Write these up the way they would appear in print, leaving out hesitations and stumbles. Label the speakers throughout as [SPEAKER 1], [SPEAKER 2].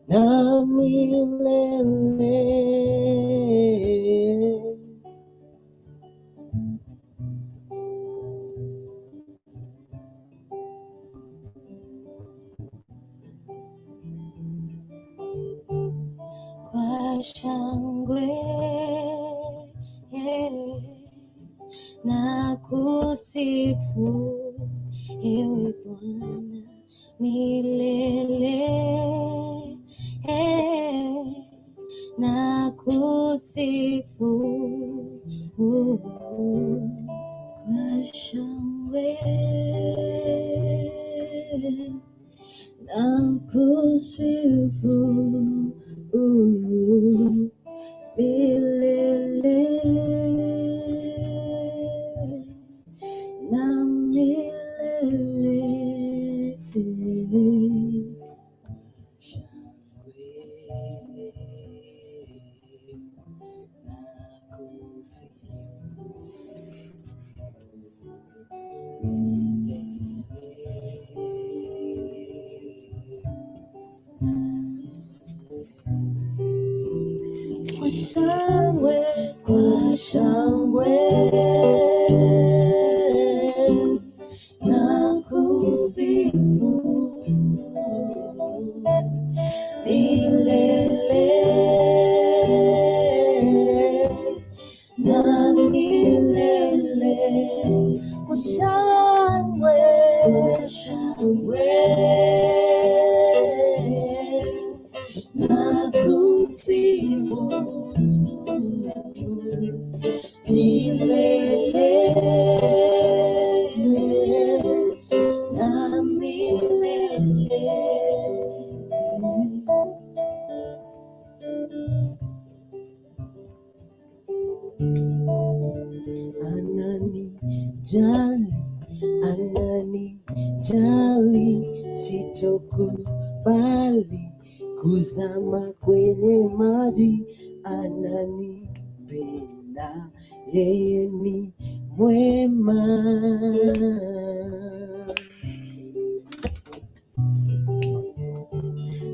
[SPEAKER 1] Na milele.
[SPEAKER 2] Kwa shangwe na kusifu ewe Bwana milele, na kusifu kwa shangwe na kusifu milele na milele.
[SPEAKER 1] Shangwe na kusifu milele. Kwa shangwe, kwa shangwe na kusifu milele na milele. Kwa shangwe, shangwe na kusifu milele na milele. Ananijali, ananijali, sitokubali kuzama kwenye maji. Ananipenda, yeye ni mwema.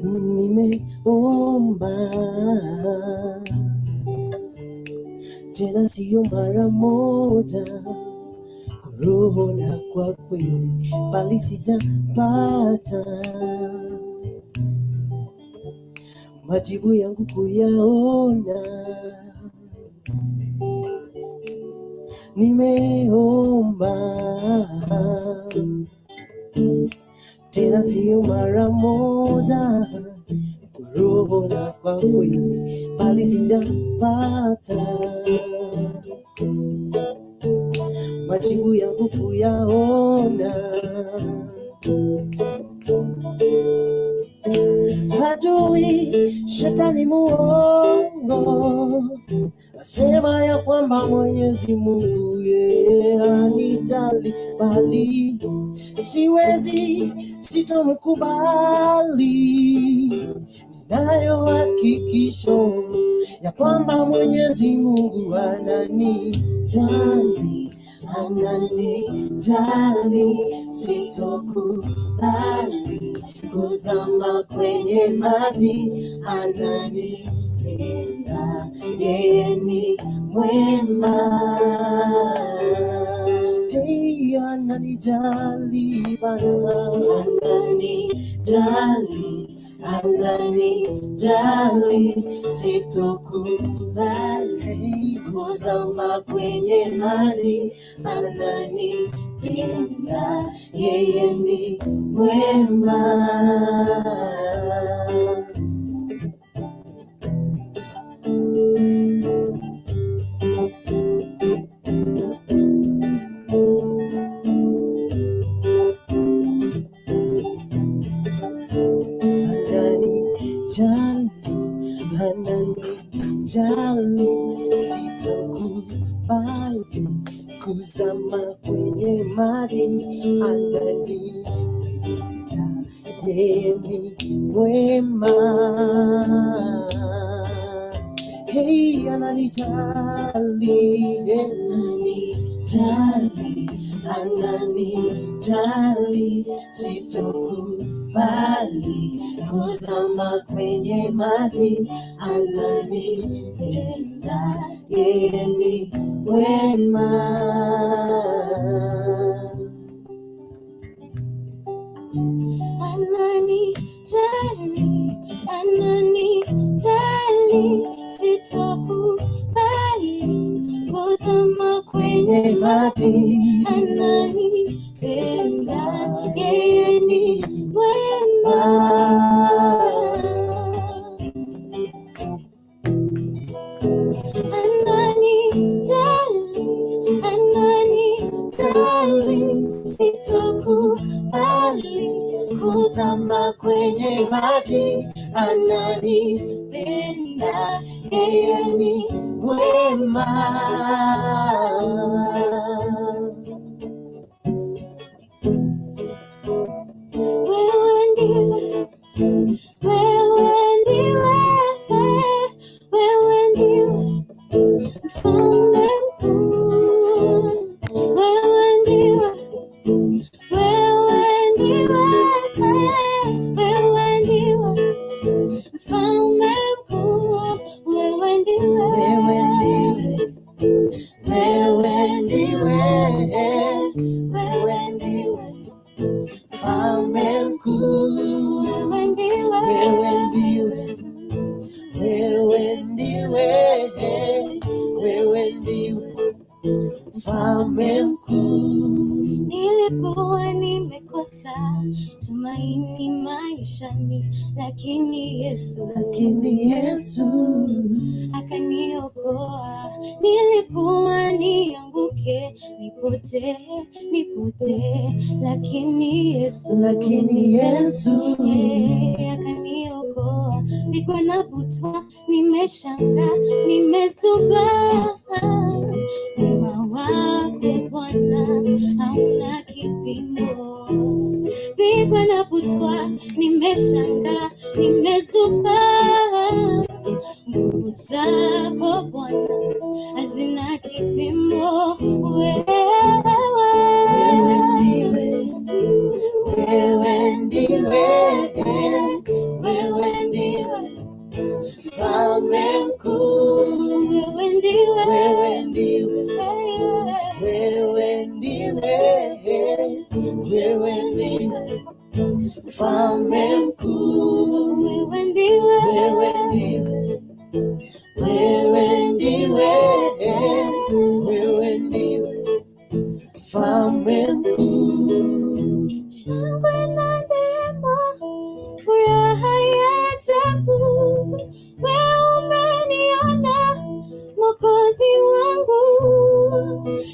[SPEAKER 1] Nimeomba tena, siyo mara moja, kwa roho na kwa kweli, bali sijapata majibu yangu kuyaona. Nimeomba tena, siyo mara moja, kwa roho na kwa kweli, bali sijapata majibu yangu kuyaona. Adui shetani muongo asema ya kwamba Mwenyezi Mungu yeye hanijali, bali siwezi, sitomkubali. Ninayo hakikisho ya kwamba Mwenyezi Mungu ananijali, ananijali, sitokubali kuzama kwenye maji, ananipenda, yeye ni mwema. Hey, ananijali Bwana,
[SPEAKER 2] Ananijali, ananijali, sitokubali
[SPEAKER 1] hey,
[SPEAKER 2] kuzama kwenye maji. Ananipenda, yeye ni mwema.
[SPEAKER 1] Ananijali, ananijali, sitokubali kuzama kwenye maji. Ananipenda, yeye ni mwema. Hey, ananijali,
[SPEAKER 2] Ananijali,
[SPEAKER 1] Ananijali, sitokubali kuzama kwenye maji. Ananipenda, yeye ni mwema.
[SPEAKER 2] Ananijali, ananijali, sitokubali kuzama
[SPEAKER 1] Kwenye
[SPEAKER 2] kwenye
[SPEAKER 1] maji.
[SPEAKER 2] Ananipenda, yeye ni mwema. Ananijali, ananijali, sitokubali
[SPEAKER 1] Kuzama kwenye maji. Ananipenda, yeye ni mwema.
[SPEAKER 2] Wewe ndiwe, wewe ndiwe, wewe ndiwe mfalme mkuu. Wewe ndiwe, wewe ndiwe, wewe ndiwe mfalme mkuu. Wewe ndiwe,
[SPEAKER 1] Wewe ndiwe, wewe ndiwe, wewe ndiwe mfalme mkuu.
[SPEAKER 2] Wewe ndiwe,
[SPEAKER 1] Wewe ndiwe, wewe ndiwe, wewe ndiwe mfalme mkuu.
[SPEAKER 2] Nilikuwa nimekosa tumaini maishani, lakini Yesu
[SPEAKER 1] Lakini Yesu
[SPEAKER 2] akaniokoa. Nilikuwa nianguke, nipotee, nipotee, lakini Yesu
[SPEAKER 1] lakini Yesu
[SPEAKER 2] yeye akaniokoa. Pigwa na butwa, nimeshangaa, nimezubaa. Wema wako Bwana hauna kipimo. Pigwa na butwa, nimeshangaa, nimezubaa. Nguvu zako Bwana hazina kipimo.
[SPEAKER 1] Wewe
[SPEAKER 2] Wewe
[SPEAKER 1] ndiwe, wewe ndiwe, wewe ndiwe mfalme mkuu.
[SPEAKER 2] Wewe ndiwe,
[SPEAKER 1] Wewe ndiwe, wewe ndiwe, wewe ndiwe mfalme mkuu.
[SPEAKER 2] Wewe ndiwe,
[SPEAKER 1] Wewe ndiwe, wewe ndiwe, wewe ndiwe mfalme mkuu.
[SPEAKER 2] Shangwe na nderemo, furaha ya ajabu. Wewe umeniona Mwokozi wangu.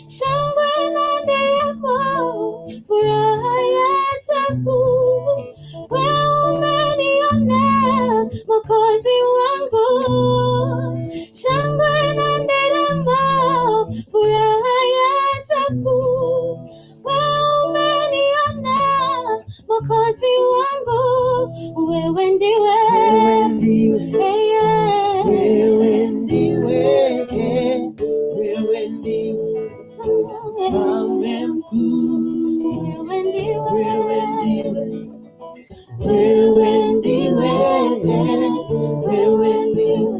[SPEAKER 2] Shangwe na nderemo, furaha ya ajabu. Wewe umeniona Mwokozi wangu. Shangwe na nderemo, furaha ya ajabu. Wewe umeniona Mwokozi wangu. Wewe ndiwe,
[SPEAKER 1] Wewe ndiwe,
[SPEAKER 2] yeah.
[SPEAKER 1] wewe ndiwe, wewe ndiwe mfalme mkuu.
[SPEAKER 2] Wewe ndiwe,
[SPEAKER 1] Wewe ndiwe, wewe ndiwe, wewe ndiwe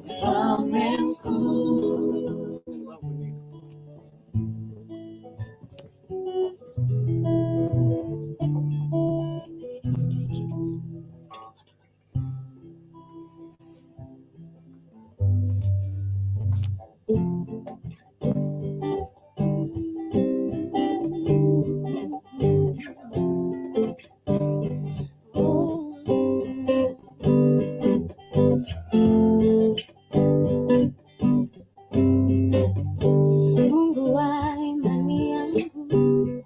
[SPEAKER 1] mfalme mkuu.
[SPEAKER 2] Mungu wa imani yangu,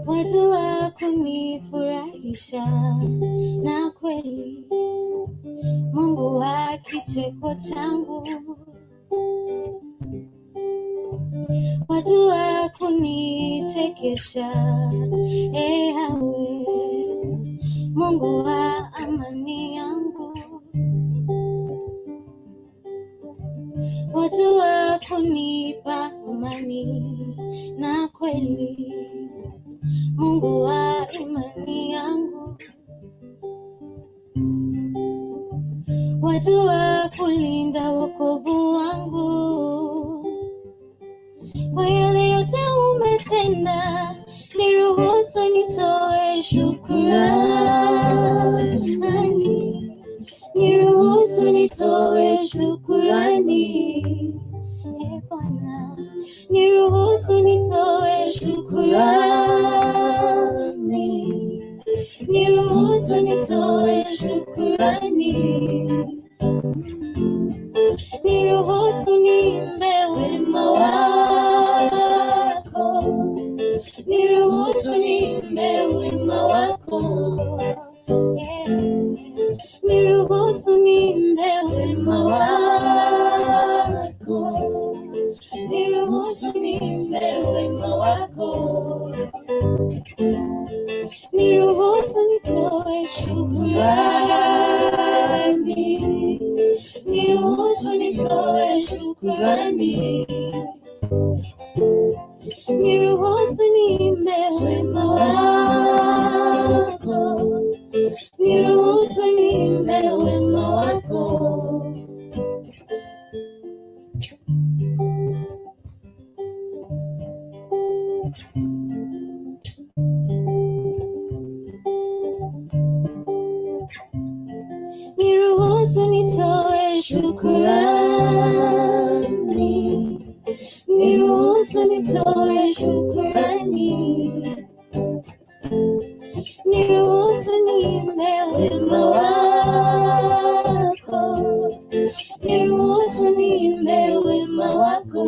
[SPEAKER 2] wajua kunifurahisha na kweli. Mungu wa kicheko changu, wajua kunichekesha. Awe Mungu wa amani yangu, wajua kunipa amani na kweli, Mungu wa imani yangu, wajua kulinda wokovu wangu. Kwa yale yote umetenda, niruhusu nitoe shukurani, niruhusu nitoe shukurani. E Bwana, niruhusu nitoe shukurani, niruhusu nitoe shukurani, niruhusu niimbe wema wako, niruhusu niimbe wema wako, yeah. Niruhusu niimbe wema wako, niruhusu niimbe wema wako, niruhusu nitoe shukurani, niruhusu nitoe shukurani, niruhusu niimbe wema wako, niruhusu niimbe wema wako. Niruhusu nitoe shukurani, niruhusu nitoe shukurani, niruhusu niimbe wema wako, niruhusu niimbe wema wako.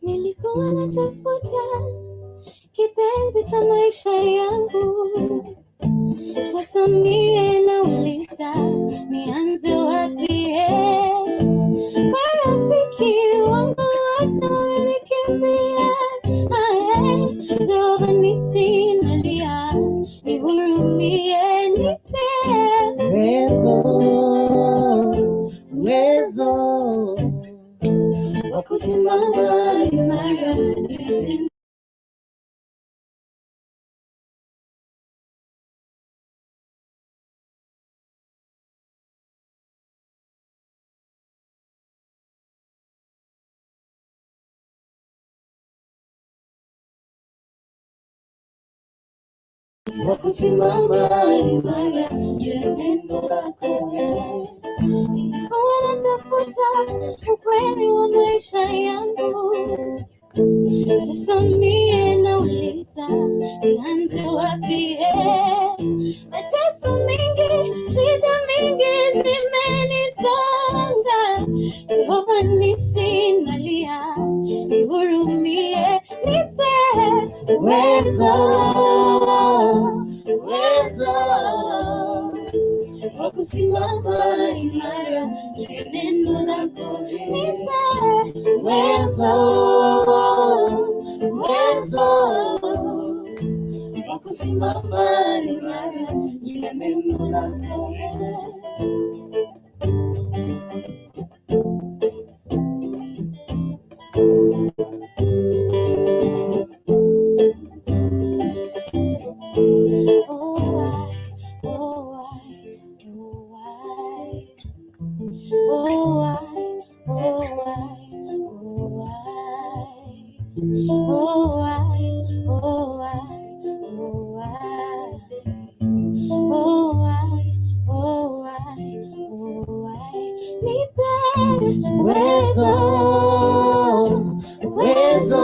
[SPEAKER 2] Nilikuwa natafuta kipenzi cha maisha yangu, sasa mie nauliza nianze wapi? Marafiki wangu wote wamenikimbia, aye, Jehova nisi nalia, nihurumie, nipe
[SPEAKER 1] Uwezo, uwezo
[SPEAKER 2] wa kusimama imara.
[SPEAKER 1] Wa kusimama imara juu ya neno lako.
[SPEAKER 2] Nilikuwa natafuta ukweli wa maisha yangu, sasa mie nauliza nianze wapi? Mateso mingi, shida mingi zimenisonga, Jehova nisi nalia, nihurumie, nipe
[SPEAKER 1] Uwezo, uwezo
[SPEAKER 2] wa kusimama imara juu ya neno lako, nipe
[SPEAKER 1] uwezo, uwezo wa kusimama imara juu ya neno lako.
[SPEAKER 2] Oh, I, oh, I, oh, I. Oh, I, oh, I, oh, I. Oh, I, oh, I, oh, I. Oh, I, oh, I, oh, I. Nipe
[SPEAKER 1] Uwezo, uwezo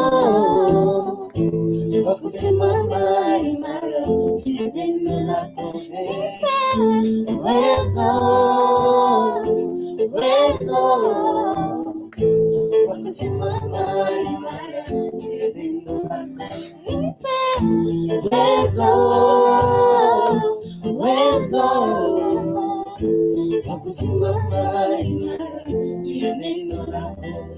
[SPEAKER 1] wa kusimama imara juu ya neno lako.
[SPEAKER 2] Nipe
[SPEAKER 1] Uwezo,
[SPEAKER 2] Uwezo wa kusimama imara juu ya neno lako. Nipe uwezo, uwezo wa kusimama imara juu ya neno lako.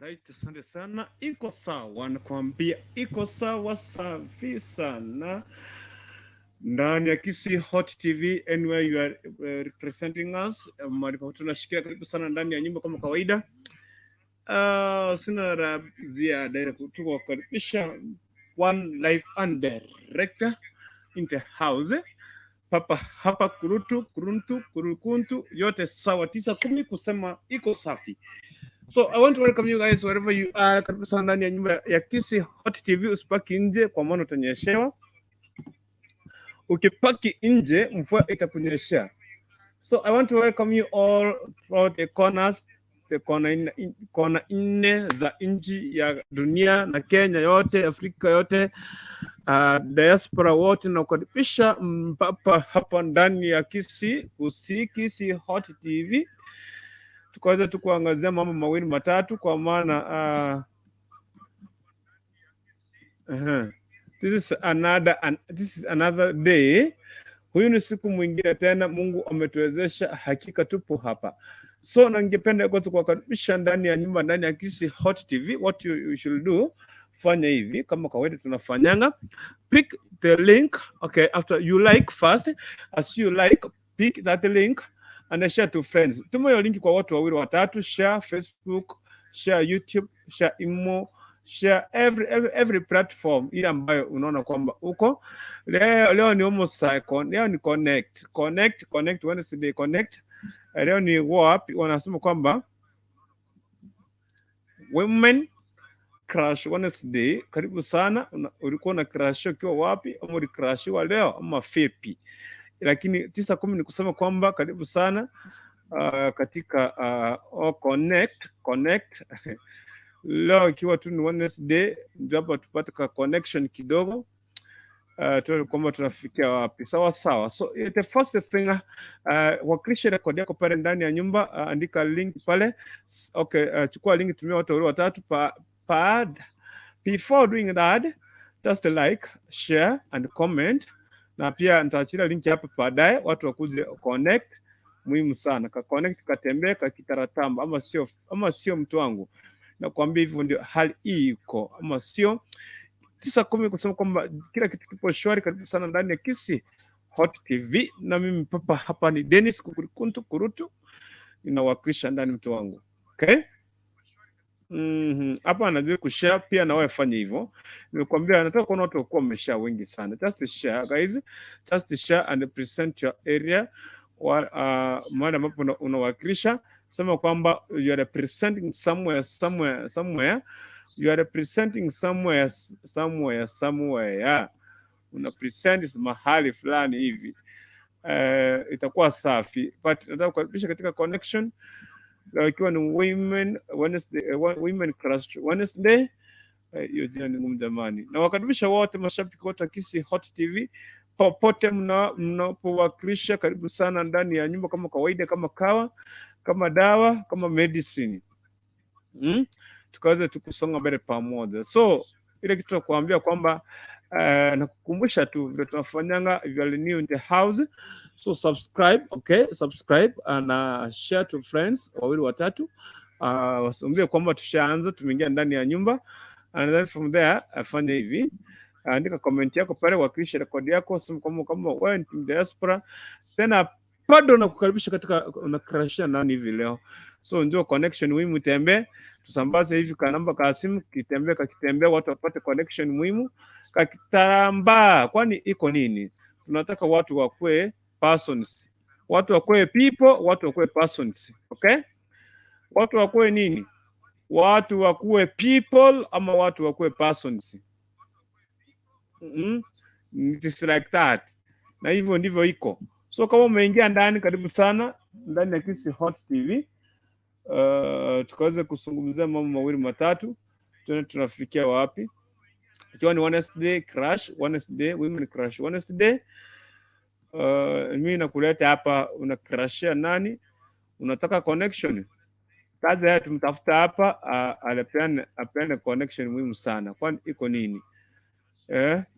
[SPEAKER 3] Alright, asante sana. Iko sawa, nakwambia iko sawa, safi sana ndani ya Kisii Hot TV, anywhere you are representing us, mahali popote tunashikia, karibu sana ndani ya nyumba kama kawaida. Sina la ziada ila tu kuwakaribisha one live and direct in the house papa hapa kurutu kuruntu kurukuntu yote sawa, 9:10 kusema iko safi. So I want to welcome you guys wherever you are. Karibu sana ndani ya nyumba ya Kisii Hot TV. Usipaki nje kwa maana utanyeshewa. Ukipaki nje mvua itakunyeshea. So I want to welcome you all throughout the corners, the kona nne za nchi ya dunia na Kenya yote, Afrika yote, diaspora wote, na kukaribisha mpapa hapa ndani ya Kisii Hot TV, tukaweza tu kuangazia mambo mawili matatu, kwa maana this is another day. Huyu ni siku mwingine tena, Mungu ametuwezesha, hakika tupo hapa. So na ningependa kwanza kuwakaribisha ndani ya nyumba, ndani ya Kisii Hot TV. What you should do, fanya hivi kama kawaida tunafanyanga, pick the link, okay, after you like first, as you like, pick that link and share to friends. Tuma hiyo link kwa watu wawili watatu, share Facebook, share YouTube, share Imo, share every platform ile ambayo unaona kwamba uko leo. Leo ni almost cycle, leo ni connect connect connect Wednesday connect. Leo ni wapi wanasema kwamba Women Crush Wednesday. Karibu sana. Ulikuwa na crush ukiwa wapi, ama ulicrushiwa leo ama vipi? Lakini 9:10 ni kusema kwamba karibu sana katika oh, connect connect leo ikiwa tu ni Wednesday, ndio hapa tupate ka connection kidogo, tuone kwamba tunafikia wapi. Sawa sawa. So the first thing, wakilisha rekodi yako pale ndani ya nyumba, andika link pale. Okay, chukua link, tumia watu wawili watatu pa before doing that, just like, share and comment, na pia nitaachilia link hapa baadaye watu wakuje connect. Muhimu sana ka connect, katembee kakitaratamba, ama sio? Ama sio, mtu wangu? Nakwambia hivyo ndio hali hii iko, ama sio? 9:10 kusema kwamba kila kitu kipo shwari. Karibu sana ndani ya Kisii Hot TV, na mimi papa hapa ni Dennis Kukurukuntu Kurutu, ninawakilisha ndani, mtu wangu, okay. Hapa anajua kushare pia, na wewe fanya hivyo. Nimekuambia nataka kuona watu wakuwa wameshare wengi sana. Just share guys, just share and present your area wa mahali ambapo unawakilisha. Sema kwamba you are representing somewhere somewhere somewhere, you are representing somewhere somewhere somewhere, yeah. Una present mahali fulani hivi, itakuwa safi, but nataka kukaribisha katika connection leo ikiwa ni Women Wednesday, Women Crush Wednesday. Hiyo jina ni ngumu jamani. Na wakaribisha wote mashabiki wote wa Kisii Hot TV popote mnapowakilisha, karibu sana ndani ya nyumba kama kawaida, kama kawa, kama dawa, kama medicine, Tukaweza tukusonga mbele pamoja. So ile kitu nakuambia kwamba nakukumbusha tu vile tunafanyanga, if you are new in the house, so subscribe, okay, subscribe and share to friends wawili watatu, wasiambie kwamba tushaanza, tumeingia ndani ya nyumba, and then from there afanye hivi, andika comment yako pale, wakilisha rekodi yako, sema kwamba kama wewe ni team diaspora, tena bado nakukaribisha katika unacrushia nani hivi leo. So njoo connection muhimu itembee, tusambaze hivi ka namba ka simu kitembee, kakitembea watu wapate connection muhimu kakitambaa. Kwani iko nini? Tunataka watu wakue persons, watu wakue people, watu wakue persons, okay? Watu wakue nini? Watu wakuwe people ama watu wakuwe persons? It is like that, na hivyo ndivyo iko. So kama umeingia ndani, karibu sana ndani ya Kisii Hot TV, tukaweze kuzungumzia mambo mawili matatu, tuone tunafikia wapi, ikiwa ni Wednesday Crush, Wednesday Women Crush Wednesday. Mimi nakuleta hapa, una crushia nani? Unataka connection? Kazi ya tumtafuta hapa, apeane connection muhimu sana, kwani iko nini?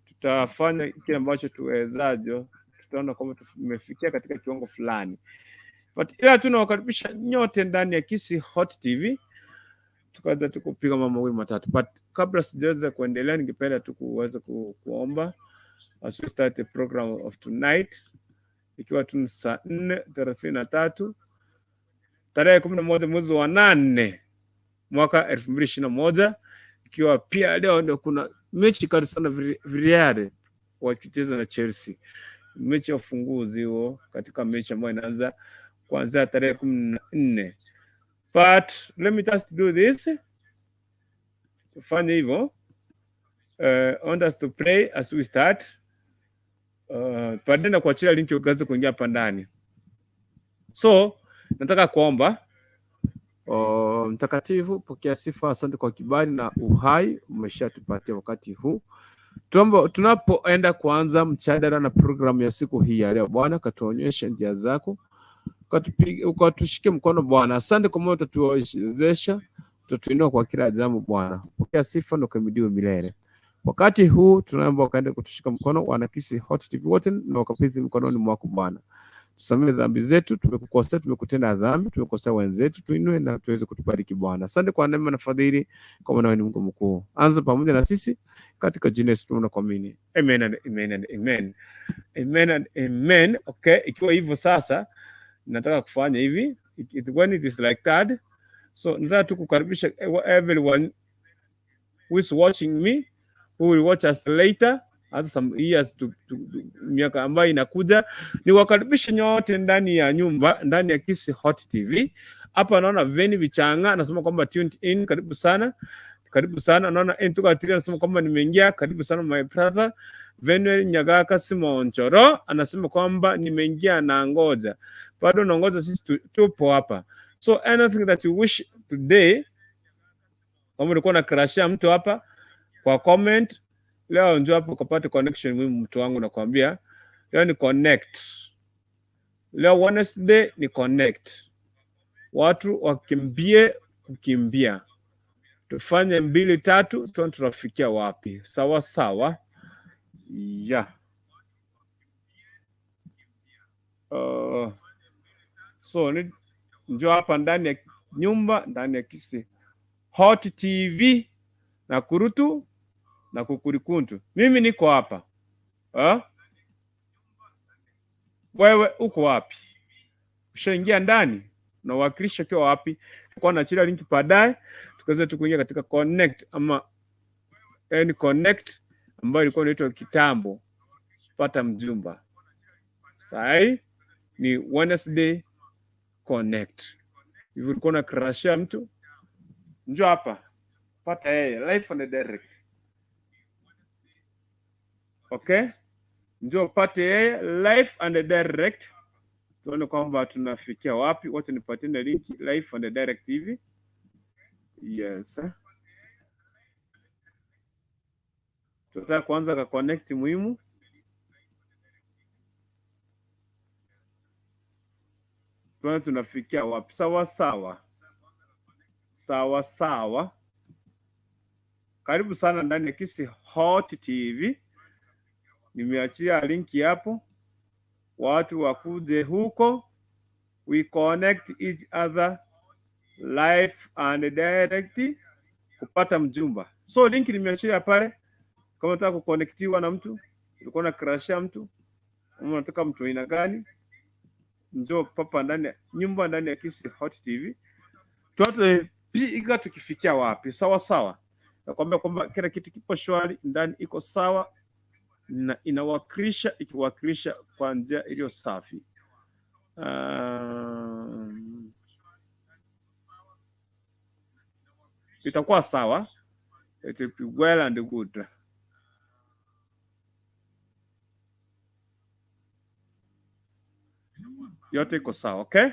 [SPEAKER 3] Tutafanya kile ambacho tuwezajo, tutaona kwamba tumefikia katika kiwango fulani, but ila tunawakaribisha nyote ndani ya Kisii Hot TV tukaweza tu kupiga mambo mawili matatu, but kabla sijaweza kuendelea, ningependa tu kuweza kuomba as we start the program of tonight, ikiwa tu ni saa 4:33 tarehe 11 mwezi wa 8 mwaka 2021, ikiwa pia leo ndio kuna mechi kali sana, Villarreal wakicheza na Chelsea, mechi ya ufunguzi huo katika mechi ambayo inaanza kuanzia tarehe 14. But let me just do this, tufanye hivyo. I want us to pray as we start. Baadaye na kuachilia link ukaweze kuingia hapa ndani. So nataka kuomba. Oh, Mtakatifu, pokea sifa, asante kwa kibali na uhai umeshatupatia wakati huu. Tuombe, tunapoenda kuanza mjadala na programu ya siku hii ya leo, Bwana katuonyeshe njia zako, ukatushike mkono Bwana. Asante kwa maana utatuwezesha, utatuinua kwa kila jambo Bwana. Pokea sifa na ukahimidiwe milele. Wakati huu tunaomba ukaende kutushika mkono, wana Kisii Hot TV wote na wakabidhi mkononi mwako Bwana. Tusamehe dhambi zetu, tumekukosea, tumekutenda dhambi, tumekosea wenzetu, tuinue na tuweze kutubariki Bwana. Asante kwa neema na fadhili, kwa maana wewe ni Mungu mkuu. Anza pamoja na sisi katika jina la Yesu tunakuamini. Amen and amen and amen. Amen and amen. Okay, ikiwa hivyo sasa nataka kufanya hivi. When it is like that. So nataka tu kukaribisha everyone who is watching me, who will watch us later, hata some years to miaka ambayo inakuja, niwakaribishe nyote ndani ya nyumba, ndani ya Kisii Hot TV. Hapa naona Veni Vichanga anasema kwamba tuned in, karibu sana, karibu sana. Naona Entuka Tiri anasema kwamba nimeingia, karibu sana my brother. Venuel Nyagaka Simonchoro anasema kwamba nimeingia na ngoja, bado naongoza, sisi tupo hapa. So anything that you wish today, kama ulikuwa na crushia mtu hapa kwa comment leo, njoo hapo ukapate connection muhimu, mtu wangu, nakwambia leo ni connect. Leo Wednesday ni connect, watu wakimbie kukimbia, tufanye mbili tatu, tuone tunafikia wapi. Sawa sawa, yeah. So ni njoo hapa ndani ya nyumba, ndani ya Kisii Hot TV na kurutu na kukurikuntu. Mimi niko hapa ha? Wewe uko wapi? Ushaingia ndani unawakilisha ukiwa wapi? Kwa naachilia link baadaye tukaweza tu kuingia katika connect ama n connect ambayo ilikuwa inaitwa kitambo pata mjumba. Sai ni Wednesday connect. Hivi ulikuwa una crushia mtu, njoo hapa pata yeye live and direct. Okay, njoo pate yeye live and direct, tuone kwamba tunafikia wapi. Wacha nipatie na link live and direct hivi. Yes, tunataka kuanza ka connect muhimu. Tuone tunafikia wapi. Sawa sawa sawa sawa. Karibu sana ndani ya Kisii Hot TV. Nimeachia linki hapo, watu wakuje huko, we connect each other live and direct kupata mjumba. So link nimeachia pale, kama unataka kuconnectiwa na mtu, ulikuwa na crushia mtu, ama unataka mtu aina gani, njoo papa ndani ya nyumba, ndani ya Kisii Hot TV, tuanze piga tukifikia wapi. Sawa sawa, nakwambia kwamba kila kitu kipo shwari ndani, iko sawa na inawakilisha ikiwakilisha kwa njia iliyo safi. Itakuwa sawa. It will be well and good. Yote iko sawa, okay?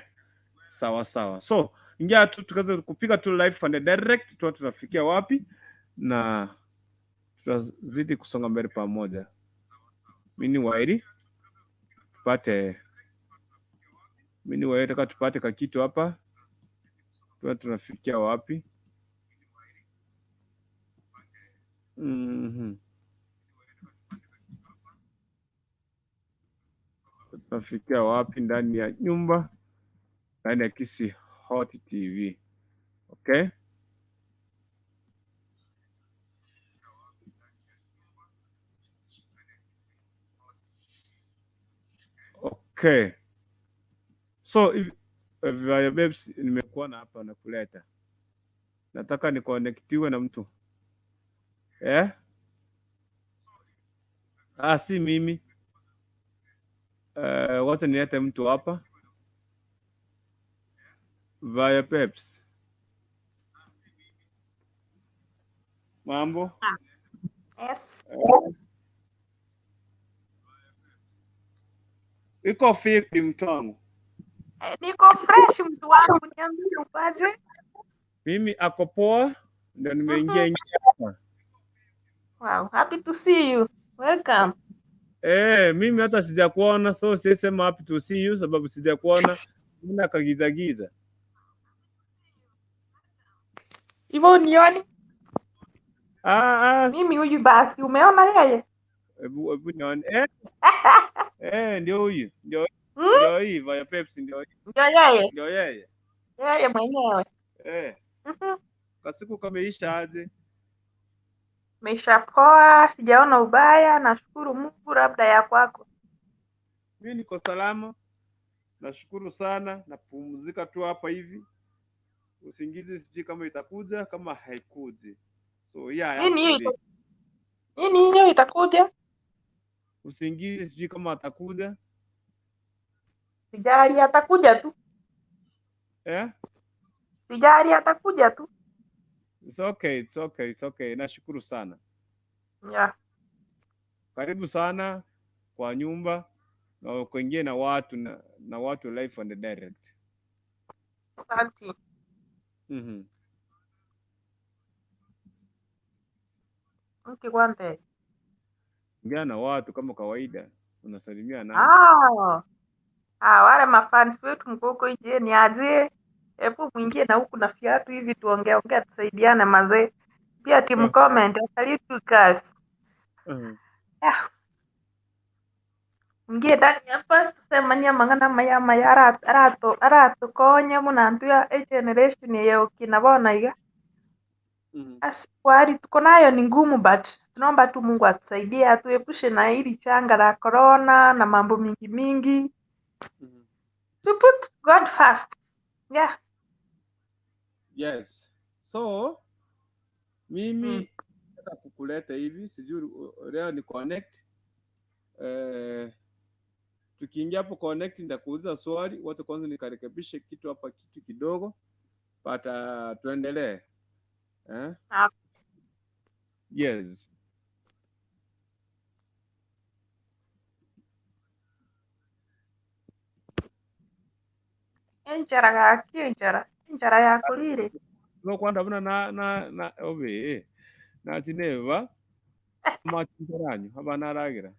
[SPEAKER 3] Sawa sawa. So ingia tu tukaze kupiga tu live and direct, tu tunafikia wapi na tutazidi kusonga mbele pamoja. Mimi wairi tupate, mimi wairi taka tupate kakitu hapa, tu tunafikia wapi? Tunafikia wapi ndani ya nyumba, ndani ya Kisii Hot TV. Okay? Okay. So if babes, nimekuwa na hapa nakuleta. Nataka nikonektiwe na mtu. Eh? Ah, si mimi. Wacha nilete mtu hapa. Via Peps. Mambo?
[SPEAKER 4] Yes.
[SPEAKER 3] Iko vipi mtu wangu?
[SPEAKER 4] Niko fresh mtu wangu, niambie upaje?
[SPEAKER 3] Mimi ako poa, ndio nimeingia ingia hapa.
[SPEAKER 4] Wow, happy to see you. Welcome.
[SPEAKER 3] Mimi hata sijakuona, so sisema happy to see you sababu sijakuona. Mimi kagiza giza.
[SPEAKER 4] Hivyo unioni? Mimi huyu basi, umeona yeye?
[SPEAKER 3] Hebu nione. Ndio huyu. Ndio ndio hii via Pepsi ndio.
[SPEAKER 4] Ndio yeye.
[SPEAKER 3] Ndio yeye.
[SPEAKER 4] Yeye mwenyewe.
[SPEAKER 3] Kasiku kameisha aje?
[SPEAKER 4] Maisha poa, sijaona ubaya, nashukuru Mungu. Labda ya kwako.
[SPEAKER 3] Mimi niko salama. Nashukuru sana, napumzika tu hapa hivi. Usingizi sijui kama itakuja kama haikuji. So yeah,
[SPEAKER 4] nini hiyo itakuja?
[SPEAKER 3] Usingizi sijui kama atakuja.
[SPEAKER 4] Sijali atakuja tu. Sijali atakuja tu.
[SPEAKER 3] It's okay, it's okay, it's okay. Nashukuru sana.
[SPEAKER 4] Yeah.
[SPEAKER 3] Karibu sana kwa nyumba na kuingia na watu na watu live on the direct.
[SPEAKER 4] Asante. Mkikwante.
[SPEAKER 3] Ingia na watu kama kawaida, unasalimia nani?
[SPEAKER 4] Wale mafans wetu mko huko nje ni aje? Hebu mwingie na huku na fiatu hivi tuongee ongea tusaidiane mazee. Pia team comment, salute you guys. Yeah. Mwingie ndani hapa tusema ni amang'ana maya maya arato aratukonya munantu ya generation ya ukina bona iga. As tuko nayo ni ngumu, but tunaomba tu Mungu atusaidie atuepushe na hili changa la corona na mambo mingi mingi. To put God first. Yeah.
[SPEAKER 3] Yes. So mimi nataka kukuleta hivi, sijui leo ni connect. Tukiingia hapo connect nitakuuliza swali, wacha kwanza nikarekebishe kitu hapa kitu kidogo. But tuendelee. Yes.
[SPEAKER 4] Enchara gaki enchara. Enchara ya kulire.
[SPEAKER 3] No kwanda buna na na obe. Na tineva machiranyo abana aragira.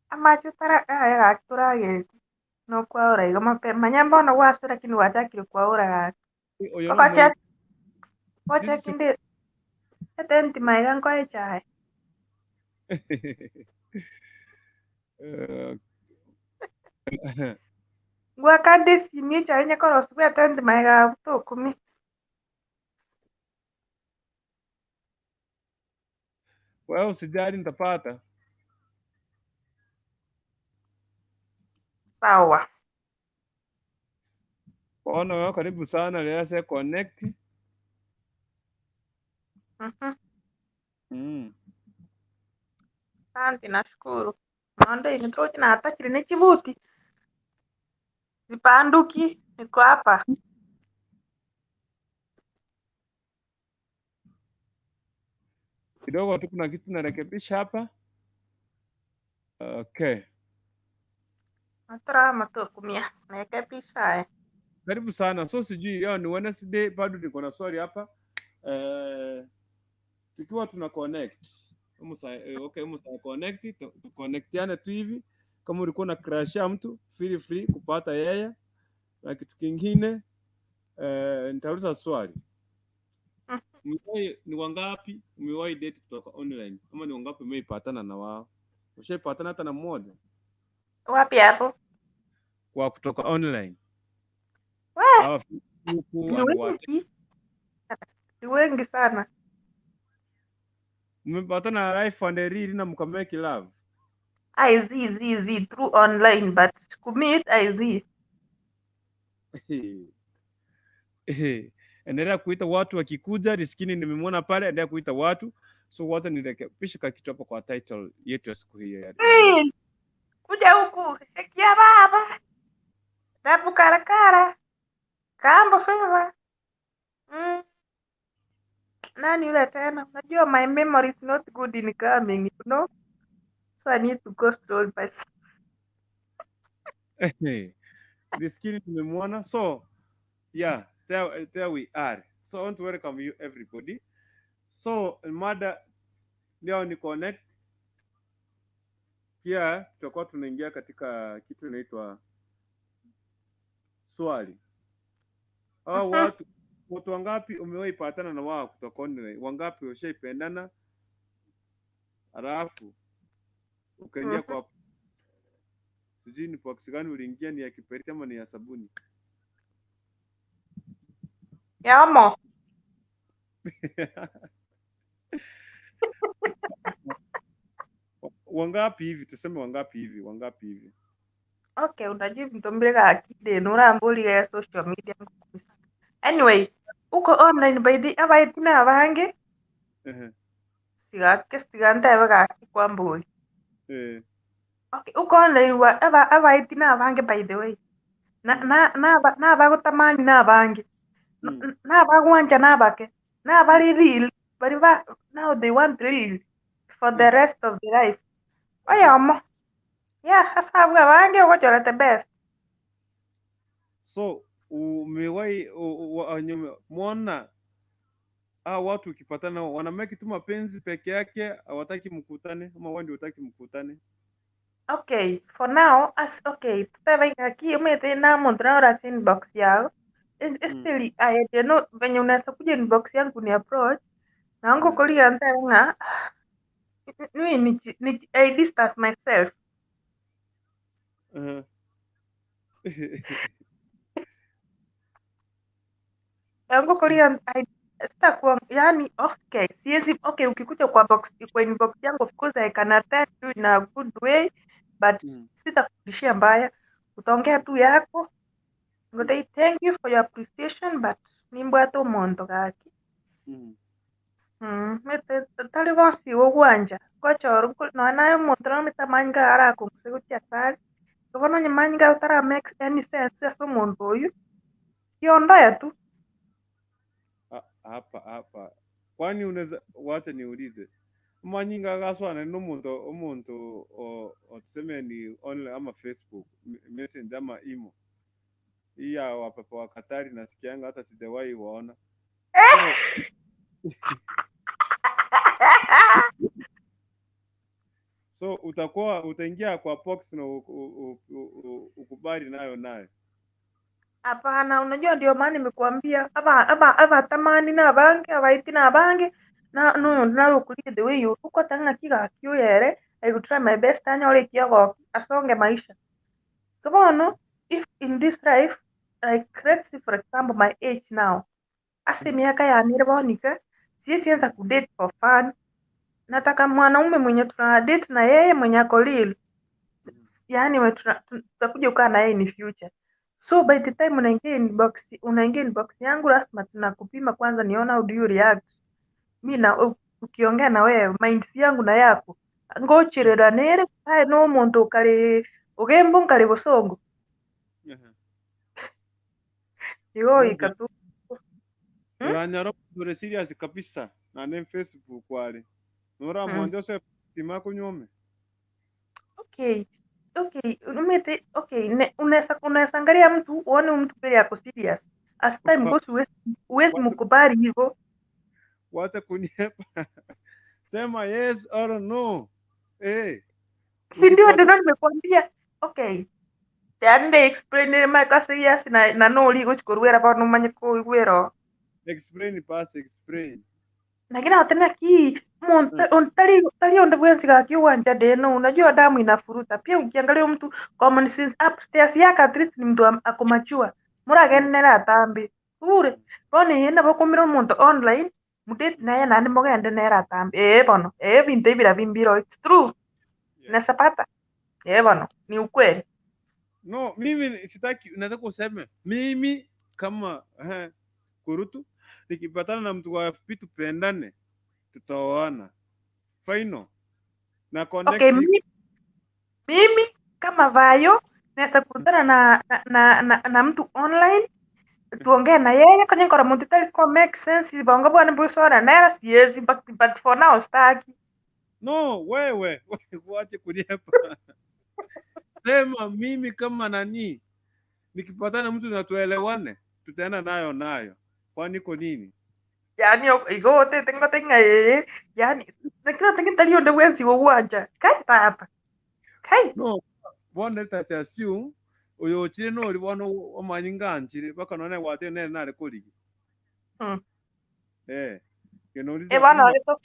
[SPEAKER 4] Amachutara aya gaturagire. No kwaura igo mapema nyamba ono gwase lakini watakire kwaura gaki.
[SPEAKER 3] Oyo
[SPEAKER 4] Kocha kocha kinde etenti maiga nkoe chai. Gwakande simie chai nyakorosi bwa etenti maiga tokumi.
[SPEAKER 3] Well, sijali nitapata.
[SPEAKER 4] Sawa.
[SPEAKER 3] Ona wewe karibu sana leo sasa connect.
[SPEAKER 4] Asante, nashukuru. Naonde nitoki na hata kile chibuti. Zipanduki niko hapa.
[SPEAKER 3] Kidogo tu kuna kitu narekebisha hapa. Okay.
[SPEAKER 4] Atura matukumia. Narekebisha.
[SPEAKER 3] Karibu sana. So sijui leo ni Wednesday, bado niko na swali hapa. Tukiwa tuna connect. Okay, musa connect, tu connectiane tu hivi. Kama ulikuwa na crush ya mtu, feel free kupata yeye. Na kitu kingine, nitauliza swali. Umewahi, ni wangapi umewahi date kutoka online? Ama ni wangapi umeipatana na wao? Ushaipatana hata na mmoja?
[SPEAKER 4] Wapi hapo?
[SPEAKER 3] Kwa kutoka online.
[SPEAKER 4] We,
[SPEAKER 3] Hawa Facebook
[SPEAKER 4] ni
[SPEAKER 3] and what?
[SPEAKER 4] wengi. Ni wengi sana.
[SPEAKER 3] Mmepatana life and real na mkamake love.
[SPEAKER 4] I z z z through online, but kumeet I z.
[SPEAKER 3] Endelea kuita watu wakikuja, riskini nimemwona pale, endelea kuita watu. So wacha nirekebishe ka kitu hapo kwa title yetu ya siku hiyo ya leo.
[SPEAKER 4] Hey, kuja huku shekia baba. Rabu karakara. Kambo fever. Nani yule tena? Unajua my memory is not good in coming. So I need to go slow by
[SPEAKER 3] Riskini nimemwona. So yeah, there we are. So I want to welcome you everybody. So mada leo ni connect. Pia tutakuwa tunaingia katika kitu inaitwa swali. Hao watu wangapi umewahi patana na wao kutoka online? Wangapi ushaipendana halafu ukaingia kwa, sijui ni box gani uliingia, ni ya kiberiti ama ni ya sabuni?
[SPEAKER 4] Ya Omo.
[SPEAKER 3] Wangapi hivi? Tuseme wangapi hivi? Wangapi hivi?
[SPEAKER 4] Okay, unajua mtombele akide nurambulire ya social media. Anyway, uko online by the abaiti na abange sigake sigantebe gaki kwamburi. Okay, uko online wa aba abaiti na abange, by the way. Na na na na bagutamani na abange. Na bagwanja na bake. Na bari real, bari ba now they want real for the rest of the life. Oyomo. Yeah, asabu abange ogochora the best.
[SPEAKER 3] So umewahi mwona hao watu ukipatana wana make tu mapenzi peke yake, hawataki mkutane ama wao ndio hutaki mkutane?
[SPEAKER 4] Okay, for now, as okay, tutebe ngaki umete na muntu na ora inbox yao. Still I don't know venye unaweza kuja inbox yangu ni approach na wangu kulia ntebe ng'a ni I distance myself. Yangu kulia I sitakuwa yani, okay, siwezi, okay, ukikuja kwa box, kwa inbox yangu, of course I can attend you in a good way, but sitakurudishia mbaya. Utaongea tu yako. Ngote thank you for your appreciation, but nimbwate omonto gaki. Mete tari bonsi gogwanja gochora nonya omonto nomete amanyinga arakong'use gochia asare bono onye manyinga otara make any sense ase omonto oywo kiondoe tu.
[SPEAKER 3] Hapa hapa, kwani unaweza, wacha niulize, manyinga gaswana n'omuntu omuntu o tuseme ni online ama Facebook Messenger ama imo hii ya wapapa wa Katari, nasikianga hata sijawahi waona. So utakuwa utaingia kwa box na ukubali nayo nayo?
[SPEAKER 4] Hapana, unajua ndio maana nimekuambia aba aba abatamani na abange abaiti na abange na no narukurie the way you uko tanga kiga kiuyere. I will try my best anyore kiogo asonge maisha. Bono if in this life, like let's say for example my age now, ase miaka yanire bonika siwezi anza kudate for fun. Nataka mwanaume mwenye tuna date na yeye mwenye ako real, yani tutakuja kukaa na yeye in future. So by the time unaingia inbox yangu, lazima tunakupima kwanza niona how do you react. Mi na ukiongea na wewe, mind yangu na yako ngochirera nere aye no omonto okare ogembo nkare bosongo igo ika tu.
[SPEAKER 3] Uranyara ure serious kabisa na ne Facebook wale. Nora mwanje ose tima kunyuome.
[SPEAKER 4] Okay. Okay, umete okay, unaweza angalia mtu uone mtu kweli ako serious. As time goes huwezi mkubali hivyo.
[SPEAKER 3] Wacha kuniepa. Sema yes or no. Eh.
[SPEAKER 4] Si ndio ndio nimekuambia. Okay. Yaani nde explain my ka serious na no uri guchikorwera bono manye kuigwero.
[SPEAKER 3] Explain pass explain.
[SPEAKER 4] Lakini atena ki tali tali onde bwenzi ga kiwanja deno unajua damu inafuruta. Pia ukiangalia mtu common sense upstairs yake at least ni mtu akomachua. Muragenera atambi. Ure bono yena bokumira omuntu online mudate naye nandi mogende nera atambi. Eh bono eh bintu ibira bimbiro it's true.
[SPEAKER 3] Yeah.
[SPEAKER 4] Nesapata. Eh bono ni ukweli.
[SPEAKER 3] No, mimi sitaki, nataka useme mimi kama kurutu nikipatana na mtu wa FB tupendane, tutaoana. Final. Na connect.
[SPEAKER 4] Okay, mimi kama Vayo naweza kukutana na mtu online tuongee na yeye kwenye nkora muntu itari ko make sense bongo bwana busora nera siezi but for now staki.
[SPEAKER 3] No, wewe wache kuniepa. Sema mimi kama nani nikipatana na mtu na tuelewane, tutaenda nayo nayo. Kwani iko nini?
[SPEAKER 4] Yani igote tengo tenga yeye. Yani nakira tenga tali onde wenzi wo wanja. Kai papa. Kai.
[SPEAKER 3] No, bona let us assume uyo chire no ri bono omanyi nganchire baka none gwate nere nare korigi. Eh. Kenoliza.
[SPEAKER 4] Eh bana leto.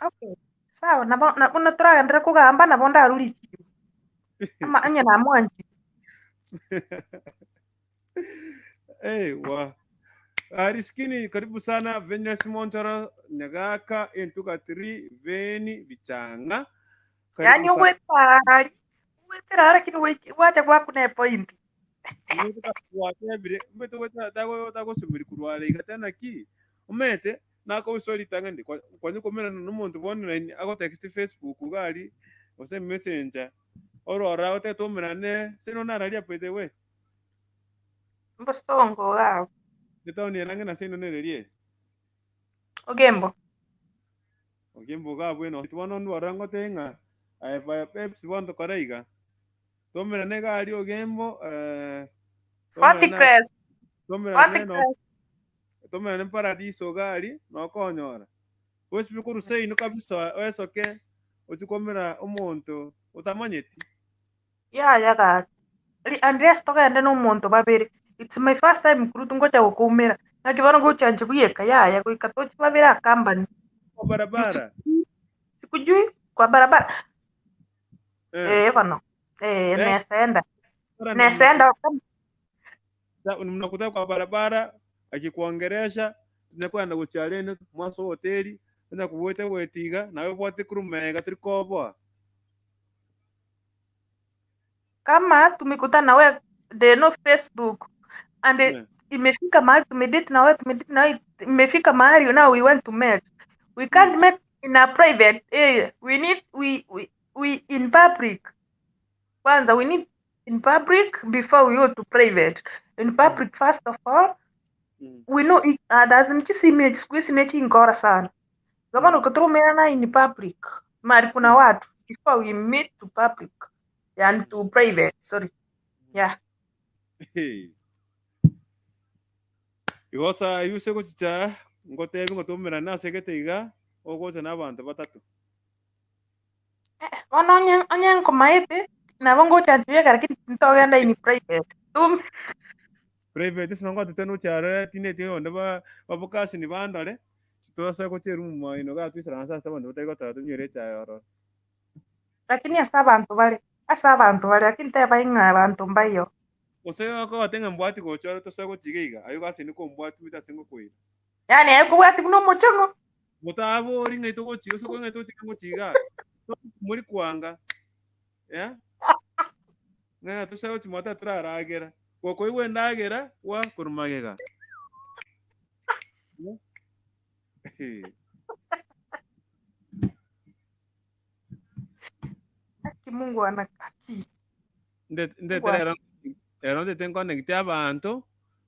[SPEAKER 4] Okay. Sawa na bona turagendera kugamba na bonda aruriki. Ama anya na mwanji.
[SPEAKER 3] Eh wa Ariskini karibu sana Venus Montoro Nyagaka entuka 3 Veni Bichanga.
[SPEAKER 4] Yani uwetari uwetara lakini wacha kwaku na point.
[SPEAKER 3] Umete nako usori tangandi kwanyu komera n'omuntu online ako text Facebook gali ose messenger orora otetumirane sino nararia by the way.
[SPEAKER 4] Mbosongo wao.
[SPEAKER 3] Nditaoni erange na sino nererie.
[SPEAKER 4] Ogembo.
[SPEAKER 3] Ogembo ga bueno twana ndwara ngotenga aye Pepsi wando koraiga. Tomerane gari Ogembo
[SPEAKER 4] Forty Crest.
[SPEAKER 3] Tomerane no. Tomerane paradiso gari nokonyora. Wesibi kuruseino kabisa wesoke ochikomera omonto utamanyeti.
[SPEAKER 4] Ya ya ga. Andreas togende no omonto babere. It's my first time kurutu ngocha gukumira. Nakibona ngochanje bweka ya ya goika tochi babere akambani.
[SPEAKER 3] Kwa barabara.
[SPEAKER 4] Sikujui kwa barabara. Eh bano. Eh nesenda. Nesenda
[SPEAKER 3] mnakuta kwa barabara akikuongeresha tunakwenda guchiarene mwaso hoteli na kuwete wetiga nawe bwate kurumega turikoboa.
[SPEAKER 4] Kama tumekutana we the no Facebook and yeah. Imefika mahali tumedate na wewe tumedate na wewe imefika mahali now we want to meet. We can't meet in a private area. We need we in public. Kwanza we need in public before we go to private. In public first of all we know each other. Nichisimie siku nechingora sana. Kama ukatumia in public mari kuna watu before we meet to public and to private, sorry. Yeah.
[SPEAKER 3] Hey. Igosa yuse gochicha ngotebi ngotumira nasekete iga ogocha n'abantu batatu.
[SPEAKER 4] Ono onye nkomaete nabo ngocha ntiweka lakini ntogenda in private.
[SPEAKER 3] Private sinongo tuteno chare tinete onde ba babokasi ni bandore. Tutasa gocheru mu ino ga twisara nsa bantu batari gatatu nyere chayo.
[SPEAKER 4] Lakini asa abantu bale asa abantu bale lakini teba inga abantu mbayo.
[SPEAKER 3] Ose ko batenga mbwati gochoro tosa gochigeiga ayo gase niko mbwati bitasengo koira.
[SPEAKER 4] Yani ayo kubwati kuno muchongo.
[SPEAKER 3] Mutabo ringa itogochi ose ko ngaito chikango chiga. Muri kwanga. Yeah? Nga tosa gochi mwata traragera. Koko iwe ndagera wa kurumagega.
[SPEAKER 4] Aki Mungu anakaki.
[SPEAKER 3] Nde era onde tengo connect abantu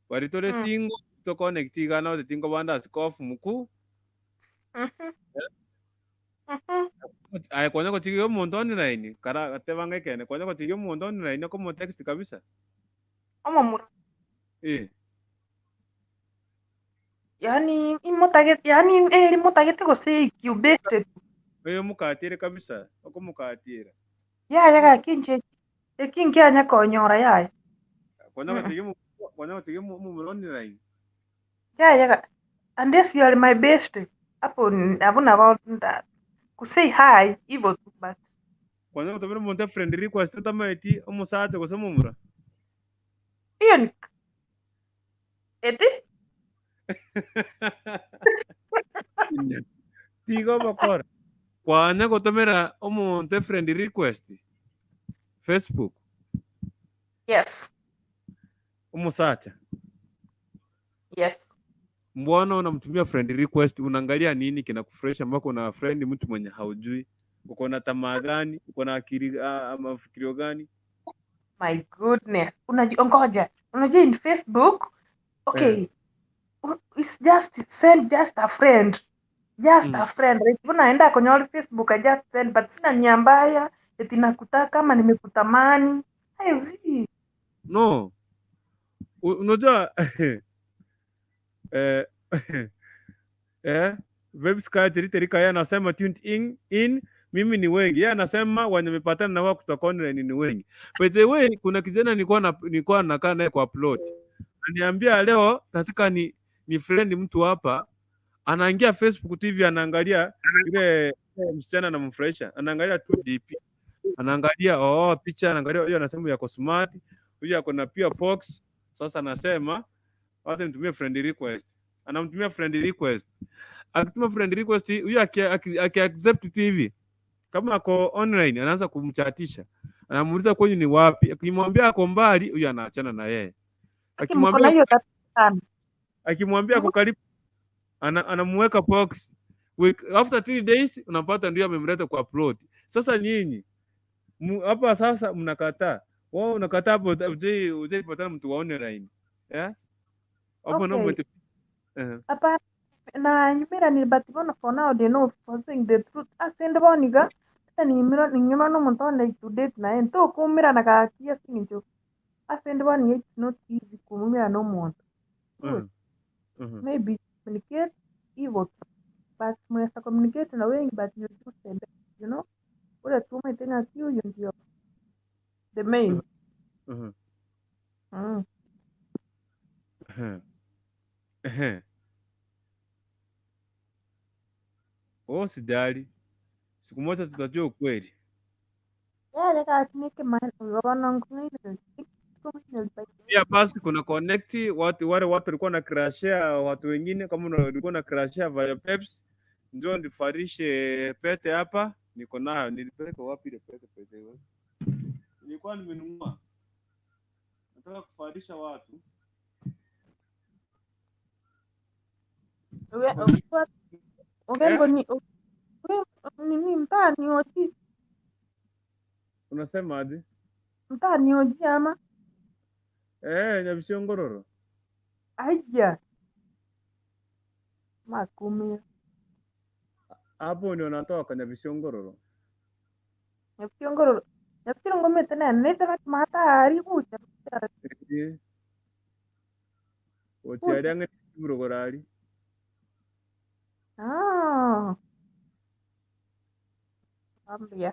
[SPEAKER 3] bari tore singo to connect gana onde tingo banda scof muku
[SPEAKER 4] Mhm. Mhm.
[SPEAKER 3] Aye kwanya gotiga omonto online kara gateba ng'ekene kwanya gotiga omonto online okomotext kabisa.
[SPEAKER 4] Omomura.
[SPEAKER 3] Eh.
[SPEAKER 4] Yani imotagete yani eri motagete gose incubate.
[SPEAKER 3] Oyo mukatire kabisa, okomukatira.
[SPEAKER 4] Yaya gakinche ekinki anya konyora yaya.
[SPEAKER 3] Kwanya
[SPEAKER 4] Mm.
[SPEAKER 3] gotiga kwanya gotiga omomura online.
[SPEAKER 4] Yaya ga unless you are my best. Hapo hapo na nda kusay hi hivyo tu but
[SPEAKER 3] Kwanya gotomera omonto friend request otamaeti omosacha gose omomura.
[SPEAKER 4] hiyo ni eti
[SPEAKER 3] Tiga obokora. Kwanya gotomera omonto friend request Facebook
[SPEAKER 4] yes.
[SPEAKER 3] omosacha.
[SPEAKER 4] Yes.
[SPEAKER 3] Mbona unamtumia friend request? Unaangalia nini kinakufurahisha mpaka una friend mtu mwenye haujui? Uko na tamaa gani? Uko na akili mafikirio gani?
[SPEAKER 4] My goodness. Unajua ngoja. Unajua in Facebook okay. It's just send just a friend. Just a friend. Like unaenda kwenye all Facebook I just send but sina nia mbaya eti nakutaka kama nimekutamani. Haizi.
[SPEAKER 3] No. Unajua Vebs Terika yeye anasema tuned in mimi ni wengi. Yeye anasema wenye wamepatana na wao kutoka online ni wengi. By the way, kuna kijana nilikuwa nakaa naye kwa plot. Ananiambia leo nataka ni friend mtu hapa. Anaingia Facebook TV anaangalia yule msichana anamfurahisha. Anaangalia tu DP. Anaangalia picha, anaangalia huyo anasema yako smart, huyu ako na pia box. Sasa anasema wacha nitumie friend request. Anamtumia friend request. Akituma friend request huyu aki accept tu hivi. Kama ako online anaanza kumchatisha. Anamuuliza kwenye ni wapi. Akimwambia ako mbali, huyu anaachana na yeye.
[SPEAKER 4] Aki mko na hiyo tatizo sana.
[SPEAKER 3] Akimwambia ako karibu, anamuweka box. Week, after 3 days unapata ndio amemleta kwa plot. Sasa nyinyi hapa sasa mnakataa. Wao unakataa hapo uje patana mtu wa online. Eh? Hapo no
[SPEAKER 4] Okay.
[SPEAKER 3] Hapa
[SPEAKER 4] na nyumira ni but bona for now they know for saying the truth. Asende boniga ata ni nyumira no muntu on to date na ento kumira na kakia sinjo. Asende boni it's not easy kumira no muntu. Maybe communicate evil but mwesa communicate na wengi but you do send, you know. Ule tume tena kiu ndio the main.
[SPEAKER 3] Oh, sijali. Siku moja tutajua ukweli. Pia basi kuna connect watu wale watu walikuwa na crashia watu wengine, kama ulikuwa na crashia via Peps, njoo nifarishe pete hapa, niko nayo. Nilipeleka wapi ile pete? Pete nilikuwa nimenunua. Nataka kufarisha watu.
[SPEAKER 4] Nini mtani oji?
[SPEAKER 3] Unasema aje?
[SPEAKER 4] Mtani oji ama?
[SPEAKER 3] Nyabishongororo.
[SPEAKER 4] Aya. Makumia.
[SPEAKER 3] Hapo ndio natoka Nyabishongororo.
[SPEAKER 4] Nyabishongororo. Nyabishongororo tena neta mata ari kucha.
[SPEAKER 3] Ochi ari murogorari.
[SPEAKER 4] Ah. Ambia.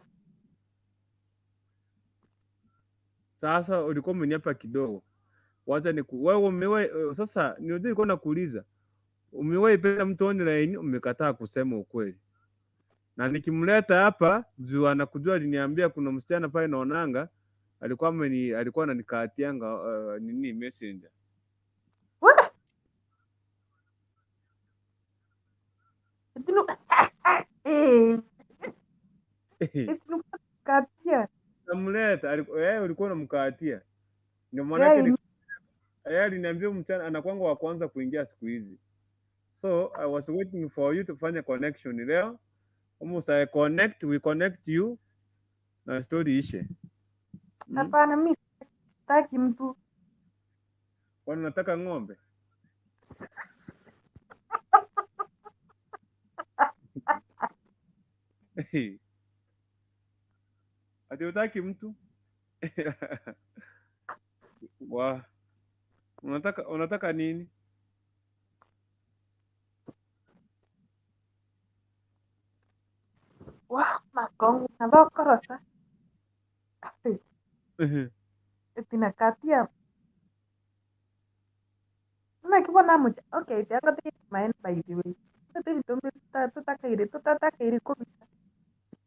[SPEAKER 3] Sasa ulikuwa umeniapa kidogo. Wacha ni wewe umewe sasa nilikuwa nakuuliza. Umewahi penda mtu online umekataa kusema ukweli. Na nikimleta hapa juu anakujua, aliniambia kuna msichana pale naonanga alikuwa alikuwa ananikatianga nini messenger.
[SPEAKER 4] What? Katia.
[SPEAKER 3] Namleta ulikuwa unamkatia. Ndio maana yake yeye aliniambia mchana anakuanga wa kwanza kuingia siku hizi. So I was waiting for you to find a connection leo. Almost I connect, we connect you na story ishe.
[SPEAKER 4] Hapana, mimi sitaki mtu.
[SPEAKER 3] Kwani unataka ng'ombe? Ati hutaki mtu? Wa, unataka nini?
[SPEAKER 4] Wa makongo nabokorosa. Tinakatia. Nakibona mucha. Okay, tiagote maen by the way. Tete tutakaire tutakaire kabisa.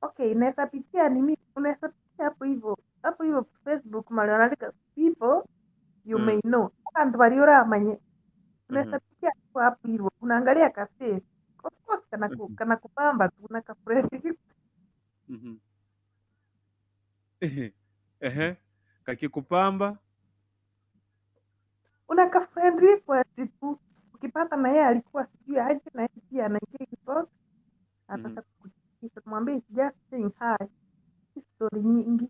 [SPEAKER 4] Okay, inaweza pitia nini? Unaweza pitia hapo hivyo. Hapo hivyo Facebook mali wanaandika people you may know. Abantu bali manye. Unaweza pitia hapo hapo hivyo. Unaangalia ka face. Of course kana kana kupamba tu na ka fresh.
[SPEAKER 3] Ehe. Kakikupamba.
[SPEAKER 4] Una ka friend request tu. Ukipata na yeye alikuwa sijui aje na yeye pia anaingia inbox. Ataka kukuchekesha, kumwambia it's just saying hi. Si story nyingi.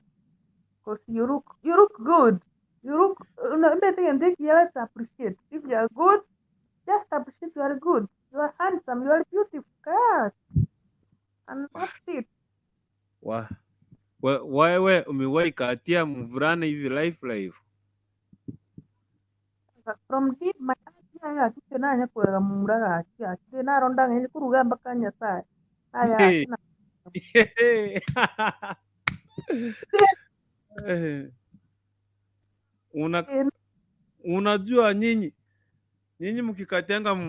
[SPEAKER 4] Cause you look good. You look unaambia tena ndiki ya let's appreciate. If you are good, just appreciate you are good. You are handsome, you are beautiful. God. And that's it.
[SPEAKER 3] Wa. Wewe umewahi katia mvulana hivi live live?
[SPEAKER 4] From deep my heart, ya kite nanya kwega muraga akia. Kite naronda ng'enye kuruga mpaka Nyasaye. Aya, na
[SPEAKER 3] Unajua nyinyi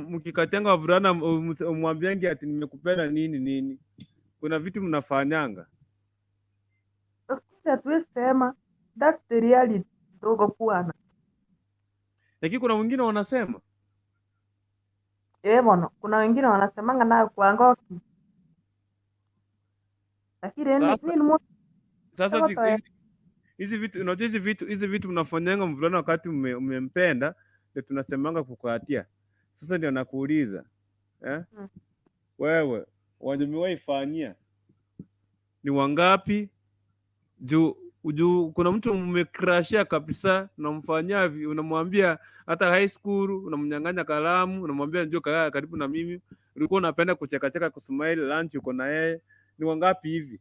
[SPEAKER 3] mkikatenga wavulana umwambiangi ati nimekupenda nini nini. Kuna vitu mnafanyanga.
[SPEAKER 4] Of course hatuwezi sema that's the reality kidogo kuana.
[SPEAKER 3] Lakini kuna wengine wanasema
[SPEAKER 4] Eh, bono, kuna wengine wanasemanga nayo kwa ngoki. Lakini
[SPEAKER 3] Sasa
[SPEAKER 4] ni mo
[SPEAKER 3] sasa hizi vitu, unajua hizi vitu mnafanyanga mvulana wakati umempenda ndio tunasemanga kukatia. Sasa ndio nakuuliza, eh? Wewe wenye umewahi fanyia ni wangapi? Juu kuna mtu umecrashia kabisa, unamfanyia unamwambia hata high school unamnyang'anya kalamu, unamwambia njoo kaa karibu na mimi, ulikuwa unapenda kuchekacheka kusmile lunch uko na yeye, ni wangapi hivi?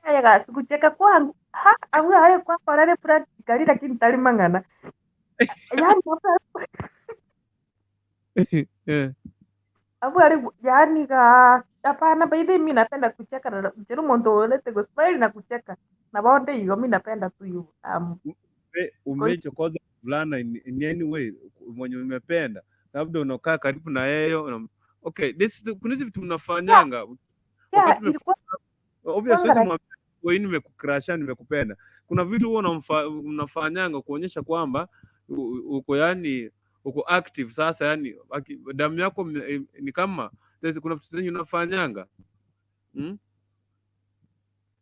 [SPEAKER 4] Aya, kucheka kwangu ha awu aye kwa rare practically lakini tali mangana. Yani abu ari yani ga hapana, by the way mimi napenda kucheka na jero muntu olete go smile na kucheka. Na bonde hiyo mimi napenda tu hiyo.
[SPEAKER 3] Umechokoza mvulana in any way mwenye umependa, labda unakaa karibu na yeye okay, kuna hizi vitu mnafanyanga wakati
[SPEAKER 4] ilikuwa
[SPEAKER 3] obvious
[SPEAKER 4] kwanza
[SPEAKER 3] huwezi mwambia wewe nimekucrasha nimekupenda. Kuna vitu huwa mnafanyanga kuonyesha kwamba uko yani uko active sasa, yani damu yako ni kama kuna vitu zenye unafanyanga?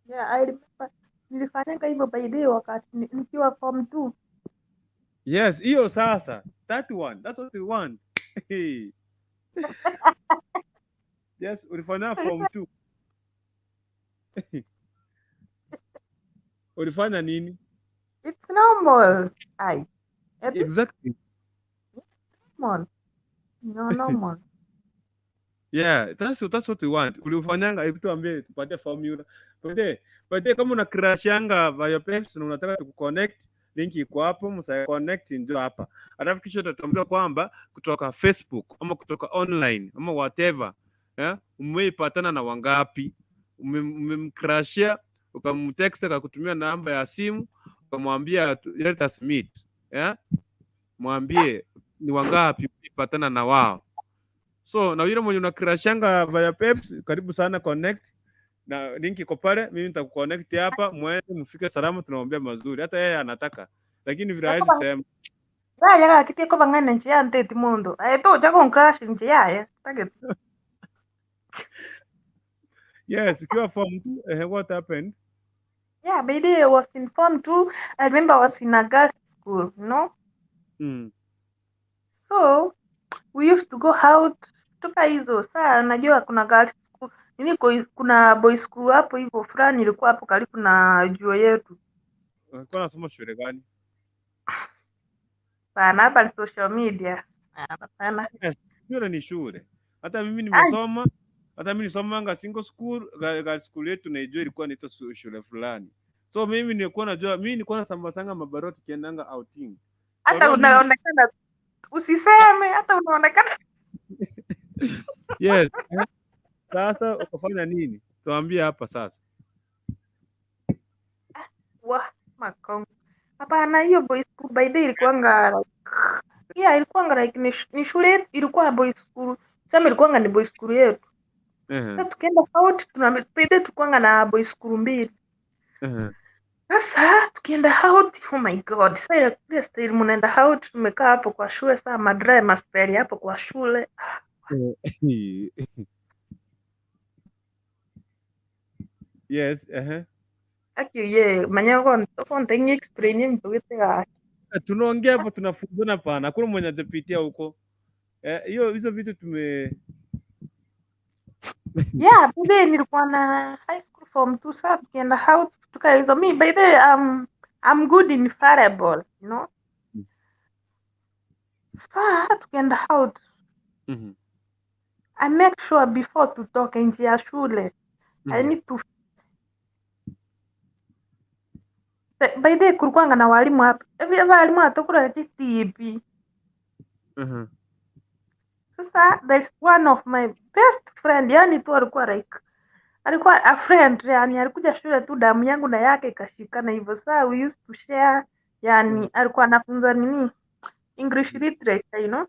[SPEAKER 4] Yeah, I remember nilifanyanga hivyo by the way wakati nikiwa form 2.
[SPEAKER 3] Yes, hiyo sasa. That one, that's what we want. Yes, ulifanya form 2. Ulifanya nini?
[SPEAKER 4] It's normal. Ai. It's
[SPEAKER 3] Exactly.
[SPEAKER 4] normal. No, normal.
[SPEAKER 3] Yeah, that's what we want. Ulifanyanga, hebu tuambie, tupatie formula. Patie kama una crashanga via Peps na unataka tukuconnect, link iko hapo, msa connect ndio hapa. Alafu kisha utatuambia kwamba kutoka Facebook ama kutoka online ama whatever, yeah, umeipatana na wangapi? Umemcrashia, ukamtext akakutumia namba ya simu, ukamwambia let us meet. Yeah? Mwambie ni wangapi umeipatana na wao. So na yule mwenye unacrashanga via Peps, karibu sana connect na link iko pale, mimi nitakuconnect hapa, mwende mfike salama, tunamwambia mazuri. Hata yeye anataka, lakini vile hawezi sema.
[SPEAKER 4] Raya gakite ko bang'ana nche ya nteti mundu. Ai to cha kon crash nche ya. Take.
[SPEAKER 3] Yes, ukiwa form 2, what happened?
[SPEAKER 4] Yeah, by the way, I was in form 2. I remember I was in a girls' school, no? So we used to go out toka hizo saa, najua kuna girls school nini, kuna boys school hapo hivyo fulani ilikuwa hapo karibu na juo yetu.
[SPEAKER 3] Ulikuwa unasoma shule gani?
[SPEAKER 4] Pana hapa ni social media. Ah, hapana.
[SPEAKER 3] Shule ni shule. Hata mimi nimesoma, Hata mimi nilisomanga single school, girls school yetu naijua ilikuwa inaitwa shule fulani. So mimi nilikuwa najua, mimi nilikuwa nasambasanga mabarua tukiendanga outing.
[SPEAKER 4] Hata
[SPEAKER 3] Barua mimi
[SPEAKER 4] unaonekana, usiseme, hata unaonekana.
[SPEAKER 3] Yes. Sasa ukafanya nini? Tuambie hapa sasa.
[SPEAKER 4] Wa makongo. Hapana, hiyo boys school by the way ilikuwanga like, yeah, ilikuwanga like ni shule yetu ilikuwa boys school. Sema ilikuwanga ni boys school yetu. Sasa tukienda out tuna by the way tulikuwanga na boys school mbili. Sasa tukienda out, oh my God. Sasa ile style mnaenda out, tumekaa hapo kwa shule saa madry maspeli hapo kwa shule.
[SPEAKER 3] Yes,
[SPEAKER 4] Aki ye manya ko ntengi explain mtu wete ga.
[SPEAKER 3] Tunaongea hapo tunafunzana pana. Hakuna mwenye atapitia huko. Hiyo hizo vitu tume
[SPEAKER 4] Yeah, by the way nilikuwa na high school form 2, sasa tukienda out tuka hizo mi by the way, I'm good in fireball, you know. Sasa tukienda out I make sure before tutoke nje ya shule I need to by the way kulikuwanga na walimu hapa. Hivi walimu atokura TTP. Sasa there's one of my best friend, yani tu alikuwa like alikuwa a friend, yani alikuja shule tu damu yangu na yake ikashikana hivyo. Sasa we used to share, yani alikuwa anafunza nini English literature, you know.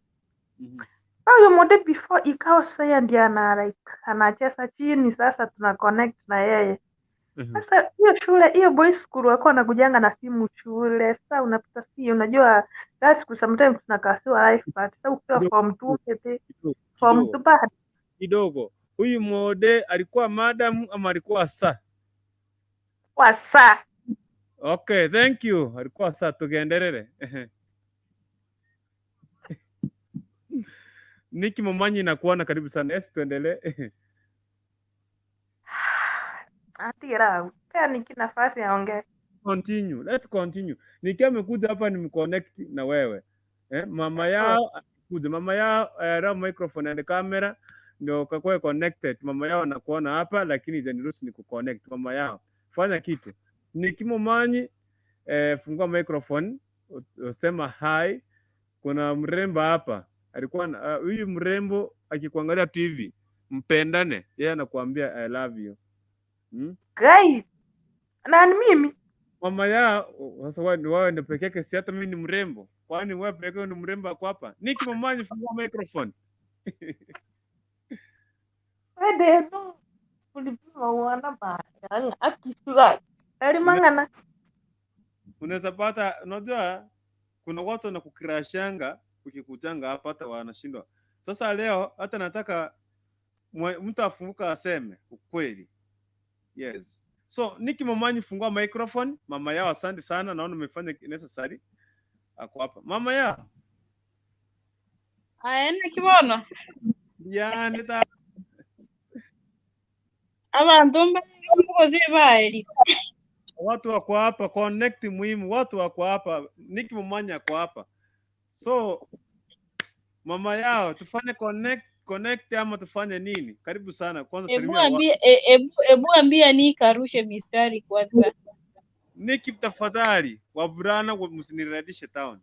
[SPEAKER 4] Sasa huyo mode before ikawa sasa yeye ndiye ana like anacheza chini, sasa tuna connect na yeye. Sasa hiyo shule hiyo boys school walikuwa wanakujanga na simu shule. Sasa unapata si unajua girls school sometimes tunakasiwa life but sasa ukiwa
[SPEAKER 3] Kidogo,
[SPEAKER 4] form 2 kete
[SPEAKER 3] kidogo,
[SPEAKER 4] form
[SPEAKER 3] kidogo.
[SPEAKER 4] 2 bado
[SPEAKER 3] Kidogo. Huyu mode alikuwa madam ama alikuwa sa?
[SPEAKER 4] kwa saa
[SPEAKER 3] Okay, thank you. Alikuwa sa, tugenderere. Niki Momanyi nakuona karibu sana. Yes, tuendelee.
[SPEAKER 4] atira pea niki nafasi aongee.
[SPEAKER 3] Continue. Let's continue. Niki amekuja hapa nimconnect na wewe. Mama yao kuja, mama yao microphone and camera ndio kakuwa connected. Mama yao anakuona hapa lakini haijaniruhusu ni kuconnect mama yao. Fanya kitu. Niki Momanyi, fungua microphone, usema hi. Kuna mrembo hapa. Alikuwa huyu mrembo akikuangalia TV, mpendane. Yeye anakuambia I love you.
[SPEAKER 4] Guys, nani mimi?
[SPEAKER 3] Mama yao sasa wewe ndio peke yake, si hata mimi ni mrembo. Kwani wewe peke yako ni mrembo ako hapa? Niki Momanyi, fungua microphone.
[SPEAKER 4] Wede no ulipima wana ba akishuka. Alimangana.
[SPEAKER 3] Unaweza pata, unajua kuna watu wanakukrashanga ukikutanga hapa hata wanashindwa. Sasa leo hata nataka mtu afunguka aseme ukweli. Yes. So Niki Momanyi, fungua microphone. Mama yao, asante sana, naona umefanya necessary. Ako hapa. Mama yao.
[SPEAKER 5] Aya kibono
[SPEAKER 3] Yani ta
[SPEAKER 5] abantu mbagozi baeli
[SPEAKER 3] watu wako hapa, connect muhimu, watu wako hapa. Niki Momanyi ako hapa. So mama yao, tufanye connect ama tufanye nini? Karibu sana. Kwanza
[SPEAKER 5] ebu
[SPEAKER 3] salimia watu.
[SPEAKER 5] ambia ebu ambia nikarushe mistari kwanza.
[SPEAKER 3] Niki, tafadhali wavulana msiniradishe town.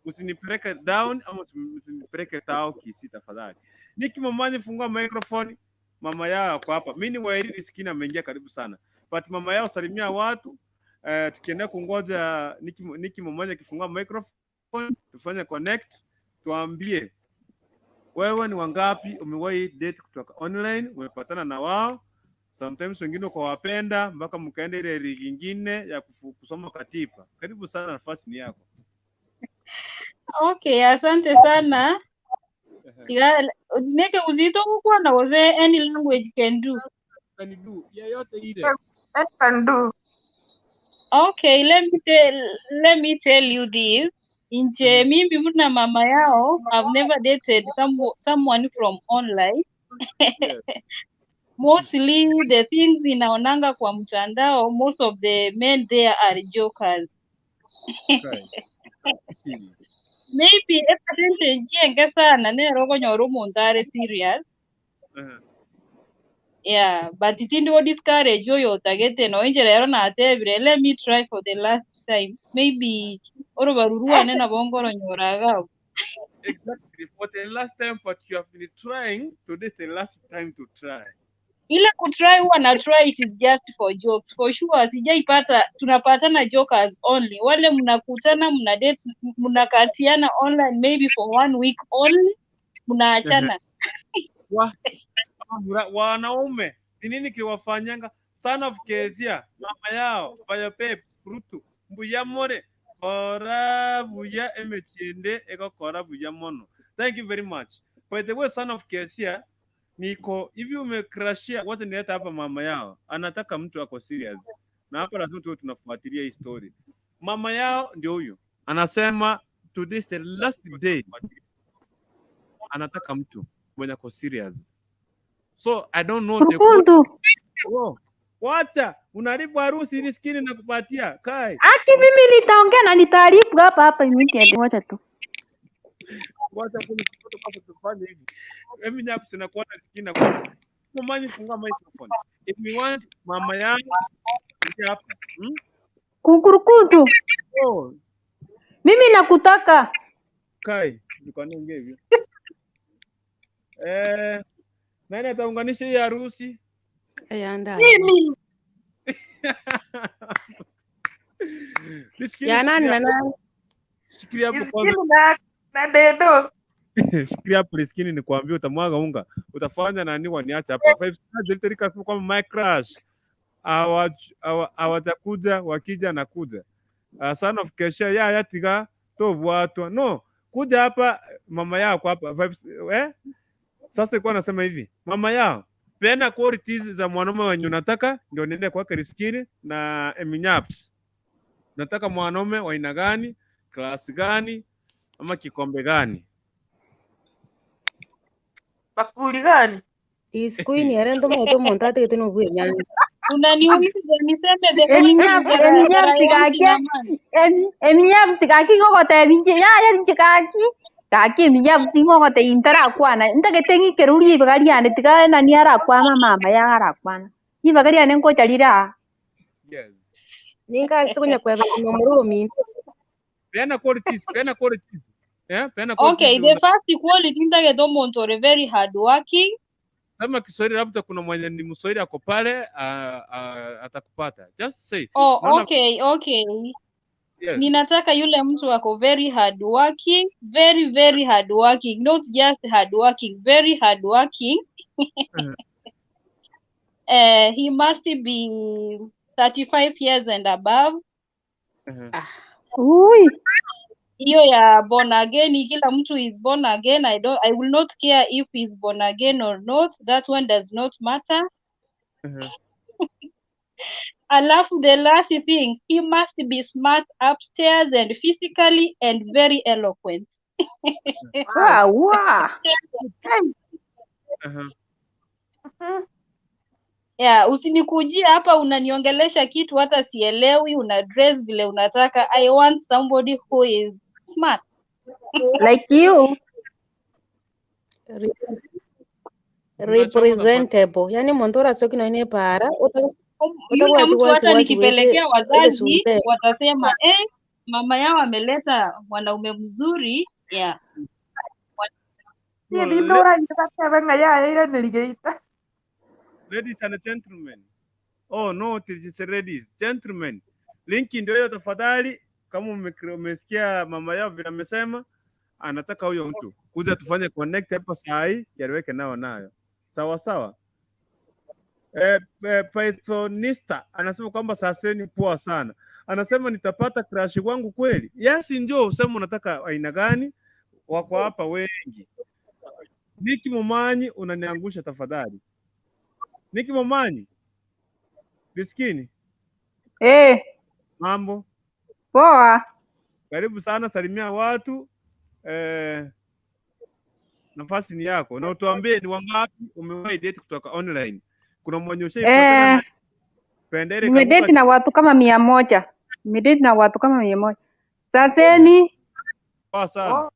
[SPEAKER 3] Usinipeleke down ama usinipeleke tao Kisii tafadhali. Niki Momanyi, fungua microphone. Mama yao ako hapa. Mimi ni Wairiri Sikini ameingia, karibu sana. But mama yao salimia watu. Tukiendelea kungoja Niki Momanyi akifungua microphone, tufanye connect, tuambie wewe ni wangapi umewahi date kutoka online, umepatana na wao, sometimes wengine ukawapenda mpaka mkaenda ile ligi nyingine ya kusoma katiba. Karibu sana, nafasi ni yako.
[SPEAKER 5] Okay, asante sana. Neke uzito kukua na wazee, any language can do.
[SPEAKER 3] Can do yeyote ile.
[SPEAKER 4] That can do.
[SPEAKER 5] Okay, let me tell you this. Inje mimi muna mama yao, I've never dated someone from online.
[SPEAKER 3] Yes.
[SPEAKER 5] Mostly the things inaonanga kwa mtandao, most of the men there are jokers.
[SPEAKER 3] Right.
[SPEAKER 5] Maybe a percentage yenge sana nero konyora omonto are serious. Yeah, but tindi discourage oyo otagete no inje rero natebire let me try for the last time. Maybe orobarurwane nabo ngoronyora.
[SPEAKER 3] Exactly. For the last time, but you have been trying. Today is the last time to try.
[SPEAKER 5] Ile kutry huwa na try, it is just for jokes. For sure sijaipata, tunapatana jokers only. Wale mnakutana, mna date, mnakatiana online maybe for one week only, mnaachana.
[SPEAKER 3] Wanaume ni nini kiliwafanyanga? Son of Kezia, mama yao Bayope Rutu mbuya more kora buya emechiende ekokora buya mono. Thank you very much. By the way, son of Kezia, niko hivi umekrashia wote, nileta hapa mama yao anataka mtu ako serious, na hapa lazima tuwe tunafuatilia hii story. Mama yao ndio huyu anasema today is the last day, anataka mtu mwenye ako serious. So I don't know the
[SPEAKER 6] Rukundu.
[SPEAKER 3] Oh, wacha unaharibu harusi ili skini nakupatia kai.
[SPEAKER 6] Aki mimi nitaongea na nitaharibu hapa hapa immediately. Wacha tu.
[SPEAKER 3] Wacha kuni tufanye hivi. Mimi nyapo sina kuona skini na kuona. Mama funga microphone. If you want mama yangu ingia hapa.
[SPEAKER 6] Kukurukundu.
[SPEAKER 3] Oh,
[SPEAKER 6] Mimi nakutaka.
[SPEAKER 3] kai, niko niongee hivyo. Nani ataunganisha hii harusi?
[SPEAKER 7] Ayanda.
[SPEAKER 5] Mimi
[SPEAKER 3] Nisikilize,
[SPEAKER 7] Ya nani na nani?
[SPEAKER 3] Shikilia hapo kwanza.
[SPEAKER 4] Iskini na dedo.
[SPEAKER 3] Shikilia hapo liskini nikwambie, utamwaga unga, utafanya nani waniache hapa. Five Stars Electric asema kwamba my crush hawatakuja, wakija nakuja. Son of Kesha ya yatiga tobwatwa no kuja hapa mama yako hapa Five, Sasa ilikuwa nasema hivi, mama yao peana qualities za mwanaume wenye unataka ndio niende kwake riskini na eminyaps. Nataka mwanaume wa aina gani, klasi gani, ama kikombe gani?
[SPEAKER 4] Bakuli gani?
[SPEAKER 7] Isikuini ere ntomaete omonto ategete nobua enyancha.
[SPEAKER 5] Unaniuliza niseme the qualities
[SPEAKER 6] Eminyapsi,
[SPEAKER 5] that I
[SPEAKER 6] eminyapsi
[SPEAKER 5] want in a
[SPEAKER 6] gaki.
[SPEAKER 5] man.
[SPEAKER 6] Eminyapsi gaki ngogotebi inche yaya inche gaki. Gaki eminyapsi ngogotebi ntarakwana. Ntagete ng'ikerurie ibaga riane tiga nani arakwana mama ya arakwana. Ibaga riane ngocha rira.
[SPEAKER 3] Yes.
[SPEAKER 7] Ninga tokonya kweba nomoro ominto.
[SPEAKER 3] Peana qualities, peana qualities. Yeah, peana qualities.
[SPEAKER 5] Okay, the first quality ntagete omonto ore very hard working.
[SPEAKER 3] Kama Kiswahili labda kuna mwenye ni Mswahili ako pale atakupata. Just say.
[SPEAKER 5] Oh,
[SPEAKER 3] Naona-
[SPEAKER 5] okay, okay.
[SPEAKER 3] Yes.
[SPEAKER 5] Ninataka yule mtu ako very hard working, very very hard working, not just hard working, very hard working. He must be 35 years and above.
[SPEAKER 6] Ui.
[SPEAKER 5] Hiyo ya born again, kila mtu is born again. I will not care if he's born again or not. That one does not matter. Alafu the last thing, he must be smart upstairs and physically and very eloquent.
[SPEAKER 6] Wow, wow.
[SPEAKER 5] Yeah, usinikujie hapa unaniongelesha kitu hata sielewi, una dress vile unataka. I want somebody who is smart.
[SPEAKER 6] Like you.
[SPEAKER 7] Representable. Yani omonto orasoki nonya epara
[SPEAKER 5] Yule
[SPEAKER 7] otabwati
[SPEAKER 5] mtu
[SPEAKER 7] wasi
[SPEAKER 5] hata
[SPEAKER 7] wasi
[SPEAKER 5] nikipelekea wazazi
[SPEAKER 7] egesunte.
[SPEAKER 5] watasema mama yao ameleta mwanaume mzuri. Yeah.
[SPEAKER 4] Niĩ ndindũragia gatebe ng'a yaya iranĩrigĩte.
[SPEAKER 3] Ladies and gentlemen. Oh no, it is ladies, gentlemen. Linki ndio hiyo tafadhali. Kama umesikia mama yao vile amesema, anataka huyo mtu kuja tufanye connect hapa saa hii, kieleweke nao nayo. Sawa sawa. Pythonista anasema kwamba sasa ni poa sana. Anasema nitapata crush wangu kweli? Yes, njoo useme unataka aina gani? Wako hapa wengi. Niki Momanyi unaniangusha tafadhali. Niki Momanyi. Biskini. Mambo.
[SPEAKER 6] Poa.
[SPEAKER 3] Karibu sana, salimia watu. Nafasi ni yako. Na utuambie ni wangapi umewahi date kutoka online. Kuna mwenye ushaipatana na Pendere
[SPEAKER 6] Nimedate
[SPEAKER 3] kabuka
[SPEAKER 6] na watu kama 100. Nimedate na watu kama 100. Saseni.
[SPEAKER 3] Poa sana.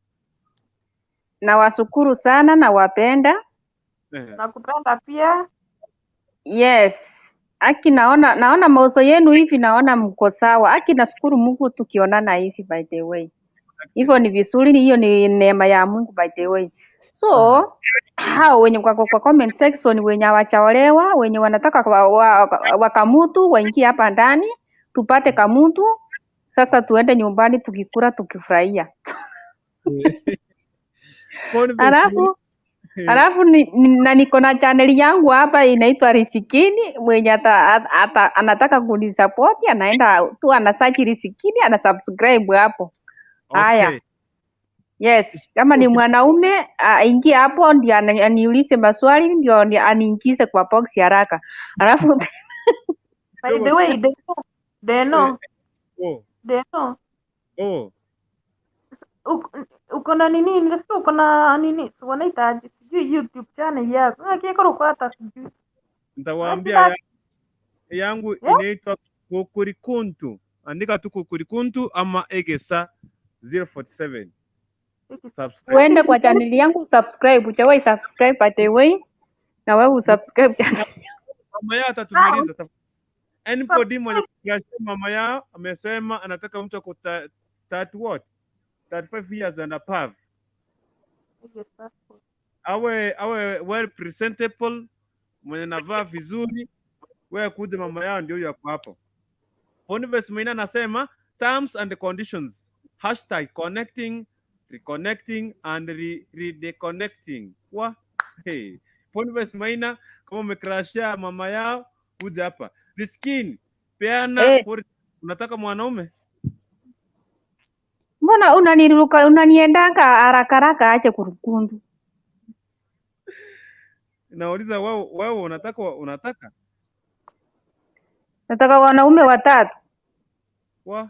[SPEAKER 6] Nawashukuru sana na wapenda.
[SPEAKER 4] Nakupenda pia.
[SPEAKER 6] Yes. Aki naona mauso yenu hivi, naona mko sawa. Aki nashukuru Mungu tukionana hivi, by the way. Hivyo ni vizuri, hiyo ni neema ya Mungu, by the way. So hao wenye kwa comment section, wenye hawachaolewa, wenye wanataka wakamutu waingie hapa ndani tupate kamutu. Sasa tuende nyumbani tukikula tukifurahia.
[SPEAKER 3] Boniface
[SPEAKER 6] Alafu na niko na channel yangu hapa inaitwa Risikini. Mwenye ata anataka kunisupport anaenda tu ana search Risikini, ana subscribe hapo. Haya.
[SPEAKER 3] Okay.
[SPEAKER 6] Yes, kama ni mwanaume aingie hapo ndio aniulize maswali, ndio aniingize kwa box haraka. Alafu
[SPEAKER 4] By the way, they know, they know,
[SPEAKER 3] Oh,
[SPEAKER 4] they know.
[SPEAKER 3] oh.
[SPEAKER 4] Uko na nini? Nilisikia uko na nini? Si wanaita sijui YouTube channel yako. Kiko uko hata sijui.
[SPEAKER 3] Nitawaambia yangu inaitwa Kukurikuntu. Andika tu Kukurikuntu ama Egesa 047. Subscribe.
[SPEAKER 6] Uende kwa channel yangu subscribe, hujawahi subscribe, by the way. Na wewe usubscribe channel.
[SPEAKER 3] Mama yao atatumaliza. Anybody mwenye kufikia mama yao amesema anataka mtu ako 30 what? 35 years and above. Awe well presentable, mwenye navaa vizuri, wewe kuja mama yao ndio huyo ako hapo. Boniface Maina anasema terms and conditions #connecting, reconnecting and reconnecting. Wa hey. Boniface Maina, kama umecrashia mama yao kuja hapa. Riskin, peana
[SPEAKER 6] Eh.
[SPEAKER 3] unataka mwanaume?
[SPEAKER 6] Mbona unaniruka, unaniendanga haraka haraka ache kurukundu?
[SPEAKER 3] Nauliza wewe unataka?
[SPEAKER 6] Nataka wanaume watatu.
[SPEAKER 3] Wa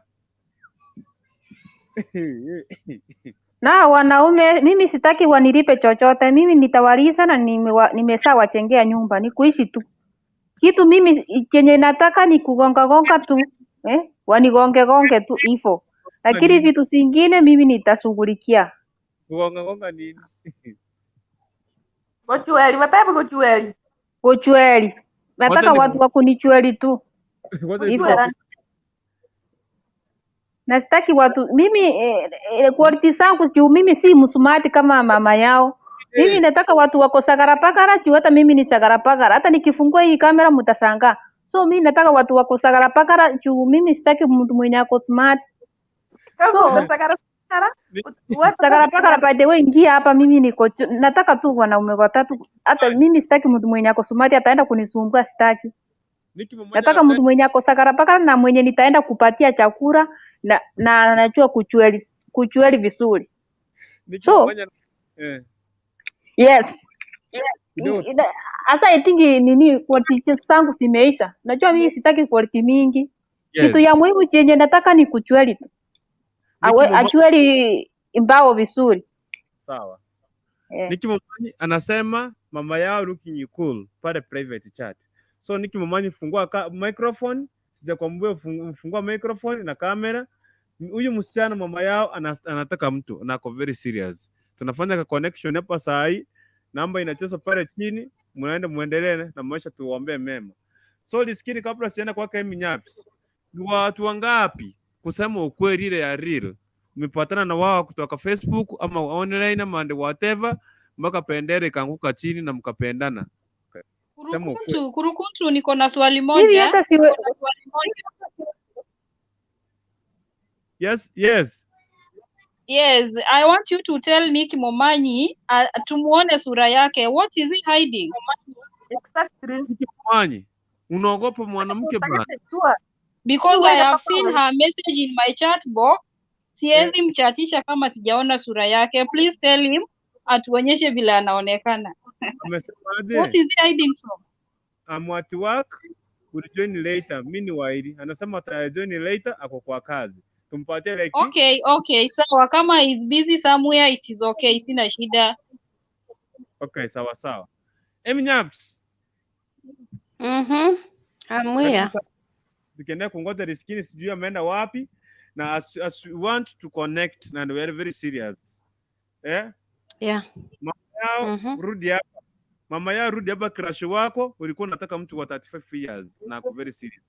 [SPEAKER 6] Na wanaume mimi sitaki wanilipe chochote. Mimi nitawaliza na nimeshawajengea nyumba, ni kuishi tu. Kitu mimi chenye nataka ni kugonga gonga tu, eh? Wanigonge gonge tu hivyo. Lakini
[SPEAKER 3] nini?
[SPEAKER 6] Vitu zingine mimi nitashughulikia.
[SPEAKER 3] Kugonga gonga nini?
[SPEAKER 4] Gochueli, watabu gochueli.
[SPEAKER 6] Kuchweli. Nataka watu wa kunichweli tu.
[SPEAKER 3] Wacha
[SPEAKER 6] Hivyo.
[SPEAKER 4] Gochueli.
[SPEAKER 6] Na sitaki watu mimi quality zangu juu mimi si msumati kama mama yao. Mimi nataka watu wako sagarapagara juu hata mimi ni sagarapagara. Hata nikifungua hii kamera mtashangaa. So mimi nataka watu wako sagarapagara juu mimi sitaki mtu mwenye ako smart. So sagarapagara, by the way, ingia hapa, mimi niko nataka tu wanaume watatu. Hata mimi sitaki mtu mwenye ako smart ataenda kunisumbua, sitaki.
[SPEAKER 3] Niki mmoja
[SPEAKER 6] Nataka
[SPEAKER 3] anasema
[SPEAKER 6] mtu mwenye ako sagarapagara na mwenye nitaenda kupatia chakula na anajua kuchweli vizuri.
[SPEAKER 3] Niki
[SPEAKER 6] So
[SPEAKER 3] mmoja
[SPEAKER 6] yes.
[SPEAKER 3] Kidogo.
[SPEAKER 6] Asa I think nini quality zangu zimeisha. Najua mimi sitaki quality mingi. Kitu ya muhimu chenye nataka ni kuchweli tu.
[SPEAKER 3] Niki
[SPEAKER 6] Achweli mbao vizuri.
[SPEAKER 3] Sawa.
[SPEAKER 6] Eh.
[SPEAKER 3] Niki Momanyi anasema mama yao looking cool pale private chat. So Niki Momanyi, fungua microphone, sijakwambia fungua microphone na kamera. Huyu msichana mama yao anataka mtu na ako very serious. Tunafanya ka connection hapa saa hii, namba inachezwa pale chini, muende muendelee na maisha, tuombee mema. So liskini, kabla sienda kwake Emi Nyaps, ni watu wangapi kusema ukweli ile ya real umepatana na wao kutoka Facebook ama online ama and whatever mpaka bendera ikaanguka chini na mkapendana? Sema ukweli.
[SPEAKER 5] Kurukuntu, Kurukuntu, niko na swali
[SPEAKER 6] Mimi
[SPEAKER 5] moja.
[SPEAKER 6] hata siwe
[SPEAKER 3] Yes.
[SPEAKER 5] Yes, I want you to tell Nick Momanyi tumuone sura yake. What is he hiding?
[SPEAKER 4] Exactly.
[SPEAKER 3] Niki Momanyi, unaogopa mwanamke bwana?
[SPEAKER 5] Because I have seen her message in my chat box. Siwezi mchatisha kama sijaona sura yake. Please tell him atuonyeshe vile anaonekana.
[SPEAKER 3] Amesema
[SPEAKER 5] What
[SPEAKER 3] aje?
[SPEAKER 5] is he hiding from?
[SPEAKER 3] I'm at work, will join later. Mimi ni waili. Anasema ata join later, ako kwa kazi. Tumpatie like
[SPEAKER 5] Okay, sawa. Kama is busy somewhere it is okay, sina shida.
[SPEAKER 3] Okay, sawa sawa. Emi Nyaps,
[SPEAKER 7] I'm here.
[SPEAKER 3] Tukiendelea kungoja Riskini, sijui ameenda wapi, na as we want to connect and we are very serious. Eh?
[SPEAKER 7] Yeah.
[SPEAKER 3] Mama yao, rudi hapa. Mama yao, rudi hapa. Crush wako ulikuwa unataka mtu wa 35 years na ako very serious,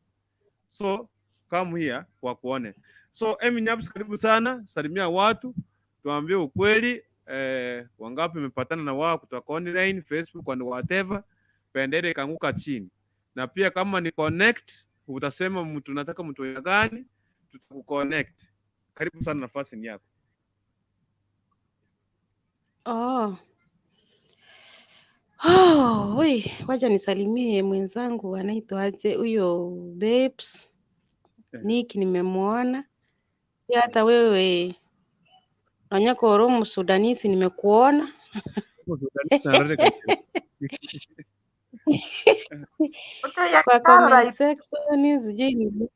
[SPEAKER 3] so come here wakuone. So Emi Nyaps, karibu sana, salimia watu, tuambie ukweli, wangapi umepatana na wao kutoka online, Facebook and whatever, bendera ikaanguka chini. Na pia kama ni connect, utasema mtu nataka mtu wa gani, tutakuconnect. Karibu sana, nafasi ni yako.
[SPEAKER 7] Oh. Oh, oi, wacha nisalimie mwenzangu anaitwa aje huyo, Babes. Nick nimemwona. Pia hata wewe Nonyako Msudanisi nimekuona. Kwa comment section sijui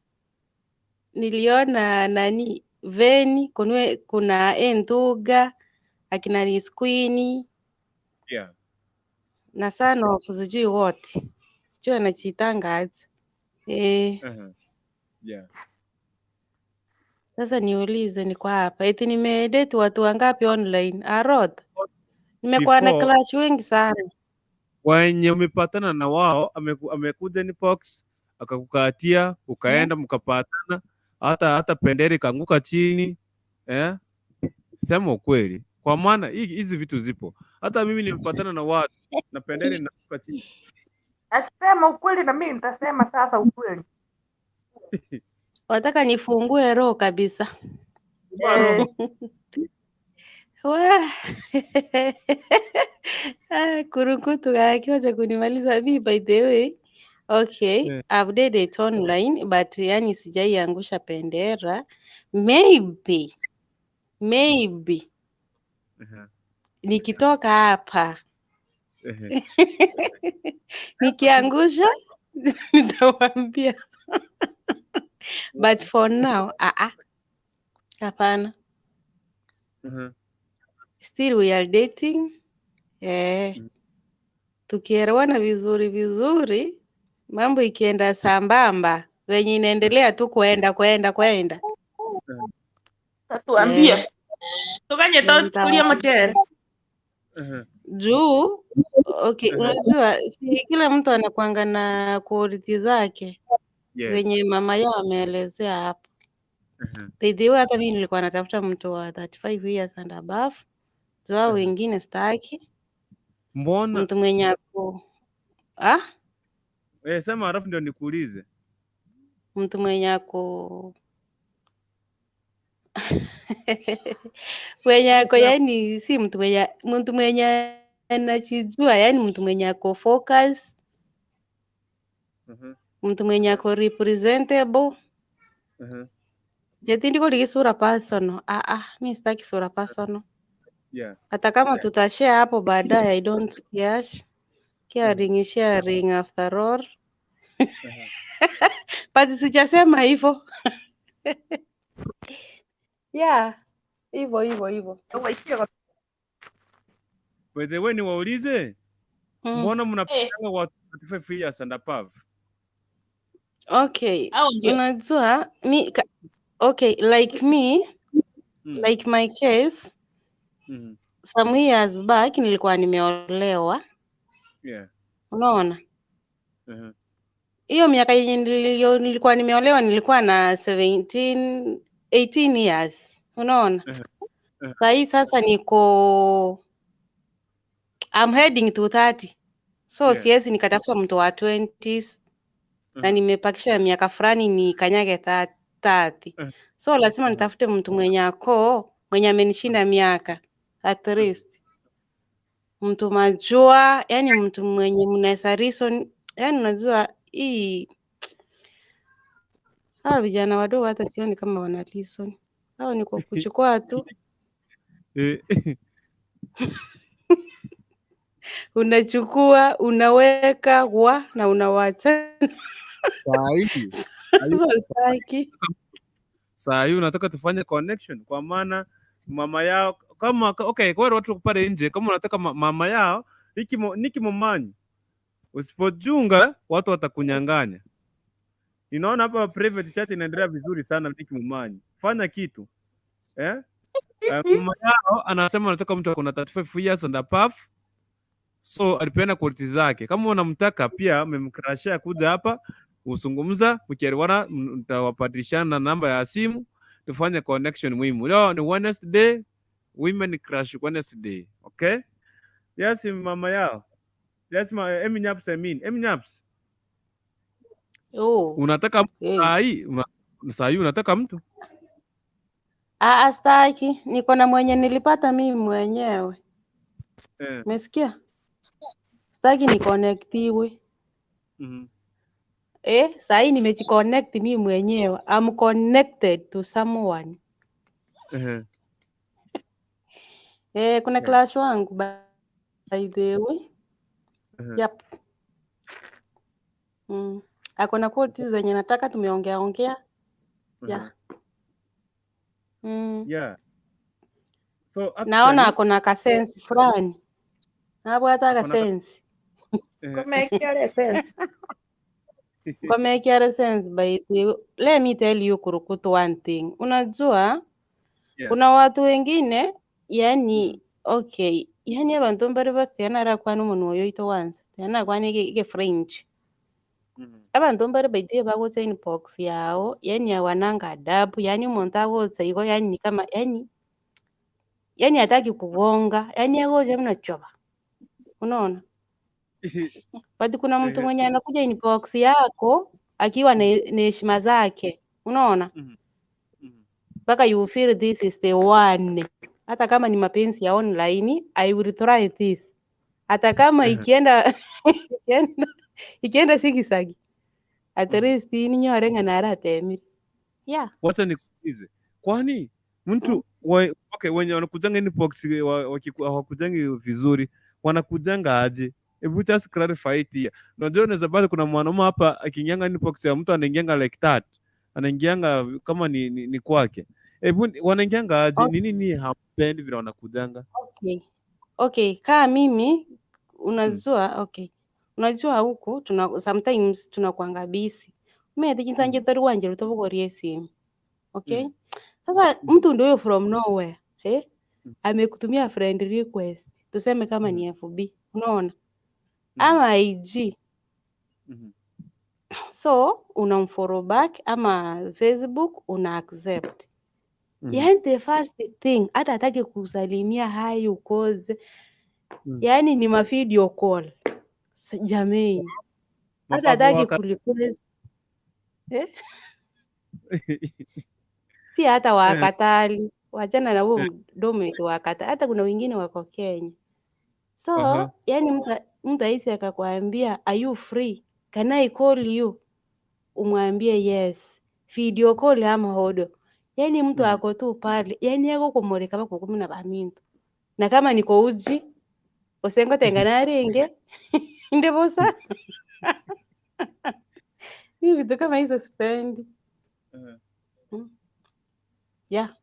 [SPEAKER 7] niliona nani Veni kunwe, kuna Enduga akina Liz Queen na Sanof, sijui wote, sijui anachitanga aje. Sasa niulize, niko hapa eti nimedate watu wangapi online? Arod, nimekuwa na
[SPEAKER 3] Before
[SPEAKER 7] crush wengi sana.
[SPEAKER 3] Wenye umepatana na wao, amekuja inbox akakukatia, ukaenda mkapatana, hata bendera ikaanguka chini, eh? Sema ukweli, kwa maana hizi vitu zipo. Hata mimi nimepatana na watu na bendera inaanguka chini.
[SPEAKER 4] Akisema ukweli na mimi nitasema sasa ukweli.
[SPEAKER 7] Wataka nifungue roho kabisa.
[SPEAKER 3] Fungua roho.
[SPEAKER 7] Wa. Ah, kurukutu akiwacha kunimaliza mi, by the way. Okay, I've did it online but yani sijaiangusha bendera. Maybe, maybe nikitoka hapa nikiangusha nitawaambia. But for now, ah ah, hapana. Still we are dating. Tukielewana vizuri vizuri, mambo ikienda sambamba, venye inaendelea tu kuenda kuenda kuenda.
[SPEAKER 4] Tatuambie. Tuganye
[SPEAKER 7] Ndio
[SPEAKER 4] to tulie mchere.
[SPEAKER 7] Juu okay, unajua si kila mtu anakuanga na quality zake venye mama yao ameelezea hapo. By the way, hata mimi nilikuwa natafuta mtu wa 35 years and above. Juu hao wengine staki.
[SPEAKER 3] Mbona?
[SPEAKER 7] Mtu mwenye ako ah?
[SPEAKER 3] Eh, sema halafu ndio nikuulize.
[SPEAKER 7] Mtu mwenye ako mwenye ako, yani si mtu mwenye anachijua, yani mtu mwenye ako focus, mtu mwenye ako representable. Jetindiko likisura personal. Ah ah, mi sitaki sura personal. Hata kama tutashare hapo baadaye, I don't care. Caring is sharing after all. But sijasema hivyo. Yeah, hivyo hivyo hivyo.
[SPEAKER 3] By the way, niwaulize, mbona mnapendanga watu 35 years and above?
[SPEAKER 7] Okay,
[SPEAKER 5] Hao ndio
[SPEAKER 7] unajua mi okay, like me, like my case, some years back nilikuwa nimeolewa, unaona? Hiyo miaka yenye nilikuwa nimeolewa nilikuwa na 17, 18 years, unaona? Sahii sasa niko, I'm heading to 30. So siwezi nikatafuta mtu wa 20s na nimepakisha miaka fulani nikanyage 30. So lazima nitafute mtu mwenye ako mwenye amenishinda miaka at least, mtu majua, yani mtu mwenye mnaweza reason, yani unajua hii hawa vijana wadogo hata sioni kama wana reason. Hao ni kwa kuchukua tu, unachukua unaweka wa na unawacha.
[SPEAKER 3] Saa hii
[SPEAKER 7] Sasa sitaki.
[SPEAKER 3] Saa hii unataka tufanye connection, kwa maana mama yao kama, okay, kwa wale watu pale nje, kama unataka mama yao Niki Momanyi, usipochunga watu watakunyang'anya. Ninaona hapa private chat inaendelea vizuri sana. Niki Momanyi, fanya kitu, eh? Mama yao anasema anataka mtu akona 35 years and above. So alipeana quality zake. Kama unamtaka pia mmemcrushia kuja hapa usungumza, mkielewana mtawapatilishana namba ya simu tufanye connection muhimu. Leo ni Wednesday, Women Crush Wednesday. Okay? Yes, mama yao. Yes, ma Emi Nyaps, I mean. Emi Nyaps.
[SPEAKER 7] Oh,
[SPEAKER 3] Unataka mtu
[SPEAKER 7] hey.
[SPEAKER 3] saa hii? Saa hii unataka mtu?
[SPEAKER 7] Aa, staki. Niko na mwenye nilipata mimi mwenyewe. Umesikia? Staki niconnectiwe. Eh, saa hii nimejiconnect mimi mwenyewe. I'm connected to someone. Eh, kuna crush wangu by the way. Yep. Ako na qualities zenye nataka, tumeongea ongea. Yeah.
[SPEAKER 3] Yeah. So
[SPEAKER 7] Naona
[SPEAKER 3] actually
[SPEAKER 7] ako na kasense fulani. Nabwata
[SPEAKER 3] akona
[SPEAKER 7] kasense.
[SPEAKER 4] Komekiare sense.
[SPEAKER 7] Komekiare sense by the way. Let me tell you Kurukutu one thing. Unajua kuna watu wengine yani okay, yani abantu mbari batiana arakwana umuntu oyo wanza. Tiana kwana ike French. Abantu mbari baidie bagotsa inbox yao, yani awananga adabu, yani umuntu agotsa iko yani ni kama yani hataki kugonga, yani agoja mnachoba. Unaona? But kuna mtu mwenye anakuja inbox yako akiwa na heshima zake. Unaona? Mpaka you feel this is the one. Hata kama ni mapenzi ya online, I will try this. Hata kama ikienda sigisagi. At least ninyore ng'ana aratemire. Yeah.
[SPEAKER 3] Wacha nikuulize. Kwani mtu okay, wenye wanakujanga inbox hawakujangi vizuri, wanakujanga aje? Hebu just clarify it here. Unajua unaweza bado kuna mwanaume hapa akiingianga inbox ya mtu anaingianga like that. Anaingianga kama ni kwake. Hebu wanaingianga aje?
[SPEAKER 7] Okay.
[SPEAKER 3] Ni nini hampendi vile wanakujanga?
[SPEAKER 7] Okay. Okay, kaa mimi unajua okay. Unajua huku tuna sometimes tunakuanga busy. Mimi tichinsanje tori wanje rutobogoria simu. Okay? Sasa mtu ndio huyo from nowhere, eh? Amekutumia friend request. Tuseme kama ni FB, unaona? Ama IG. So unamfollow back ama Facebook una accept. Yani the first thing hata hataki kusalimia hi ukoze. Yani ni ma video call. Jameni. Hata
[SPEAKER 3] Mapapo
[SPEAKER 7] hataki kurequest. Eh? Si hata wakatali. Wachana na huo mdomo wetu wakata. Hata kuna wengine wako Kenya. So, yani mtu aisi akakwambia are you free? Can I call you? Umwambie yes. Video call ama hodo. Yani mtu ako tu pale. Yani yako kumurika bako kumi na bamintu. Na kama niko uji, osengo tengana ringe. Ndivosa. Mimi vitu kama hizo sipendi. Yeah.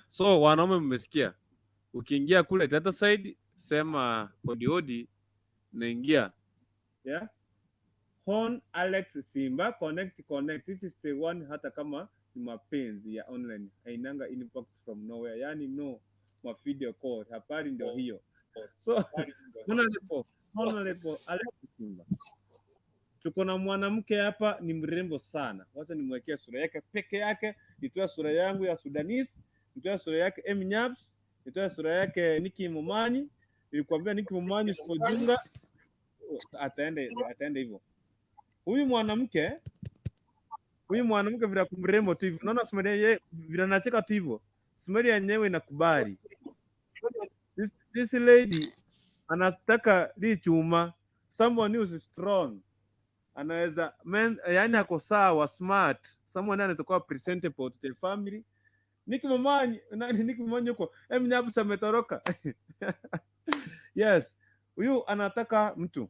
[SPEAKER 3] So wanaume mmesikia, ukiingia kule the other side sema odi odi, naingia. Yeah. Hon Alex Simba connect connect. This is the one, hata kama ni mapenzi ya online hainanga inbox from nowhere, yani no ma video call, habari ndio hiyo. So Honorable Alex Simba, tuko na mwanamke hapa, ni mrembo sana. Wacha nimwekee sura yake peke yake, nitoe sura yangu ya Sudanese, nitoe sura yake M Nyaps, nitoe sura yake Niki Momanyi. Nilikwambia Niki Momanyi usipojiunga ataenda hivyo. Huyu mwanamke vile kumrembo tu hivyo, unaona Sumaria yeye vile anacheka tu hivyo, Sumaria yenyewe inakubali. This lady anataka li chuma, someone who is strong, anaweza man, yani ako sawa, smart, someone anaweza kuwa presentable to the family. Niki Momanyi, nani Niki Momanyi huko, M Nyaps ametoroka. Yes, huyu anataka mtu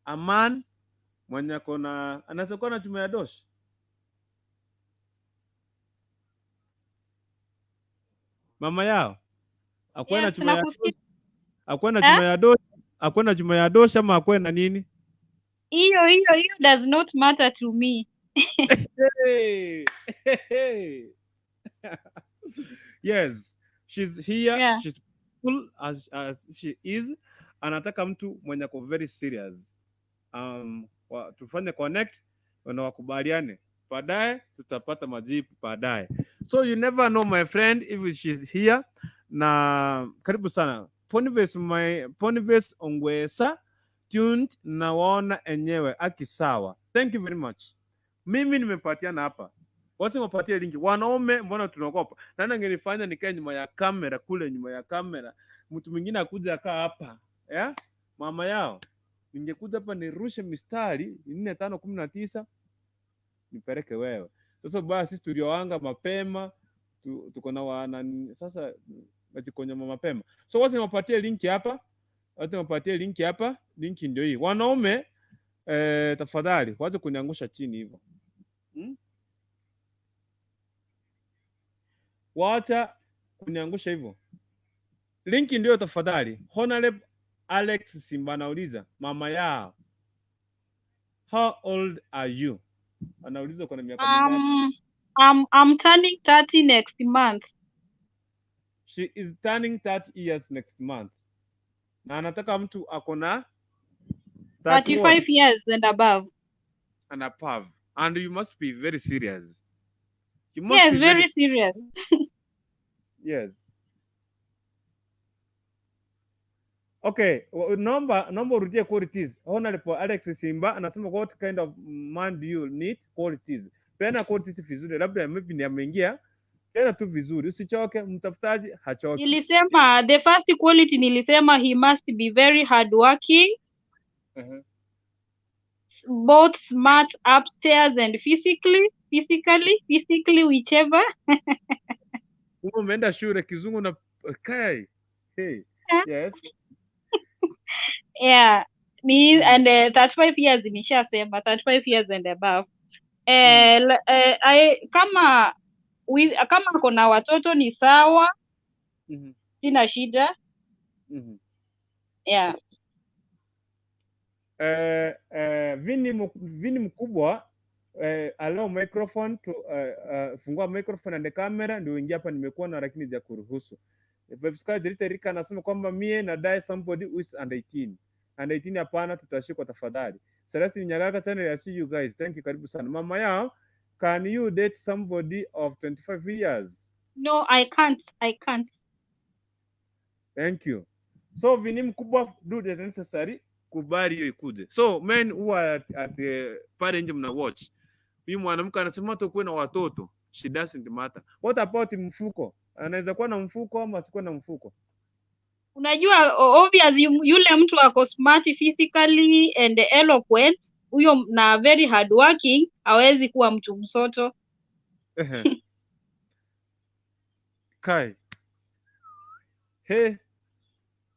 [SPEAKER 3] a man mwenye ako na anaweza kuwa na chuma ya dosh. Mama yao akuwe na
[SPEAKER 5] Yes,
[SPEAKER 3] chuma ya
[SPEAKER 5] nakusikia.
[SPEAKER 3] dosh, akuwe na chuma
[SPEAKER 5] Eh?
[SPEAKER 3] ya dosh, akuwe na chuma ya dosh ama akuwe na nini?
[SPEAKER 5] Hiyo hiyo hiyo does not matter to me.
[SPEAKER 3] Hey! Hey! Yes, she's here.
[SPEAKER 5] Yeah.
[SPEAKER 3] She's Beautiful as she is, anataka mtu mwenye ako very serious. Tufanye connect na wakubaliane, baadaye tutapata majibu baadaye. So you never know, my friend, if she's here. Na karibu sana Boniface, my Boniface Ongwesa tuned, nawaona enyewe aki sawa. Thank you very much. Mimi nimepatiana hapa, wacha wapatie link. Wanaume mbona tunaogopa? Nani angenifanya nikae nyuma ya kamera kule nyuma ya kamera, mtu mwingine akuja akaa hapa, yeah? Mama yao, ningekuja hapa nirushe mistari 4 5 19 nipeleke wewe. Sasa basi sisi tulioanga mapema tuko na wana sasa najikonyoma mapema. So wacha niwapatie link hapa, wacha niwapatie link hapa. Link ndio hii. Wanaume, tafadhali wacha kuniangusha chini hivyo. Wacha kuniangusha hivyo. Link ndio tafadhali. Honorable Alex Simba anauliza mama yao, how old are you? Anauliza uko na miaka mingapi?
[SPEAKER 5] I'm turning 30 next month.
[SPEAKER 3] She is turning 30 years next month. Na anataka mtu ako na 30 what?
[SPEAKER 5] 35 years and above.
[SPEAKER 3] And above. And you must be very serious. You must
[SPEAKER 5] Yes,
[SPEAKER 3] be very
[SPEAKER 5] very serious.
[SPEAKER 3] Yes. Okay, naomba urudie qualities. Honorable Alex Simba anasema, what kind of man do you need? Qualities. Peana qualities vizuri, labda maybe ni ameingia. Tena tu vizuri, usichoke, mtafutaji hachoki.
[SPEAKER 5] Nilisema the first quality, nilisema he must be very hardworking, both smart upstairs and physically, whichever.
[SPEAKER 3] Kumbe umeenda shule kizungu na kai. Hey. Yes.
[SPEAKER 5] Yeah. Ni and 35 years nishasema 35 years and above. Kama kuna watoto ni sawa, sina shida. Yeah.
[SPEAKER 3] Vini mkubwa, allow microphone to fungua microphone and the camera ndio uingie hapa. Nimekuwa na lakini ja kuruhusu. Vebsky Rika anasema kwamba mie nadai somebody who is under 18. Under 18 hapana, tutashikwa tafadhali. Celestine Nyagaka channel, I see you guys. Thank you, karibu sana. Mama yao, can you date somebody of 25 years?
[SPEAKER 5] No, I can't. I can't.
[SPEAKER 3] Thank you. So Vini mkubwa, do the necessary, kubali hiyo ikuje. So men who are at the pale nje mna watch. Huyu mwanamke anasema hata ukuwe na watoto, she doesn't matter. What about mfuko? Anaweza kuwa na mfuko ama asikuwe na mfuko?
[SPEAKER 5] Unajua obvious yule mtu ako smart physically and eloquent, huyo na very hardworking, hawezi kuwa mtu msoto.
[SPEAKER 3] Ehe. Kai. Hey.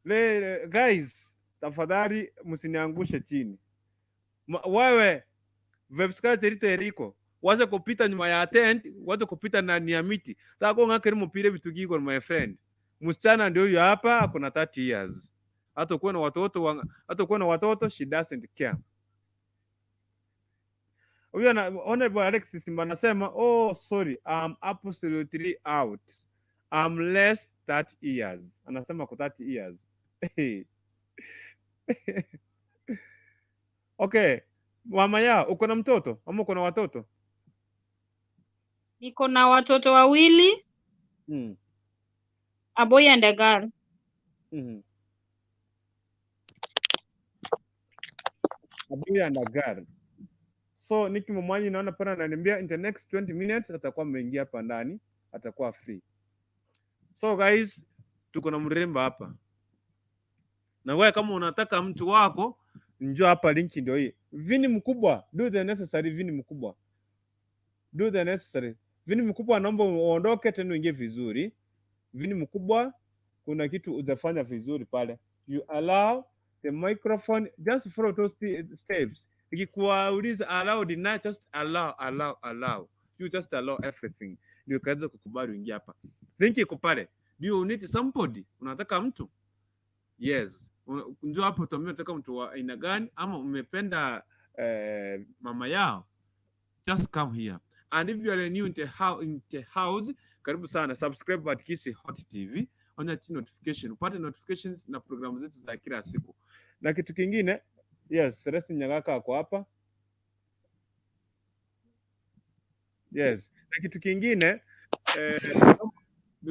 [SPEAKER 3] Le, guys, tafadhali msiniangushe chini. Wewe Vebsky Terito, wacha kupita nyuma ya tent, wacha kupita ndani ya miti. Tako ngakeri mpira vitu my friend. Msichana ndio huyo hapa ako na 30 years. Hata kuwa na watoto, hata kuwa na watoto, she doesn't care. Huyo ana Honorable Alex Simba anasema, oh sorry, I'm absolutely out. I'm less 30 years. Anasema kwa 30 years. Okay, mama yao, uko na mtoto ama uko na watoto?
[SPEAKER 5] Niko na watoto wawili, a boy and a girl.
[SPEAKER 3] A boy and a girl. So Nicky Momwanyi naona pale ananiambia in the next 20 minutes atakuwa ameingia hapa ndani, atakuwa free. So guys, tuko na mrembo hapa. Na wewe kama unataka mtu wako, njoo hapa, link ndio hii. Vini mkubwa, do the necessary. Vini mkubwa, do the necessary. Vini mkubwa, naomba uondoke tena uingie vizuri. Vini mkubwa, kuna kitu hujafanya vizuri pale. You allow the microphone, just follow those steps. Ikikuuliza allow, deny, just allow, allow, allow. You just allow everything. Ndio kaanza kukubali uingie hapa. Link iko pale. Do you need somebody? Unataka mtu? Yes. Njoo hapo tuambie unataka mtu wa aina gani ama umependa mama yao. Just come here. And if you are new in the house, karibu sana, subscribe at Kisii Hot TV. Onya chini notification, upate notifications na programu zetu za kila siku. Na kitu kingine, yes, Celestine Nyagaka ako hapa. Yes. Na kitu kingine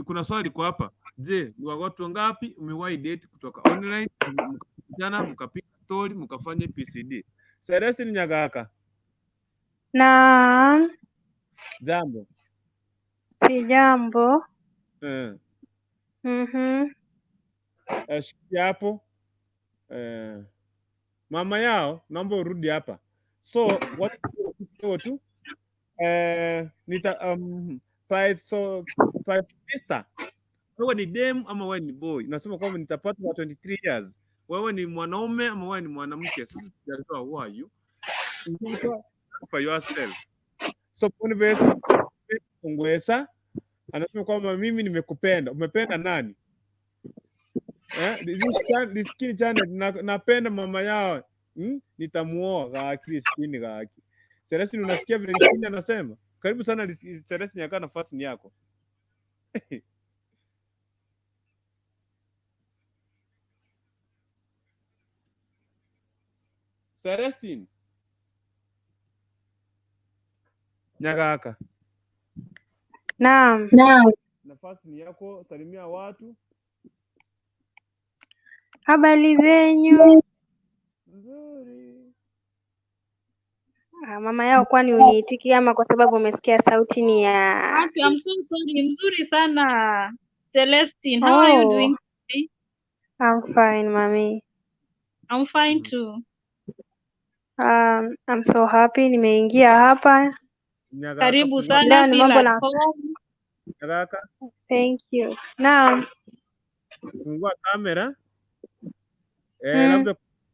[SPEAKER 3] kuna swali kwa hapa. Je, ni watu wangapi umewahi date kutoka online mkakutana mkapiga story mkafanya PCD? Celestine Nyagaka,
[SPEAKER 8] Naam,
[SPEAKER 3] jambo.
[SPEAKER 8] si jambo.
[SPEAKER 3] Eh,
[SPEAKER 8] Mhm.
[SPEAKER 3] shikia hapo. Mama yao, naomba urudi hapa. So what kidogo tu nita Pytho Pythonista. Wewe ni dem ama wewe ni boy? Nasema kwamba nitapata wa 23 years. Wewe ni mwanaume ama wewe ni mwanamke? Sasa sijajua who are you. Unajua for yourself. So Boniface Ongwesa anasema kwamba mimi nimekupenda. Umependa nani? This skin channel napenda mama yao. Nitamuoa gaki skin gaki. Celestine, unasikia vile skin anasema? Karibu sana Celestine, yaka nafasi ni yako. Celestine Nyagaka,
[SPEAKER 8] Naam.
[SPEAKER 3] nafasi ni yako, salimia watu.
[SPEAKER 8] Habari zenyu?
[SPEAKER 3] Nzuri.
[SPEAKER 8] Ah, mama yao, kwani uniitiki ama kwa sababu umesikia sauti ni ya
[SPEAKER 5] Ati, I'm so sorry. Mzuri sana Celestine. How are you
[SPEAKER 8] Oh,
[SPEAKER 5] doing today?
[SPEAKER 8] I'm fine, mami.
[SPEAKER 5] I'm fine too.
[SPEAKER 8] I'm so happy nimeingia hapa.
[SPEAKER 3] Nyagaka,
[SPEAKER 5] Karibu
[SPEAKER 3] fungua
[SPEAKER 5] sana,
[SPEAKER 8] Leo ni
[SPEAKER 5] feel
[SPEAKER 8] mambo
[SPEAKER 5] at
[SPEAKER 8] na
[SPEAKER 5] home.
[SPEAKER 3] Nyagaka,
[SPEAKER 8] thank you. Naam.
[SPEAKER 3] fungua kamera.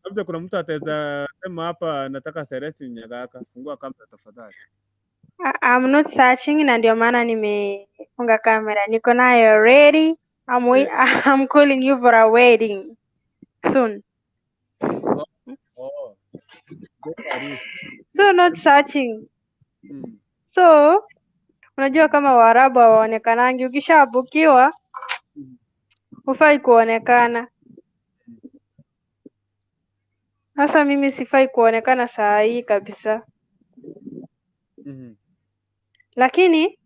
[SPEAKER 3] Labda kuna mtu ataweza sema hapa nataka Celestine Nyagaka. Fungua kamera tafadhali.
[SPEAKER 8] I'm not searching na ndio maana nimefunga kamera. Niko nayo ready. I'm calling you for a wedding soon.
[SPEAKER 3] Oh. Karibu.
[SPEAKER 8] So not searching. So unajua kama Waarabu hawaonekanangi, ukishabukiwa hufai kuonekana. Sasa mimi sifai kuonekana saa hii kabisa, lakini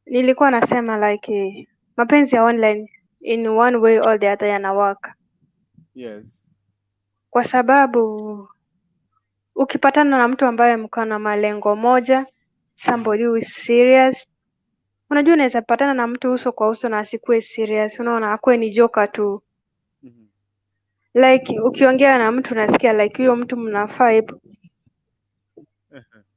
[SPEAKER 8] nilikuwa nasema like mapenzi ya online in one way or the other yanawaka.
[SPEAKER 3] Yes.
[SPEAKER 8] Kwa sababu ukipatana na mtu ambaye mko na malengo moja, somebody who is serious. Unajua unaweza patana na mtu uso kwa uso na asikuwe serious, unaona, akuwe ni joka tu. Like ukiongea na mtu unasikia like huyo mtu mna vibe.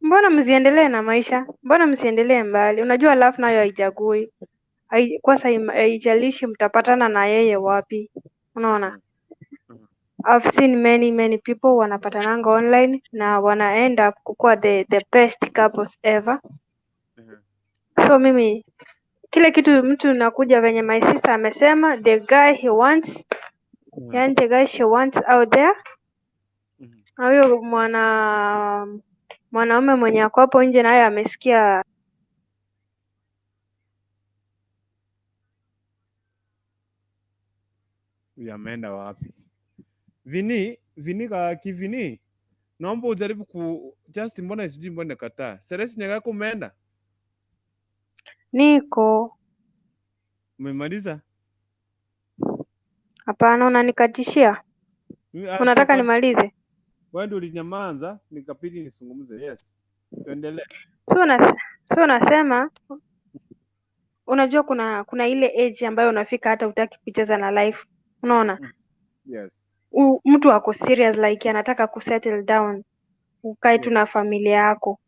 [SPEAKER 8] Mbona msiendelee na maisha? Mbona msiendelee mbali? Unajua love nayo haichagui. Kwanza haijalishi mtapatana na yeye wapi. Unaona? I've seen many many people wanapatananga online na wana end up kukuwa the best couples ever. So mimi kile kitu mtu nakuja venye my sister amesema, the guy he wants, yani the guy she wants out there. Na huyo mwanaume mwenye ako hapo nje naye amesikia.
[SPEAKER 3] Huyu ameenda wapi? Vini, Vini ka Vini. Naomba ujaribu ku just, mbona sijui mbona nakataa. Celestine Nyagaka umeenda?
[SPEAKER 8] Niko.
[SPEAKER 3] Umemaliza?
[SPEAKER 8] Hapana, unanikatishia. Unataka nimalize?
[SPEAKER 3] Wewe ndio ulinyamaza, nikabidi nisungumze. Yes. Tuendelee.
[SPEAKER 8] So unasema unajua kuna ile age ambayo unafika hata hutaki kucheza na life. Unaona?
[SPEAKER 3] Yes.
[SPEAKER 8] Mtu ako serious like anataka kusettle down, ukae tu na familia yako.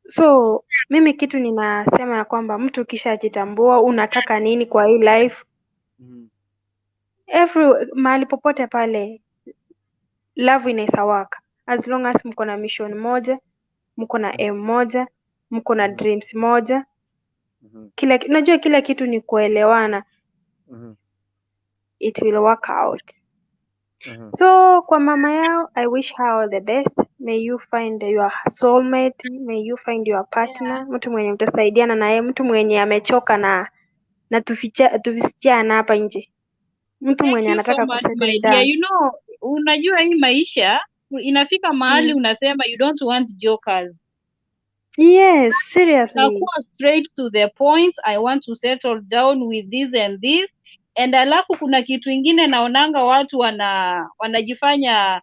[SPEAKER 8] So mimi kitu ninasema ya kwamba mtu ukishajitambua unataka nini kwa hii life, every mahali popote pale love inaweza work as long as mko na mission moja, mko na aim moja, mko na dreams moja. Unajua kila kitu ni kuelewana. It will work out. So kwa mama yao, I wish her all the best. May you find your soulmate, may you find your partner, mtu mwenye mtasaidiana na yeye, mtu mwenye amechoka na tuvisichana hapa nje, mtu
[SPEAKER 5] Thank
[SPEAKER 8] mwenye
[SPEAKER 5] you so
[SPEAKER 8] anataka
[SPEAKER 5] much
[SPEAKER 8] kusettle
[SPEAKER 5] my dear.
[SPEAKER 8] down.
[SPEAKER 5] You know, unajua hii maisha inafika mahali unasema you don't want jokers.
[SPEAKER 8] Yes, seriously.
[SPEAKER 5] Nakuwa straight to the point. I want to settle down with this and this. And alafu kuna kitu ingine naonanga watu wanajifanya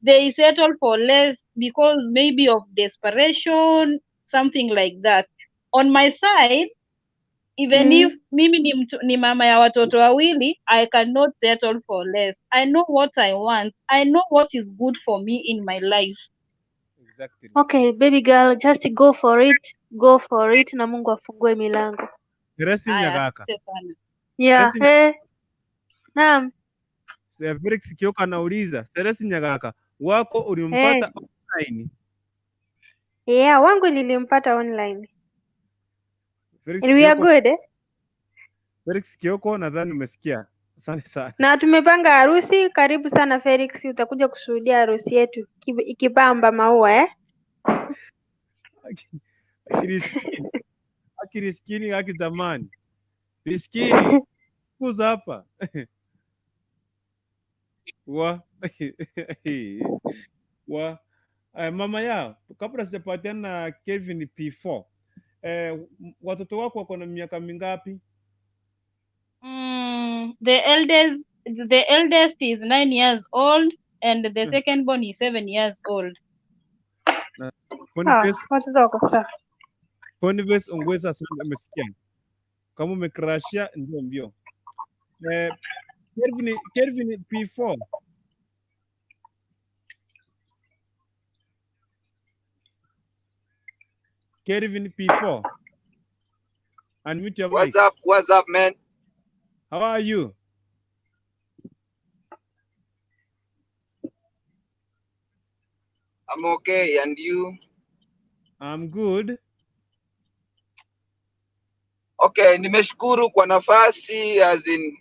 [SPEAKER 5] they settle for less because maybe of desperation, something like that. On my side, even if mimi ni mama ya watoto wawili, I cannot settle for less. I know what I want. I know what is good for me in my life.
[SPEAKER 3] Exactly.
[SPEAKER 9] Okay, baby girl, just go for it. Go for it na Mungu afungue milango.
[SPEAKER 3] Teresi
[SPEAKER 5] Haya,
[SPEAKER 3] Nyagaka.
[SPEAKER 5] asante sana.
[SPEAKER 9] Yeah,
[SPEAKER 3] Teresi
[SPEAKER 9] eh. Naam.
[SPEAKER 3] Felix Kioka anauliza, Teresi Nyagaka, wako ulimpata online?
[SPEAKER 8] Yeah, wangu nilimpata online.
[SPEAKER 3] Felix
[SPEAKER 8] And we are
[SPEAKER 3] Kioko,
[SPEAKER 8] good, eh?
[SPEAKER 3] Felix Kioko nadhani umesikia. Asante sana.
[SPEAKER 8] Na tumepanga harusi. Karibu sana Felix, utakuja kushuhudia harusi yetu ikipamba maua, eh?
[SPEAKER 3] Akiriskini haki zamani. Riskini kuza hapa. Wa wa mama yao, kabla sijapatiana na Kevin P4. Watoto wako wako na miaka mingapi?
[SPEAKER 5] The eldest is 9 years old and the second born is 7 years old.
[SPEAKER 3] Na
[SPEAKER 8] Ah,
[SPEAKER 3] Boniface,
[SPEAKER 8] watoto wako sawa.
[SPEAKER 3] Boniface ongeza sana, umesikia? Kama umekrashia ndio mbio. Kelvin P4. Kelvin P4. Unmute your mic.
[SPEAKER 10] What's up? What's up, man?
[SPEAKER 3] How are you?
[SPEAKER 10] I'm okay. And you?
[SPEAKER 3] I'm good.
[SPEAKER 10] Okay, nimeshukuru kwa nafasi as in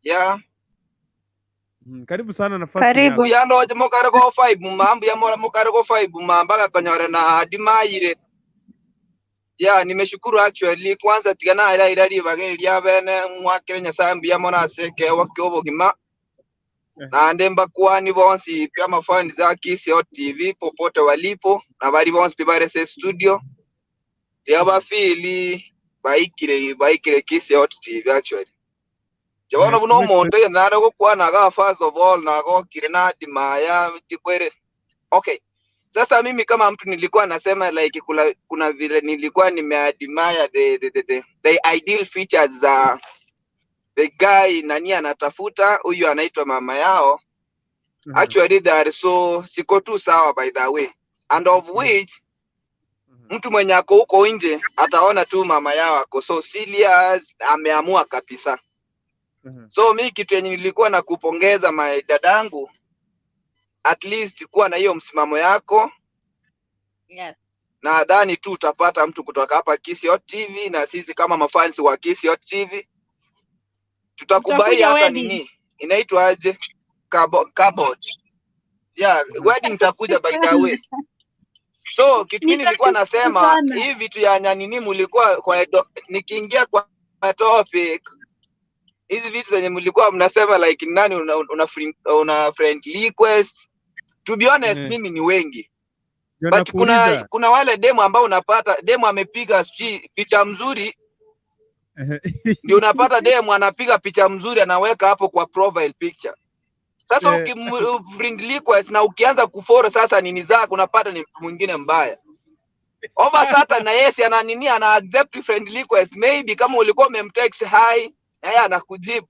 [SPEAKER 10] yeah.
[SPEAKER 3] Karibu sana, nafasi ni
[SPEAKER 8] Karibu.
[SPEAKER 3] yako.
[SPEAKER 10] Mbuya mokare go 5 muma, mbuya mokare go 5 muma mpaka konyore na adimaire. Yeah, nimeshukuru actually kwanza tigana ira ira ribage rya bene mwakire Nyasaye mbuya moraseke wakyo obogima. Nande mbakwani bonsi pia mafani za Kisii TV popote walipo na bari bonsi pi barese studio. Tia bafili baikire Kisii TV actually. Jabono buno omonto yenare gokwana ga first of all na gokire na dimaya tikwere. Okay. Sasa mimi kama mtu nilikuwa nasema like kuna vile nilikuwa nimeadmire the ideal features za the guy nani anatafuta huyu anaitwa mama yao. Actually they are so siko tu sawa by the way. And of which mtu mwenye ako huko nje ataona tu mama yao ako so serious, ameamua kabisa. So mi kitu yenye nilikuwa na kupongeza my dadangu, at least kuwa na hiyo msimamo yako.
[SPEAKER 5] Yes.
[SPEAKER 10] Nadhani tu utapata mtu kutoka hapa Kisii TV, na sisi kama mafans wa Kisii TV tutakubai
[SPEAKER 5] Tutakuja
[SPEAKER 10] hata
[SPEAKER 5] wedding.
[SPEAKER 10] nini inaitwa aje, cupboard. Yeah, wedding takuja by the way. So kitu mimi nilikuwa
[SPEAKER 5] Nitashukuru
[SPEAKER 10] nasema
[SPEAKER 5] sana.
[SPEAKER 10] hii vitu ya nyanini mlikuwa kwa nikiingia kwa topic hizi vitu zenye mlikuwa mnasema like nani una friend request. To be honest mimi ni wengi.
[SPEAKER 3] Ndio
[SPEAKER 10] But
[SPEAKER 3] nakuuliza.
[SPEAKER 10] kuna wale demu ambao unapata demu amepiga sijui picha mzuri, ndio unapata demu anapiga picha mzuri anaweka hapo kwa profile picture. Sasa friend request na ukianza kufollow sasa nini zako unapata ni mtu mwingine mbaya. Over sata na yes ana nini ana accept friend request, maybe kama ulikuwa umemtext hi na yeye anakujibu.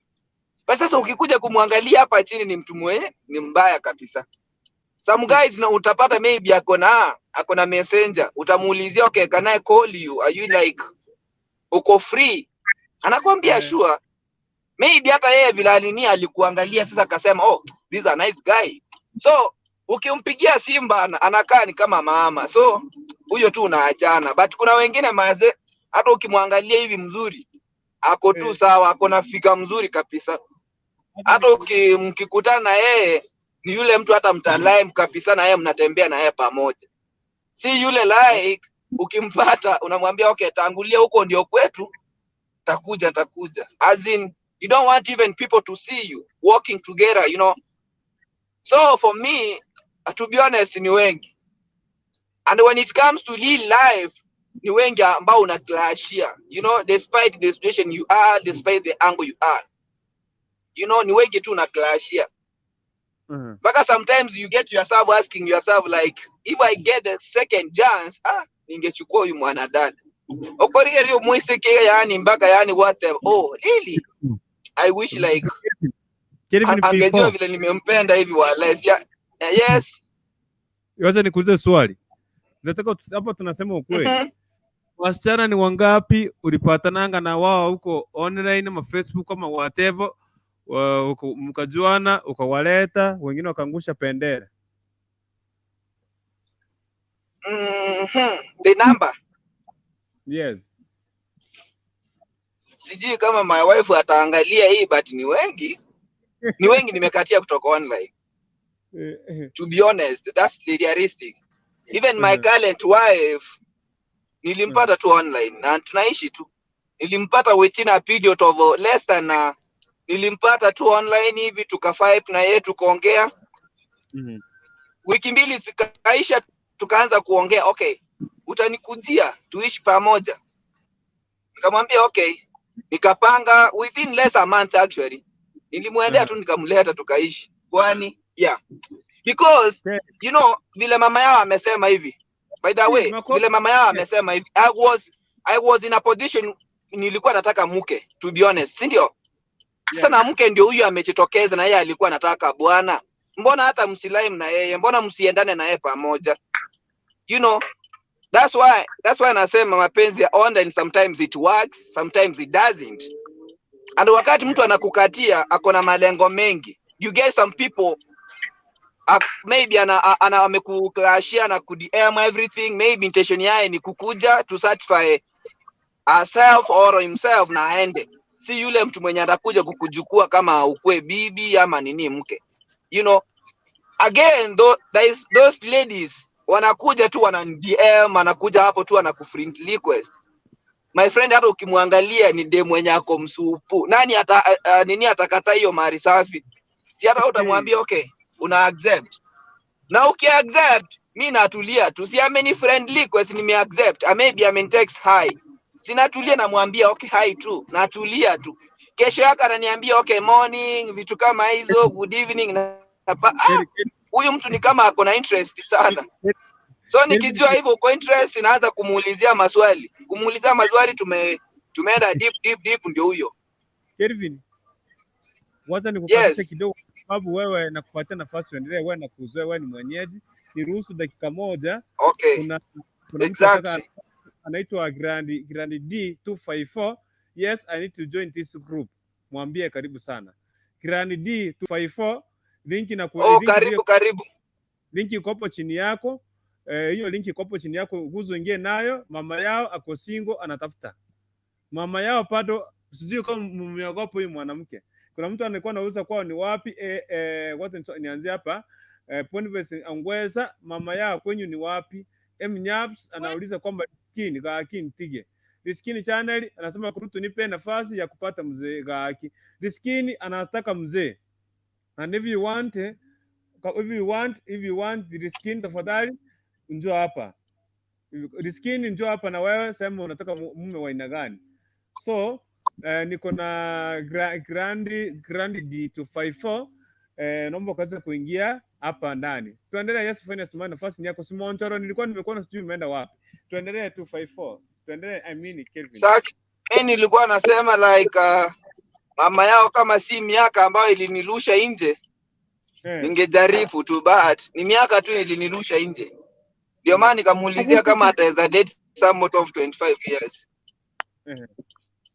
[SPEAKER 10] Basi sasa ukikuja kumwangalia hapa chini ni mtu mwenye ni mbaya kabisa. Some guys na utapata maybe ako na messenger, utamuulizia okay, can I call you? Are you like uko free? Anakuambia sure. Maybe hata yeye vile alini alikuangalia sasa akasema oh, this is a nice guy. So ukimpigia simba anakaa ni kama mama. So huyo tu unaachana. But kuna wengine maze hata ukimwangalia hivi mzuri ako tu sawa, ako na fika mzuri kabisa. Hata mkikutana na yeye Ni yule mtu hata mtalime kabisa na yeye mnatembea na yeye pamoja, si yule like ukimpata unamwambia okay, tangulia huko ndio kwetu, takuja takuja. As in you don't want even people to see you walking together. So for me, to be honest, ni wengi. And when it comes to real life, ni wengi ambao unaclashia, despite the situation you are, despite the angle you are, ni wengi tu unaclashia mpaka sometimes you get yourself asking yourself like, if I get the second chance, ah, ningechukua huyu mwanadada okorigerio mwisike, yani mpaka yani what the, oh really, I wish like
[SPEAKER 3] Kelvin
[SPEAKER 10] angejua
[SPEAKER 3] P4,
[SPEAKER 10] vile nimempenda hivi wallahi. Yes.
[SPEAKER 3] Wacha nikuulize swali. Nataka hapa tunasema ukweli. Wasichana ni wangapi ulipatananga na wao huko online ama Facebook ama whatever, mkajuana ukawaleta, wengine wakaangusha bendera?
[SPEAKER 10] The number?
[SPEAKER 3] Yes.
[SPEAKER 10] Sijui kama my wife ataangalia hii, but ni wengi, ni wengi nimekatia kutoka online. To be honest, that's the realistic. Even my current wife nilimpata tu online na tunaishi tu. Nilimpata within a period of less than nilimpata tu online hivi, tukavibe na yeye, tukaongea, wiki 2 zikaisha, tukaanza kuongea, okay, utanikujia tuishi pamoja? Nikamwambia okay. Nikapanga within less a month, actually nilimwendea tu, nikamleta, tukaishi. Kwani yeah, because vile mama yao amesema hivi, by the way, vile mama yao amesema hivi, I was in a position nilikuwa nataka mke, to be honest, si ndio? Sasa na mke ndio huyu amejitokeza na yeye alikuwa anataka bwana, mbona hata msilime na yeye? Mbona msiendane na yeye pamoja? That's why nasema mapenzi ya online sometimes it works, sometimes it doesn't. And wakati mtu anakukatia, ako na malengo mengi. You get some people, maybe ana amekuclashia na kuDM everything, maybe intention yae ni kukuja to satisfy herself or himself na aende. Si yule mtu mwenye atakuja kukuchukua kama ukue bibi ama nini mke. Again though, there is those ladies wanakuja tu, wana DM, anakuja hapo tu anakufriend request. My friend, hata ukimwangalia ni dem mwenye ako msupu, nani ata nini atakata hiyo mali safi? Si hata utamwambia okay, una accept? Na ukiaccept, mi natulia tu. Si ameni friend request, nimeaccept, maybe amen text hi, sinatulia, namwambia okay, hi tu, natulia tu. Kesho yake ananiambia okay, morning, vitu kama hizo, good evening ah, huyu mtu ni kama ako na interest sana. So nikijua hivyo uko interest, naanza kumuulizia maswali, kumuulizia maswali, tumeenda deep deep deep, ndio huyo.
[SPEAKER 3] Kelvin, wacha nikukatishe
[SPEAKER 10] Yes.
[SPEAKER 3] kidogo kwa sababu wewe nakupatia nafasi uendelee, wewe nakuzoea, wewe ni mwenyeji. Niruhusu dakika moja.
[SPEAKER 10] Okay.
[SPEAKER 3] Kuna mtu anataka
[SPEAKER 10] Exactly.
[SPEAKER 3] anaitwa Grand D 254. Yes, I need to join this group. Mwambie karibu sana. Grand D 254, link na
[SPEAKER 10] Oh,
[SPEAKER 3] link
[SPEAKER 10] karibu karibu.
[SPEAKER 3] Link iko hapo chini yako. Hiyo link iko hapo chini yako, guzo ingie nayo. Mama yao ako single, anatafuta. Mama yao bado sijui kama mmeogopa huyu mwanamke. Kuna mtu alikuwa anauza kwao ni wapi? Wacha nianzie hapa. Boniface Angweza, mama yao kwenyu ni wapi? M Nyaps anauliza kwamba Riskini Gaki Ntige. Riskini Channel anasema kurutu nipe nafasi ya kupata mzee Gaki. Riskini anataka mzee. And if you want if you want Riskini, tafadhali njoo hapa. Riskini, njoo hapa na wewe sema unataka mume wa aina gani. So niko na Grandi D254, naomba ukaweza kuingia hapa ndani. Tuendelee. Yes, finance man, nafasi ni yako. Simonchoro, nilikuwa nimekuona, sijui umeenda wapi. Tuendelee 254. Tuendelee, I mean Kelvin.
[SPEAKER 10] Sasa mimi nilikuwa nasema like mama yao kama si miaka ambayo ilinirusha nje, ningejaribu tu, but ni miaka tu ilinirusha nje. Ndio maana nikamuulizia kama ataweza date somewhat of 25 years.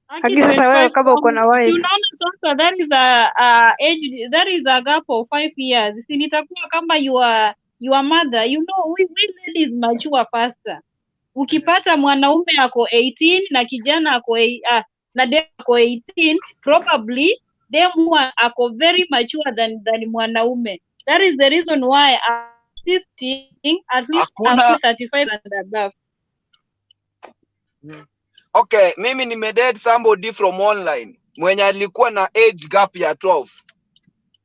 [SPEAKER 5] Aki
[SPEAKER 8] Haki sasa wewe
[SPEAKER 5] 25
[SPEAKER 8] kama uko na
[SPEAKER 5] si
[SPEAKER 8] wife.
[SPEAKER 5] Unaona sasa that is a age, that is a gap of 5 years. Si nitakuwa kama your mother. We ladies mature faster. Ukipata mwanaume ako 18 na kijana ako na dem ako 18, probably dem huwa ako very mature than mwanaume. That is the reason why I'm insisting at least up
[SPEAKER 10] Hakuna
[SPEAKER 5] to 35 and above.
[SPEAKER 10] Okay, mimi nimedate somebody from online mwenye alikuwa na age gap ya 12,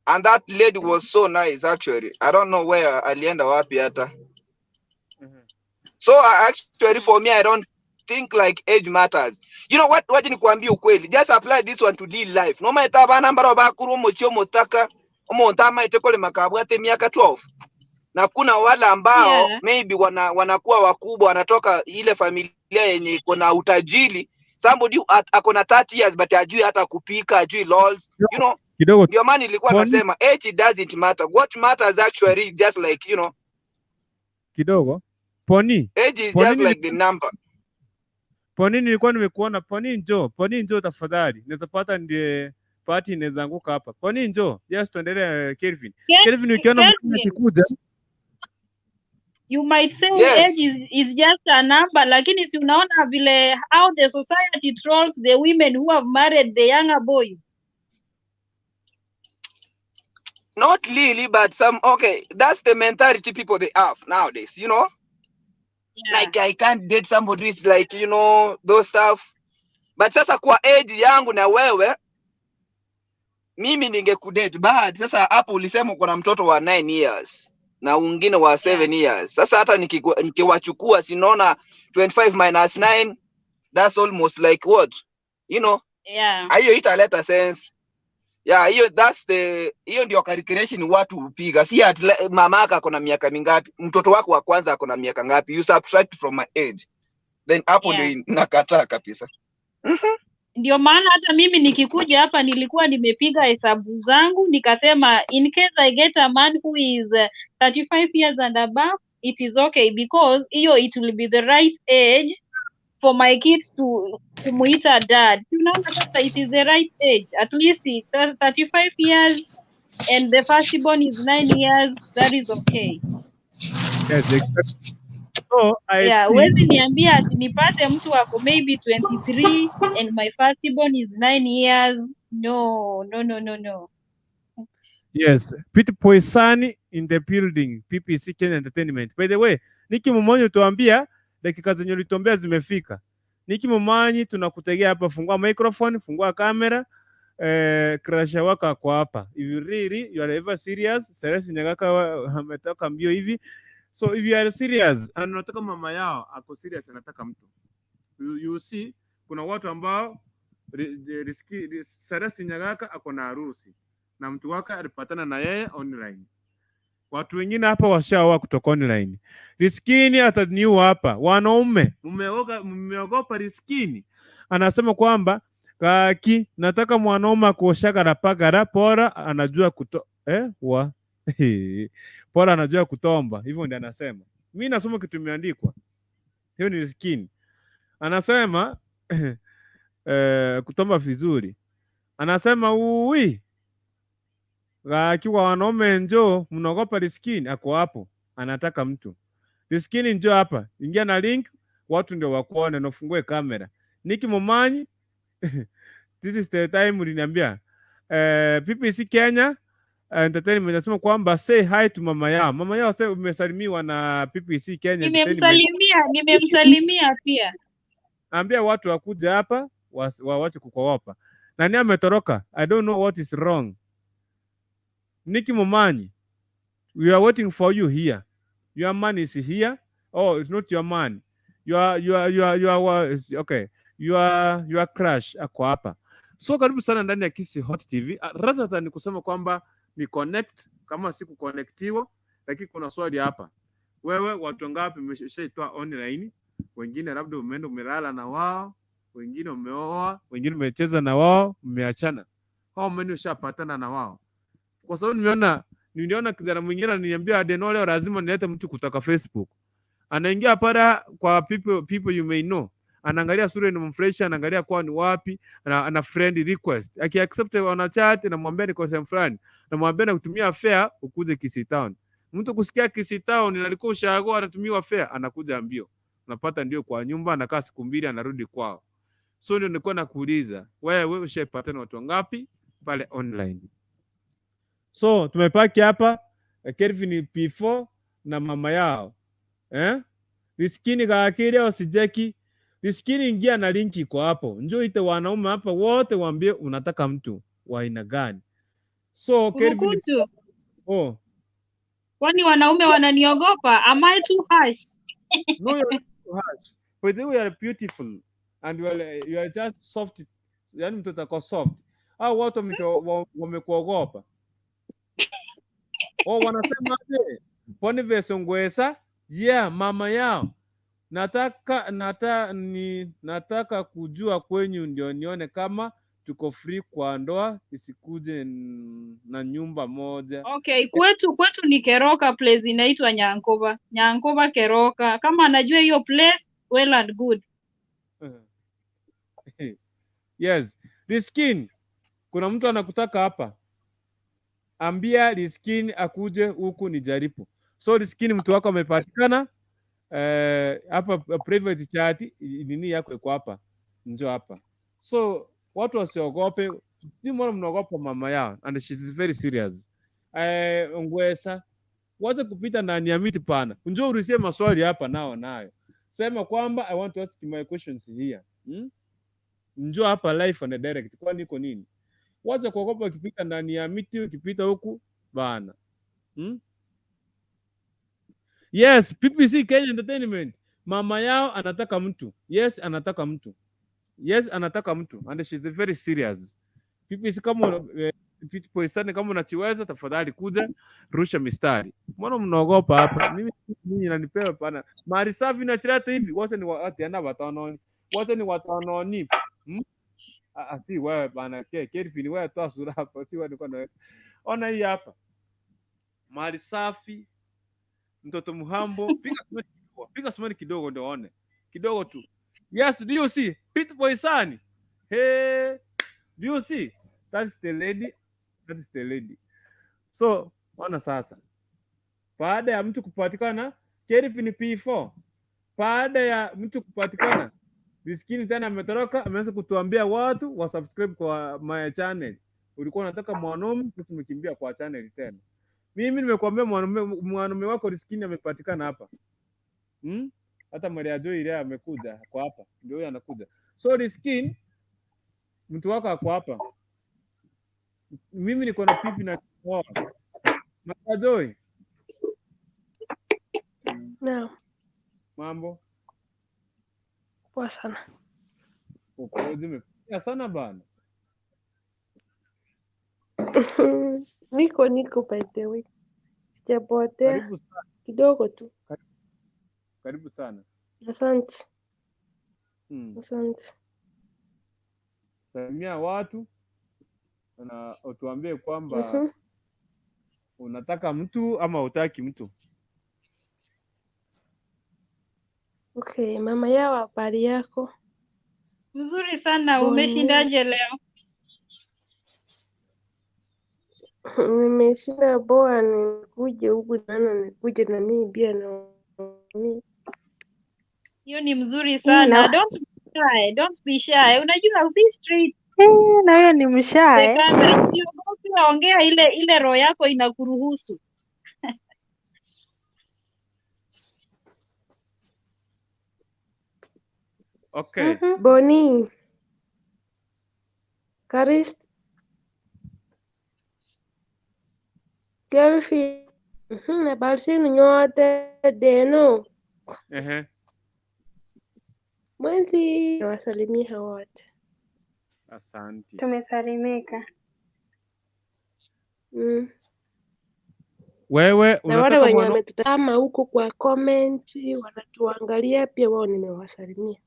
[SPEAKER 10] and that lady was so nice actually. I don't know where alienda wapi hata. So actually for me, I don't think like age matters. You know what, waje nikuambie ukweli. Just apply this one to real life. No matter abana mbaro bakuru omochi omotaka omonto amaite kolema kabwate miaka 12, na kuna wale ambao maybe wanakuwa wakubwa, wanatoka ile familia yenye iko na utajiri. Somebody ako na 30 years but ajui hata kupika, ajui lols, you know.
[SPEAKER 3] Kidogo.
[SPEAKER 10] Ndio maana nilikuwa
[SPEAKER 3] Poni,
[SPEAKER 10] nasema age doesn't matter. What matters actually is just like, you know,
[SPEAKER 3] kidogo. Poni,
[SPEAKER 10] age is
[SPEAKER 3] Poni,
[SPEAKER 10] just like the number.
[SPEAKER 3] Poni, nilikuwa nimekuona. Poni njoo, Poni njoo tafadhali. Naweza pata ndiye party inaweza anguka hapa. Poni njoo. Yes, tuendelee Kelvin. Kelvin, ukiona mwingine
[SPEAKER 5] Kelvin,
[SPEAKER 3] akikuja,
[SPEAKER 5] you might say
[SPEAKER 10] Yes.
[SPEAKER 5] age is just a number, lakini si unaona vile how the society trolls the women who have married the younger boys.
[SPEAKER 10] Not really, but some, okay, that's the mentality people they have nowadays. Like I can't date somebody who is like, those stuff. But sasa kwa age yangu na wewe, mimi ningekudate, but sasa hapo ulisema uko na mtoto wa 9 years na mwingine wa 7 years. Sasa hata nikiwachukua sinaona 25 minus 9, that's almost like what? Hiyo italeta sense. Yeah, hiyo that's the hiyo ndio calculation watu hupiga. Si ati mamaka ako na miaka mingapi, mtoto wako wa kwanza ako na miaka ngapi, you subtract from my age. Then hapo ndio nakataa kabisa.
[SPEAKER 5] Ndio maana hata mimi nikikuja hapa nilikuwa nimepiga hesabu zangu, nikasema in case I get a man who is 35 years and above, it is okay, because hiyo it will be the right age for my kids to kumuita dad. Si unaona sasa it is the right age, at least it's 35 years and the firstborn is 9 years, that is okay.
[SPEAKER 3] Yes, exactly. So I
[SPEAKER 5] Yeah,
[SPEAKER 3] see.
[SPEAKER 5] huwezi niambia ati nipate mtu ako maybe 23 and my firstborn is 9 years. No, no, no, no, no.
[SPEAKER 3] Yes, Pete Poisani in the building, PPC Kenya Entertainment. By the way, Niki Mumonyi tuambia dakika zenye ulituambia zimefika. Niki Mumanyi, tunakutegea hapa, fungua microphone, fungua kamera. Crush wako ako hapa. If you really you are ever serious, Celeste Nyagaka ametoka mbio hivi. So if you are serious and unataka mama yao ako serious, anataka mtu. You see kuna watu ambao Celeste Nyagaka ako na harusi na mtu wake alipatana na yeye online. Watu wengine hapa washaoa kutoka online. Riskini ataniua hapa. Wanaume mmeoga, mmeogopa Riskini. Anasema kwamba kaki, nataka mwanaume akuoshagara pagara pora anajua kuto wa pora anajua kutomba. Hivyo ndio anasema. Mimi nasoma kitu imeandikwa. Hiyo ni Riskini. Anasema kutomba vizuri. Anasema uwi akiwa wanaume njoo, mnaogopa Riskini, ako hapo anataka mtu. Riskini njoo hapa, ingia na link, watu ndio wakuone na ufungue kamera. Niki Momanyi, this is the time uliniambia. PPC Kenya Entertainment nasema kwamba say hi to mama yao. Mama yao sasa umesalimiwa na PPC Kenya Entertainment.
[SPEAKER 5] Nimemsalimia, nimemsalimia pia.
[SPEAKER 3] Ambia watu wakuja hapa wawache kukuogopa. Nani ametoroka? I don't know what is wrong. Niki Momanyi, we are waiting for you here. Your man is here. Oh, it's not your man. Your okay. Your crush ako hapa. So karibu sana ndani ya Kisii Hot TV. Rather than kusema kwamba ni connect kama si kuconnectiwa, lakini kuna swali hapa. Wewe watu ngapi umeshaitoa online? Wengine labda umeenda umelala na wao, wengine umeoa, wengine umecheza na wao, mmeachana. How many ushapatana na wao? Kwa sababu niliona kijana mwingine ananiambia, "Adeno, leo lazima nilete mtu kutoka Facebook." Anaingia pale kwa people you may know, anaangalia sura inamfurahisha, anaangalia kwa ni wapi, ana friend request, akiaccept wana chat, namwambia niko sehemu fulani, namwambia nakutumia fare ukuje Kisii Town. Mtu kusikia Kisii Town na alikuwa ushago anatumiwa fare, anakuja mbio, unapata ndio kwa nyumba, anakaa siku 2, anarudi kwao. So ndio nilikuwa nakuuliza wewe, ushaipatana watu wangapi pale online? So tumepaki hapa Kelvin P4 na mama yao eh? Riskini kaakili au sijeki Riskini, ingia na linki iko hapo, njoo ite wanaume hapa wote, waambie unataka mtu wa aina gani. So Kelvin,
[SPEAKER 5] Kurukutu,
[SPEAKER 3] oh
[SPEAKER 5] kwani wanaume wananiogopa? Am I too harsh?
[SPEAKER 3] no, you are not too harsh, but you are beautiful and you are just soft, yani mtoto ako soft. Au watu wamekuogopa. Oh, wanasema aje? Boniface Ngwesa, yeah, mama yao. Nataka kujua kwenyu ndio nione kama tuko free kwa ndoa isikuje na nyumba moja.
[SPEAKER 5] Okay, kwetu ni Keroka place inaitwa Nyankoba. Nyankoba Keroka. Kama anajua hiyo place, well and good.
[SPEAKER 3] Yes, Riskin, kuna mtu anakutaka hapa. Ambia Riskin akuje huku ni jaribu. So Riskin, mtu wako amepatikana. Hapa private chat nini yako iko hapa, njoo hapa. So watu wasiogope, si mbona mnaogopa mama yao, and she's very serious. Ngwesa, wacha kupita ndani ya miti pana, njoo urushie maswali hapa nao nayo. Sema kwamba I want to ask my questions here. Njoo hapa live and direct, kwani iko nini? Wacha kuogopa ukipita ndani ya miti, ukipita huku bana. Yes, PPC Kenya Entertainment. Mama yao anataka mtu. Yes, anataka mtu. Yes, anataka mtu and she's very serious. PPC kama Poisani, kama unachiweza tafadhali kuja rusha mistari. Mbona mnaogopa hapa? Mimi ninyi nanipewa pana. Mali safi na tirata hivi. Wacha ni watu ana watanoni. Wacha ni watanoni. Ah, si wewe bana ke Kelvin, wewe toa sura hapa, si wewe nilikuwa na. Ona hii hapa. Mali safi, mtoto mhambo, piga smile kidogo, piga smile kidogo ndio waone. Kidogo tu. Yes, do you see? Pete Poisani. Hey, do you see? That's the lady. That is the lady. So, ona sasa. Baada ya mtu kupatikana, Kelvin P4. Baada ya mtu kupatikana, Riskini tena ametoroka, ameanza kutuambia watu wa subscribe kwa my channel. Ulikuwa unataka mwanaume, sasa umekimbia kwa channel tena. Mimi nimekuambia mwanaume wako Riskini amepatikana hapa. Hata Maria Joy ile amekuja kwa hapa. Ndio huyo anakuja. So Riskin, mtu wako ako hapa. Mimi niko na pipi na oh. Maria Joy,
[SPEAKER 11] Naam,
[SPEAKER 3] mambo?
[SPEAKER 11] poa sana.
[SPEAKER 3] Ukoje? Umepotea sana bana.
[SPEAKER 11] Niko by the way. Sijapotea
[SPEAKER 3] Karibu sana.
[SPEAKER 11] kidogo tu.
[SPEAKER 3] Karibu sana.
[SPEAKER 11] Asante. Asante.
[SPEAKER 3] Salimia watu na utuambie kwamba unataka mtu ama hutaki mtu.
[SPEAKER 11] Okay, mama yao, habari yako?
[SPEAKER 5] Mzuri sana,
[SPEAKER 11] Boni.
[SPEAKER 5] umeshindaje leo?
[SPEAKER 11] Nimeshinda poa, nikuje huku naona nikuje na mimi pia na mimi.
[SPEAKER 5] Hiyo ni mzuri sana.
[SPEAKER 8] Na
[SPEAKER 5] Don't be shy, don't be shy. Unajua be straight
[SPEAKER 8] na huyo ni
[SPEAKER 5] the
[SPEAKER 8] mshae.
[SPEAKER 5] camera. Usiogope, ongea ile roho yako inakuruhusu.
[SPEAKER 3] Okay.
[SPEAKER 11] Boni, Karis, Kelvin, habari zenu nyote Deno.
[SPEAKER 3] Ehe.
[SPEAKER 11] Mwenzi nawasalimia wote.
[SPEAKER 3] Asante.
[SPEAKER 8] Tumesalimika.
[SPEAKER 3] Wewe
[SPEAKER 11] Na wale
[SPEAKER 3] unataka
[SPEAKER 11] wenye
[SPEAKER 3] mwana
[SPEAKER 11] wametutazama huko kwa comment wanatuangalia pia, wao nimewasalimia.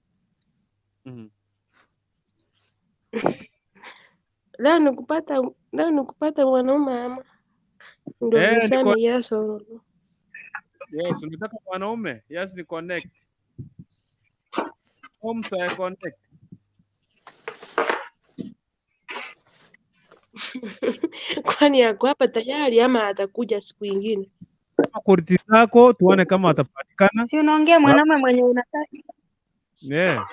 [SPEAKER 11] Leo nikupata mwanaume ama ndio
[SPEAKER 3] Eh, niko
[SPEAKER 11] niseme yes or no.
[SPEAKER 3] Yes, unataka mwanaume? Yes, ni connect. Home side connect.
[SPEAKER 11] Kwani ako hapa tayari ama atakuja siku ingine?
[SPEAKER 3] Kurti zako tuone kama atapatikana.
[SPEAKER 8] Si unaongea mwanaume mwenye unataka.
[SPEAKER 3] Yeah.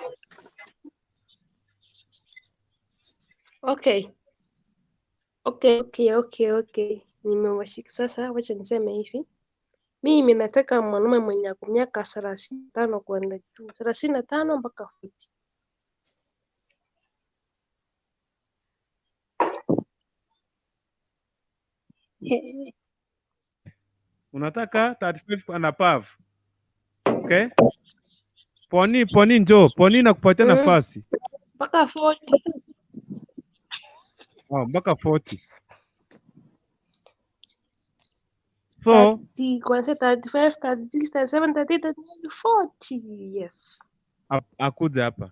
[SPEAKER 11] Okay. Okay, okay, okay, okay. Nimewashika sasa, wacha niseme hivi. Mimi nataka mwanaume mwenye ako miaka 35 kwenda juu, 35 mpaka 40.
[SPEAKER 3] Unataka 35 and above. Okay? Poni, Poni njoo. Poni nakupatia nafasi.
[SPEAKER 11] Mpaka 40.
[SPEAKER 3] Oh, mpaka 40. So,
[SPEAKER 11] 30, kuanzia 35, 36, 37, 38, 39, 40. Yes.
[SPEAKER 3] Akuja hapa.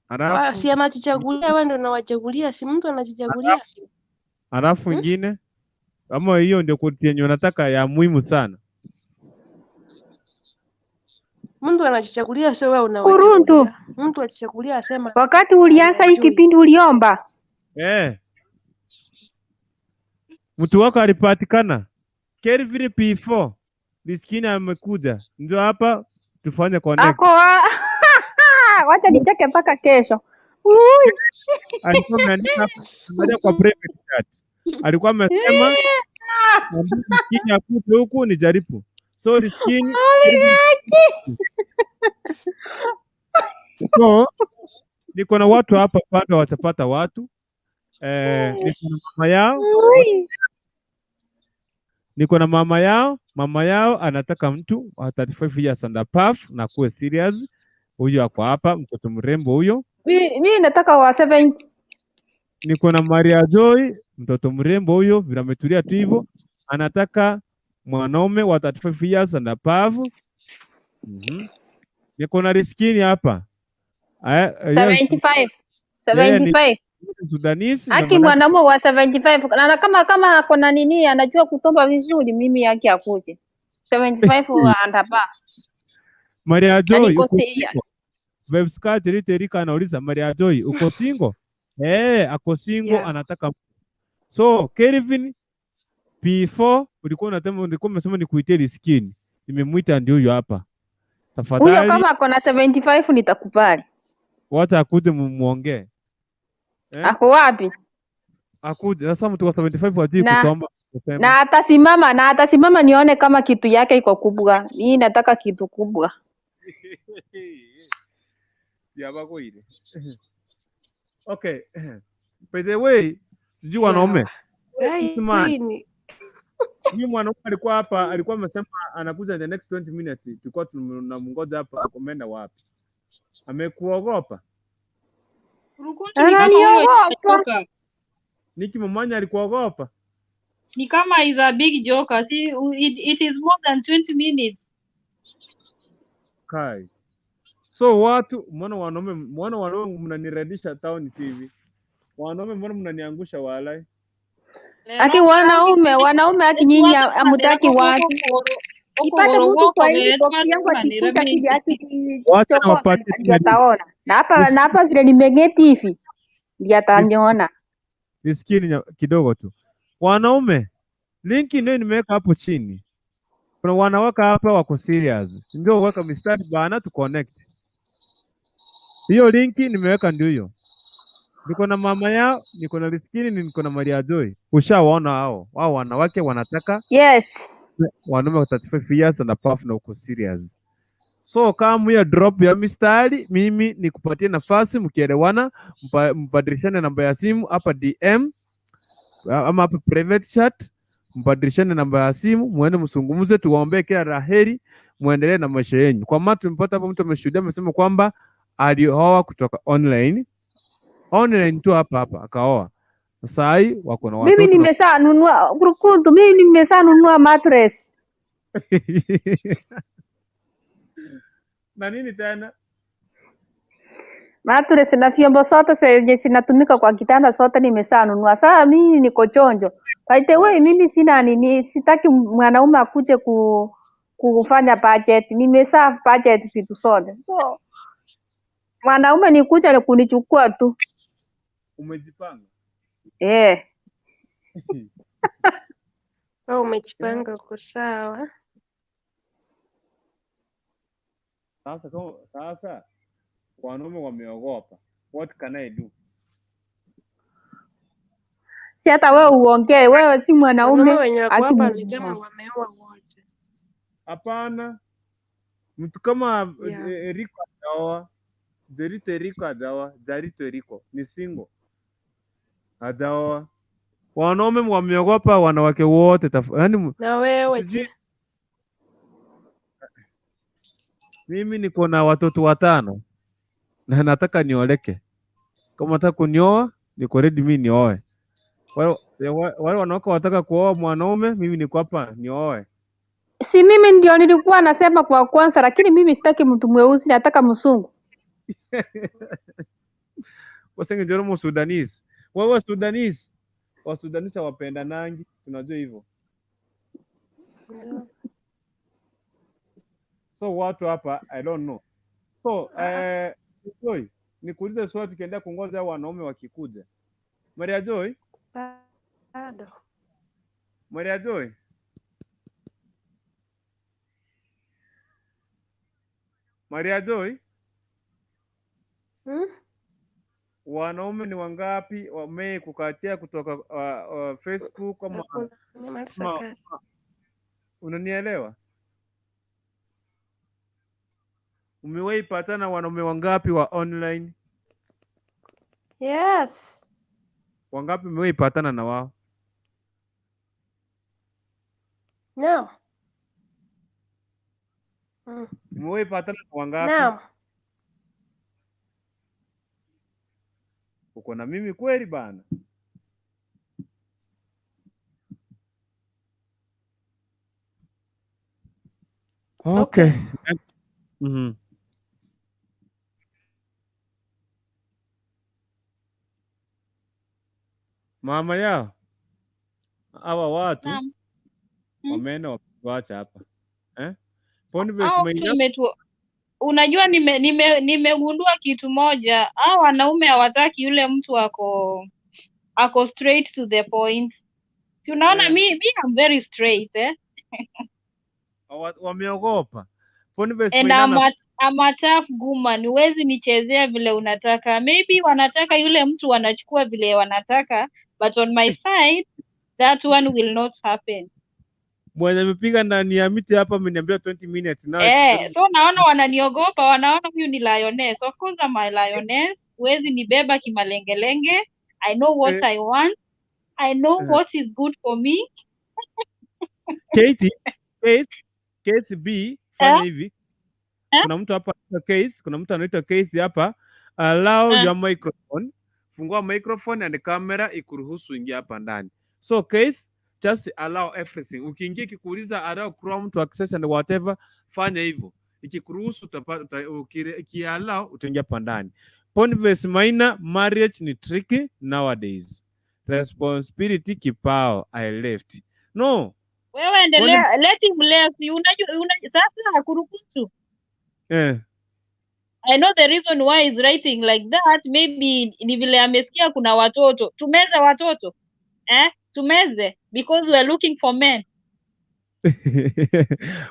[SPEAKER 3] Alafu
[SPEAKER 11] Si anajichagulia, wewe ndio unawachagulia, si mtu anajichagulia.
[SPEAKER 3] Alafu ingine ama hiyo ndio quality yenye unataka ya muhimu sana.
[SPEAKER 11] Mtu anajichagulia, sio wewe
[SPEAKER 6] Kuruntu,
[SPEAKER 11] unawachagulia. Mtu ajichagulia asema
[SPEAKER 6] wakati ulianza hii
[SPEAKER 11] anajui.
[SPEAKER 6] kipindi uliomba?
[SPEAKER 3] Eh. Mtu wako alipatikana. Kelvin P4. Miskini amekuja. Ndio hapa tufanye connect.
[SPEAKER 6] Ako wacha nicheke mpaka kesho. Ui.
[SPEAKER 3] Alikuwa ameandika hapa, angalia kwa private chat. Alikuwa amesema mwambie Riskini akuje huku nijaribu. So Riskini, so niko na watu hapa bado watapata watu. Niko na mama yao,
[SPEAKER 6] Ui.
[SPEAKER 3] niko na mama yao. Mama yao anataka mtu wa 35 years and above na kuwe serious. Huyu ako hapa, mtoto mrembo huyo.
[SPEAKER 6] Mi nataka wa 70.
[SPEAKER 3] Niko na Maria Joy, mtoto mrembo huyo, vile ametulia tu hivyo, anataka mwanaume wa 35 years and above. Niko na Riskini hapa. Yeye
[SPEAKER 6] 75.
[SPEAKER 3] yeye ni
[SPEAKER 6] 75.
[SPEAKER 3] Sudanese na
[SPEAKER 6] Haki
[SPEAKER 3] manake
[SPEAKER 6] mwanaume wa 75 na kama ako na nini anajua kutomba vizuri, mimi yake akuje 75 and above
[SPEAKER 3] Maria
[SPEAKER 6] na
[SPEAKER 3] Joy
[SPEAKER 6] niko
[SPEAKER 3] uko single?
[SPEAKER 6] serious.
[SPEAKER 3] Vibes Terika anauliza Maria Joy uko single? Ako single
[SPEAKER 11] Yeah.
[SPEAKER 3] anataka. So Kelvin P4 ulikuwa unasema, ulikuwa umesema nikuitie Riskini. Nimemwita ndio huyo hapa.
[SPEAKER 6] Huyo
[SPEAKER 3] Tafadhali
[SPEAKER 6] kama ako na 75 nitakubali.
[SPEAKER 3] wacha akuje mumuongee.
[SPEAKER 6] Ako wapi?
[SPEAKER 3] Akuje. Sasa mtu wa 75 hajui
[SPEAKER 6] Na
[SPEAKER 3] kutomba kusema.
[SPEAKER 6] na atasimama nione kama kitu yake iko kubwa. Hii nataka kitu kubwa.
[SPEAKER 3] Ya bakoile. Okay. By the way, sijui wanaume.
[SPEAKER 11] Ai,
[SPEAKER 3] This man,
[SPEAKER 11] hii ni
[SPEAKER 3] huyu mwanaume alikuwa hapa, alikuwa amesema anakuja in the next 20 minutes. Tulikuwa tunamngoja hapa, ameenda wapi? Amekuogopa.
[SPEAKER 5] Rukuntu ni kama huyo
[SPEAKER 6] Ananiogopa.
[SPEAKER 5] joker.
[SPEAKER 3] Niki Mamanya alikuogopa.
[SPEAKER 5] Ni kama is a big joker. See, it is more than 20 minutes.
[SPEAKER 3] Kai. So watu, mbona wanaume mnaniredisha town TV? Wanaume mbona mnaniangusha walai?
[SPEAKER 6] Aki wanaume aki nyinyi amutaki watu. Ipate mtu kwa inbox yangu akikuja kija
[SPEAKER 3] Wacha
[SPEAKER 6] akinichokoza
[SPEAKER 3] niwapatie
[SPEAKER 6] ndio
[SPEAKER 3] nani.
[SPEAKER 6] ataona. Na hapa vile nimengeti hivi ndio ataniona.
[SPEAKER 3] Nisikie kidogo tu. Wanaume, linki ndio nimeweka hapo chini. Kuna wanawake hapa wako serious. Ndio weka mistari bana tu connect. Hiyo linki nimeweka ndio hiyo. Niko na mama yao, niko na Riskini, niko na Maria Joy. Ushawaona hao. Wao wanawake wanataka
[SPEAKER 6] Yes.
[SPEAKER 3] wanaume wa 35 years and above na uko serious. So kama hiyo drop ya mistari, mimi nikupatie nafasi mkielewana, mbadilishane namba ya simu hapa DM ama hapa private chat, mbadilishane namba ya simu, muende msungumuze, tuwaombee kila la heri, muendelee na maisha yenu. Kwa maana tumepata hapa mtu ameshuhudia, amesema kwamba alioa kutoka online online tu hapa hapa akaoa. Sasa hii wako na
[SPEAKER 6] Mimi
[SPEAKER 3] watoto na
[SPEAKER 6] nimesha nunua kurukuntu, mimi nimesha nunua mattress.
[SPEAKER 3] na nini tena?
[SPEAKER 6] Mattress na vyombo zote zenye zinatumika kwa kitanda zote nimesha nunua. Sasa mimi niko chonjo. By the way, mimi sina nini, sitaki mwanaume akuje kufanya budget. Nimesha budget vitu zote. So mwanaume ni kuja kunichukua tu.
[SPEAKER 3] Umejipanga?
[SPEAKER 6] Eh.
[SPEAKER 11] Wewe umejipanga, uko sawa.
[SPEAKER 3] Sasa kama sasa wanaume wameogopa, what can I do?
[SPEAKER 6] Si hata wewe uongee, wewe si
[SPEAKER 11] Wanaume
[SPEAKER 6] mwanaume
[SPEAKER 11] wenye wako
[SPEAKER 6] aki
[SPEAKER 11] hapa ni kama wameoa wote.
[SPEAKER 3] Hapana, mtu kama
[SPEAKER 11] Yeah.
[SPEAKER 3] Eriko hajaoa, Jerito Eriko hajaoa, Jarito Eriko ni single, hajaoa. Wanaume wameogopa wanawake wote, yaani
[SPEAKER 11] Na wewe
[SPEAKER 3] sijui
[SPEAKER 11] je?
[SPEAKER 3] mimi niko na watoto 5 na nataka nioleke. Kama nataka kunioa, niko ready mimi nioe. Wale wanawake wataka kuoa mwanaume, mimi niko hapa nioe.
[SPEAKER 6] Si mimi ndio nilikuwa nasema kwa kwanza, lakini mimi sitaki mtu mweusi, nataka mzungu.
[SPEAKER 3] Wasenge njoro Sudanese. Wewe Sudanese, wa Sudanese hawapendanangi, tunajua hivyo.
[SPEAKER 11] Yeah.
[SPEAKER 3] So watu hapa I don't know. So
[SPEAKER 11] Ah, ah.
[SPEAKER 3] Joy, nikuulize swali tukiendelea kungoja hao wanaume wakikuja. Maria Joy,
[SPEAKER 11] Bado.
[SPEAKER 3] Maria Joy, Maria Joy,
[SPEAKER 11] Hmm?
[SPEAKER 3] wanaume ni wangapi wame kukatia kutoka Facebook ama
[SPEAKER 11] Hakuna. Nimemaliza
[SPEAKER 3] ama
[SPEAKER 11] kazi.
[SPEAKER 3] unanielewa? Umewahi patana wanaume wangapi wa online?
[SPEAKER 11] Yes.
[SPEAKER 3] Wangapi umewahi patana na wao?
[SPEAKER 11] No. Mm.
[SPEAKER 3] Umewahi patana na wangapi?
[SPEAKER 11] Naam.
[SPEAKER 3] Uko na mimi kweli bana?
[SPEAKER 11] Okay.
[SPEAKER 3] Okay. Mhm. Mama yao hawa watu
[SPEAKER 5] Naam.
[SPEAKER 3] wameenda wametuacha hapa eh? Boniface
[SPEAKER 5] Hao watu
[SPEAKER 3] Maina
[SPEAKER 5] unajua nimegundua kitu moja, hao wanaume hawataki yule mtu ako straight to the point. Si unaona
[SPEAKER 3] eh,
[SPEAKER 5] mi I'm very straight eh?
[SPEAKER 3] wameogopa. Boniface
[SPEAKER 5] And
[SPEAKER 3] Maina
[SPEAKER 5] I'm
[SPEAKER 3] na
[SPEAKER 5] a, I'm a tough woman, huwezi nichezea vile unataka. Maybe wanataka yule mtu wanachukua vile wanataka, but on my side that one will not happen.
[SPEAKER 3] mwenye amepiga ndani ya miti hapa ameniambia 20 minutes now it's
[SPEAKER 5] Eh, so naona wananiogopa, wanaona huyu ni lioness. Of course I'm a lioness. Huwezi nibeba kimalengelenge. I know what
[SPEAKER 3] eh,
[SPEAKER 5] I want. I know
[SPEAKER 3] eh.
[SPEAKER 5] what is good for me.
[SPEAKER 3] Katie, Kate, Kate B, fanya
[SPEAKER 5] Eh?
[SPEAKER 3] hivi.
[SPEAKER 5] Eh?
[SPEAKER 3] Kuna mtu hapa anaitwa Kate, kuna mtu anaitwa Kate hapa. Allow
[SPEAKER 5] Eh.
[SPEAKER 3] your microphone. Fungua microphone and camera ikuruhusu ingia hapa ndani. So Kate, just allow everything. Ukiingia ikikuuliza allow Chrome to access and whatever, fanya hivyo. Ikikuruhusu ukiallow utaingia hapa ndani. Boniface Maina, marriage ni tricky nowadays. Responsibility kipao, I left. No,
[SPEAKER 5] Wewe
[SPEAKER 3] Boni
[SPEAKER 5] endelea, let him left. Unajua sasa kurukutu.
[SPEAKER 3] eh.
[SPEAKER 5] I know the reason why he's writing like that. Maybe ni vile amesikia kuna watoto. Tumeze watoto. Eh? Tumeze because we are looking for men.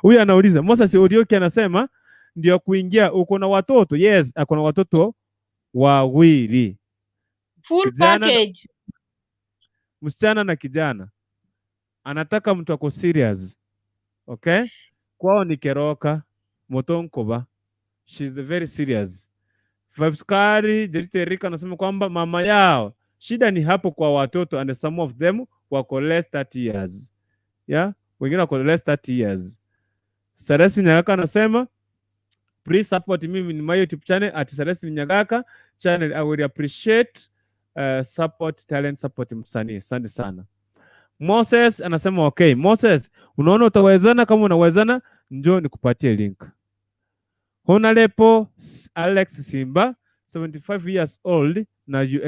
[SPEAKER 3] Huyu anauliza Moses Orioki anasema ndio kuingia uko na watoto. Yes, ako na watoto 2,
[SPEAKER 5] Full
[SPEAKER 3] kijana na
[SPEAKER 5] package.
[SPEAKER 3] msichana na kijana. Anataka mtu ako serious. Okay? Kwao ni Keroka Motonkoba. She's very serious. Vibes Kari Jerito Erika anasema kwamba mama yao shida ni hapo kwa watoto and some of them wako less 30 years. Yeah? Wengine wako less 30 years. Saresi Nyagaka anasema please support me in my YouTube channel at Celestine Nyagaka channel. I will appreciate support talent, support msanii. Asante sana. Moses anasema okay, Moses, unaona utawezana? Kama unawezana, njoo nikupatie link. Honorable Alex Simba, 75 years old, na you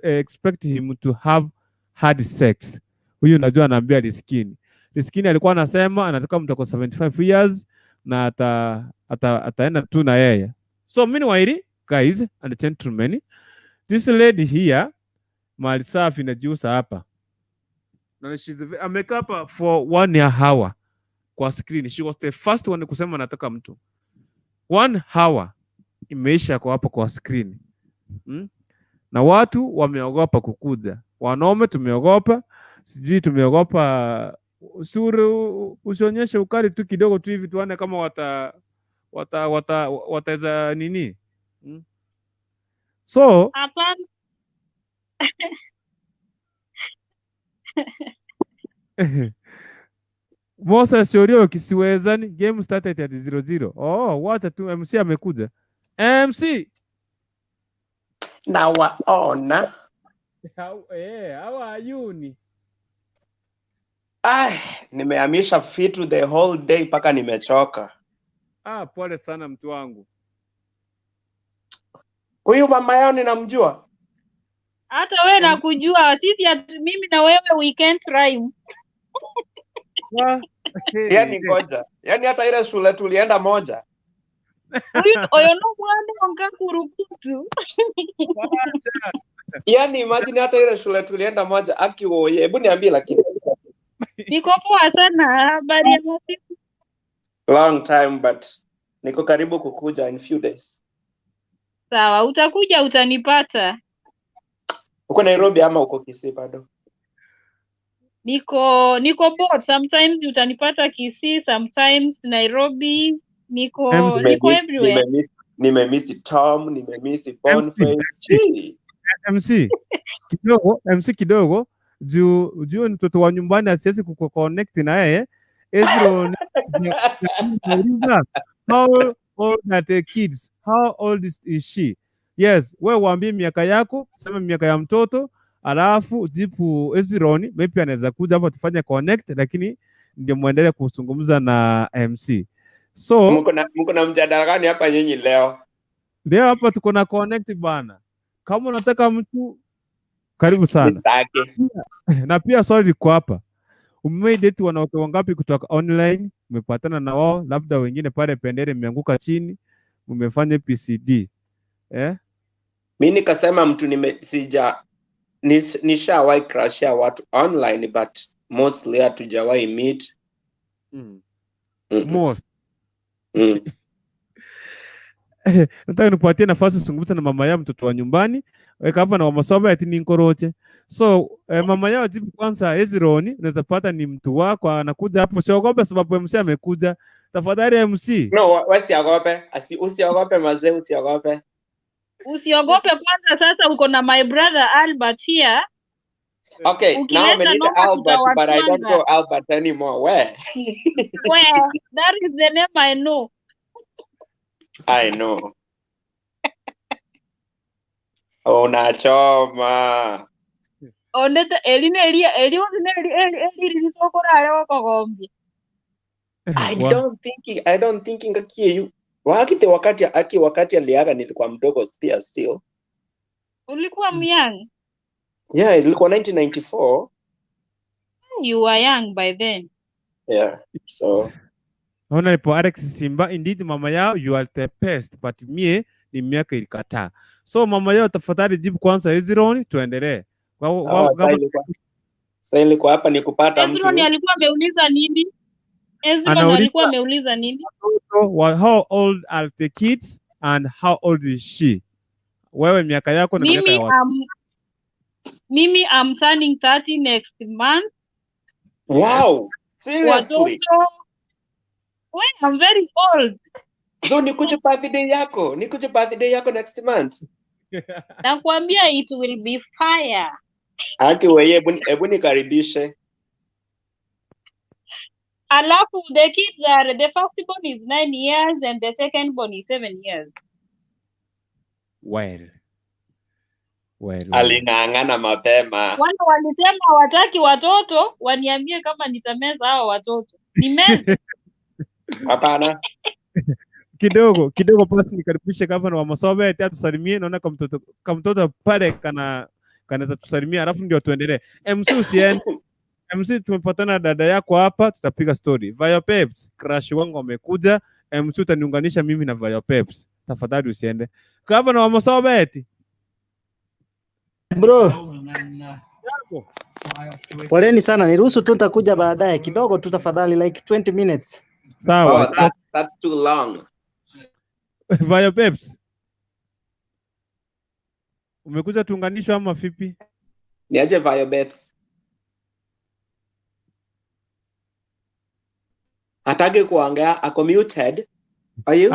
[SPEAKER 3] expect him to have had sex. Huyu najua anaambia Riskini. Riskini alikuwa anasema anataka mtu ako 75 years na ataenda tu na yeye. So meanwhile, guys and gentlemen, this lady here mali safi inajiuza hapa. Na amekaa hapa for 1 hour kwa screen. She was the first one kusema nataka mtu. 1 hour imeisha kwa hapo kwa screen. Na watu wameogopa kukuja. Wanaume tumeogopa, sijui tumeogopa suru, usionyeshe ukali tu kidogo tu hivi tuone kama wataweza nini. So
[SPEAKER 5] Hapana.
[SPEAKER 3] Moses Orio kisiwezani, game started at 0-0. Oh, wacha tu MC amekuja. MC
[SPEAKER 12] Nawaona.
[SPEAKER 3] How are you ni?
[SPEAKER 12] Ah, nimehamisha vitu the whole day mpaka nimechoka.
[SPEAKER 3] Ah, pole sana mtu wangu.
[SPEAKER 12] Huyu mama yao ninamjua.
[SPEAKER 5] Hata wewe nakujua, sisi mimi na wewe we can't rhyme.
[SPEAKER 12] Yaani ngoja. Yaani hata ile shule tulienda moja.
[SPEAKER 5] Huyu oyo no mwana onga kurukutu.
[SPEAKER 12] Yaani imagine hata ile shule tulienda moja aki woye. Hebu niambie lakini.
[SPEAKER 5] Niko poa sana, habari ya masiku?
[SPEAKER 12] Long time but niko karibu kukuja in few days.
[SPEAKER 5] Sawa, utakuja utanipata.
[SPEAKER 12] Uko Nairobi ama uko Kisii bado?
[SPEAKER 5] Niko both. Sometimes utanipata Kisii, sometimes Nairobi. Niko everywhere.
[SPEAKER 12] Nimemiss Tom, nimemiss Boniface.
[SPEAKER 3] MC kidogo, MC kidogo juu mtoto wa nyumbani asiwezi kuconnect na yeye. Ezra how old are the kids? How old is she? Yes, wewe waambie miaka yako, sema miaka ya mtoto, alafu jibu Ezroni, maybe anaweza kuja hapa tufanye connect, lakini ndio muendelee kuzungumza na MC. So
[SPEAKER 12] mko na mjadala gani hapa nyinyi leo?
[SPEAKER 3] Leo hapa tuko na connect bana. Kama unataka mtu karibu sana. Na pia swali liko hapa. Umedate wanawake wangapi kutoka online? Umepatana na wao, labda wengine pale pendere imeanguka chini, umefanya PCD. Eh?
[SPEAKER 12] Mimi nikasema mtu nishawahi crushia watu online but mostly hatujawahi meet.
[SPEAKER 3] Most. Nataka nikupatie nafasi usungumze na mama yao mtoto wa nyumbani. Weka hapa na mama ati ni nkoroche. So mama yao jibu kwanza Ezroni, unaweza pata ni mtu wako anakuja hapo, siogope sababu MC amekuja. Tafadhali MC.
[SPEAKER 12] No, usiogope. Usiogope mazee, usiogope.
[SPEAKER 5] Usiogope kwanza, sasa uko na my brother Albert here.
[SPEAKER 12] Okay, now I'm Albert, but I don't know Albert anymore. Where?
[SPEAKER 5] Where? That is the name I know.
[SPEAKER 12] I know. Unachoma.
[SPEAKER 5] Onete eli eli
[SPEAKER 12] I don't think you wakati aliaga nilikuwa mdogo pia still.
[SPEAKER 5] Ulikuwa young?
[SPEAKER 12] Yeah, ilikuwa 1994.
[SPEAKER 5] You were young by then.
[SPEAKER 12] Yeah, so
[SPEAKER 3] Honorable Alex Simba, indeed mama yao you are the best, but mie ni miaka ilikataa. So mama yao tafadhali jibu kwanza Ezroni tuendelee.
[SPEAKER 12] Sasa ilikuwa hapa ni kupata mtu.
[SPEAKER 5] Ezroni alikuwa ameuliza nini? Ezroni alikuwa ameuliza nini?
[SPEAKER 3] How old are the kids and how old is she? Wewe miaka yako na miaka ya watu.
[SPEAKER 5] Mimi I'm turning 30 next month.
[SPEAKER 12] Wow. Seriously?
[SPEAKER 5] Watoto, well, I'm very old.
[SPEAKER 12] So nikuje birthday yako? Nikuje birthday yako next month?
[SPEAKER 5] Nakwambia it will be fire.
[SPEAKER 12] Aki wewe, hebu nikaribishe.
[SPEAKER 5] Alafu the kids are, the first born is 9 years and the second born is 7 years.
[SPEAKER 3] Well.
[SPEAKER 12] Aling'ang'ana mapema.
[SPEAKER 5] Wale walisema hawataki watoto, waniambie kama nitameza hawa watoto. Nimeza.
[SPEAKER 12] Hapana.
[SPEAKER 3] Kidogo basi nikaribishe gavana wa Masobe ati atusalimie. Naona kama mtoto pale kanaweza tusalimia, alafu ndio tuendelee. MC usiende. MC tumepatana dada yako hapa, tutapiga story. Vio Peps, crush wangu amekuja. MC utaniunganisha mimi na Vio Peps. Tafadhali usiende. Gavana wa Masobe ati.
[SPEAKER 1] Bro. Poleni sana, niruhusu tu nitakuja baadaye kidogo tu tafadhali, like 20 minutes.
[SPEAKER 3] Sawa.
[SPEAKER 12] Oh, that's too long.
[SPEAKER 3] Vio Peps. Umekuja tuunganishwe ama vipi?
[SPEAKER 12] Niaje Violet? Hataki kuongea, ako muted. Are you?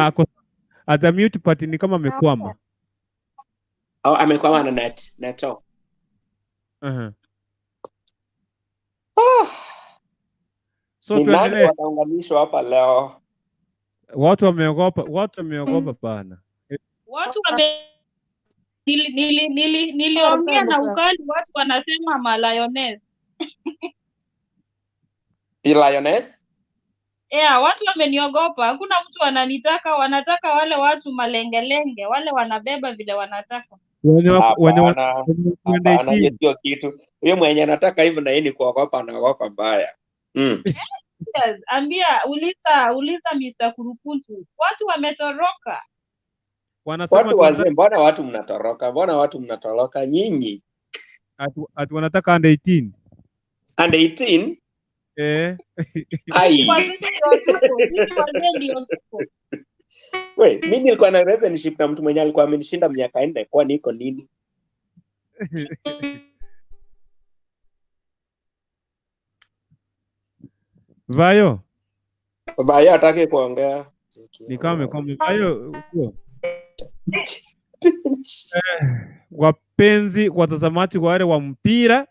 [SPEAKER 3] Ata mute but ni kama amekwama.
[SPEAKER 12] Oh, amekwama na net. Neto. Ah,
[SPEAKER 3] So
[SPEAKER 12] ni nani
[SPEAKER 3] tuendelee.
[SPEAKER 12] wataunganishwa hapa leo?
[SPEAKER 3] Watu wameogopa, watu wameogopa bana.
[SPEAKER 5] Watu wame niliongea na ukali, watu wanasema maliones.
[SPEAKER 12] Lioness?
[SPEAKER 5] Yeah, watu wameniogopa, hakuna mtu ananitaka, wanataka wale watu malengelenge, wale wanabeba vile wanataka.
[SPEAKER 3] Wenye wenye
[SPEAKER 12] Hapana,
[SPEAKER 3] wenye wako
[SPEAKER 12] hapana, hiyo
[SPEAKER 3] 18.
[SPEAKER 12] sio kitu. Huyo mwenye anataka hivyo na yeye ni kuogopa, anaogopa mbaya.
[SPEAKER 5] Yes, ambia, uliza Mr. Kurukuntu, watu wametoroka.
[SPEAKER 3] Wanasema
[SPEAKER 12] Watu wazee, mbona watu mnatoroka? Mbona watu mnatoroka nyinyi?
[SPEAKER 3] Ati wanataka under 18.
[SPEAKER 12] Under 18?
[SPEAKER 3] Eh.
[SPEAKER 12] Ai.
[SPEAKER 5] Wazee ndio tuko, sisi wazee ndio tuko.
[SPEAKER 12] We, mimi nilikuwa na relationship na mtu mwenye alikuwa amenishinda miaka 4, kwa niko nini?
[SPEAKER 3] Vayo,
[SPEAKER 12] Vayo hataki kuongea.
[SPEAKER 3] ni kama amekwama. Vayo, uko. Wapenzi watazamaji wale wa mpira,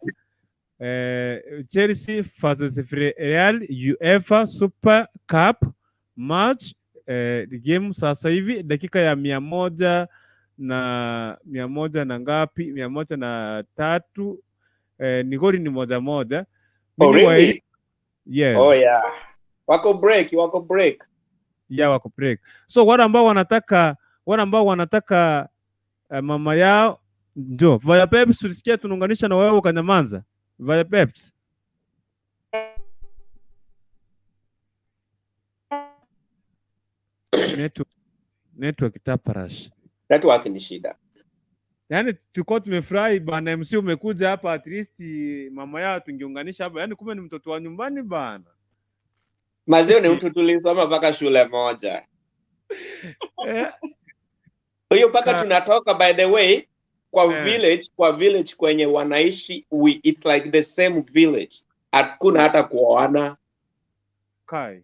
[SPEAKER 3] Chelsea versus Real UEFA Super Cup match, game sasa hivi dakika ya 100 na 100 na ngapi, 103, ni goli ni 1-1.
[SPEAKER 12] Oh,
[SPEAKER 3] Mimi wa
[SPEAKER 12] really?
[SPEAKER 3] Yes.
[SPEAKER 12] Oh yeah. Wako break, wako break.
[SPEAKER 3] Yeah, wako break. So wale ambao wanataka mama yao ndio Vaya Peps, tulisikia tunaunganisha na wewe ukanyamanza. Vaya Peps. Network taparash.
[SPEAKER 12] Network ni shida.
[SPEAKER 3] Yaani tulikuwa tumefurahi bana, MC umekuja hapa, at least mama yao tungeunganisha hapa. Yaani kumbe ni mtoto wa nyumbani bana.
[SPEAKER 12] Mazeo ni mtu tulisoma mpaka shule moja. Huyo mpaka tunatoka, by the way, kwa village, kwa village kwenye wanaishi, it's like the same village. Hakuna hata kuoana.
[SPEAKER 3] Kai.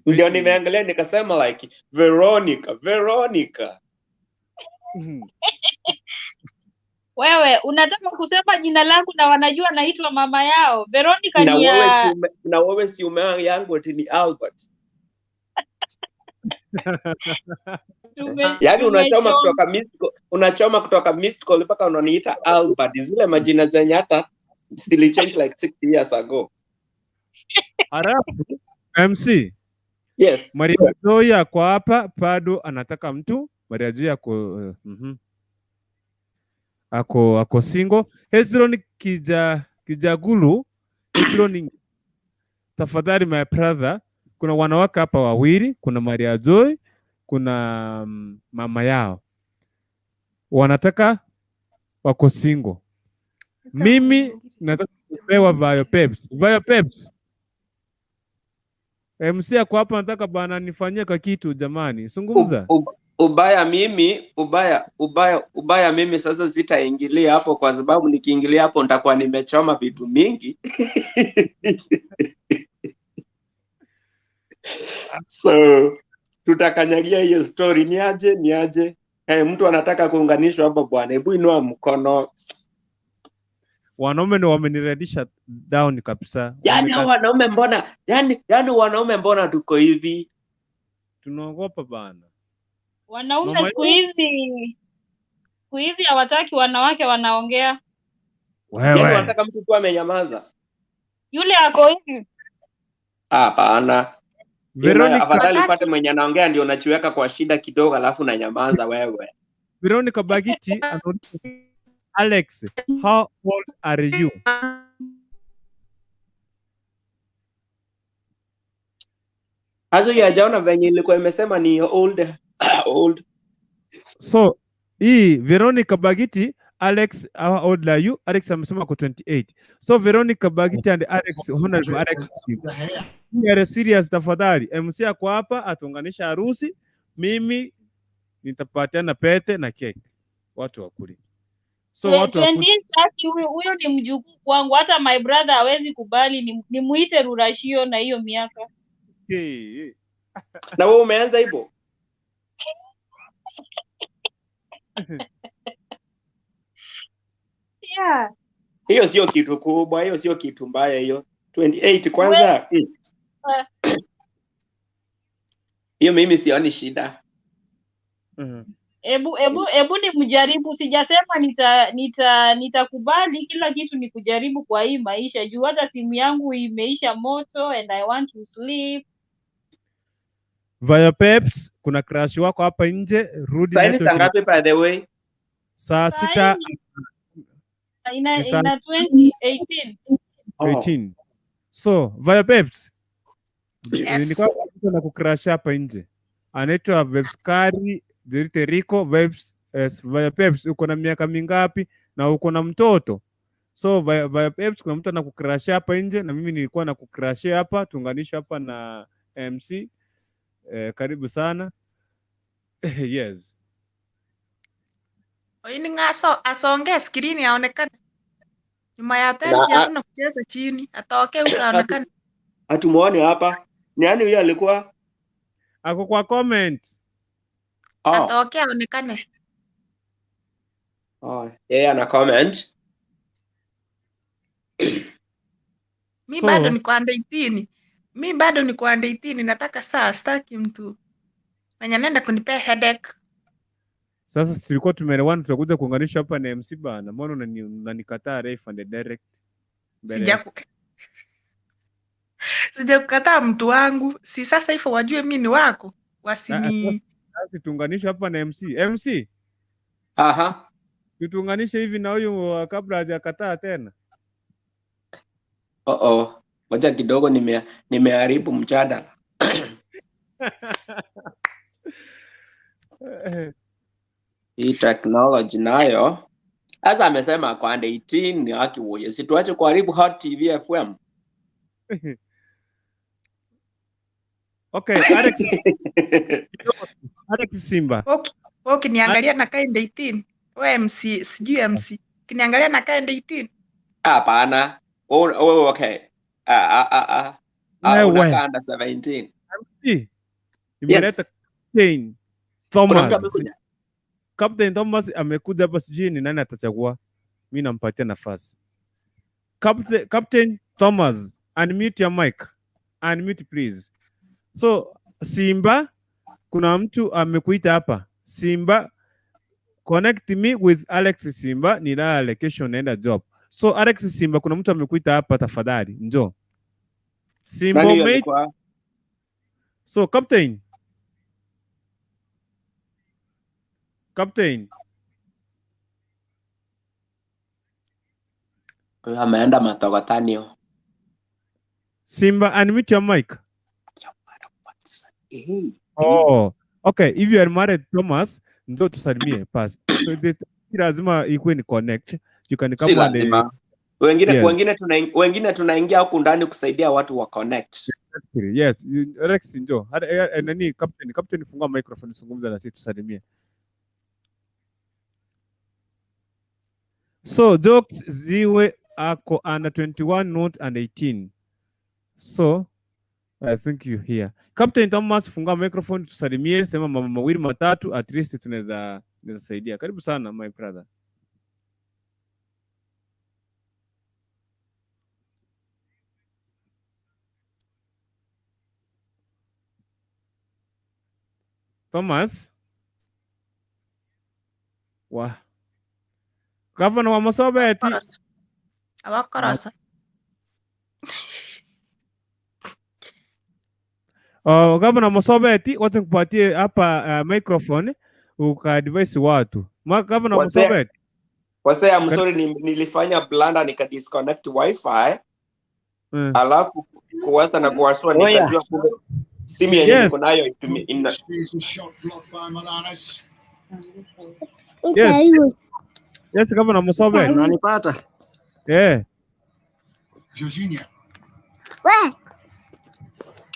[SPEAKER 12] Ndio nimeangalia nikasema like Veronica.
[SPEAKER 5] Wewe unataka kusema jina langu na wanajua naitwa mama yao. Veronica
[SPEAKER 12] Na
[SPEAKER 5] ni
[SPEAKER 12] wewe
[SPEAKER 5] ya
[SPEAKER 12] na wewe si ume yangu ati ni Albert. Yaani unachoma kutoka mystical, unachoma kutoka mystical mpaka unaniita Albert. Zile majina zenye hata still change like 60 years ago.
[SPEAKER 3] Halafu MC.
[SPEAKER 12] Yes.
[SPEAKER 3] Maria Joy ako hapa bado anataka mtu. Maria Joy ako ako single. Hezron Kijagulu, Hezron, tafadhali my brother, kuna wanawake hapa wawili, kuna Maria Joy, kuna mama yao. Wanataka, wako single. Mimi nataka kupewa Vayo Peps. Vayo Peps. MC ako hapa, nataka bana nifanyie ka kitu jamani. Zungumza.
[SPEAKER 12] Ubaya mimi, ubaya mimi sasa sitaingilia hapo kwa sababu nikiingilia hapo nitakuwa nimechoma vitu mingi. So tutakanyagia hiyo story. Niaje? Hey, mtu anataka kuunganishwa hapa bwana, hebu inua mkono.
[SPEAKER 3] Wanaume ndio wameniredisha down kabisa.
[SPEAKER 12] Yaani hao wanaume mbona, yani wanaume mbona tuko hivi?
[SPEAKER 3] Tunaogopa bana.
[SPEAKER 5] Wanaume siku hizi hawataki wanawake wanaongea.
[SPEAKER 12] Yaani wanataka mtu tu amenyamaza.
[SPEAKER 5] Yule ako hivi.
[SPEAKER 12] Hapana.
[SPEAKER 3] Veronica,
[SPEAKER 12] afadhali upate mwenye anaongea ndio unachiweka kwa shida kidogo alafu unanyamaza wewe.
[SPEAKER 3] Veronica Bagiti anauliza, Alex, how old are you?
[SPEAKER 12] Hazo yajaona venye ilikuwa imesema ni old old.
[SPEAKER 3] So hii Veronica Bagiti, Alex, how old are you? Alex amesema ako 28. So Veronica Bagiti and Alex, Honorable Alex, we are serious tafadhali. MC ako hapa atuunganisha harusi. Mimi Nitapatiana pete na keki. Watu wakuli. So watu wakuli.
[SPEAKER 5] 28 huyo huyo ni mjukuu kwangu, hata my brother hawezi kubali nimuite rurashio na hiyo miaka.
[SPEAKER 3] Hey.
[SPEAKER 12] Na wewe umeanza hivyo?
[SPEAKER 5] Yeah.
[SPEAKER 12] Hiyo sio kitu kubwa, hiyo sio kitu mbaya hiyo. 28 kwanza. Hiyo mimi sioni shida.
[SPEAKER 5] Ebu ni mjaribu, sijasema nitakubali kila kitu, ni kujaribu kwa hii maisha juu hata simu yangu imeisha moto and I want to sleep.
[SPEAKER 3] Via Peps, kuna crush wako hapa nje, rudi
[SPEAKER 12] Sasa ni saa
[SPEAKER 3] network.
[SPEAKER 12] ngapi by the way?
[SPEAKER 3] Saa
[SPEAKER 5] Saa
[SPEAKER 3] 6
[SPEAKER 5] hii ina
[SPEAKER 3] ni saa
[SPEAKER 5] ina 2018.
[SPEAKER 3] 18. So, Via Peps,
[SPEAKER 4] Yes.
[SPEAKER 3] nilikuwa mtu na kucrash hapa nje. Anaitwa Vepskari Rico Vibes. Via Peps, uko na miaka mingapi na uko na mtoto? So Via Peps, kuna mtu anakucrash hapa nje na mimi nilikuwa nakucrash hapa, tuunganishe hapa na MC. Karibu sana. Yes.
[SPEAKER 4] Oininga asonge skrini aonekane. Nyuma ya tenti
[SPEAKER 12] Na
[SPEAKER 4] hakuna kucheza chini, atoke huko aonekane.
[SPEAKER 12] hatumuoni hapa. Ni nani huyo alikuwa?
[SPEAKER 3] Ako kwa comment.
[SPEAKER 12] Oh.
[SPEAKER 4] Atoke aonekane.
[SPEAKER 12] Oh, yeye ana comment.
[SPEAKER 4] Mi bado
[SPEAKER 3] So
[SPEAKER 4] niko under 18. Mi bado niko under 18, nataka saa sitaki mtu mwenye anaenda kunipea headache.
[SPEAKER 3] sasa tulikuwa tumeelewana tutakuja kuunganisha hapa na MC bana. Mbona unanikataa live and direct mbele ya
[SPEAKER 4] Sijakukataa mtu wangu. Si sasa hivyo wajue mi ni wako. Wasini
[SPEAKER 3] Sasa tuunganishe hapa na MC. MC,
[SPEAKER 12] Aha.
[SPEAKER 3] tutuunganishe hivi na huyu kabla hajakataa tena.
[SPEAKER 12] Oh oh. Ngoja kidogo nimeharibu mjadala. Hii technology nayo. Sasa amesema kwa under 18 ni haki woye. Si tuache kuharibu Hot TV FM.
[SPEAKER 3] Okay, Alex Alex Simba.
[SPEAKER 4] Wewe ukiniangalia na kind 18. Wewe MC, sijui MC. Ukiniangalia na kind 18.
[SPEAKER 12] Hapana. Oh, okay.
[SPEAKER 3] Wewe.
[SPEAKER 12] Unakaa under 17.
[SPEAKER 3] MC. Imeleta
[SPEAKER 12] Yes.
[SPEAKER 3] Captain
[SPEAKER 12] Kuna mtu
[SPEAKER 3] Thomas.
[SPEAKER 12] amekuja.
[SPEAKER 3] Captain Thomas amekuja hapa, sijui ni nani atachagua. Mimi nampatia nafasi. Captain Thomas, unmute your mic. Unmute please. So Simba, kuna mtu amekuita hapa. Simba, connect me with Alex Simba, nilale kesho naenda job. So Alex Simba, kuna mtu amekuita hapa, tafadhali njoo. Simba
[SPEAKER 12] Nani huyo
[SPEAKER 3] mate.
[SPEAKER 12] alikuwa?
[SPEAKER 3] So Captain. Captain.
[SPEAKER 12] Huyo ameenda matokotanio.
[SPEAKER 3] Simba, unmute your mic.
[SPEAKER 12] Hey.
[SPEAKER 3] Oh, okay. If you are married, Thomas, ndio tusalimie pass. So this lazima ikuwe ni connect. You can
[SPEAKER 12] Si
[SPEAKER 3] come and
[SPEAKER 12] lazima. Wengine
[SPEAKER 3] yes.
[SPEAKER 12] wengine tunaingia huku ndani kusaidia watu wa connect.
[SPEAKER 3] Yes, Rex njoo. Nani Captain, Captain fungua microphone zungumza na sisi tusalimie. So jokes ziwe ako under 21 not under 18. So I think you hear. Captain Thomas fungua microphone tusalimie, sema mambo mawili matatu at least tunaweza saidia. Karibu sana my brother. Thomas wa Governor wa Masobeti.
[SPEAKER 4] Awakorosa.
[SPEAKER 3] Governor Masobeti, wacha nikupatie hapa microphone ukaadvise watu. Governor Masobeti.
[SPEAKER 12] Wasee, I'm sorry, nilifanya blunder nika disconnect wifi. Alafu kuwasa na kuwasua nikajua kumbe simu yenye niko nayo ina.
[SPEAKER 3] Yes. Yes, Governor Masobeti.
[SPEAKER 1] Unanipata?
[SPEAKER 3] Eh.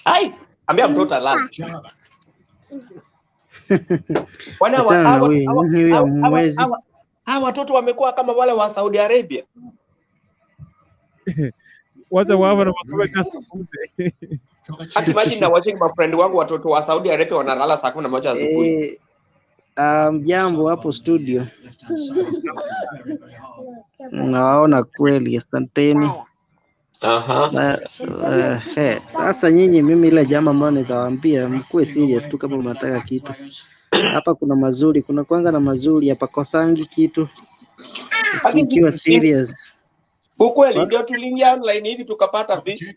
[SPEAKER 12] Ai, ambia mtoto alale. Kwani hawa
[SPEAKER 13] Achana na
[SPEAKER 12] hawa
[SPEAKER 13] huyu,
[SPEAKER 12] hawa
[SPEAKER 13] huyu
[SPEAKER 12] hawa hawa
[SPEAKER 13] hamwezi.
[SPEAKER 12] hawa watoto wamekuwa kama wale wa Saudi Arabia.
[SPEAKER 3] Wacha wao na masomo just tupunguze.
[SPEAKER 12] Hata imagine na watching my friend wangu watoto wa Saudi Arabia wanalala saa 11 asubuhi.
[SPEAKER 13] Jambo hapo studio. Nawaona kweli, asanteni.
[SPEAKER 12] Aha.
[SPEAKER 13] Sasa nyinyi, mimi ile jambo ambayo naweza waambia, mkuwe serious tu kama mnataka kitu. Hapa kuna mazuri, kuna kwanga na mazuri, hapakosangi kitu
[SPEAKER 12] Lakini
[SPEAKER 13] ukiwa serious.
[SPEAKER 12] Ukweli ndio tuliingia online hivi tukapata vi.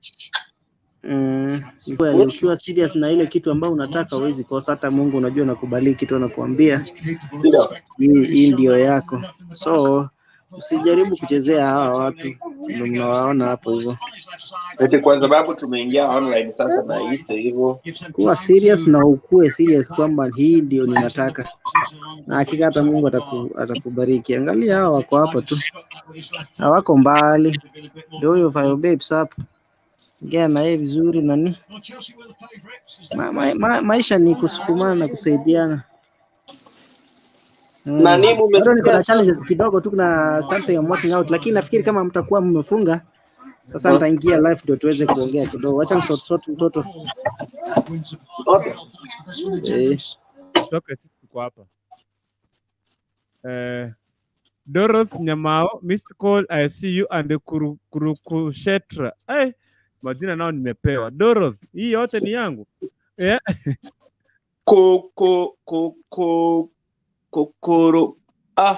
[SPEAKER 13] Kweli ukiwa serious na ile kitu ambayo unataka huwezi kosa. Hata Mungu unajua anakubali kitu anakuambia
[SPEAKER 12] Ndio.
[SPEAKER 13] hii ndio yako, so usijaribu kuchezea hawa watu, ndio mnawaona hapo hivyo.
[SPEAKER 12] Eti kwa sababu tumeingia online sasa na hizo hivyo.
[SPEAKER 13] Kuwa serious na ukue serious kwamba hii ndio ninataka, na hakika hata Mungu atakubariki. Angalia hawa wako hapa tu, hawako mbali. Ndio huyo Fayo Babes hapo, ongea na yeye vizuri nani. Maisha ni kusukumana na kusaidiana.
[SPEAKER 12] Nani
[SPEAKER 13] Bado niko na
[SPEAKER 12] mumesikia?
[SPEAKER 13] challenges kidogo tu, kuna something I'm working out, lakini nafikiri kama mtakuwa mmefunga sasa, nitaingia live ndio tuweze kuongea kidogo. Wacha nisort sort mtoto.
[SPEAKER 12] Okay.
[SPEAKER 3] It's okay, sisi tuko hapa. Dorothy Nyamao, missed call, I see you and Kurukushetra. Majina nao nimepewa. Dorothy, hii yote ni yangu. Yeah.
[SPEAKER 12] Ku ku ku ku kukuru. Ah,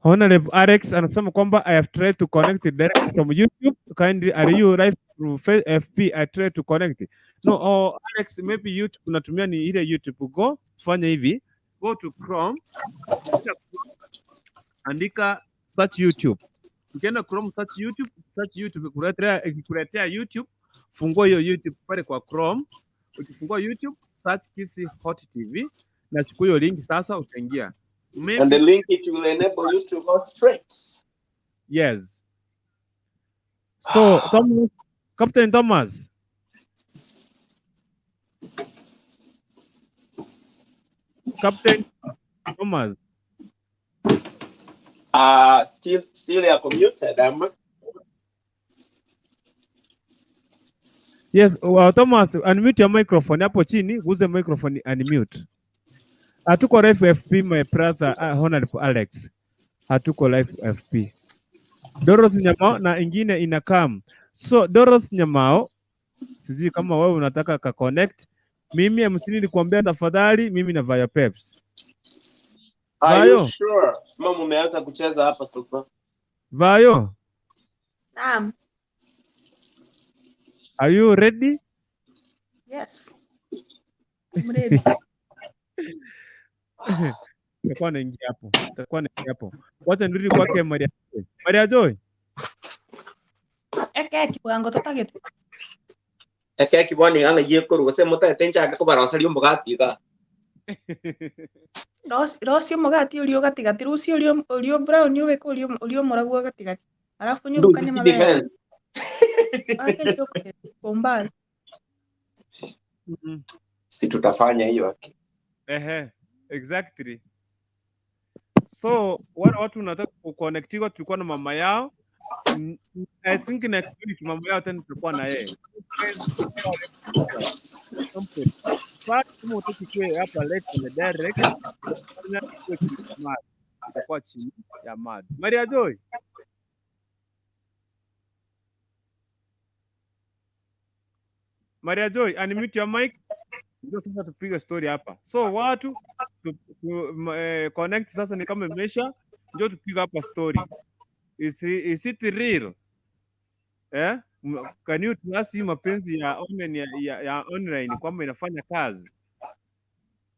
[SPEAKER 3] Honorable Alex anasema kwamba I have tried to connect it direct from YouTube. Kindly, are you live through FB? I tried to connect it. No, oh, Alex, maybe YouTube unatumia ni ile YouTube. Go, fanya hivi. Go to Chrome. Kisha Chrome, andika search YouTube. Ukienda Chrome search YouTube, search YouTube ikikuletea YouTube, fungua hiyo YouTube pale kwa Chrome. Ukifungua YouTube, search Kisii Hot TV na chukua hiyo link sasa utaingia.
[SPEAKER 12] And
[SPEAKER 3] Maybe
[SPEAKER 12] the link it will enable you to go straight.
[SPEAKER 3] Yes. So, Thomas, Captain Thomas. Captain Thomas.
[SPEAKER 12] Still yako muted ama?
[SPEAKER 3] Yes, well, Thomas, unmute your microphone hapo chini, guze microphone unmute. Hatuko live FP my brother, Honorable Alex. Hatuko live FP. Dorothy Nyamao na ingine inakam. So Dorothy Nyamao, sijui kama wewe unataka ka connect. Mimi MC nilikwambia tafadhali, mimi na Vaya Peps.
[SPEAKER 12] Are you
[SPEAKER 3] Vayo,
[SPEAKER 12] sure? Mama umeanza kucheza hapa sasa.
[SPEAKER 3] Vayo,
[SPEAKER 4] Naam.
[SPEAKER 3] are you ready?
[SPEAKER 4] Yes. I'm ready.
[SPEAKER 3] Nitakuwa naingia hapo. Nitakuwa naingia hapo. Wacha nirudi kwake Maria Joy. Maria Joy.
[SPEAKER 4] Eke kiwango tutagete.
[SPEAKER 12] Eke kiboni anga yekuru gose mutete nchake kubaroseria omogati iga.
[SPEAKER 4] Rocio mugati urio gatigati rucio urio brown ubike urio muragu gatigati. Alafu
[SPEAKER 12] Ndu
[SPEAKER 4] nyurukanie mabere.
[SPEAKER 12] depend.
[SPEAKER 4] Ake chocolate kwa umbali.
[SPEAKER 12] Si tutafanya hiyo aki.
[SPEAKER 3] Ehe, exactly. So wale watu unataka kuconnectiwa, tulikuwa na mama yao. I think next week mama yao tena tutakuwa na yeye. Kama utaki kuwe hapa late kwenye direct, fanya kuwe chini ya maji. Itakuwa chini ya maji. Maria Joy. Maria Joy, unmute your mic. Ndio sasa tupige story hapa. So watu connect sasa ni kama imeisha, ndio tupige hapa story. Is it real? Eh? Can you trust hii mapenzi ya online ya online kwamba inafanya kazi?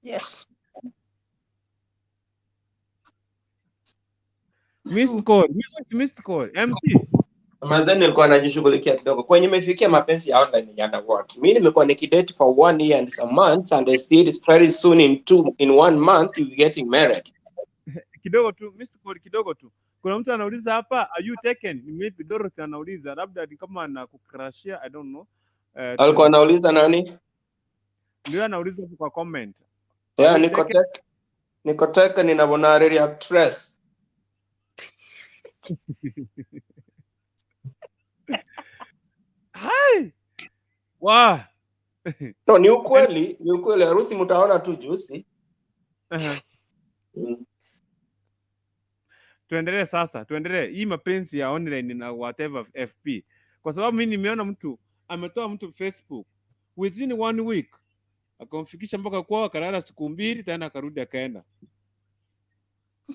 [SPEAKER 4] Yes.
[SPEAKER 3] Missed call, missed call. MC.
[SPEAKER 12] Manze nilikuwa najishughulikia kidogo. Kwenye imefikia mapenzi ya online yana work. Mimi nimekuwa nikidate for 1 year and some months and I still very soon in 1 month you getting married.
[SPEAKER 3] Kidogo tu, missed call kidogo tu. Kuna mtu anauliza hapa, are you taken? Maybe Dorothy anauliza, labda ni kama anakucrashia, I don't know.
[SPEAKER 12] Alikuwa anauliza nani?
[SPEAKER 3] Ndio anauliza hapo kwa comment. Are
[SPEAKER 12] Yeah,
[SPEAKER 3] you
[SPEAKER 12] niko
[SPEAKER 3] taken?
[SPEAKER 12] teke. Niko teke nina reri actress.
[SPEAKER 3] Hai. Wa.
[SPEAKER 12] No, ni ukweli, ni ukweli. Harusi mtaona tu juzi.
[SPEAKER 3] Uh-huh.
[SPEAKER 12] Mm.
[SPEAKER 3] Tuendelee sasa, tuendelee hii mapenzi ya online na whatever FB, kwa sababu mimi nimeona mtu ametoa mtu Facebook within one week akamfikisha mpaka kwao, akalala siku mbili tena akarudi akaenda.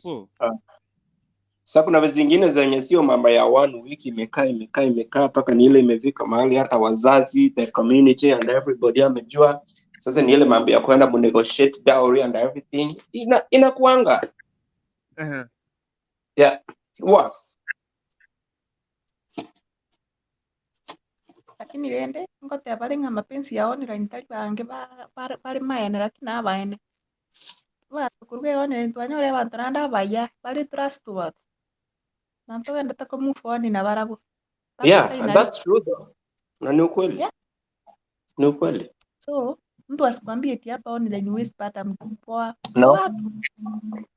[SPEAKER 3] So
[SPEAKER 12] Ah. Sasa kuna zingine zenye sio mambo ya one week, imekaa imekaa imekaa mpaka ni ile imefika mahali hata wazazi, the community and everybody amejua. Sasa ni ile mambo ya kwenda negotiate dowry and everything inakuanga. Yeah, it works.
[SPEAKER 4] Lakini rende ngoteba bari ng'a mapenzi ya online tari bange bari maene lakini abaene batukuruga online twanyore abanto naende abaya bari trustworthy na ntogendete ko move on na barabwo mpaka
[SPEAKER 12] Yeah, and
[SPEAKER 4] finally.
[SPEAKER 12] that's true though. Na ni ukweli,
[SPEAKER 4] Yeah,
[SPEAKER 12] ni ukweli.
[SPEAKER 4] so mtu asikwambie eti hapa online huwezi pata mtu poa. Kuna
[SPEAKER 12] No.
[SPEAKER 4] watu,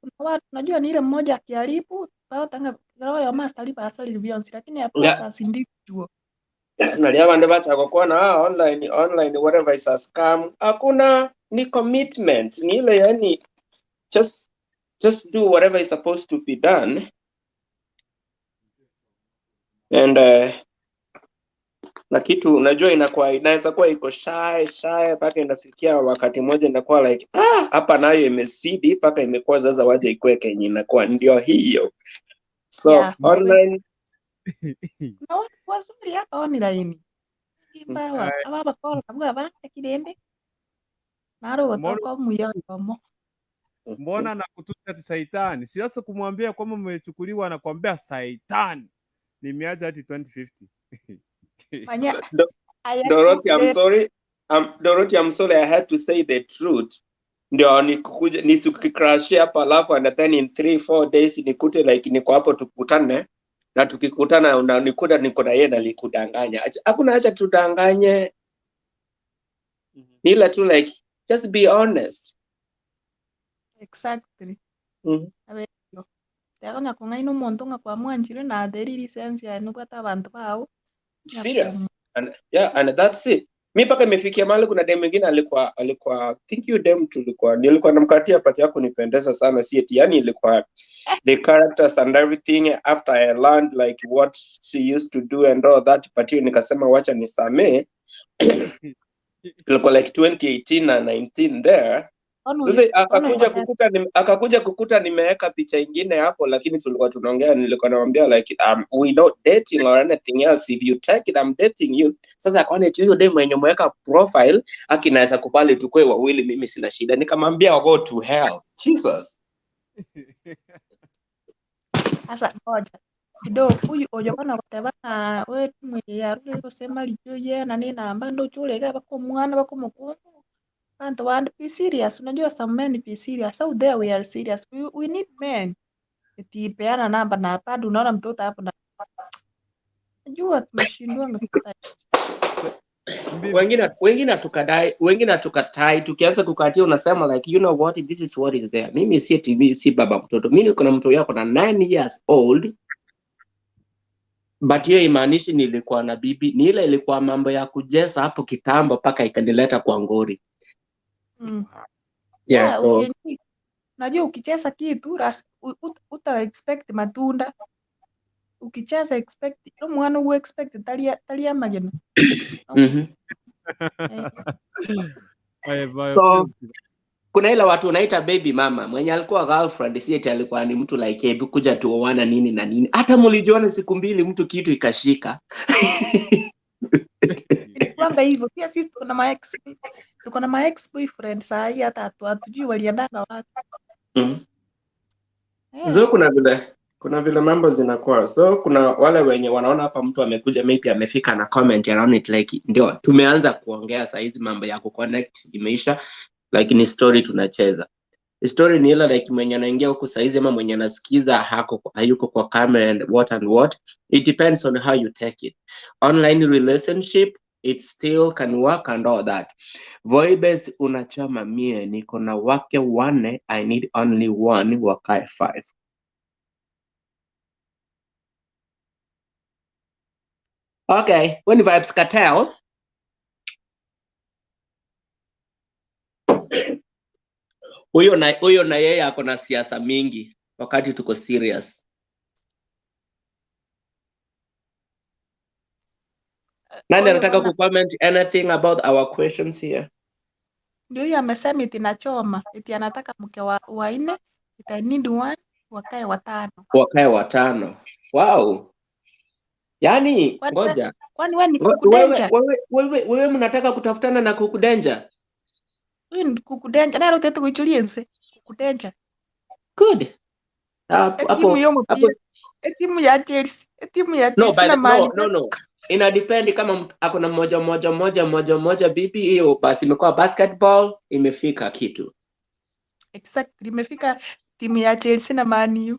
[SPEAKER 4] kuna watu unajua ni ile mmoja akiharibu tanga roho ya master lipa asali beyond, lakini ya process ndicho
[SPEAKER 12] Nalia bandu bachaka kuona ah, online online whatever is a scam. Hakuna, ni commitment. Ni ile yani just do whatever is supposed to be done and na kitu unajua inakuwa inaweza kuwa iko shy shy mpaka inafikia wakati mmoja inakuwa like ah, hapa nayo imesidi mpaka imekuwa sasa waje ikue kenye inakuwa ndio hiyo. So
[SPEAKER 4] yeah.
[SPEAKER 12] online
[SPEAKER 4] Kuna watu wazuri hapa online imbarwa aba bakora kabuga bande kirende naro
[SPEAKER 3] Mbona
[SPEAKER 4] gotoka omuyomo.
[SPEAKER 3] mbona anakutusi ati saitani? Si sasa kumwambia kwamba umechukuliwa, anakuambia saitani, nimeacha hadi 2050.
[SPEAKER 4] Manya
[SPEAKER 12] Dorothy, I'm
[SPEAKER 4] ayakude
[SPEAKER 12] sorry. Dorothy, I'm sorry I had to say the truth. Ndio nikukuja nisikukrushia hapa alafu and then in 3 4 days nikute like niko hapo tukutane na tukikutana unanikuta niko na yeye na nikudanganya. Hakuna hacha tudanganye. Ni ile tu like just be honest.
[SPEAKER 4] Exactly.
[SPEAKER 12] Mm.
[SPEAKER 4] Abeyo tekonya kung'aina omonto ng'a kwamwanchire natheriri sense yaye nobwate abanto bao ng'a
[SPEAKER 12] Serious. And yeah, and that's it. Mi mpaka imefikia mahali kuna dem mwingine alikuwa think you dem tulikuwa nilikuwa namkatia pati yako nipendeza sana, si eti yani ilikuwa the characters and everything after I learned like what she used to do and all that, but hiyo nikasema wacha nisamee. Ilikuwa like 2018 na 19 there. Sasa akakuja kukuta nimeweka picha ingine hapo, lakini tulikuwa tunaongea, nilikuwa namwambia like we not dating or anything else, if you take it I'm dating you. Sasa akaona eti huyo dem mwenye umeweka profile akinaweza kubali tukue wawili, mimi sina shida. Nikamwambia go to hell, Jesus.
[SPEAKER 4] Sasa ngoja kidogo huyu oyo bana goteba ng'a we mweyarure gose maricho ye na ni namba ndochurege bakomwana bakomokungu bantu bandi be serious. Unajua some men be serious out there, we are serious, we need men eti peana namba na bado unaona mtoto hapo na najua tumeshindwanga sometimes.
[SPEAKER 12] Wengine hatukadai, wengine hatukatai. Tukianza kukatia unasema like you know what, this is what is there. Mimi si TV, si baba mtoto. Mimi niko na mtoto yako na 9 years old, but hiyo imaanishi nilikuwa na bibi. Ni ile ilikuwa mambo ya kujesa hapo kitambo mpaka ikanileta kwa ngori. Yeah,
[SPEAKER 4] Yeah,
[SPEAKER 12] so
[SPEAKER 4] ukienjoy, najua ukicheza kitu uta expect matunda. Ukicheza expect omwana ugu expect taria magena.
[SPEAKER 3] Bye, bye,
[SPEAKER 12] So kuna ile watu unaita baby mama mwenye alikuwa girlfriend, si eti alikuwa ni mtu like hebu kuja tuoana nini na nini, hata mlijuana siku mbili mtu kitu ikashika.
[SPEAKER 4] Ilikuwanga hivyo pia. Sisi tuko na ma ex boyfriend saa hii hata hatujui waliendanga wapi.
[SPEAKER 12] So kuna vile mambo zinakuwa. So kuna wale wenye wanaona hapa mtu amekuja maybe amefika na comment around it like ndio tumeanza kuongea saa hizi mambo ya kuconnect imeisha, like ni story tunacheza. Story ni ile like mwenye anaingia huku saizi ama mwenye anasikiza hako hayuko kwa camera and what and what, it depends on how you take it. Online relationship It still can work and all that. Voibes unachama mie niko na wake 4, I need only one wakae 5. Okay, when Vibes Cartel huyo na yeye ako na siasa mingi wakati tuko serious. Nani
[SPEAKER 4] Huyo
[SPEAKER 12] anataka
[SPEAKER 4] bwana
[SPEAKER 12] kucomment anything about our questions here?
[SPEAKER 4] ndio huyo amesema eti nachoma, eti anataka mke wa 4, eti I need one, wakae 5.
[SPEAKER 12] Wakae 5. Wow. Yaani
[SPEAKER 4] Kwani we,
[SPEAKER 12] ngoja.
[SPEAKER 4] kwani we ni
[SPEAKER 12] Wewe
[SPEAKER 4] kuku danger?
[SPEAKER 12] wewe mnataka kutafutana na kuku danger?
[SPEAKER 4] Huyu ni kuku danger. Nero tete kuichuliense. Kuku danger.
[SPEAKER 12] Good. Hapo
[SPEAKER 4] Etimu
[SPEAKER 12] hapo
[SPEAKER 4] yo
[SPEAKER 12] hapo
[SPEAKER 4] mpira. Etimu ya Chelsea. Etimu ya
[SPEAKER 12] no
[SPEAKER 4] Chelsea
[SPEAKER 12] by
[SPEAKER 4] na
[SPEAKER 12] the,
[SPEAKER 4] mali.
[SPEAKER 12] no no no. Ina depend kama ako na moja moja moja moja moja bibi hiyo basi imekuwa basketball imefika kitu.
[SPEAKER 4] Exactly. Imefika timu ya Chelsea na Man U.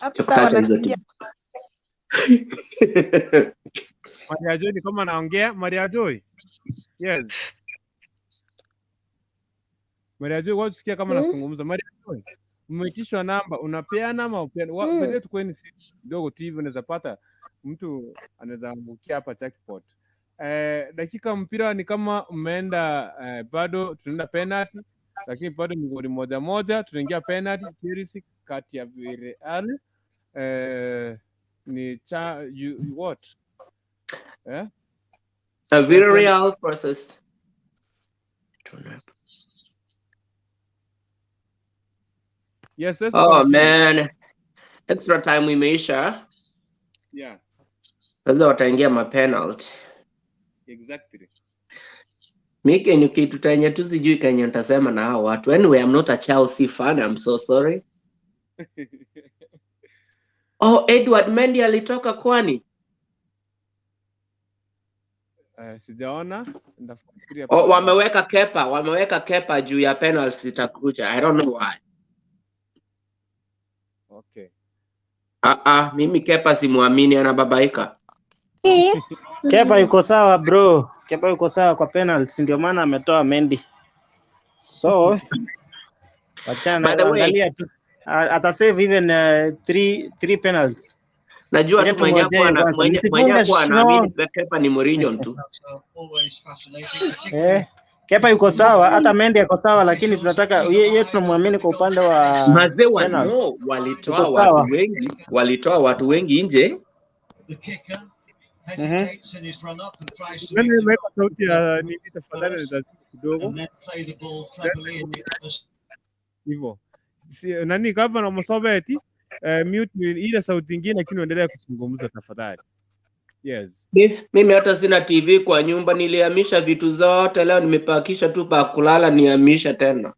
[SPEAKER 4] Hapo sawa
[SPEAKER 12] Tukutacha hizo
[SPEAKER 4] wanatuingia.
[SPEAKER 12] timu.
[SPEAKER 3] Maria Joy ni kama anaongea. Maria Joy. Yes. Maria Joy, watu sikia kama nazungumza. Maria Joy, umeitishwa namba, unapeana ama upeana? Baadaye tukweni kidogo tu hivi unaweza pata mtu anaweza angukia hapa jackpot. Dakika mpira ni kama umeenda bado tunaenda penalty, lakini bado ni goli 1-1, tunaingia penalty Chelsea kati ya Villarreal ni cha you, what? Eh?
[SPEAKER 12] A Villarreal versus
[SPEAKER 3] Yes, let's
[SPEAKER 12] Oh
[SPEAKER 3] continue.
[SPEAKER 12] man. Extra time imeisha.
[SPEAKER 3] Yeah,
[SPEAKER 12] Sasa wataingia ma penalty.
[SPEAKER 3] exactly.
[SPEAKER 12] Mi kenye kitu tenye tu sijui kenye nitasema na hao watu. Anyway, I'm not a Chelsea fan. I'm so sorry. Oh, Edward Mendy alitoka kwani?
[SPEAKER 3] Sijaona, nitafikiria
[SPEAKER 12] Oh,
[SPEAKER 3] baadaye.
[SPEAKER 12] wameweka Kepa juu ya penalty itakuja. I don't know why.
[SPEAKER 3] Okay.
[SPEAKER 12] Mimi Kepa simuamini, anababaika.
[SPEAKER 13] Kepa yuko sawa bro. Kepa yuko sawa kwa penalties, ndio maana ametoa Mendy. So wachana,
[SPEAKER 12] By the way,
[SPEAKER 13] angalia tu atasave even three penalties.
[SPEAKER 12] Najua
[SPEAKER 13] Ngoja
[SPEAKER 12] tu mwenye
[SPEAKER 13] tungojee
[SPEAKER 12] hakuwa na
[SPEAKER 13] kwanza,
[SPEAKER 12] mwenye
[SPEAKER 13] msifunge
[SPEAKER 12] hakuwa
[SPEAKER 13] no.
[SPEAKER 12] anaamini Kepa ni Mourinho tu.
[SPEAKER 13] Kepa yuko sawa, hata Mendy ako sawa, lakini tunataka yeye tunamwamini kwa upande wa
[SPEAKER 12] Mazee wa
[SPEAKER 13] penalties.
[SPEAKER 12] no, walitoa
[SPEAKER 13] Yuko
[SPEAKER 12] watu
[SPEAKER 13] sawa.
[SPEAKER 12] wengi, walitoa watu wengi nje.
[SPEAKER 3] Nani ameweka sauti ya nini tafadhali nitazima kidogo. Hivyo. Si, nani gavana Musobeti mute ile sauti nyingine lakini uendelee kuzungumza tafadhali. Yes.
[SPEAKER 12] Mimi hata sina TV kwa nyumba, nilihamisha vitu zote leo, nimepakisha tu pa kulala, nihamisha tena.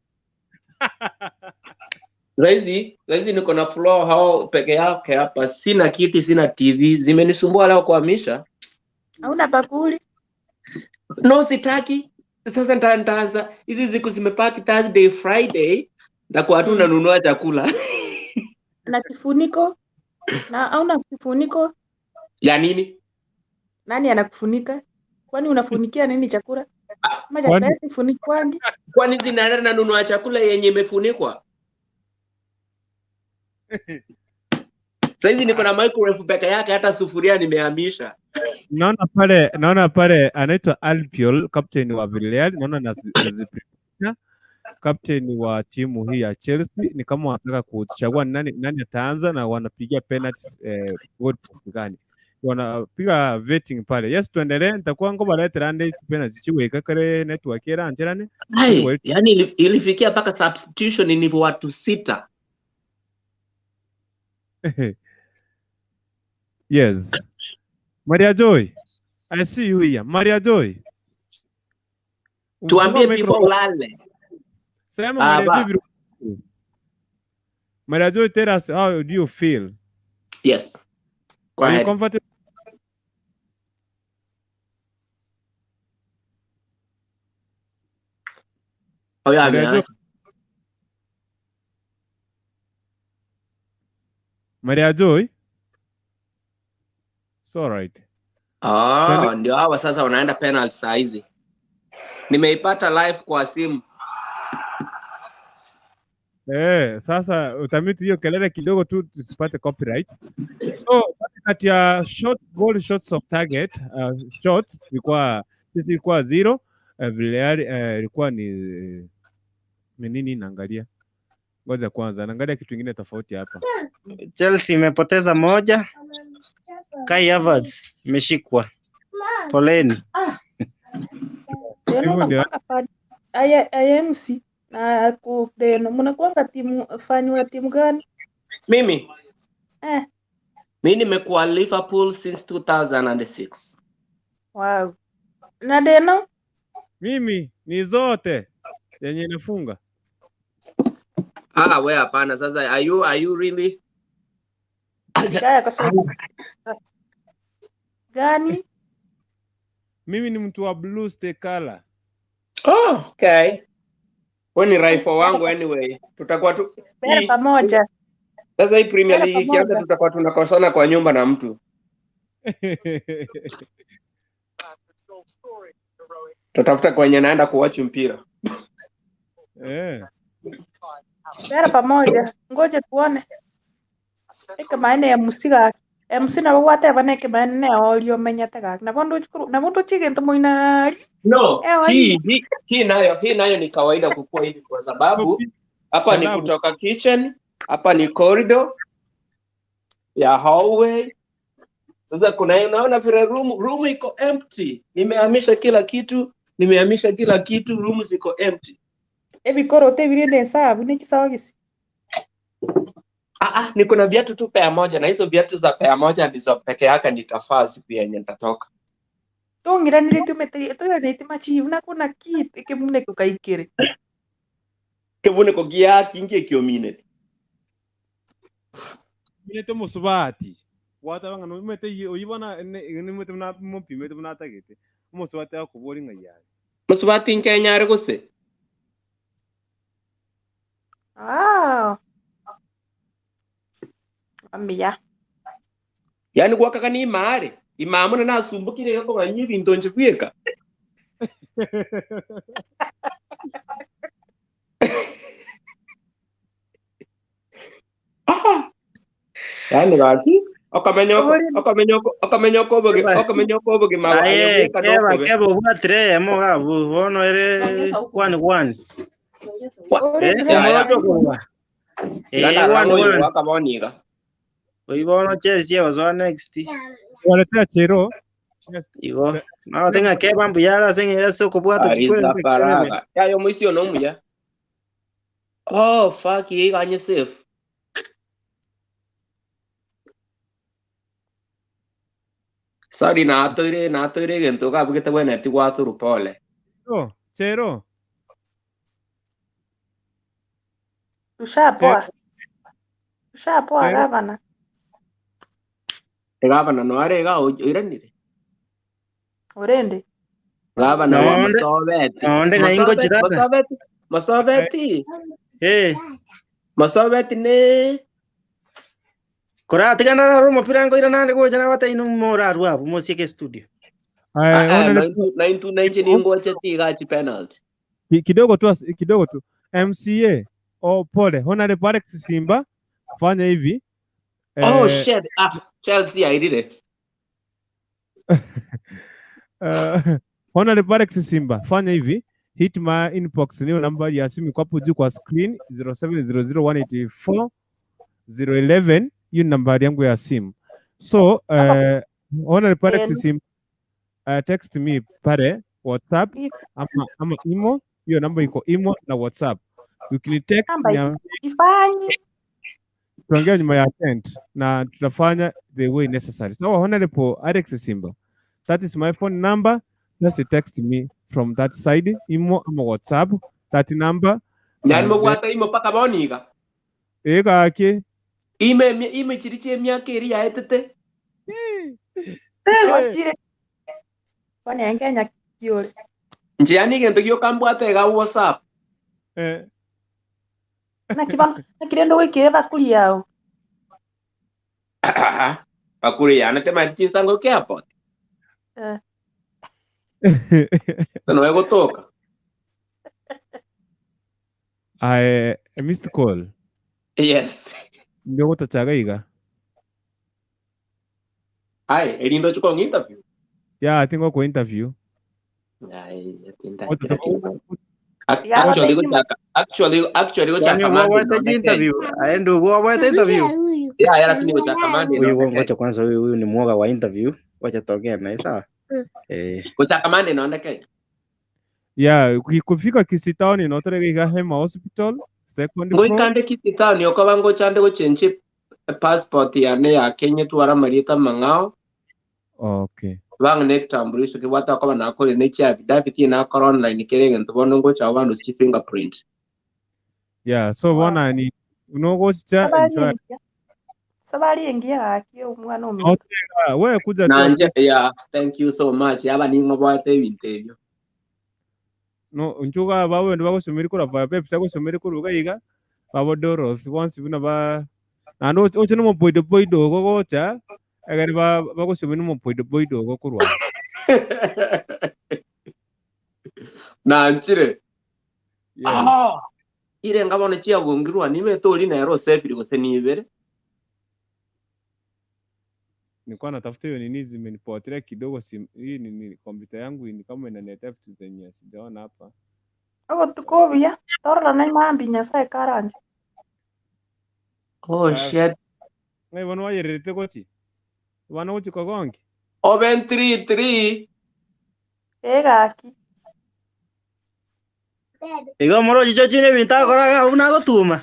[SPEAKER 12] Saizi niko na floor hao peke yake hapa, sina kiti, sina TV, zimenisumbua leo kuhamisha.
[SPEAKER 4] Hauna bakuli?
[SPEAKER 12] No, sitaki. Sasa nitaanza hizi siku zimepaki Thursday, Friday, nitakuwa tu nanunua chakula.
[SPEAKER 4] Na kifuniko? Na hauna kifuniko?
[SPEAKER 12] Ya nini?
[SPEAKER 4] Nani anakufunika? Kwani unafunikia nini chakula? Ama chakula
[SPEAKER 12] Kwani
[SPEAKER 4] yetu ifunikwangi?
[SPEAKER 12] kwani zinaenda nanunua chakula yenye imefunikwa? Saizi niko na microwave peke yake, hata sufuria nimehamisha.
[SPEAKER 3] Naona pale anaitwa Albiol, captain wa Villarreal, naona anaziprepare captain wa timu hii ya Chelsea. Ni kama wanataka kuchagua nani ataanza na wanapiga penalties goal gani. Wanapiga vetting pale. Yes, tuendelee. Nitakuwa ngoma leterande penalty chiweka kare network era anjerane.
[SPEAKER 12] Hai, yani ilifikia mpaka substitution ni watu 6.
[SPEAKER 3] Yes. Maria Joy, I see you here. Maria Joy. Umefungua
[SPEAKER 12] Tuambie before
[SPEAKER 3] microphone.
[SPEAKER 12] ulale.
[SPEAKER 3] Sema Maria Joy
[SPEAKER 12] Baba.
[SPEAKER 3] vile. Maria Joy, tell us how do you feel?
[SPEAKER 12] Yes. Go
[SPEAKER 3] Are you
[SPEAKER 12] ahead.
[SPEAKER 3] comfortable?
[SPEAKER 12] Oh, yeah,
[SPEAKER 3] Maria Joy.
[SPEAKER 12] ameacha. Maria Joy. It's all right. Ah, ndio hawa sasa wanaenda penalty saa hizi. Nimeipata live kwa simu.
[SPEAKER 3] Sasa utamiti hiyo kelele kidogo tu tusipate copyright. So kati ya shot goal shots of target shots ilikuwa sisi ilikuwa 0, Villarreal ilikuwa ni nini naangalia. Ngoja kwanza naangalia kitu kingine tofauti hapa.
[SPEAKER 13] Chelsea imepoteza 1. Kai Havertz imeshikwa. Poleni.
[SPEAKER 4] Tena
[SPEAKER 3] Hivyo ndio
[SPEAKER 4] unakuanga fan IMC na kudeno mnakuanga timu fani wa timu gani?
[SPEAKER 12] Mimi mimi nimekuwa Liverpool since 2006.
[SPEAKER 4] Wow. Na Deno?
[SPEAKER 3] Mimi ni zote yenye inafunga.
[SPEAKER 12] Ah, we hapana. Sasa are you really?
[SPEAKER 4] Kaya kwa sababu gani?
[SPEAKER 3] Mimi ni mtu wa blue stay color.
[SPEAKER 12] Oh, okay. Wewe ni rifle wangu anyway. Tutakuwa tu
[SPEAKER 4] Mbele pamoja.
[SPEAKER 12] Sasa hii Premier
[SPEAKER 4] Mbele
[SPEAKER 12] League ikianza
[SPEAKER 4] pamoja.
[SPEAKER 12] tutakuwa tunakosana kwa nyumba na mtu. Tutafuta kwenye naenda kuwatch mpira.
[SPEAKER 4] Mbele pamoja. Ngoja tuone. Eke maene ya musiga. MC na bagwate bane eke maene olio menyete gaki. Na bondo chukuru na bondo chigento moinari.
[SPEAKER 12] No,
[SPEAKER 4] Ewa
[SPEAKER 12] hii nayo ni kawaida kukua hivi kwa sababu hapa ni kutoka kitchen, hapa ni corridor ya hallway. Sasa kuna unaona vile room iko empty. Nimehamisha kila kitu, room ziko empty.
[SPEAKER 4] Ebikorote birinde hesabu n'ekisogisi.
[SPEAKER 12] Niko na viatu tu pair moja na hizo viatu za pair moja ndizo peke yake nitafaa siku yenye nitatoka.
[SPEAKER 4] Tũng'iranire tũiranĩtie machivu na kuna kit kĩmunĩko kaikĩrĩ.
[SPEAKER 12] Kĩmunĩko gĩa kingi kĩomine.
[SPEAKER 3] Minete musubati. Wata banga no mete oyibona ne mete na mopime na tagete. Musubati akubori nga yawe.
[SPEAKER 12] Musubati nkenyare gose.
[SPEAKER 4] Ah. Ambiya.
[SPEAKER 12] Yani gwakaka ni imare. Imamuna nasumbukire yako nganyi bintu nje kweka. Yani gaki okamenya ko boge mawa
[SPEAKER 13] Aye,
[SPEAKER 12] ayo
[SPEAKER 13] keba keba obwatire emo gabu bono ere 1-1.
[SPEAKER 12] Ya.
[SPEAKER 13] Mojo kwa. 1-1.
[SPEAKER 12] Wakaboniga.
[SPEAKER 13] Oibono Chelsea was next.
[SPEAKER 3] Waletea chero.
[SPEAKER 13] Igo. No tenga keba mbuyara senge ese kubwata
[SPEAKER 12] Ariza paraga. Ya yo mwisio no muya. Oh fuck ye ganye safe. Sorry na toire gento ka bugete bwene ti gwaturu pole.
[SPEAKER 3] Oh, chero.
[SPEAKER 4] Tushapoa. Tushapoa gavana.
[SPEAKER 12] Gavana no arega oiranire.
[SPEAKER 4] Orende.
[SPEAKER 12] Gavana wa Masobeti.
[SPEAKER 13] Onde na ingo chirata.
[SPEAKER 12] Masobeti.
[SPEAKER 13] Eh.
[SPEAKER 12] Masobeti ne.
[SPEAKER 13] Kora tigana na romo pirango ira nande gocha na bata inu mora rwabu mosieke studio.
[SPEAKER 12] Ai, 9 ni ngocha tiga chi penalty.
[SPEAKER 3] Kidogo tu. MCA. Oh pole. Honorable Alex Simba fanya hivi.
[SPEAKER 12] Oh shit. Ah, Chelsea I did it.
[SPEAKER 3] Honorable Alex Simba fanya hivi. Hit my inbox niyo namba ya simu kwa hapo juu kwa screen 0700184011. Hiyo ni nambari yangu ya simu. So Honorable Alex Simba text me pale WhatsApp ama imo. Hiyo namba iko imo na WhatsApp. Ukinitext
[SPEAKER 4] ifanye
[SPEAKER 3] tuongea nyuma ya tent na tutafanya the way necessary. So Honorable Alex Simba, that is my phone number. Just text me from that side, imo ama WhatsApp, that number.
[SPEAKER 12] Yani mugwata imo paka boniga.
[SPEAKER 3] Ega ki.
[SPEAKER 12] Ime chiriche miaka eri yaetete.
[SPEAKER 4] Ochire. Kwani angenya kiore.
[SPEAKER 12] Nje yani gento gyokambwate ga WhatsApp.
[SPEAKER 4] Na kiba na kirendo gwikire bakuri yao.
[SPEAKER 12] Bakuri yana tema chinsango ke airport.
[SPEAKER 4] Eh.
[SPEAKER 12] No egotoka.
[SPEAKER 3] Ae, missed call.
[SPEAKER 12] Yes.
[SPEAKER 3] Ndio gotachaga iga.
[SPEAKER 12] Ai, erindo chuko interview.
[SPEAKER 3] Yeah, I think wako interview.
[SPEAKER 12] Ai, atinda.
[SPEAKER 4] Yeah,
[SPEAKER 12] Actually,
[SPEAKER 4] but
[SPEAKER 12] gochaka. Actually
[SPEAKER 13] Kwani
[SPEAKER 12] gochaka mande
[SPEAKER 13] wawete interview? Aende wawete interview.
[SPEAKER 12] Yeah, lakini gochaka mande
[SPEAKER 13] Huyu
[SPEAKER 12] naonekana.
[SPEAKER 13] ngoja kwanza, huyu ni mwoga wa interview. Wacha tuongee naye sawa. Eh,
[SPEAKER 12] Gochaka mande naonekana.
[SPEAKER 3] Yeah, kufika Kisii Town inotorega iga Hema Hospital, second floor.
[SPEAKER 12] Ngoikande Kisii Town yokoba ngochande gochenji passport yane ya Kenya twara marita mang'ao.
[SPEAKER 3] Okay.
[SPEAKER 12] Bang ne kitambulisho kibwata koba nakore ne cha affidavit nakora online kerenge ntobono ngocha bandu chi fingerprint.
[SPEAKER 3] Yeah, so bona ni unogochicha enjoy.
[SPEAKER 4] Sabari ingia gaki omwana ominto.
[SPEAKER 3] Otega, we kuja tu
[SPEAKER 12] Nanje yeah, thank you so much. Yaba ningo bwate ebintu ebyo.
[SPEAKER 3] No nchuga bawe ndo bagosomeri kura va pepsi agosomeri kuruga iga babo Doroth once buna ba nando oche no mopoido poido gogocha agari ba bagosomeri no mopoido poido gokurwa.
[SPEAKER 12] Nanchire.
[SPEAKER 3] Yes.
[SPEAKER 12] Ah, ire ngabona chiagongirwa nime tori nero sefiri gose nibere.
[SPEAKER 3] Nilikuwa natafuta hiyo nini zimenipotelea kidogo hii nini kompyuta yangu ni kama inaniletea vitu zenye sijaona hapa.
[SPEAKER 4] Obotuko obuya tororane mambi Nyasaye karanje.
[SPEAKER 12] Oh shit.
[SPEAKER 3] Ngai bono wayererete gochi. Bana gochi kogongi.
[SPEAKER 12] Oben 3-3.
[SPEAKER 4] Ee gaki.
[SPEAKER 13] igo moro chicho chine bintu akoraga buna gotuma.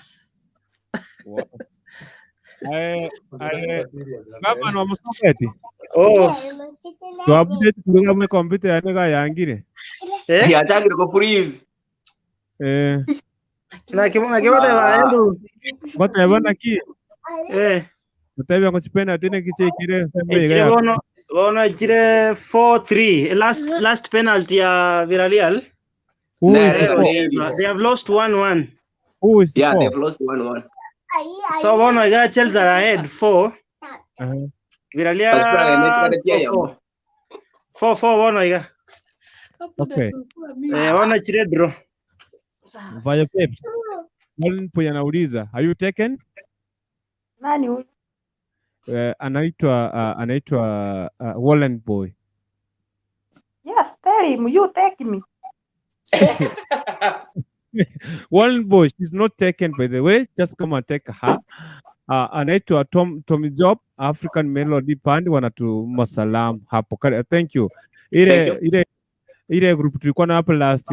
[SPEAKER 3] Ae gavana wa Musongeti.
[SPEAKER 13] Oh,
[SPEAKER 3] To update kuruga mwe kompyuta yane gayangire.
[SPEAKER 13] eh?
[SPEAKER 12] Yachagire ko freeze.
[SPEAKER 3] Eh,
[SPEAKER 13] Na kimona kibateba endu.
[SPEAKER 3] bateba naki
[SPEAKER 13] Eh,
[SPEAKER 3] bateba ngo chipena tine kichekire sembe iga
[SPEAKER 13] echire
[SPEAKER 3] ya.
[SPEAKER 13] bono bono echire 4-3 last penalty ya Villarreal.
[SPEAKER 3] Who is
[SPEAKER 12] Nere
[SPEAKER 3] four?
[SPEAKER 12] neri.
[SPEAKER 13] They have lost 1-1.
[SPEAKER 3] Who is
[SPEAKER 12] Yeah,
[SPEAKER 3] four?
[SPEAKER 12] they've lost 1-1.
[SPEAKER 13] So bono iga Chelsea are ahead 4.
[SPEAKER 3] Uh-huh.
[SPEAKER 13] Villarreal 4-4. 4-4 bono iga.
[SPEAKER 3] Okay.
[SPEAKER 13] Eh, bono echire draw.
[SPEAKER 3] Vaya Peps. Colin Puya anauliza, are you taken?
[SPEAKER 4] Nani huyu?
[SPEAKER 3] Anaitwa Wallen Boy.
[SPEAKER 4] Yes, tell him you take me.
[SPEAKER 3] Wallen Boy, she's not taken by the way. Just come and take her. Anaitwa Tommy Job, African Melody Band wanatuma salam hapo. Thank you.
[SPEAKER 12] Thank
[SPEAKER 3] Ile
[SPEAKER 12] you.
[SPEAKER 3] ile ile group tulikuwa na hapo last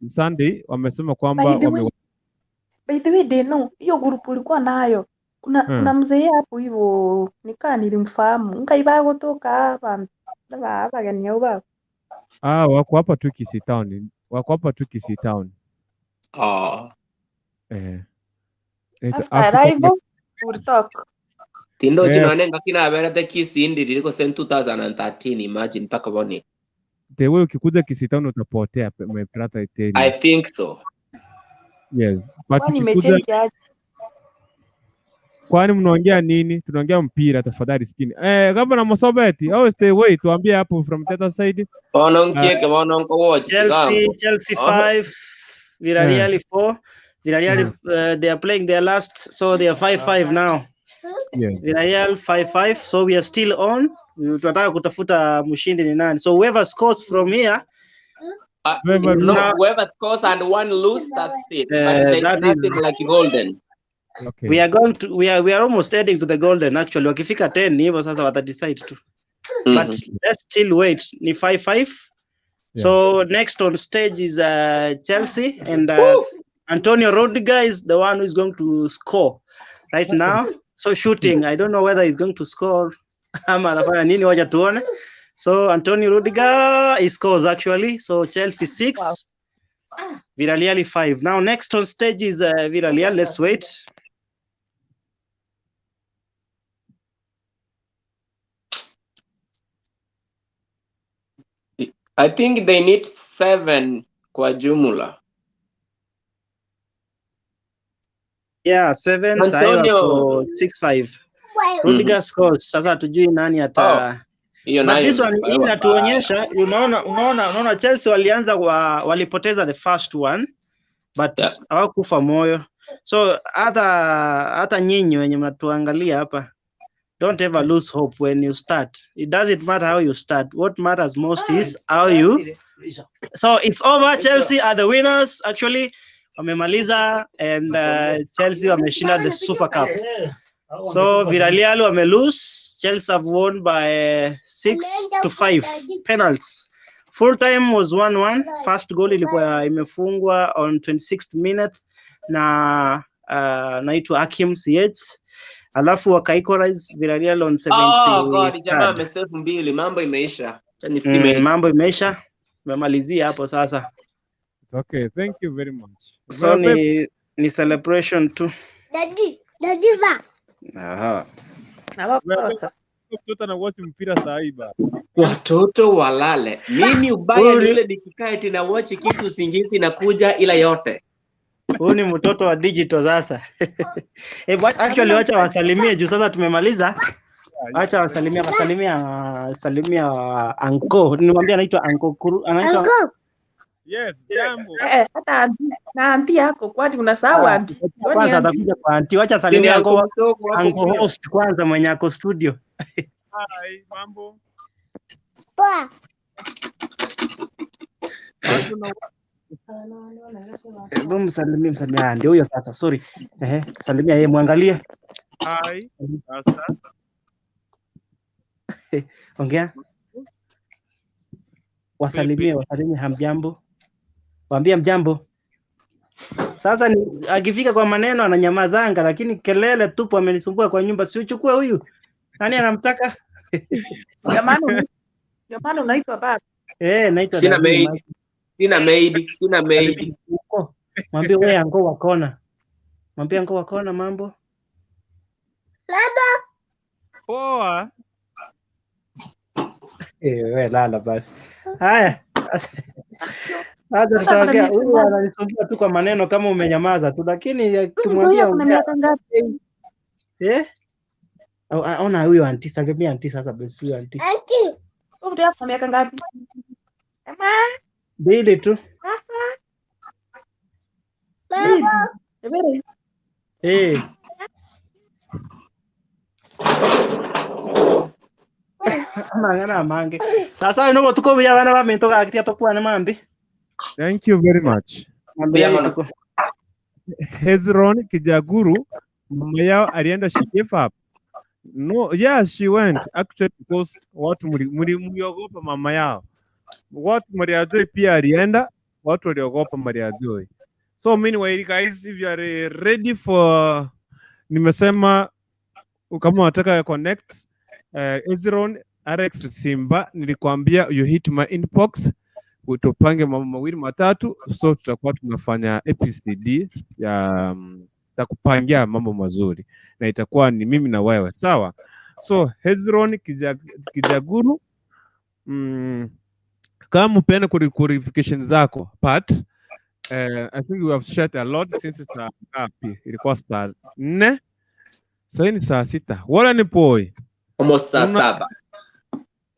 [SPEAKER 3] Sunday wamesema kwamba
[SPEAKER 4] By the way, by the way Deno, hiyo group ulikuwa nayo. Kuna mzee hapo hivyo nikaa nilimfahamu. Nkaiba gotoka abantu abageni abo babo.
[SPEAKER 3] Ah, wako hapa tu Kisii Town. Wako hapa tu Kisii Town.
[SPEAKER 12] Oh.
[SPEAKER 3] Eh. Inaitwa
[SPEAKER 4] After
[SPEAKER 3] African
[SPEAKER 4] arrival, we'll talk.
[SPEAKER 12] Tindo
[SPEAKER 3] Eh,
[SPEAKER 12] chinone ngakina aberete Kisii ndiriko sen 2013 imagine mpaka boni.
[SPEAKER 3] the way ukikuja Kisii Town utapotea my brother, I tell you.
[SPEAKER 12] I think so.
[SPEAKER 3] Yes. But
[SPEAKER 4] Kwani
[SPEAKER 3] ukikuja
[SPEAKER 4] imechange aje?
[SPEAKER 3] kwani mnaongea nini? Tunaongea mpira tafadhali sikini. Eh, Governor Mosobeti, always stay away tuambie hapo from the other side.
[SPEAKER 12] Bono nkieke bono nko watch
[SPEAKER 13] Chelsea 5, Villarreal 4. Villarreal they are playing their last, so they are 5-5 now.
[SPEAKER 3] Yeah.
[SPEAKER 13] Villarreal 5-5, so we are still on. Tunataka kutafuta mshindi ni nani. So whoever scores from here
[SPEAKER 12] No,
[SPEAKER 13] now,
[SPEAKER 12] whoever scores and one lose, that's it. But there's
[SPEAKER 13] that
[SPEAKER 12] nothing
[SPEAKER 13] is
[SPEAKER 12] like golden.
[SPEAKER 3] Okay.
[SPEAKER 13] we are going to we are almost heading to the golden actually. Wakifika 10 ni hivyo sasa watadecide tu. But let's still wait. Ni 5-5.
[SPEAKER 3] Yeah.
[SPEAKER 13] So next on stage is Chelsea and Antonio Rudiger is the one who is going to score right now. So shooting, I don't know whether he's going to score ama anafanya nini, wacha tuone. So Antonio Rudiger he scores actually. So Chelsea 6,
[SPEAKER 4] Wow.
[SPEAKER 13] Villarreal 5. Now next on stage is Villarreal. Let's wait.
[SPEAKER 12] I think they need 7 kwa jumla.
[SPEAKER 13] Yeah, 7 sahi
[SPEAKER 12] Antonio.
[SPEAKER 13] wako 6-5. Rudiger scores. Sasa hatujui nani ata
[SPEAKER 12] Hiyo
[SPEAKER 13] But
[SPEAKER 12] nayo
[SPEAKER 13] this one hii
[SPEAKER 12] imeexpire baya.
[SPEAKER 13] inatuonyesha, unaona Chelsea walianza walipoteza the first one but
[SPEAKER 12] Yeah.
[SPEAKER 13] hawakufa moyo. So hata nyinyi wenye mnatuangalia hapa, don't ever lose hope when you start. It doesn't matter how you start. What matters most is how you. So it's over. Chelsea are the winners actually. Wamemaliza and Chelsea wameshinda the Super Cup. So Villarreal wame lose. Chelsea have won by 6-5 penalties. Full time was 1-1. First goal ilikuwa imefungwa on 26th minute na naitwa Hakim Ziyech. Alafu waka equalize Villarreal on
[SPEAKER 12] Oh God, jamaa
[SPEAKER 13] 73rd.
[SPEAKER 12] amesave mbili, mambo imeisha. Acha nisime
[SPEAKER 13] Mambo imeisha. Tumemalizia hapo sasa.
[SPEAKER 3] It's okay. Thank you very much.
[SPEAKER 13] So
[SPEAKER 3] Well, babe,
[SPEAKER 13] ni celebration tu. Aha.
[SPEAKER 4] Na
[SPEAKER 3] well, babe,
[SPEAKER 4] wakosa.
[SPEAKER 3] mtoto ana watch mpira saa hii ba.
[SPEAKER 12] Watoto walale. Mimi ubaya
[SPEAKER 13] Huyu
[SPEAKER 12] ni
[SPEAKER 13] ni
[SPEAKER 12] ule nikikaa eti na watch kitu usingizi nakuja ila yote.
[SPEAKER 13] huyu ni mtoto wa digital sasa. But actually
[SPEAKER 4] Hakuna
[SPEAKER 13] wacha wasalimie juu sasa tumemaliza.
[SPEAKER 3] Yeah, yeah.
[SPEAKER 13] Wacha wasalimia wasalimia salimia anko. Nimwambia anaitwa anko Kuru, anaitwa
[SPEAKER 3] Yes, jambo.
[SPEAKER 4] Hata anti na anti yako kwani unasahau
[SPEAKER 13] ah,
[SPEAKER 4] anti?
[SPEAKER 13] wacha
[SPEAKER 4] Kwani
[SPEAKER 13] kwanza
[SPEAKER 4] anti
[SPEAKER 13] atakuja kwa anti. Wacha
[SPEAKER 12] Ni
[SPEAKER 13] salimia
[SPEAKER 12] anko
[SPEAKER 13] anko
[SPEAKER 12] mdogo hapo
[SPEAKER 13] anko
[SPEAKER 12] pia.
[SPEAKER 13] host kwanza mwenye ako studio.
[SPEAKER 3] Hi, mambo. Bado na
[SPEAKER 13] Hebu msalimie msalimie. Ah, ndio huyo sasa. Sorry. Ehe, salimia yeye muangalie.
[SPEAKER 3] hi. Sasa.
[SPEAKER 13] Ongea.
[SPEAKER 3] Vipi?
[SPEAKER 13] Wasalimie, wasalimie hamjambo. Waambie mjambo. Sasa ni akifika kwa maneno ananyamazanga, lakini kelele tupu, amenisumbua kwa nyumba. Si uchukue huyu, nani anamtaka?
[SPEAKER 4] ndio maana ndio maana unaitwa baba.
[SPEAKER 13] Naitwa
[SPEAKER 12] Sina
[SPEAKER 13] Daddy
[SPEAKER 12] maid,
[SPEAKER 13] Mike.
[SPEAKER 12] sina maid, sina maid.
[SPEAKER 13] Salimia huko, mwambie wewe ango wa kona, mwambie ango wa kona mambo.
[SPEAKER 3] Poa.
[SPEAKER 13] We lala basi. Haya, sasa
[SPEAKER 9] Sasa kuna
[SPEAKER 13] tutaongea.
[SPEAKER 9] miaka
[SPEAKER 13] Huyu
[SPEAKER 9] ngapi?
[SPEAKER 13] ananisumbua tu kwa maneno kama umenyamaza tu, lakini
[SPEAKER 9] Huyu mtu huyu
[SPEAKER 13] akimwambia
[SPEAKER 9] ako na
[SPEAKER 13] ongea
[SPEAKER 9] miaka ngapi?
[SPEAKER 13] eh, ona huyu anti, salimia anti sasa basi, huyu anti
[SPEAKER 4] Huyu mtu yako na miaka ngapi? Ema,
[SPEAKER 13] mbili tu
[SPEAKER 4] sasa mbili. Ebere.
[SPEAKER 13] eh. Amang'ana amange sasa ino tuko buya bana baminto gakitia tokwane mambi
[SPEAKER 3] Thank you very much.
[SPEAKER 13] mambi
[SPEAKER 12] Mbuya
[SPEAKER 13] yayo
[SPEAKER 12] mono.
[SPEAKER 13] tuko
[SPEAKER 3] Hezron Kijaguru, mama yao alienda, she gave up. No, yeah, she went actually because watu mliogopa mama yao. Watu Maria Joy pia alienda, watu waliogopa Maria Joy. So meanwhile guys, if you are ready for, nimesema kama unataka connect Ezron Alex Simba, nilikwambia you hit my inbox tupange mambo mawili matatu, so tutakuwa tunafanya APCD ya takupangia mambo mazuri na itakuwa ni mimi na wewe, sawa? So Hezron Kijaguru, kama upeane qualification zako but I think we have shared a lot since saa ngapi? Ilikuwa saa 4, sasa ni saa 6. Wala ni poi
[SPEAKER 12] Almost saa 7.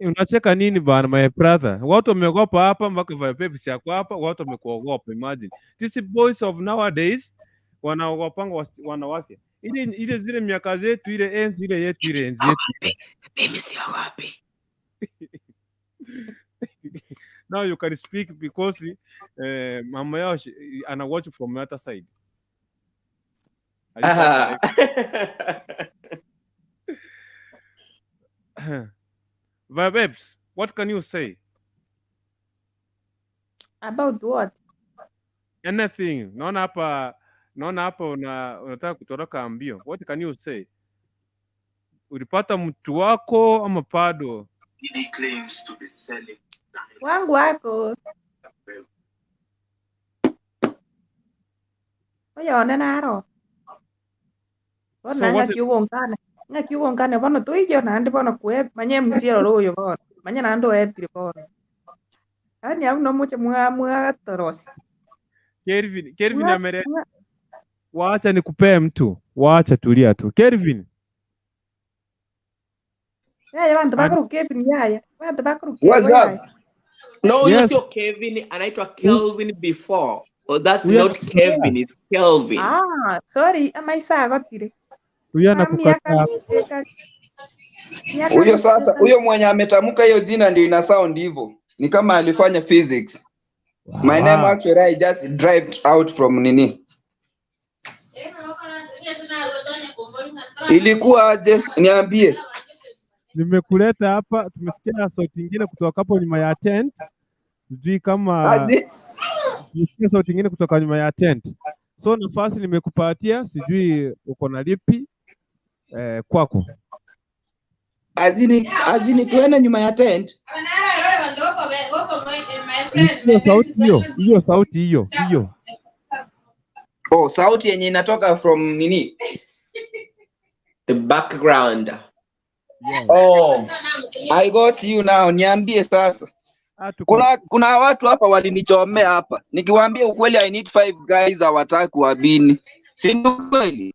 [SPEAKER 3] Unacheka nini bana, my brother? Watu wameogopa hapa mpaka Vibe yako hapa, watu wamekuogopa. Imagine these boys of nowadays wanaogopanga wanawake. Ile zile miaka zetu, ile enzi ile yetu, ile enzi yetu.
[SPEAKER 12] Mimi siogopi.
[SPEAKER 3] Now you can speak because mama yao ana watch from the other side.
[SPEAKER 12] Aha.
[SPEAKER 3] Vibes, what can you say?
[SPEAKER 4] About what?
[SPEAKER 3] Anything. Naona hapa unataka kutoroka mbio. What can you say? Ulipata mtu wako ama bado?
[SPEAKER 4] Wangu wako. Oya naro. Bona
[SPEAKER 3] So what
[SPEAKER 4] ng'aki ng'aki ugongana bono tuijo naende bono kwe manye musiero ruyo bono manye naende oepire bono yani au nomuche mwa mwa torosi
[SPEAKER 3] Kelvin amere wacha nikupee mtu, wacha tulia tu. Kelvin.
[SPEAKER 4] Yaya bantu
[SPEAKER 3] And,
[SPEAKER 4] bakuru Kevin yaya. Bantu bakuru Kevo
[SPEAKER 10] What's up?
[SPEAKER 4] yaya.
[SPEAKER 12] No, huyo
[SPEAKER 3] yes,
[SPEAKER 12] sio Kevin, anaitwa Kelvin before. Oh, that's
[SPEAKER 3] huyo
[SPEAKER 12] not
[SPEAKER 3] anakukataa.
[SPEAKER 12] Kevin, it's Kelvin.
[SPEAKER 4] Ah, sorry, amaisa agotire.
[SPEAKER 3] Huyo
[SPEAKER 4] Ah, miaka
[SPEAKER 3] anakukataa.
[SPEAKER 4] mingi miaka
[SPEAKER 10] Huyo
[SPEAKER 4] mingi
[SPEAKER 10] sasa, huyo mwenye ametamka hiyo jina ndio ina sound hivyo. Ni kama alifanya physics. My name
[SPEAKER 3] Wow.
[SPEAKER 10] actually I just drived out from nini. Ilikuwa aje? Niambie.
[SPEAKER 3] Nimekuleta hapa, tumesikia sauti ingine kutoka hapo nyuma ya tent. Sijui kama
[SPEAKER 10] Aje?
[SPEAKER 3] tumesikia sauti ingine kutoka nyuma ya tent. So nafasi nimekupatia, sijui uko na lipi kwako.
[SPEAKER 10] Azini tuende nyuma ya tent.
[SPEAKER 3] Nisikie sauti hiyo, hiyo sauti hiyo, hiyo.
[SPEAKER 10] Oh, sauti yenye inatoka from nini?
[SPEAKER 12] The background.
[SPEAKER 3] Yes.
[SPEAKER 10] Oh, I got you now. Niambie sasa.
[SPEAKER 3] Ah, tuko
[SPEAKER 10] Kuna watu hapa walinichomea hapa. Nikiwaambia ukweli I need five guys hawataki kuamini. Si ni ukweli?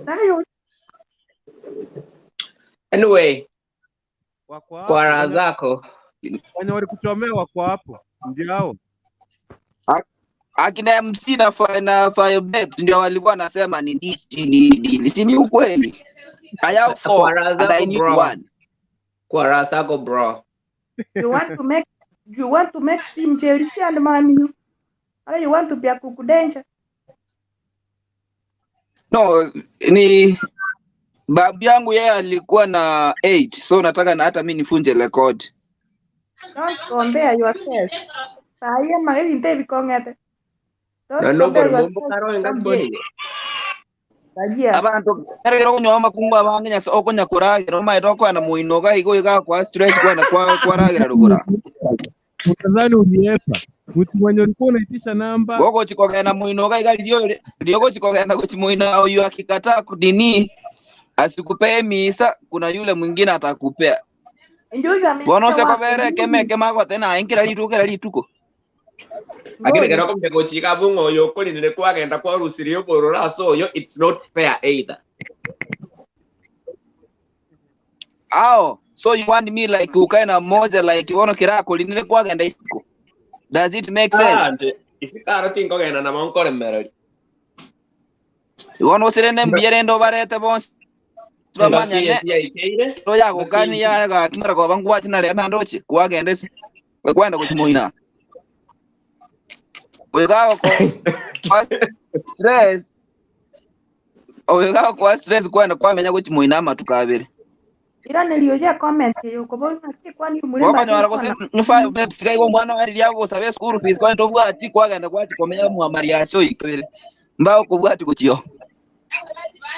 [SPEAKER 4] Nayo
[SPEAKER 12] Anyway,
[SPEAKER 3] wako
[SPEAKER 12] kwa
[SPEAKER 3] hapo
[SPEAKER 12] raha
[SPEAKER 3] wenye
[SPEAKER 12] zako.
[SPEAKER 3] wenye walikuchomea wako hapo, ndio hao.
[SPEAKER 10] Akina MC na na Fire Babes ndio walikuwa nasema ni this ni ni si ni ukweli? I have
[SPEAKER 12] Kwa
[SPEAKER 10] four
[SPEAKER 12] raha
[SPEAKER 10] and I
[SPEAKER 12] zako
[SPEAKER 10] need
[SPEAKER 12] bro.
[SPEAKER 10] one.
[SPEAKER 12] Kwa raha zako bro.
[SPEAKER 4] you want to make you want to make team Chelsea and Man U. Or you want to be a kuku danger.
[SPEAKER 10] No, ni babu yangu yeye alikuwa na 8 so nataka na hata mi nifunje record.
[SPEAKER 4] Don't compare yourself. Sahi ama ebinto ebikong'ete. Don't
[SPEAKER 12] Na
[SPEAKER 4] compare
[SPEAKER 12] nobody
[SPEAKER 4] yourself
[SPEAKER 12] mumbo
[SPEAKER 4] to
[SPEAKER 12] karo
[SPEAKER 4] somebody.
[SPEAKER 12] engakie.
[SPEAKER 4] Tajia.
[SPEAKER 10] Abantu erekera okunywa amakungu abange nyasa okonya kuragera omaete okwana moino gaigo iga kwa stress kwana kwa kwaragera rugura.
[SPEAKER 3] Utadhani uliepa. Mtu mwenye ulikuwa unaitisha namba
[SPEAKER 10] Gogochikogenda moino gaiga rio riogochikogenda gochimoina oyu akikataa kudini asikupee misa kuna yule mwingine atakupea.
[SPEAKER 4] Ndio huyu
[SPEAKER 10] Bono
[SPEAKER 4] amesikia
[SPEAKER 10] ose
[SPEAKER 4] wako
[SPEAKER 10] kobere keme
[SPEAKER 4] nini?
[SPEAKER 10] kema gote na enkera rituko kera rituko.
[SPEAKER 12] Lakini
[SPEAKER 4] Ngoja.
[SPEAKER 12] kero kumbe gochika bungo yo koli nile kwagenda kwa rusirio borora so yo it's not fair either.
[SPEAKER 10] Ao, so you want me like ukae na mmoja like wono kirako linile kwagenda isiko. Does it make
[SPEAKER 12] Ah,
[SPEAKER 10] sense?
[SPEAKER 12] nje isikaro tinkogenda na mankore merori.
[SPEAKER 10] Wono usirene mbiere ndo barete bonsi
[SPEAKER 12] Ngaki
[SPEAKER 10] bamanyane
[SPEAKER 12] yaikeire
[SPEAKER 10] ro
[SPEAKER 12] ngaki
[SPEAKER 10] yagukani yaga kimara ko bangwati na rena ndochi kwagenda isi kwenda kuchimoina. Oyo kwa stress, oyo kwa stress kwenda kwamenya kuchimoina amatukabere.
[SPEAKER 4] Ira nilioja comment yuko naki kwani mulimba
[SPEAKER 10] Wakanyora
[SPEAKER 4] alikuwa
[SPEAKER 10] gose
[SPEAKER 4] na
[SPEAKER 10] nufa babes kai omwana wari yago sabe school fees kwani tobwati kwagenda kwati komenya muamari yacho ikabere. Mbao kubwati kuchiyo.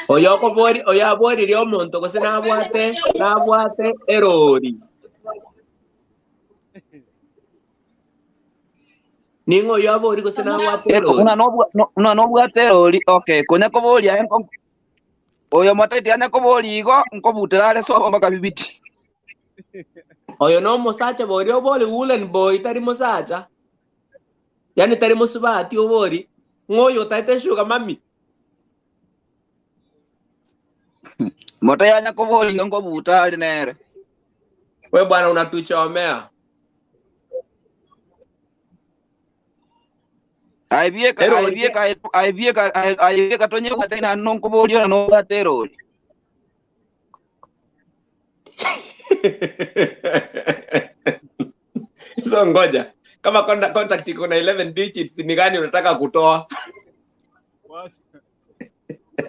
[SPEAKER 12] Oyo okobori oyo aboririe omonto gose nabwate erori. Ning'o oyo abori gose nabwate erori.
[SPEAKER 10] Una no nobwate erori okay konya koboria oyo moteti anya kobori igo nkobutera are sobo mpaka bibiti.
[SPEAKER 12] Oyo no omosacha bori obori woolen boy tari mosacha. Yani tari mosubati obori. Ng'oyo otaete sugar mami.
[SPEAKER 10] Mote anya kobori igo nkobuta are nere.
[SPEAKER 12] We bwana unatuchomea.
[SPEAKER 10] Aibieka
[SPEAKER 12] Erori
[SPEAKER 10] aibieka aibieka aibieka tonye bwate na no nkobori ona nobwate erori.
[SPEAKER 12] So ngoja. Kama contact iko na 11 digits ni gani unataka kutoa?
[SPEAKER 3] Wacha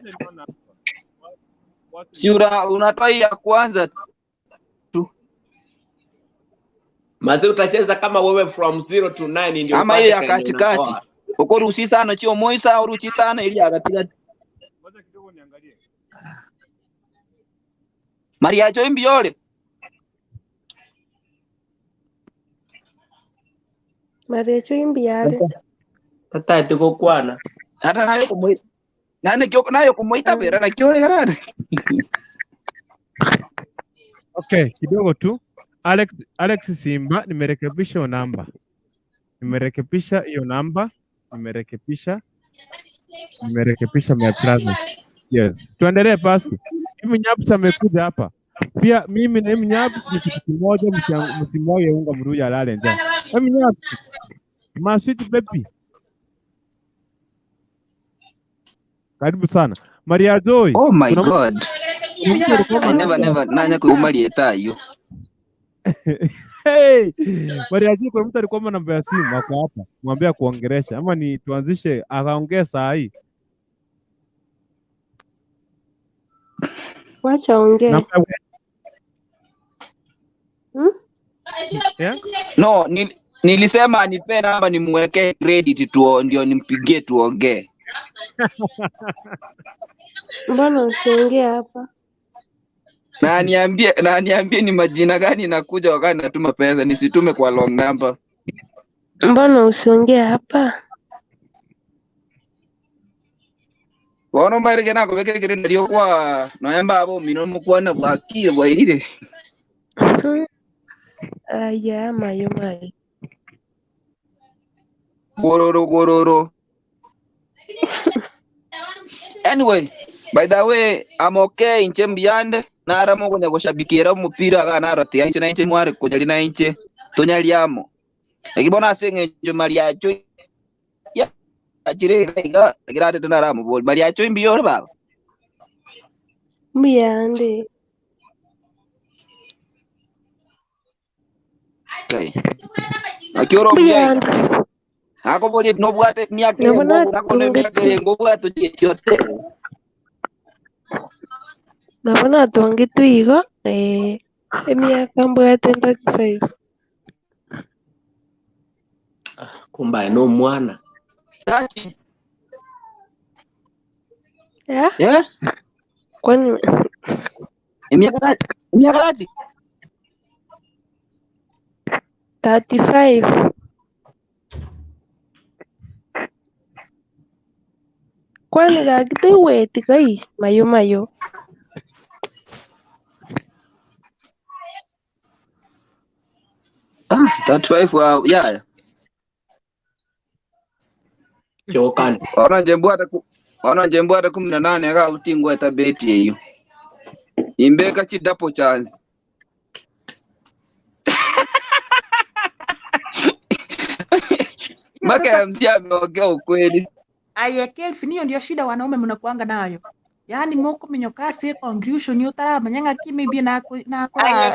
[SPEAKER 3] niona hapa. Watu
[SPEAKER 10] Si unatoa hii ya kwanza tu
[SPEAKER 12] Mazi utacheza kama wewe from 0 to 9 ndio
[SPEAKER 10] ama hiyo
[SPEAKER 12] upate
[SPEAKER 10] ya
[SPEAKER 12] kenye
[SPEAKER 10] katikati.
[SPEAKER 12] unatoa.
[SPEAKER 10] Ukorusi sana chio moisa uruchi sana ili ya katikati.
[SPEAKER 3] Ngoja kidogo niangalie.
[SPEAKER 10] Maria cho imbiole.
[SPEAKER 11] Maria imbiale.
[SPEAKER 12] Tata tikokwana.
[SPEAKER 10] Hata nayo kumuita. Nane kyo nayo kumuita bera na kyo garane.
[SPEAKER 3] Okay, kidogo tu. Alex Simba, nimerekebisha hiyo namba. Nimerekebisha hiyo namba. Nimerekebisha. Nimerekebisha my brother. Yes. Tuendelee basi. Hivi Nyaps amekuja hapa.
[SPEAKER 14] Pia mimi na Mnyabs ni kitu kimoja, msimwage unga mruja alale njaa. Mnyabs, my sweet baby. Karibu sana. Maria Joy.
[SPEAKER 10] Oh my
[SPEAKER 14] kuna
[SPEAKER 10] God.
[SPEAKER 14] Kuna mtu alikuwa
[SPEAKER 10] I never never nanya kuumalieta iyo.
[SPEAKER 14] Hey! Maria Joy, kuna mtu alikuwa namba ya simu ako hapa. Mwambie akuongelesha ama ni tuanzishe akaongea saa hii.
[SPEAKER 11] Wacha ongee.
[SPEAKER 14] Namba
[SPEAKER 11] Hmm?
[SPEAKER 14] yeah?
[SPEAKER 10] No, nilisema nipe namba nimwekee credit tu ndio nimpigie tuongee.
[SPEAKER 11] Mbona usiongee hapa?
[SPEAKER 10] Na aniambie ni majina gani nakuja wakati natuma pesa, nisitume kwa long number.
[SPEAKER 11] Mbona usiongee hapa?
[SPEAKER 10] Bono mbaireke nakobekere nario kwa noemba abo mino mukwana bwakire bwairire.
[SPEAKER 11] Aya, mayo mayo.
[SPEAKER 10] Gororo gororo. Anyway, by the way, I'm okay inche mbiyande naramo kunya gushabikira umupira aga narati inche na inche mware kunyali na inche tunyaliamo. Ekibona ase ng'encho mariacho ya achire iga kirate tunaramo bol mariacho imbiyo baba.
[SPEAKER 11] Mbiyande.
[SPEAKER 10] Okay. Akioro mbiyaiga.
[SPEAKER 11] Mbiyande.
[SPEAKER 10] Nakobori nobwate miaka
[SPEAKER 11] Nabona
[SPEAKER 10] erengo nakone miaka erengo obwate chietiote.
[SPEAKER 11] Nabona atonge tuigo emiaka mbwate 35.
[SPEAKER 12] Kumba no mwana.
[SPEAKER 10] Tati.
[SPEAKER 11] Yeah?
[SPEAKER 10] Yeah?
[SPEAKER 11] Kwani
[SPEAKER 10] Emiaka tati. Emiaka tati.
[SPEAKER 11] 35. Kwani gakitoigweti kai mayo mayo.
[SPEAKER 10] Ah, 35 wa yeah.
[SPEAKER 12] Chokani.
[SPEAKER 10] Ona njembwata 18 akautingwa tabeti eyo. Imbeka chidapo chance. Maka MC ameongea ukweli.
[SPEAKER 15] Aya Kelvin, hiyo ndio shida wanaume mnakuanga nayo. Yaani moko minyoka se conclusion utaramenya ng'aki maybe na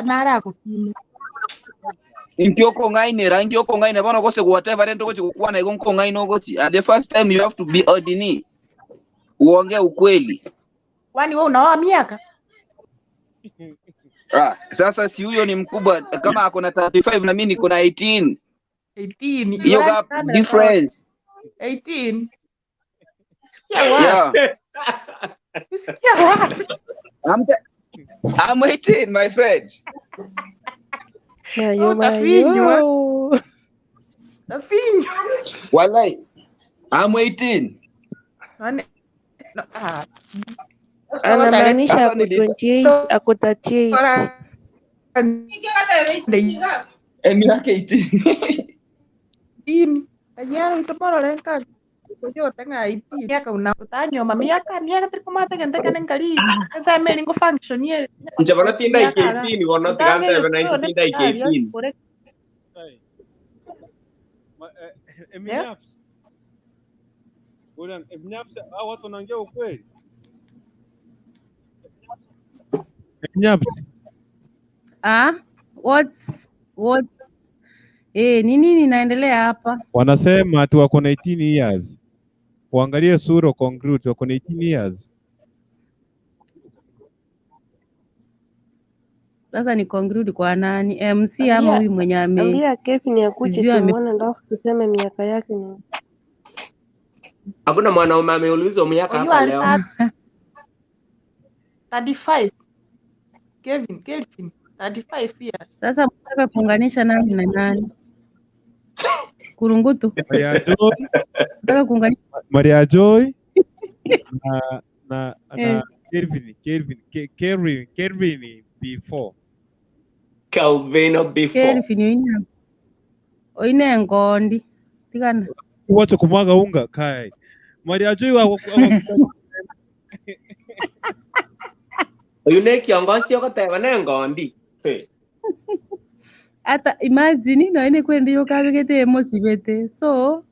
[SPEAKER 15] narakukima.
[SPEAKER 10] Inkioko ng'ainera, inkioko ng'aine bono gose whatever rento gochi gukwana igo nko ng'aino gochi. At the first time you have to be ordinary. Uongee ukweli.
[SPEAKER 15] Kwani wewe unaoa miaka?
[SPEAKER 10] Ah, sasa si huyo ni mkubwa kama ako na 35 na mimi niko na 18.
[SPEAKER 15] 18.
[SPEAKER 10] Hiyo gap difference.
[SPEAKER 15] 18. Sikia wapi?
[SPEAKER 10] Yeah.
[SPEAKER 15] Sikia wapi?
[SPEAKER 10] I'm 18 my friend.
[SPEAKER 11] Mayo
[SPEAKER 15] Utafinywa.
[SPEAKER 11] mayo.
[SPEAKER 15] Utafinywa.
[SPEAKER 10] Walai. I'm 18.
[SPEAKER 15] Nani? No, ah.
[SPEAKER 11] Anamaanisha ako 28, ako 38.
[SPEAKER 10] Miaka 18.
[SPEAKER 15] Ini. Tayari utomorore nka yote ng'a 18 miaka una utanyoma miaka miaka tirikumate gente kane nkali esa meri ngo function ye
[SPEAKER 12] Nche bono tinda 18 bono tigantebe na inche tinda 18.
[SPEAKER 14] Mnyaps. Mnyaps, hao watu wanaongea ukweli. Mnyaps.
[SPEAKER 7] Ah, what ni nini inaendelea hapa?
[SPEAKER 14] Wanasema ati wako na 18 years. Uangalie sura conclude wako na 18 years.
[SPEAKER 7] Sasa ni conclude kwa nani? MC ama huyu mwenye ame
[SPEAKER 11] Ambia Kevin akuje
[SPEAKER 7] sijui ame
[SPEAKER 11] tumuone alafu tuseme miaka yake ni
[SPEAKER 12] Hakuna mwanaume ameulizwa miaka
[SPEAKER 15] You
[SPEAKER 12] hapa
[SPEAKER 15] are
[SPEAKER 12] leo.
[SPEAKER 15] 35. Kelvin 35 years.
[SPEAKER 7] Sasa mnataka kuunganisha nani na nani? Kurungutu.
[SPEAKER 14] Maria Joy,
[SPEAKER 7] Nataka kuunganisha
[SPEAKER 14] Maria Joy na
[SPEAKER 7] eh.
[SPEAKER 14] na Kelvin B4.
[SPEAKER 12] Kelvin B4.
[SPEAKER 7] Kelvin oine ngondi. Tigana.
[SPEAKER 14] Wacha kumwaga unga kai. Maria Joy wa
[SPEAKER 12] Oyu ne kiongozi ogoteba ne ngondi. Hey.
[SPEAKER 7] Ata imagine no ene kwendi yokabegete emosibete. So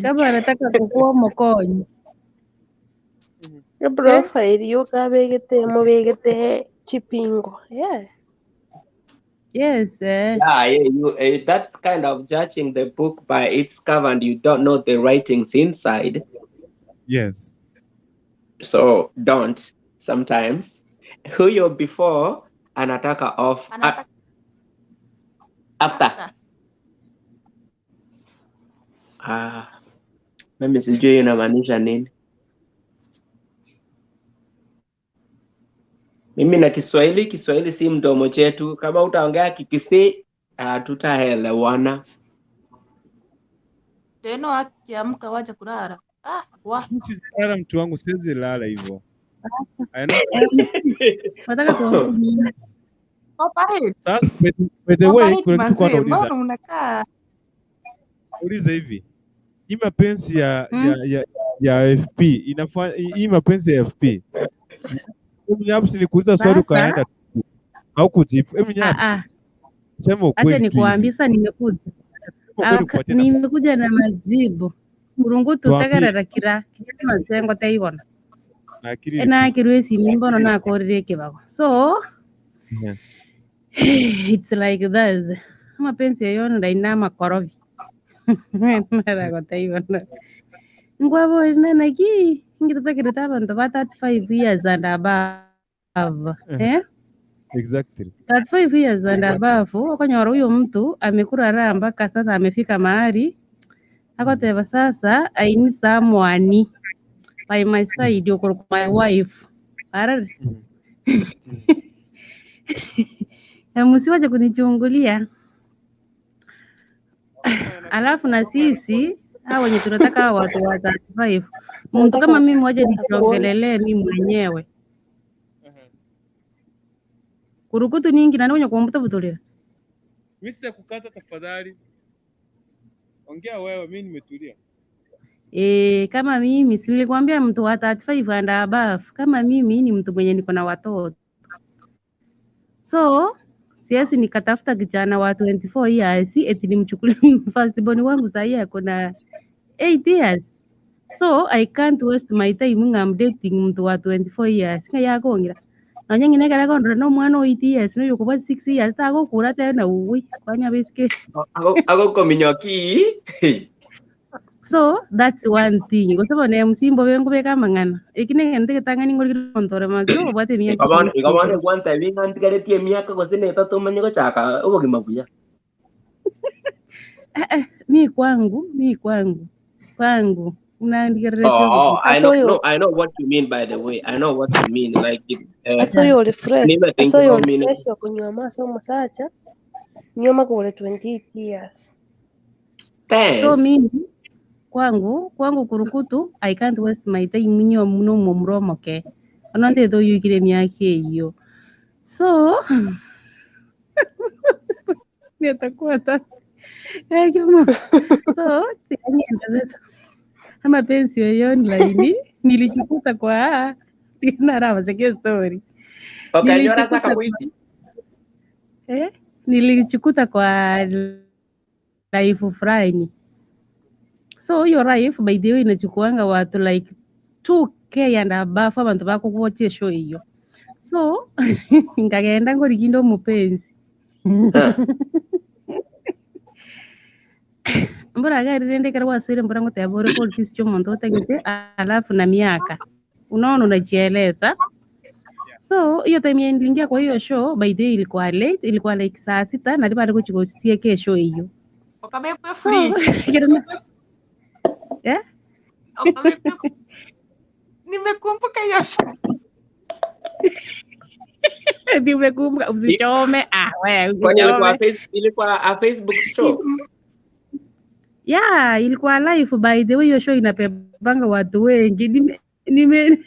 [SPEAKER 7] kama anataka kukuwa mokonyi.
[SPEAKER 11] Yo profile yokabegete mobegete chipingo. Yeah.
[SPEAKER 7] Yes. Eh.
[SPEAKER 12] Yeah, you that's kind of judging the book by its cover and you don't know the writings inside.
[SPEAKER 14] Yes.
[SPEAKER 12] So don't sometimes. Huyo before anataka off
[SPEAKER 15] Anataka
[SPEAKER 12] after. Ah, mimi sijui inamaanisha nini. Mimi na Kiswahili, Kiswahili si mdomo chetu. Kama utaongea Kikisii tutaelewana.
[SPEAKER 15] Teno akiamka wacha kulala. Ah, wa.
[SPEAKER 14] Mimi sijalala mtu wangu, siwezi lala hivyo. I know.
[SPEAKER 7] Nataka kuongea nini?
[SPEAKER 15] Operate.
[SPEAKER 14] Sasa by the way,
[SPEAKER 15] Operate
[SPEAKER 14] kuna kitu kwa
[SPEAKER 15] mazee,
[SPEAKER 14] nauliza.
[SPEAKER 15] mbona unakaa?
[SPEAKER 14] Uliza hivi. Hii mapenzi ya FP inafanya hii mapenzi ya FP. Mnyapsi nikuuliza swali ukaenda au kujibu. Mnyapsi. Sema
[SPEAKER 7] Acha
[SPEAKER 14] ukweli tu hivi.
[SPEAKER 7] nikuambie sasa, nimekuja
[SPEAKER 14] Sema ukweli upatie nafasi.
[SPEAKER 7] nimekuja na majibu urungu
[SPEAKER 14] Tuambie.
[SPEAKER 7] tutegerera kira kira mazengo teibona
[SPEAKER 14] Na akili
[SPEAKER 7] enakirwe esimi mbono nakorire ekibago so it's like this amapenzi eyo ndaina makorobi naragoteibona ngwabori naki ingitutegerete abandu ba 35 years and above eh?
[SPEAKER 14] Exactly.
[SPEAKER 7] 35 years and above okonyora huyo mtu amekurara mpaka sasa amefika mahali akoteba sasa I need someone by my side or my wife arare msiwache kunichungulia alafu na sisi hao wenye tunataka hao watu wa 35 mtu kama mimi waje nichongelelee mimi mwenyewe kurukutu ningi nani wenye kuombuta butulira
[SPEAKER 3] Mimi sitakukata tafadhali. Ongea wewe, mimi nimetulia.
[SPEAKER 7] Kama mimi si nilikwambia mtu wa 35 and above, kama mimi ni mtu mwenye niko na watoto, so siwezi nikatafuta kijana wa 24 years eti nimchukulie first born wangu sahi ako na 8 years, so I can't waste my time nga I'm dating mtu wa 24 years nga yakongira nonya ng'ina ekero akondora na omwana o 8 years noyo okobwa 6 years tagokura tena uwi kwanya basically.
[SPEAKER 12] Agokominyoki.
[SPEAKER 7] So that's one thing. Kwa ne msimbo bengu beka mangana. Ikine ngende ketangani ngoli kontore majo obwate miaka
[SPEAKER 12] Ikabona ikabona
[SPEAKER 7] 27.
[SPEAKER 12] kwanta binga ntigaretie miaka gose ne tatu manye gochaka obogima buya.
[SPEAKER 7] Mi kwangu, kwangu. Unaandikerere
[SPEAKER 12] Oh, I know,
[SPEAKER 11] Atoyo
[SPEAKER 12] no, I know what you mean by the way. I know what you mean. Like
[SPEAKER 11] atoyo oli fresh
[SPEAKER 12] nime think
[SPEAKER 11] atoyo
[SPEAKER 12] about
[SPEAKER 11] oli
[SPEAKER 12] mean.
[SPEAKER 11] fresh wakunywa maso omusacha nyoma kule 28 years.
[SPEAKER 7] So
[SPEAKER 12] Thanks.
[SPEAKER 7] mimi kwangu kurukutu I can't waste my time nyo muno mumromo ke. Ononde though you kire miaka hiyo. So nitakuwa ta so tianiendeleza amapenzi yoyo online nilijikuta kwa tinarabaseke story
[SPEAKER 12] Ukanyora saka
[SPEAKER 7] nilijikuta kwa
[SPEAKER 12] mwiti.
[SPEAKER 7] nilijikuta kwa life fulani. So hiyo life by the way inachukuanga watu like 2K and above abantu bakukuwocha show hiyo. So ngagenda ngorikinda omupenzi mbura garire ndekera waswire mbura ngoteba ore politics cho omonto otagete alafu na miaka unaona unajieleza. So hiyo time yenye niliingia kwa hiyo show by the way ilikuwa late, ilikuwa like saa 6 na bado kuchikosie kesho hiyo.
[SPEAKER 15] Ukabekwe
[SPEAKER 7] So
[SPEAKER 15] fridge.
[SPEAKER 7] eh?
[SPEAKER 15] Ukabekwe. Nimekumbuka hiyo show.
[SPEAKER 7] Nimekumbuka, usichome. Ah, we
[SPEAKER 12] Kwani ilikuwa
[SPEAKER 7] usichome.
[SPEAKER 12] ilikuwa a Facebook show?
[SPEAKER 7] Yeah, ilikuwa live by the way, hiyo show inapepanga watu wengi. Nime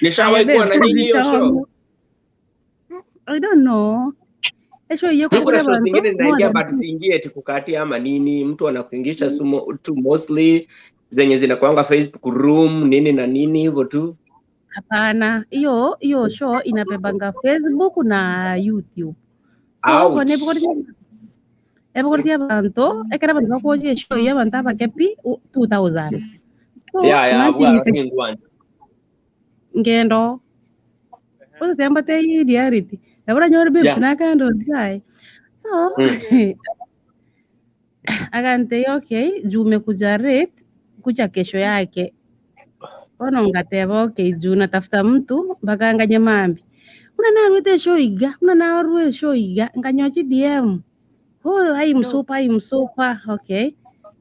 [SPEAKER 12] Nishawahi
[SPEAKER 7] Aya,
[SPEAKER 12] kuwa na
[SPEAKER 7] babe,
[SPEAKER 12] nyinyi hiyo show.
[SPEAKER 7] usichome. I don't know. Esho hiyo
[SPEAKER 12] Mi kuna
[SPEAKER 7] kukura
[SPEAKER 12] show
[SPEAKER 7] bantu
[SPEAKER 12] zingine
[SPEAKER 7] more
[SPEAKER 12] zinaingia
[SPEAKER 7] than
[SPEAKER 12] but siingie eti kukatia ama nini, mtu anakuingisha sumo tu mostly. Zenye zinakuanga Facebook room nini na nini hivyo tu.
[SPEAKER 7] Hapana, hiyo hiyo show inabebanga Facebook na YouTube. So
[SPEAKER 12] Ouch.
[SPEAKER 7] Ebokoritia bantu ekera bantu bakoja eshow iyo abantu abake pi 2000. So
[SPEAKER 12] Yeah,
[SPEAKER 7] imagine
[SPEAKER 12] bwana ngwani.
[SPEAKER 7] Ngendo ose te iyi reality. Nabura nyore babes nakando nzai. So akante okay, juu umekuja rate kuja kesho yake. Ono ngateba okay, juu natafuta mtu mpaka nganye mambi. Una narwete show iga, una narwe show iga, nganyochi DM. Oh, ai msupa, ai msupa. Okay.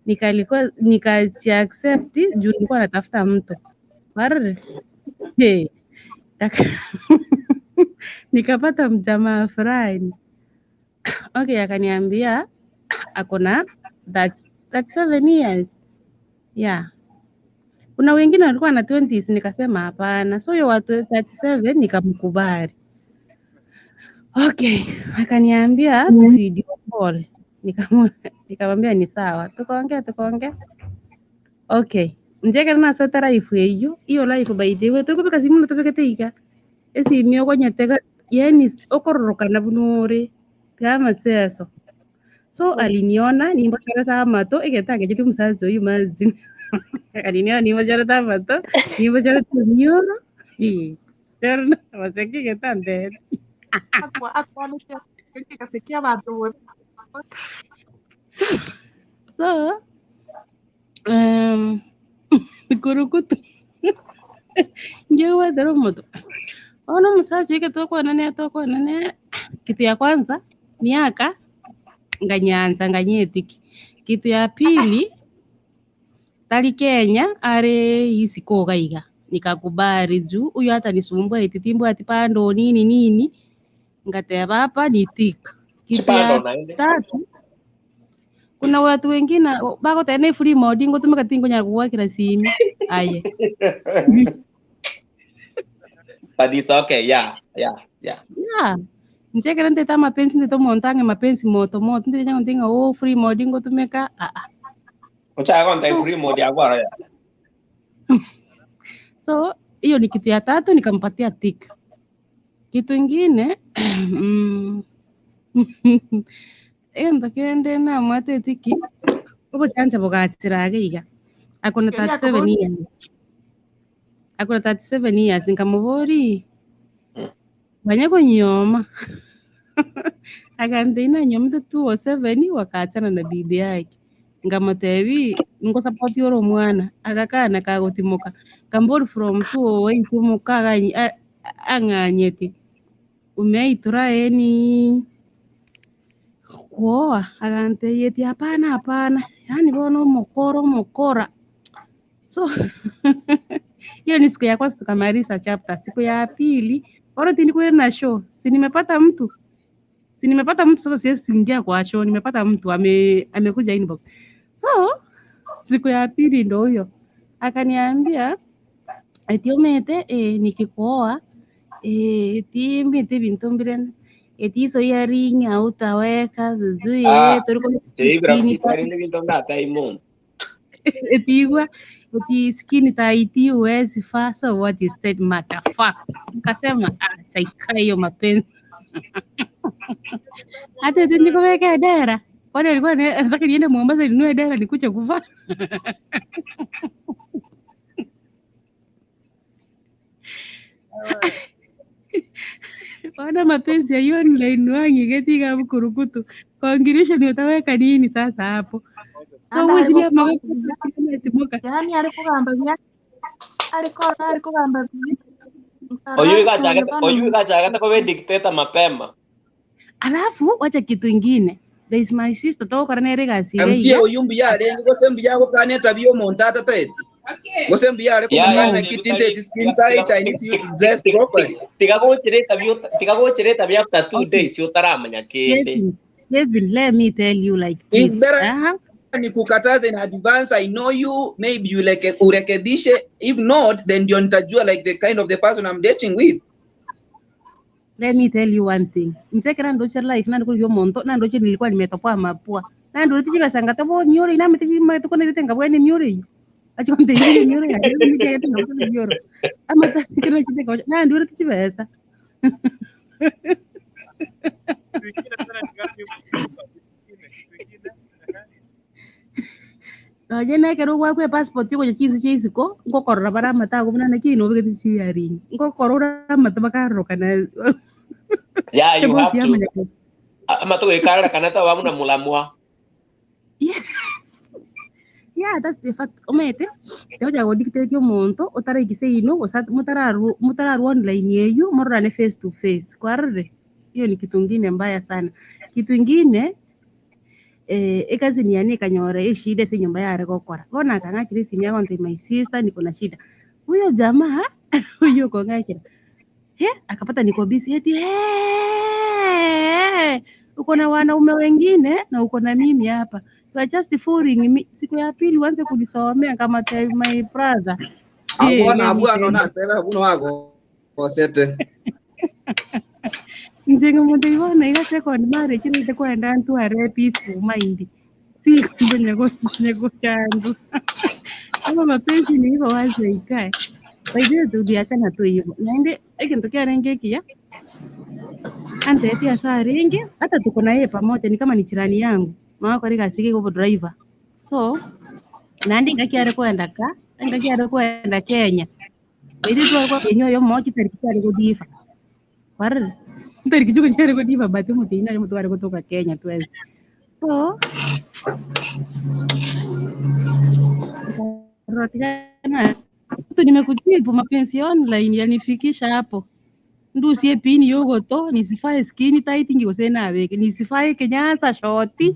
[SPEAKER 7] Nikalikuwa nikachi accept juu nilikuwa natafuta mtu. Barre. Hey. Nikapata mjamaa fulani. Okay, akaniambia ako na that's 7 years. Yeah. Kuna wengine walikuwa na 20s nikasema hapana. So hiyo watu 37 nikamkubali. Okay, akaniambia video call. Nikamwambia ni sawa. Tukaongea tukaongea. Okay. Njeka na sweta life hiyo. Hiyo life by the way turikubika simu tubikete iga. Esimi okonyetega yani okororokana bunure. Kama tseso. So aliniona nimbo charata amato egetange jiti musazo uyu mazi. Aliniona nimbo charata amato nimbo charata mioro. Pero no waseki getande.
[SPEAKER 15] Akwanĩte gasikia bantu.
[SPEAKER 7] So kurukutu ngewa dero moto. Ono musazo yake tokwanane tokwanane kitu ya kwanza miaka nganyanza nganyetiki. Kitu ya pili tali Kenya are isikoga iga nikakubali juu huyu hata nisumbua ititimbwa ati pando nini nini ngateba hapa nitika. Kitu
[SPEAKER 12] Chipando
[SPEAKER 7] ya
[SPEAKER 12] naende.
[SPEAKER 7] tatu kuna watu wengine bako tena free mode ngotumika tingo nyakuwakira simi aye.
[SPEAKER 12] But it's okay. Yeah.
[SPEAKER 7] Yeah. Njekera ndeta mapenzi ndeta montange mapenzi moto moto ndeta nyango ndinga oh free mode ngotumika ah ah.
[SPEAKER 12] Ucha konta
[SPEAKER 7] So
[SPEAKER 12] free mode ya kwa.
[SPEAKER 7] so hiyo ni kitu ya tatu nikampatia tik. Kitu ingine endo kende na mwate tiki ubo chanja bogatsirage iga akona
[SPEAKER 15] Keria
[SPEAKER 7] 37
[SPEAKER 15] akobori
[SPEAKER 7] years akona 37 years nkamubori banye kunyoma akante ina nyoma 207 wakaachana na bibi yake ngamutebi ngo support yoro mwana akakana kagutimoka kambori from 208 mukaga ang'anyeti umeitura eni kuoa akante yeti hapana hapana yani bono mokoro mokora. So hiyo ni siku ya kwanza tukamaliza chapter. Siku ya pili bado nilikuwa na show, si nimepata mtu, si nimepata mtu sasa, siwezi ingia kwa show, nimepata mtu amekuja inbox. So siku ya pili ndo huyo akaniambia eti umete nikikuoa timite bintu mbire eti hizo earring hautaweka sijui
[SPEAKER 12] Ah,
[SPEAKER 7] tulikuwa
[SPEAKER 12] teibra
[SPEAKER 7] skin
[SPEAKER 12] kutari ni bintu ndata imun.
[SPEAKER 7] eti igwa eti skin tight huwezi faa, so what is that matter fuck. Nikasema acha ikae hiyo mapenzi. Hata eti nikoweka dera kwani alikuwa nataka niende Mombasa ninunue dera nikuje kuvaa. Wana mapenzi ya hiyo online wangi getika mkurukutu. Kongirisho ni utaweka nini sasa hapo? So
[SPEAKER 15] Anda
[SPEAKER 7] huwezi
[SPEAKER 15] ariko
[SPEAKER 7] ni magoko.
[SPEAKER 15] Yani ariko kugamba bia ariko ariko kugamba bia.
[SPEAKER 12] Oyu
[SPEAKER 15] Mkarasu
[SPEAKER 12] igachagete
[SPEAKER 15] bano
[SPEAKER 12] oyu igachagete kwa dictator mapema.
[SPEAKER 7] Alafu wacha kitu ingine. There is my sister toka na erega
[SPEAKER 10] MC
[SPEAKER 7] sireya.
[SPEAKER 10] oyu mbuya arenge gose mbuya gokane tabia omonto atatete gose mbuya are
[SPEAKER 12] Yeah.
[SPEAKER 10] komokana kitinte it skin tight. I need you to dress properly.
[SPEAKER 12] Tiga gochire tabia after 2
[SPEAKER 7] Okay.
[SPEAKER 12] days utaramenya kende.
[SPEAKER 7] Kevin, Kevin, let me tell you like
[SPEAKER 10] It's
[SPEAKER 7] this.
[SPEAKER 10] better
[SPEAKER 7] Uh-huh.
[SPEAKER 10] nikukataze in advance. I know you, maybe you like urekebishe. If not, then ndio nitajua like the kind of the person I'm dating with.
[SPEAKER 7] Let me tell you one thing. Nchekera ndoche life na ndiko monto na ndoche nilikuwa nimetopoa mapua. Na ndo tichi basanga tobo miore ina metichi matuko na ritenga bwene miore. Achikonde ile mioro ya ni kaya tena kwa mioro. Ama tasikira chite kwa na ndure tichibesa.
[SPEAKER 3] Kitu kingine tena ni gani? Kitu kingine
[SPEAKER 7] Noje nekero gwakwe passport yogocha chinse chia isiko ngokorora bare amate ago buna naki inobegete chiaringi ngokorora amate bakarorokana.
[SPEAKER 12] Yeah, you
[SPEAKER 7] ebosi
[SPEAKER 12] have to
[SPEAKER 7] yamanya
[SPEAKER 12] ama tugikarora kana ta wamuna mulamwa.
[SPEAKER 7] Yeah, that's the fact. Omete teocha godictate omonto otaraikise ino gose mutararu mutararu online yeyu mororane face to face kwarire. Hiyo ni kitu ingine mbaya sana. Kitu ingine ekazini yani ikanyora eshida ase nyumba yare gokora bono akang'achire esimu yago nti my sister niko na shida. Huyo jamaa huyo kong'achira he akapata niko busy eti hey, uko na wanaume wengine na uko na mimi hapa, you are just fooling me. Siku ya pili uanze kunisomea kama my brother. Eh,
[SPEAKER 10] Abwana
[SPEAKER 7] let me
[SPEAKER 10] abwana
[SPEAKER 7] tell you.
[SPEAKER 10] natebe buno wago kosete.
[SPEAKER 7] Njenga muntu ibona iga second marriage nite kwenda ntware peaceful mind, si kwenye nyego changu kama mapenzi ni hivyo wazi ikae. By the way tuliachana tu hivyo naende ekintu kiarenge kiya antetia saa ringi hata tuko na yeye pamoja, ni kama ni jirani yangu mama kwa rika siki kwa driver. So nandi ngakiare kwenda ka ngakiare kwenda Kenya. By the way kwa enyo yo mochi tariki kiare kudifa warre tariki chuko kiare kudifa but mutina yo mtu kutoka Kenya tuwezi. So rotikana tu nimekutibu mapenzi online yanifikisha hapo ndusie pini yogoto nisifae skin tight ngikose nabeke nisifae kenyasa shoti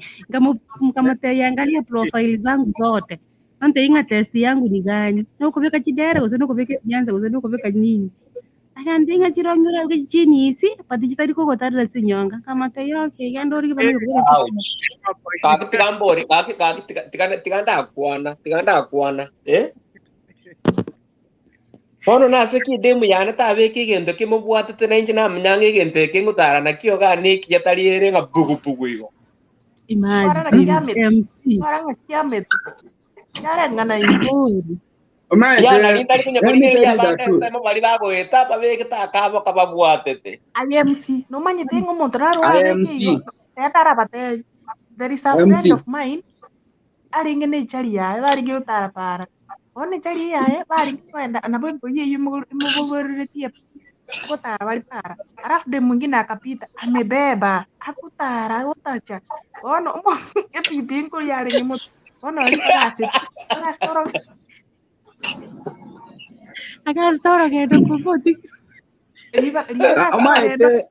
[SPEAKER 7] nkamate profile zangu zote ante inga test yangu ni gani nokubeka chidera gose nokubeka nyanza gose nokubeka nini akandinga chirongera chini isi pati chitari kogotarira chinyonga kamate yoke yandori
[SPEAKER 3] Eh,
[SPEAKER 7] kibambe
[SPEAKER 12] Ouch. Kaki tigambori kaki kaki tiganda tiganda kwana eh bono nase kidemu yane tabeka egento kimobwatete nainche namanyanga egento eke ngotara nakio gane ekiya tari ere ng'a bugubugu igo.
[SPEAKER 4] Waranga
[SPEAKER 7] imagine
[SPEAKER 4] kiamete
[SPEAKER 7] MC
[SPEAKER 4] waranga kiamete kiareng'ana igo
[SPEAKER 7] Ori.
[SPEAKER 12] Ya nari
[SPEAKER 10] Omaete,
[SPEAKER 12] ntari konya
[SPEAKER 10] let me
[SPEAKER 12] korigereria
[SPEAKER 10] tell you the
[SPEAKER 12] abande
[SPEAKER 10] truth.
[SPEAKER 12] ensemo bari bagoeta babegete akabo kababwatete.
[SPEAKER 15] IMC nomanyete ng'a omonto narware
[SPEAKER 10] IMC,
[SPEAKER 15] igo tetarabatebi. There is a friend
[SPEAKER 10] MC.
[SPEAKER 15] of mine arenge na echari yaye barenge gotara para bono echari yaye barenge kwenda nabo embori eywo imogogoreretie gotara bari para alafu de mwingine akapita amebeba akutara agotacha bono epipiki nkori yarenge moto bono ori agasete agasitoro
[SPEAKER 7] akasitora genda kuboti
[SPEAKER 15] riba riba agasitoro genda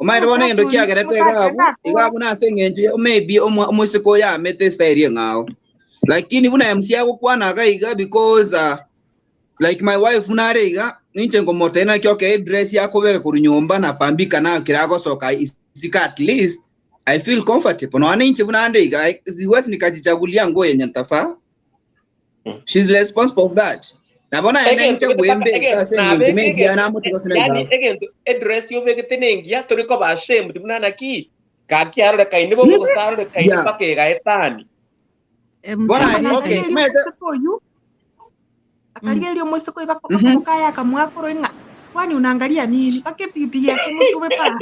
[SPEAKER 10] Omaete, omaete bono
[SPEAKER 15] omosacha
[SPEAKER 10] egento
[SPEAKER 15] oria
[SPEAKER 10] kiagerete
[SPEAKER 15] omosacha
[SPEAKER 10] igabu,
[SPEAKER 15] nakora
[SPEAKER 10] igabu nase eng'encho maybe omosiko yamete style eng'ao. Lakini buna MC agokwana iga iga because like my wife nare iga ninche ngomotena kyoke dress yakobeka kuru nyumba na pambika nayo kiragosoka isika at least I feel comfortable. No ninche buna ande iga siwezi nikajichagulia nguo yenye nitafaa. She's responsible of that. Nabona ene
[SPEAKER 12] Egento
[SPEAKER 10] inche
[SPEAKER 12] gete paka
[SPEAKER 10] gwembe
[SPEAKER 12] egento
[SPEAKER 10] ase eng'encho
[SPEAKER 12] nabeka
[SPEAKER 10] maybe
[SPEAKER 12] egento
[SPEAKER 10] anamotiga sina
[SPEAKER 12] yani
[SPEAKER 10] igabu.
[SPEAKER 12] egento edress yobegete nengiya tori koba ashamed buna naki kakiarorekaine bobe gosarorekaine
[SPEAKER 10] Yeah.
[SPEAKER 12] mpaka egaetani.
[SPEAKER 7] MC
[SPEAKER 10] Bona
[SPEAKER 15] bono
[SPEAKER 10] okay,
[SPEAKER 15] akarigeria
[SPEAKER 10] mete
[SPEAKER 15] omoiseke oyu akarigeria omoiseke oyu bakokaya akamwakoro ng'a kwani unaangalia nini mpaka epikipiki yake mutube para.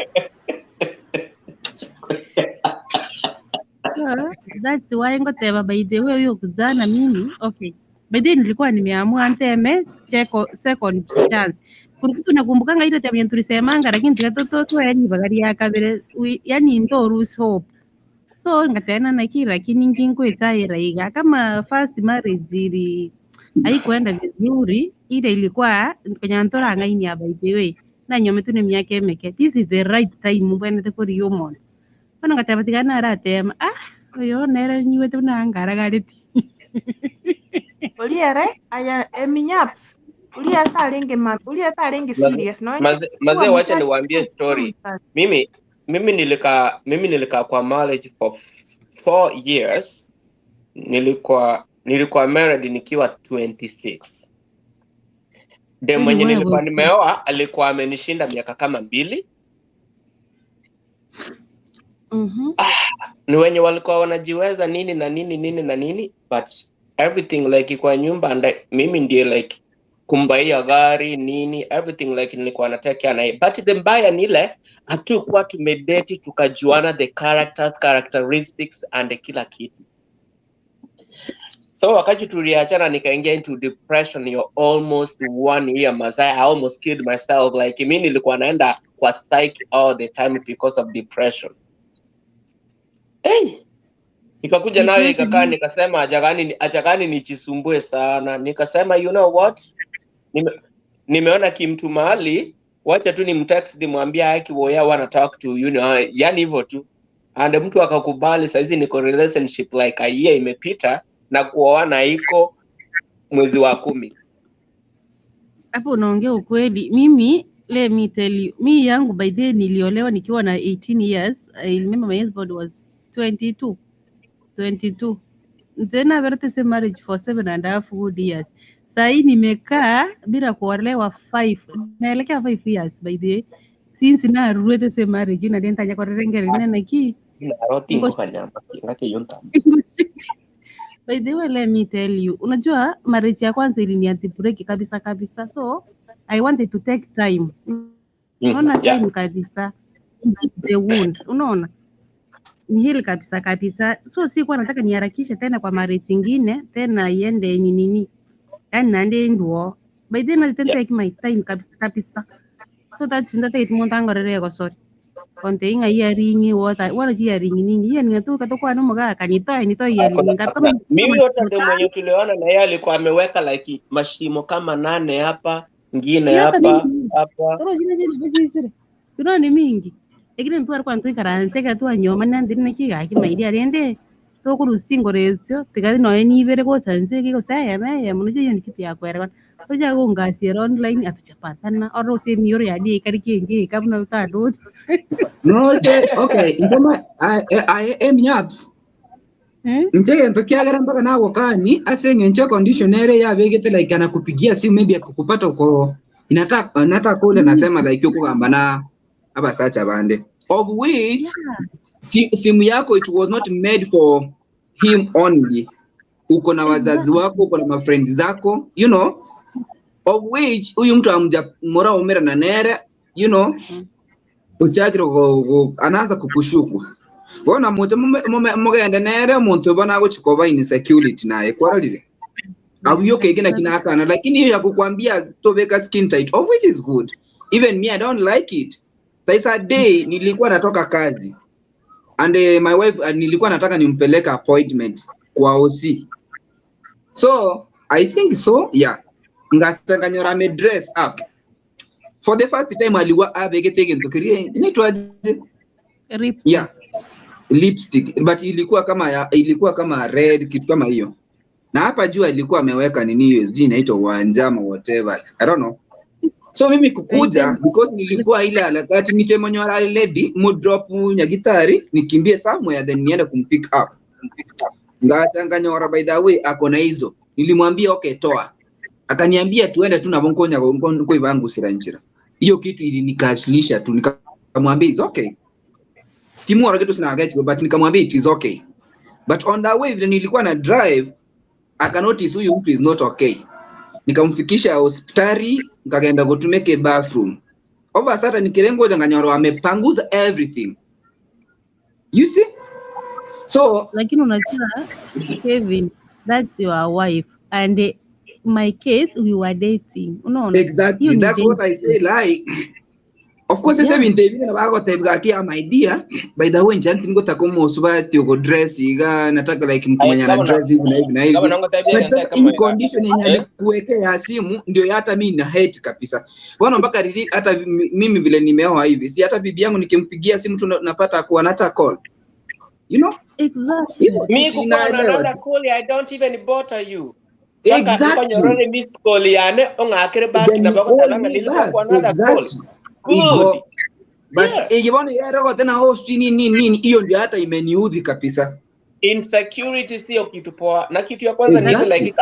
[SPEAKER 7] So, that's why ngoteba by the way huyo kijana mimi okay. By the way nilikuwa nimeamua nteme cheko second chance. Kuna kitu nakumbukanga ile time yenye tulisemanga lakini tikatoto yani bagari ya kabere yani ndo lose hope. So ngatena na kila lakini nginkwetaira iga kama first marriage ili haikuenda vizuri ile ilikuwa kwenye ntora ngaini ya by the way na nyome tu ni miaka emeke. This is the right time mbwene te kuri yomo. Bono ngateba tigana aratema ah oyo nere nyiwete buna ngaragareti.
[SPEAKER 15] Oliere aya eminyaps ulia tarenge ma ulia tarenge serious no
[SPEAKER 12] Maze
[SPEAKER 15] kuwa
[SPEAKER 12] wacha
[SPEAKER 15] muchache
[SPEAKER 12] niwaambie story. Mimi nilikaa kwa marriage for 4 years. Nilikuwa married nikiwa 26. De
[SPEAKER 7] Kwani
[SPEAKER 12] mwenye
[SPEAKER 7] wewe
[SPEAKER 12] nilikuwa nimeoa alikuwa amenishinda miaka kama 2. Ni wenye walikuwa wanajiweza nini na nini nini na nini, but Everything like kwa nyumba and mimi ndiye like kumbaia gari nini everything like nilikuwa na take care naye, but the mbaya ni ile hatukuwa tumedate tukajuana the characters, characteristics and kila kitu. So wakati tuliachana nikaingia into depression ya almost 1 year mazaya. I almost killed myself. Like mi nilikuwa naenda kwa psych all the time because of depression. Hey, nikakuja
[SPEAKER 7] Ni
[SPEAKER 12] nayo
[SPEAKER 7] kweli
[SPEAKER 12] ikakaa, nikasema achagani nijisumbue sana. Nikasema you know what, nimeona kimtu mahali, wacha tu nimtext nimwambie haki woya wanna talk to you know, yani hivyo tu, and mtu akakubali. Saizi niko relationship like a year imepita na kuoana iko mwezi wa 10.
[SPEAKER 7] Hapo unaongea ukweli. Mimi let me tell you, mi yangu by then niliolewa nikiwa na 18 years. I remember my husband was 22. 22. Then I the same marriage for 7.5 good years. Sahii nimekaa bila kuolewa 5. Naelekea 5 years by the way. Since na the same marriage na denta nyakorerengere nene ki.
[SPEAKER 12] Naroti
[SPEAKER 7] Ngo
[SPEAKER 12] kanyama ngake yonta.
[SPEAKER 7] By the way, let me tell you, unajua marriage ya kwanza ilinianti-break kabisa kabisa, so I wanted to take time. Unaona
[SPEAKER 12] Yeah.
[SPEAKER 7] time kabisa heal the wound, unaona ni heal kabisa kabisa, so sikuwa nataka niharakishe tena kwa marriage ingine tena iende ni nini, yani nande nduo. By then I didn't take my time kabisa kabisa, so that's ndata itmontangorere sorry konte inga iyaringi wota wala chiyaringi ningi iya ningatuka tokwana mugaka nitoe nitoe iyaringi
[SPEAKER 12] Hakuna,
[SPEAKER 7] ngapi kama
[SPEAKER 12] hakuna. Mimi
[SPEAKER 7] kama
[SPEAKER 12] hata ndio mwenye tuliona na yeye alikuwa ameweka like mashimo kama 8 hapa, ngine
[SPEAKER 7] Iyo hata
[SPEAKER 12] hapa,
[SPEAKER 7] mingi
[SPEAKER 12] hapa.
[SPEAKER 7] toro chino chino chisire tino ni mingi lakini mtu alikuwa ntwikaranse tu anyoma nandiri nekigaki mairi arende tokurusingo resio tikati noe nibere gosanse kigoseyeme muno hiyo ni kitu ya kuelewana toja kungasiera online atuchapatana oro semioro yadi kari kingi kabuna utando
[SPEAKER 16] Noche, okay, njoma I am yaps. Nje ntokiagera mpaka nawo kani ase ng'encho condition ere yabegete like anakupigia simu maybe akukupata uko inataka nataka kule nasema like ukugamba na abasacha bande of which simu yako it was not made for him only. Uko na wazazi wako, uko na mafriend zako, you know, of which huyu mtu amja mora umera na nere, you know, uchakire anaanza kukushuku bona mutu mugende nere muntu bona guchikoba insecurity naye kwararire abuyo kegena kinakana, lakini hiyo ya kukwambia tobeka skin tight of which is good, even me I don't like it. There's a day nilikuwa natoka kazi and my wife nilikuwa nataka nimpeleka appointment kwa OC, so I think so yeah, ngatanganyora ame dress up for the first time aliwa abegete kintu kirie inaitwaje, yeah, lipstick, but ilikuwa kama red kitu kama hiyo, na hapa juu alikuwa ameweka nini hiyo sijui inaitwa wanjama whatever, I don't know. So mimi kukuja because nilikuwa ile harakati nitemonyora lady mu drop nyagitari nikimbie somewhere then niende kumpick up. Ngatanganyora by the way ako na hizo, nilimwambia okay toa, akaniambia tuende tu nabonkonya koibangu siranjira. Hiyo kitu ilinikashilisha tu, nikamwambia is okay timu kitu sina get, but nikamwambia it is okay. But on the way vile nilikuwa na drive aka notice huyu mtu is not okay, nikamfikisha hospitali nikaenda kutumeke bathroom over sata nikirengo janganyoro amepanguza everything, you see. So
[SPEAKER 7] lakini unajua Kevin, that's your wife and my case we were dating, unaona
[SPEAKER 16] exactly that's what I say like of course yeah. Sasa interview na bago type gaki am idea by the way njanti ngotaka umusubati uko dress iga nataka like mtu mwenye ana dress hivi na hivi na hivi, but sasa in condition yenye alikuwekea simu ndio hata mimi na hate kabisa bwana, mpaka hata mimi vile nimeoa hivi si hata bibi yangu nikimpigia simu tu napata kuwa nata call, you know
[SPEAKER 7] exactly.
[SPEAKER 12] Mimi kuwa na another call I don't even bother you.
[SPEAKER 16] Exactly.
[SPEAKER 12] Nyorore miss call yane ongakere back na bako talanga nilikuwa another call.
[SPEAKER 16] Good. But ikibona yeye tena host nini nini hiyo ndio hata imeniudhi kabisa.
[SPEAKER 12] Insecurity sio kitu poa. Na kitu ya kwanza ni like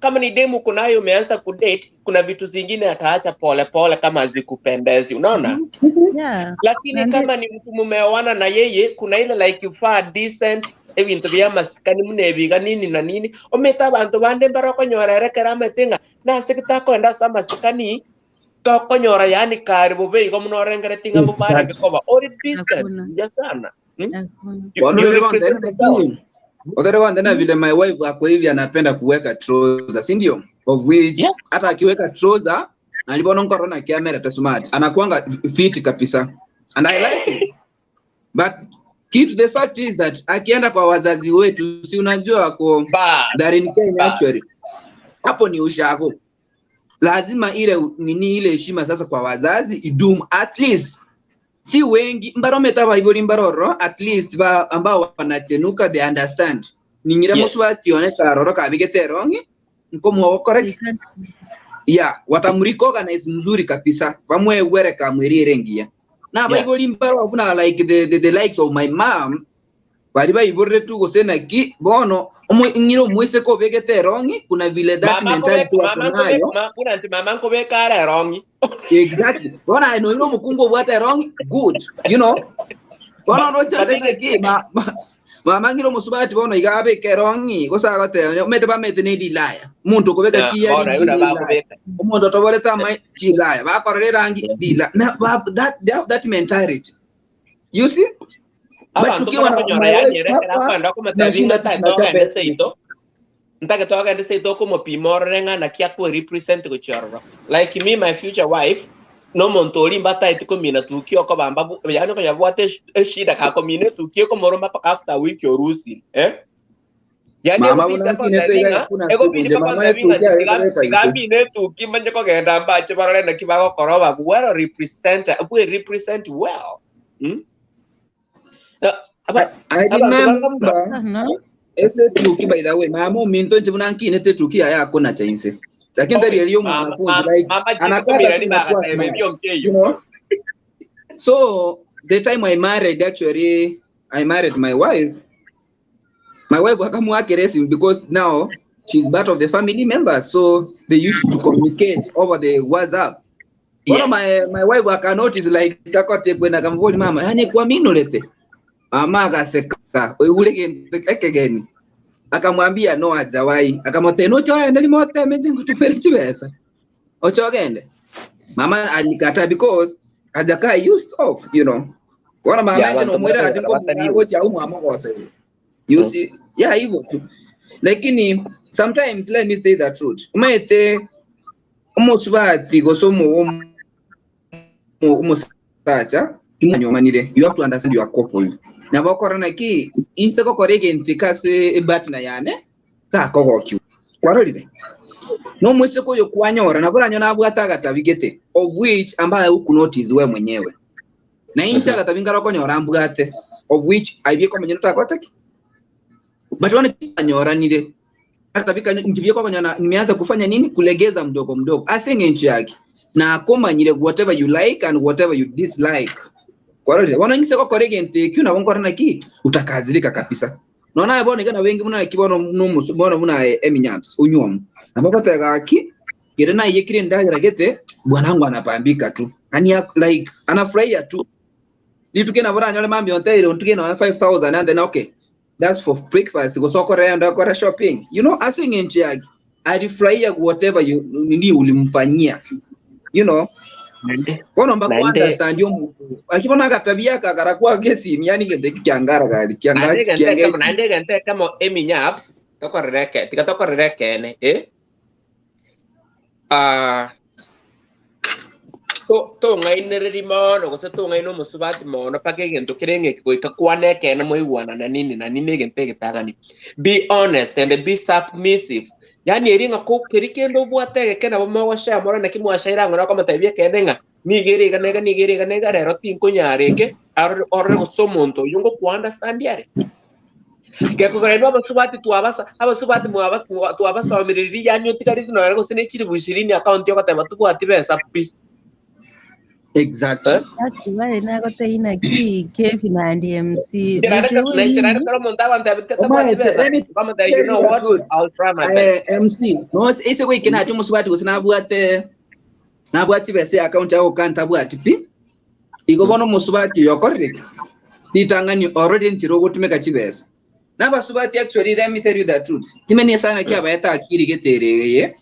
[SPEAKER 12] kama ni demu kunayo umeanza kudate, kuna vitu zingine ataacha pole pole kama hazikupendezi, unaona?
[SPEAKER 7] Yeah.
[SPEAKER 12] Lakini kama ni mtu mumeoana na yeye, kuna ile like you far decent Ebinto bya masikani mune biga nini na nini. Ometa abantu bande mbarokonyora erekera ametenga. Nase kitakwenda ase amasikani tokonyora yani karibu beigo muno orengeretinga mubare
[SPEAKER 16] Exactly.
[SPEAKER 12] koba ori decent
[SPEAKER 7] Hakuna.
[SPEAKER 12] ya sana.
[SPEAKER 7] Hakuna.
[SPEAKER 12] You,
[SPEAKER 16] Bono
[SPEAKER 12] you
[SPEAKER 16] ile kwanza
[SPEAKER 12] represent the town.
[SPEAKER 16] Odere kwanza na vile my wife ako hivi anapenda kuweka trouser, si ndio? Of which
[SPEAKER 12] Yeah.
[SPEAKER 16] hata akiweka trouser alibona nkorona kamera ta smart. Anakuanga fit kabisa. And I like it. But kitu the fact is that akienda kwa wazazi wetu, si unajua wako they're in Kenya actually. Hapo ni ushago. Lazima ile nini ile heshima sasa kwa wazazi idumu at least si wengi mbarometa baibori mbaroro at least ba ambao wanachenuka they understand ningira
[SPEAKER 12] Yes.
[SPEAKER 16] musu atione karoro kabigete rongi nkomo correct yeah watamrecognize mzuri kabisa pamwe were kamwirire ngiya na
[SPEAKER 12] Yeah.
[SPEAKER 16] baibori mbaro buna like the likes of my mom bari baiborire tu gusena ki bono ngiro mwise ko begete rongi kuna vile that
[SPEAKER 12] Mama
[SPEAKER 16] mentality
[SPEAKER 12] nkobeka
[SPEAKER 16] wako
[SPEAKER 12] mama nkobeka
[SPEAKER 16] nayo
[SPEAKER 12] kuna nti mama nkobeka ara erongi.
[SPEAKER 16] exactly bona ino ino mukungu bwate wrong good you know bona
[SPEAKER 12] But
[SPEAKER 16] rocha
[SPEAKER 12] but
[SPEAKER 16] tena ki ma mama ngiro musubati bona igabe ke wrong gosa gote mete ba mete ne dilaya muntu kubeka
[SPEAKER 12] yeah,
[SPEAKER 16] chiya
[SPEAKER 12] bona yuna
[SPEAKER 16] dilaya
[SPEAKER 12] bakubeka.
[SPEAKER 16] umuntu otoboleta mai chilaya bakorere rangi dila na ba, that they have that mentality you see but
[SPEAKER 12] Abantu
[SPEAKER 16] tukiwa na
[SPEAKER 12] barakonyora
[SPEAKER 16] my
[SPEAKER 12] yani
[SPEAKER 16] wife
[SPEAKER 12] erekera
[SPEAKER 16] hapa
[SPEAKER 12] kwenda komotebi
[SPEAKER 16] tunashinda
[SPEAKER 12] ng'a
[SPEAKER 16] tu
[SPEAKER 12] ntae
[SPEAKER 16] tunachapa
[SPEAKER 12] togende
[SPEAKER 16] everything.
[SPEAKER 12] seito ntake togende seito okomopima orore ng'a naki akwe represent gochiororo like me my future wife nomonto ori mbataeti komina tuki okobamba yani okonya bwate eshida kakomina etuki ekomoroma mpaka after week orusi eh yani
[SPEAKER 16] mama
[SPEAKER 12] egobidi
[SPEAKER 16] buna
[SPEAKER 12] akontebi
[SPEAKER 16] nkinete iga
[SPEAKER 12] ng'a
[SPEAKER 16] kuna siku
[SPEAKER 12] egobidi
[SPEAKER 16] nje mama
[SPEAKER 12] bakontebi ng'a
[SPEAKER 16] etuki awekabeka
[SPEAKER 12] tiga
[SPEAKER 16] ise
[SPEAKER 12] mine etuki manye kogenda mbache barore naki bagokora babu well represent we represent well. Na, aba
[SPEAKER 16] I
[SPEAKER 12] abantu barabura
[SPEAKER 16] remember
[SPEAKER 7] No.
[SPEAKER 16] ese tuki by the way mama ominto nje buna nkinete tuki aya akona chainse lakini
[SPEAKER 12] Okay,
[SPEAKER 16] ndari aliyo
[SPEAKER 12] mama
[SPEAKER 16] mwanafunzi
[SPEAKER 12] mama
[SPEAKER 16] like
[SPEAKER 12] mama jiko
[SPEAKER 16] anakata
[SPEAKER 12] kumira
[SPEAKER 16] tu
[SPEAKER 12] ni
[SPEAKER 16] inakuwa
[SPEAKER 12] bagatebe
[SPEAKER 16] smart
[SPEAKER 12] byo
[SPEAKER 16] you
[SPEAKER 12] mkeyo.
[SPEAKER 16] know so the time I married actually I married my wife akamwakire simu because now she's part of the family members so they used to communicate over the WhatsApp. Bono
[SPEAKER 12] Yes.
[SPEAKER 16] my wife akanotice like takote kwenda kamvoli mama yani kwa minolete mama akaseka oigure kintu ekegeni akamwambia no hajawahi akamwambia no choe ndali mote mejengo tupere chibesa ochogende mama alikataa because hajakaa used off you know bona mama
[SPEAKER 12] Yeah,
[SPEAKER 16] ende
[SPEAKER 12] abantu
[SPEAKER 16] nomwira ati
[SPEAKER 12] barakonyora batari
[SPEAKER 16] ngomugo cha umwamogose you see yeah hivyo tu lakini sometimes let me say the truth umaete umusubati gosomo umusacha nyomanire you have to understand your couple na bokorana ki inse kokora egentu kase ebatna yane takogokiu kwarorire no mwise koyo kwanyora na buranyo nabwata agatabigete of which ambaye ukunotice we mwenyewe na inche agatabi ngarokonyora mbwate of which aibie komenya notakotaki but wane kanyoranire atabika ntibie konyona nimeanza kufanya nini kulegeza mdogo mdogo asenge nchi yake na akomanyire whatever you like and whatever you dislike kwarorire wana ngise kokora egento ekio nabo nkorana ki utakazirika kabisa nona ebonekana wengi muna kibono bono muna eminyams unyuomu nabo gotega ki kire na yekire ndagira gete bwanangu anapambika tu ani like anafurahia tu nituke na bora nyole mambi onteire ntuke na 5000 and then okay that's for breakfast gosokora enda kora shopping you know asing nchi yake alifurahia whatever you nini ulimfanyia you know
[SPEAKER 12] Nende.
[SPEAKER 16] bono mba
[SPEAKER 12] Nende.
[SPEAKER 16] understand yo muntu akibona akatabia kakarakwa kesi yani gende kiangara kali kianga
[SPEAKER 12] Nande gente
[SPEAKER 16] kianga
[SPEAKER 12] kama nande gente kama eminyaps tokorereke tika tokorereke ne eh ah to tong'ainereri mono gose tong'aina omusubati mono paka egento kere ng'eki goika kwana ekene moigwana na nini na nini egento egetagani be honest and be submissive yani eri ng'a keri kende obwate egeke nabo mogoshare moro naki mwashaira ng'ora okomotebia ekene ng'a niga ere iga nega niga ere iga nega rero tinkonyara eke arore orore gose omonto oywo ngokounderstand are gekogera abasubati twabasa abasubati mwaba twabasomereri yani otigareti nore gose ne chiribu ishirini account yogoteba tobwati besa pi
[SPEAKER 16] exactly
[SPEAKER 7] That's why nagoteina ki Kevin and MC. But
[SPEAKER 12] Naicherani kero omonto agontebia tabwati
[SPEAKER 16] Omar,
[SPEAKER 12] besa
[SPEAKER 16] let me
[SPEAKER 12] bamotebia you
[SPEAKER 16] tell
[SPEAKER 12] know
[SPEAKER 16] you the
[SPEAKER 12] what
[SPEAKER 16] truth.
[SPEAKER 12] I'll try my best.
[SPEAKER 16] MC no ise gwikina ati omusubati gose nabwate nabwati besa account yako kanta bwati pi igo bono omusubati yokorereke ritang'ani already nchire ogotumeka chibesa Nabasubati actually let me tell you the truth. Timeni sana kia baeta akiri getereye.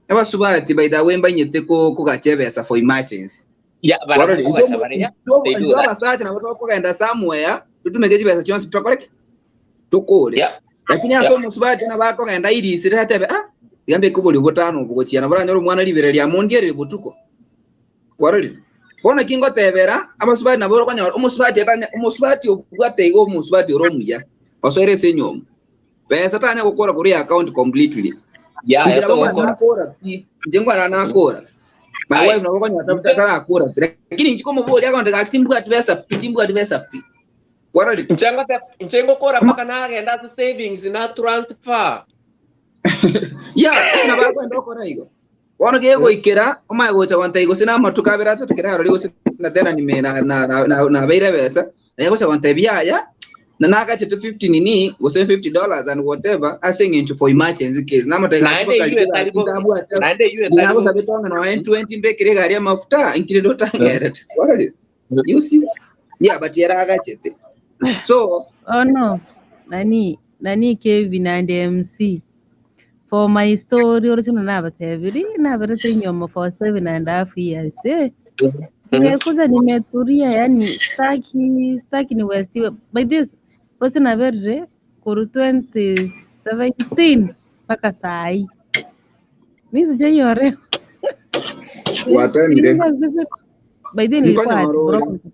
[SPEAKER 16] Nabasubati by the way mbanyete ko kugachebesa for emergency.
[SPEAKER 12] Yeah,
[SPEAKER 16] Warori
[SPEAKER 12] barakugacha baria. They do that.
[SPEAKER 16] abasacha nabo twakugenda somewhere tutumeke chibesa chionsi tukoreke tukure.
[SPEAKER 12] Yeah.
[SPEAKER 16] Lakini
[SPEAKER 12] Yeah.
[SPEAKER 16] aso musubati na bakogenda irisire atebe ah tigambe kubuli butano bugochiana baranyora omwana ribere ria mondiere butuko. Warori bono kingotebera abasubati nabo okonyora omusubati atanya omusubati obwate igo omusubati oromuya osoere ase enyomba besa tanya gukora kuri account completely.
[SPEAKER 12] Yeah,
[SPEAKER 16] Injira bangwana
[SPEAKER 12] yatogokora.
[SPEAKER 16] nakora pi inje ngwana nakora my
[SPEAKER 12] Aye.
[SPEAKER 16] wife nabo konyora tarakora pi lakini inchikomoboria account gaki timbwati besa pi timbwati besa pi. Warori
[SPEAKER 12] Inche ngokora mpaka nagenda ase savings na transfer.
[SPEAKER 16] Yeah, ase nabo akwenda okora igo bono gegoikera omae gocha gonta igo sina amatuko abere atato kera arori gose na tena nime na na na na nabeire besa naye gocha gonta biaya na nakachete 50 nini gose $50 and whatever ase eng'encho for emergency case namataika
[SPEAKER 12] Naende iwe tari bo
[SPEAKER 16] ndabwate
[SPEAKER 12] naende iwe tari bo
[SPEAKER 16] ndinagosabete na 20 mbekere egari amafuta nkire ndotangerete. Warori you see, yeah, but yaragachete so
[SPEAKER 7] Oh no, nani nani Kevin and MC. For my story original nabatebiri naberete nyoma for 7.5 years. Eh. Nimekuja nimeturia, yani staki ni westiwe. By this rosi naberire kuru 2017 mpaka saa hii. Mimi sijaiore.
[SPEAKER 16] Watemire
[SPEAKER 7] By then nilikuwa
[SPEAKER 16] nkonyorore
[SPEAKER 7] heartbroken.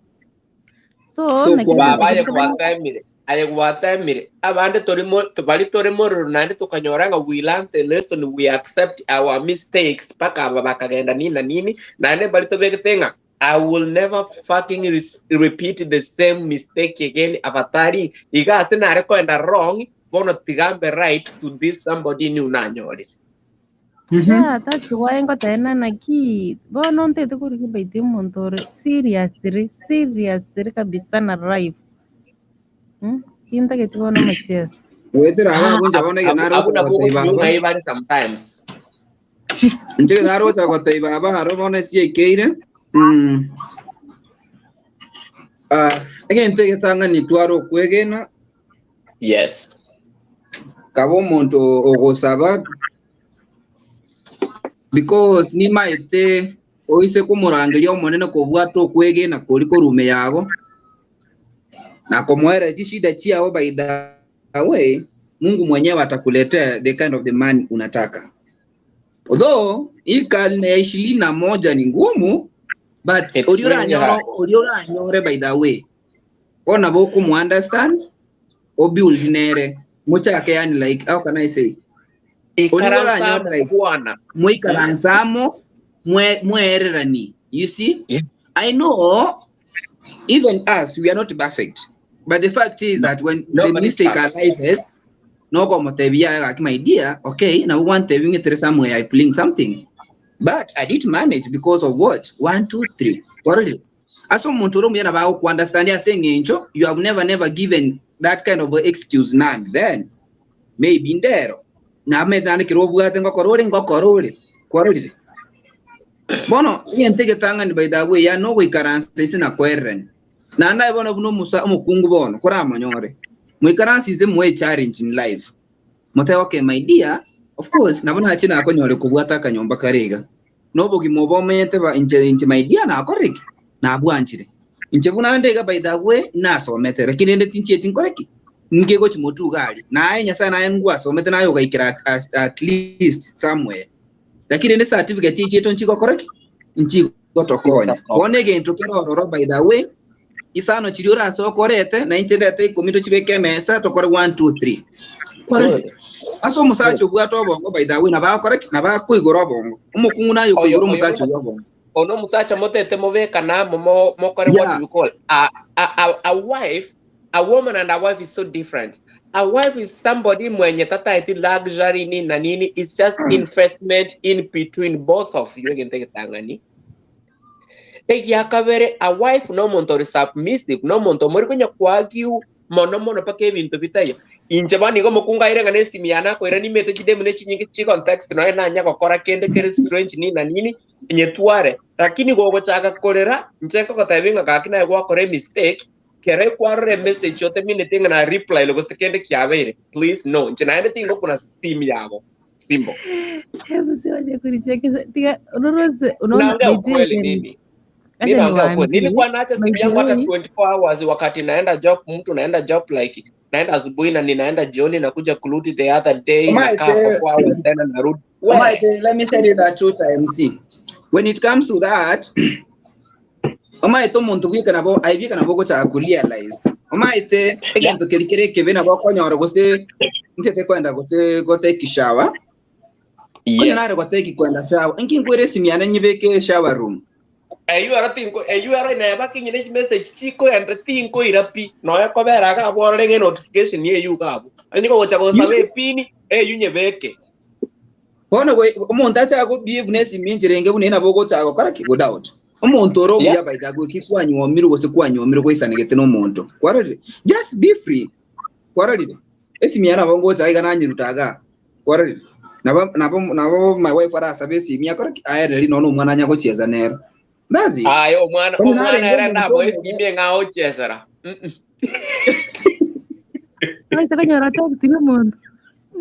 [SPEAKER 7] So
[SPEAKER 16] so
[SPEAKER 7] na kitu
[SPEAKER 12] Baba aye
[SPEAKER 7] nikasema
[SPEAKER 12] gwatemire aye gwatemire abande tori bari tori mororo naende tukanyora nga we learn the lesson, we accept our mistakes mpaka aba bakagenda nini na nini naende bari tobegete nga I will never fucking repeat the same mistake again. Avatari iga ase nare koenda wrong bono tigambe right to this somebody new nanyorire.
[SPEAKER 7] Yeah, that's why ngotena na ki bono ntete kuri kibaite omonto ore seriously seriously kabisa na life. Kintageti bono macheso.
[SPEAKER 16] Wetera abunja bono ege
[SPEAKER 12] Abu
[SPEAKER 16] narocha
[SPEAKER 12] nabo
[SPEAKER 16] gotei baba
[SPEAKER 12] ogotunywa ibare sometimes.
[SPEAKER 16] nchege narocha gotei baba haro bono esiekeire ah egento egetang'ani tware okwegena.
[SPEAKER 12] Yes.
[SPEAKER 16] Kaba omonto ogosaba because nimaete oise kumurangeria omonene kobwata okwegena kori korume yago na kumwera shida chiao. By the way, Mungu mwenyewe atakuletea the kind of the man unataka, although hii karne ya 21 ni ngumu, but
[SPEAKER 12] It's really hard.
[SPEAKER 16] orioranyore by the way ona bokumu understand obuild nere muchake, yani like how can I say,
[SPEAKER 12] Ikaransa
[SPEAKER 16] orioranyore like
[SPEAKER 12] mukwana.
[SPEAKER 16] mwikaransamo mwererani, you see.
[SPEAKER 12] Yeah.
[SPEAKER 16] I know even us, we are not perfect, but the fact is that when the
[SPEAKER 12] Nobody's
[SPEAKER 16] mistake
[SPEAKER 12] perfect.
[SPEAKER 16] arises, no komotebia like my dear, okay, now one thing it somewhere I pulling something, but I did manage because of what 1 2 3 already aso omuntu ori omuyana bawo ku understand ase eng'encho you have never never given that kind of excuse none, then maybe ndero namethandikirwo obwate ngokora ore ngokora ore kwarorire bono egento egetang'ani by the way ya nogoikaransa ase nakwererani naende bono buna omusa omokungu bono koramonyore moikaransa inse moe challenge in life mote okay my dear, of course nabo nachi nakonyore kobwata akanyomba karega nobogima obo omanyete ba inche inche my dear nakoreki nabwanchire inche buna ndega by the way nasomete lakini ende tinchieti nkoreki ngegochi motugari naye nyasaye naye ngwasomete naye ogaikera at least somewhere lakini ende certificate ichieto nchigokoreki nchigotokonya bono egento kerororo by the way isano chiri orasokorete na inche ndete ikumi tochibeke emesa tokore 1 2 3 kwarorire ase omusacha obwate obongo by the way nabakoreki nabakoigora obongo omokungu naye
[SPEAKER 12] Oyo
[SPEAKER 16] okoigora
[SPEAKER 12] oyo
[SPEAKER 16] omusacha oyo obongo
[SPEAKER 12] ono musacha motete mobeka namo mokore what
[SPEAKER 16] yeah
[SPEAKER 12] we call a wife. A woman and a wife is so different. A wife is somebody mwenye tata iti luxury nini na nini, it's just investment in between both of you egento egetang'ani egiakabere. A wife no omonto ori submissive, no omonto omori konya kwagiu mono mono paka ebinto bitaiyo. Inche bono nigo omokungu aire ng'a na esimi yane akoira nimete chidemu na echinyinge chicontext noe nanya gokora kende kere strange nini na nini nyetware, lakini gogochaka korera inche nkogotebia ng'a gaki naye gwakora emistake. Kere kwarore message yote mine tinga na reply logo sekende kiabere. Please no. Nje naende tingo kuna steam yabo. Simbo.
[SPEAKER 15] Hebu siwaje kunichekesha. Tiga unaona unaona
[SPEAKER 12] Naongea
[SPEAKER 15] by the
[SPEAKER 12] ukweli
[SPEAKER 15] way,
[SPEAKER 12] mimi.
[SPEAKER 15] acha
[SPEAKER 12] Mimi naongea ukweli.
[SPEAKER 15] niwaambie
[SPEAKER 12] Nilikuwa naacha
[SPEAKER 15] by
[SPEAKER 12] simu
[SPEAKER 15] the
[SPEAKER 12] yangu hata
[SPEAKER 15] way
[SPEAKER 12] 24 hours wakati naenda job, mtu naenda job like naenda asubuhi na ninaenda jioni nakuja kurudi the other day nakaa for
[SPEAKER 16] Omaite,
[SPEAKER 12] 4 hours tena narudi. We.
[SPEAKER 16] Omaite, let me tell you the truth, MC. When it comes to that, omaite omonto gwika nabo aibika nabo gochaka kurealize omaite egento keri kere kebe nabo okonyora gose ntete kwenda gose goteki shower onye nare
[SPEAKER 12] Yes.
[SPEAKER 16] goteki kwenda shower inkinkwere esimu yane nyibeke shower room.
[SPEAKER 12] Eyuara tinko eyuara ineba kinyine message chiko ende tinko irapi noe kobera ga borore nge notification ye yu gabo anyiko gocha
[SPEAKER 16] You
[SPEAKER 12] gosabe
[SPEAKER 16] see,
[SPEAKER 12] pini eyu nyebeke.
[SPEAKER 16] bono omonto achaga kobehave na esimu encherenge buna nabo ogochaka gokora ki go doubt omonto ore
[SPEAKER 12] Yeah.
[SPEAKER 16] obuya baita gweki kwanywomirwe gose kwanywomirwe goisanegete na omonto kwarorire just be free kwarorire esimu yane nabo ngocha iga nanyirutaga kwarorire nabo nabo nabo my wife arasabe esimu yakora ki aereri nono omwana anya gochieza nero. That's it.
[SPEAKER 12] Ayo omwana
[SPEAKER 16] Onye
[SPEAKER 12] omwana
[SPEAKER 16] narenge
[SPEAKER 12] era
[SPEAKER 16] omonto
[SPEAKER 12] ndabo
[SPEAKER 16] omobe
[SPEAKER 12] esime ng'ao chesera.
[SPEAKER 15] Omaite konyora text y'omonto.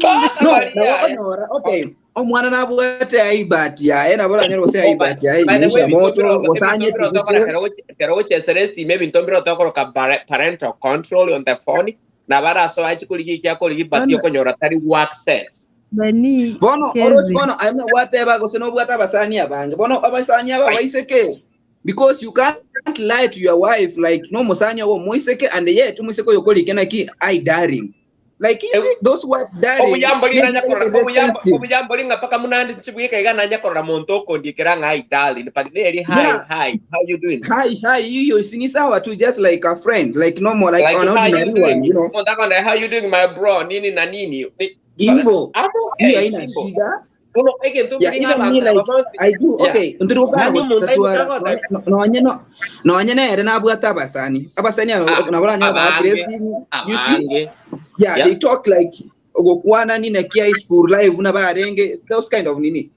[SPEAKER 12] Baka
[SPEAKER 16] No,
[SPEAKER 12] bari
[SPEAKER 16] nabo
[SPEAKER 12] yaye.
[SPEAKER 16] okonyora okay omwana nabwate aibati yaye nabo oranyore gose
[SPEAKER 12] Oh,
[SPEAKER 16] aibati yaye
[SPEAKER 12] by the way
[SPEAKER 16] imeisha moto
[SPEAKER 12] ebinto
[SPEAKER 16] gose anye
[SPEAKER 12] mbire otokora
[SPEAKER 16] tibute
[SPEAKER 12] kero gochesera esime ebinto mbire otokoroka parental control on the phone nabarasoa chikorigi kiakorigi but
[SPEAKER 15] Bono
[SPEAKER 12] okonyora tari access.
[SPEAKER 15] bani
[SPEAKER 16] bono orochi
[SPEAKER 15] Kevin.
[SPEAKER 16] bono aye bwateba gose nobwate abasani abange bono abasani aba
[SPEAKER 12] Right.
[SPEAKER 16] baiseke because you can't lie to your wife like no musani wo moiseke and yet moiseke oyokorike naki I daring like you see those who are daring
[SPEAKER 12] Obuyambo
[SPEAKER 16] maybe
[SPEAKER 12] rinanyakorora
[SPEAKER 16] very
[SPEAKER 12] obuyambo
[SPEAKER 16] sensitive.
[SPEAKER 12] obuyambo ringa paka munandi nchibwika iga nanyakorora muntu okondikira nga hi darling but neri hi
[SPEAKER 16] Yeah,
[SPEAKER 12] hi how you doing
[SPEAKER 16] hi hi you you sawa tu just like a friend like normal like
[SPEAKER 12] like
[SPEAKER 16] an
[SPEAKER 12] how you
[SPEAKER 16] ordinary one
[SPEAKER 12] doing
[SPEAKER 16] you know
[SPEAKER 12] muntu akonda how you doing my bro nini na nini
[SPEAKER 16] hivyo
[SPEAKER 12] I'm
[SPEAKER 16] hiyo
[SPEAKER 12] okay
[SPEAKER 16] haina
[SPEAKER 12] simbo
[SPEAKER 16] shida.
[SPEAKER 12] uno ekintu
[SPEAKER 16] Yeah,
[SPEAKER 12] biringa
[SPEAKER 16] even me
[SPEAKER 12] abantu
[SPEAKER 16] like
[SPEAKER 12] ababansi
[SPEAKER 16] I do
[SPEAKER 12] yeah
[SPEAKER 16] okay ntirikukana
[SPEAKER 12] nani omuntu
[SPEAKER 16] gotatuara
[SPEAKER 12] aigutagota
[SPEAKER 16] nonye no nonye nere nabwate abasani abasani
[SPEAKER 12] ah
[SPEAKER 16] nabo oranyora baakire
[SPEAKER 12] abange
[SPEAKER 16] esimu you see
[SPEAKER 12] abange
[SPEAKER 16] yeah
[SPEAKER 12] yeah
[SPEAKER 16] they talk like gokwana nini kia high school live na barenge those kind of nini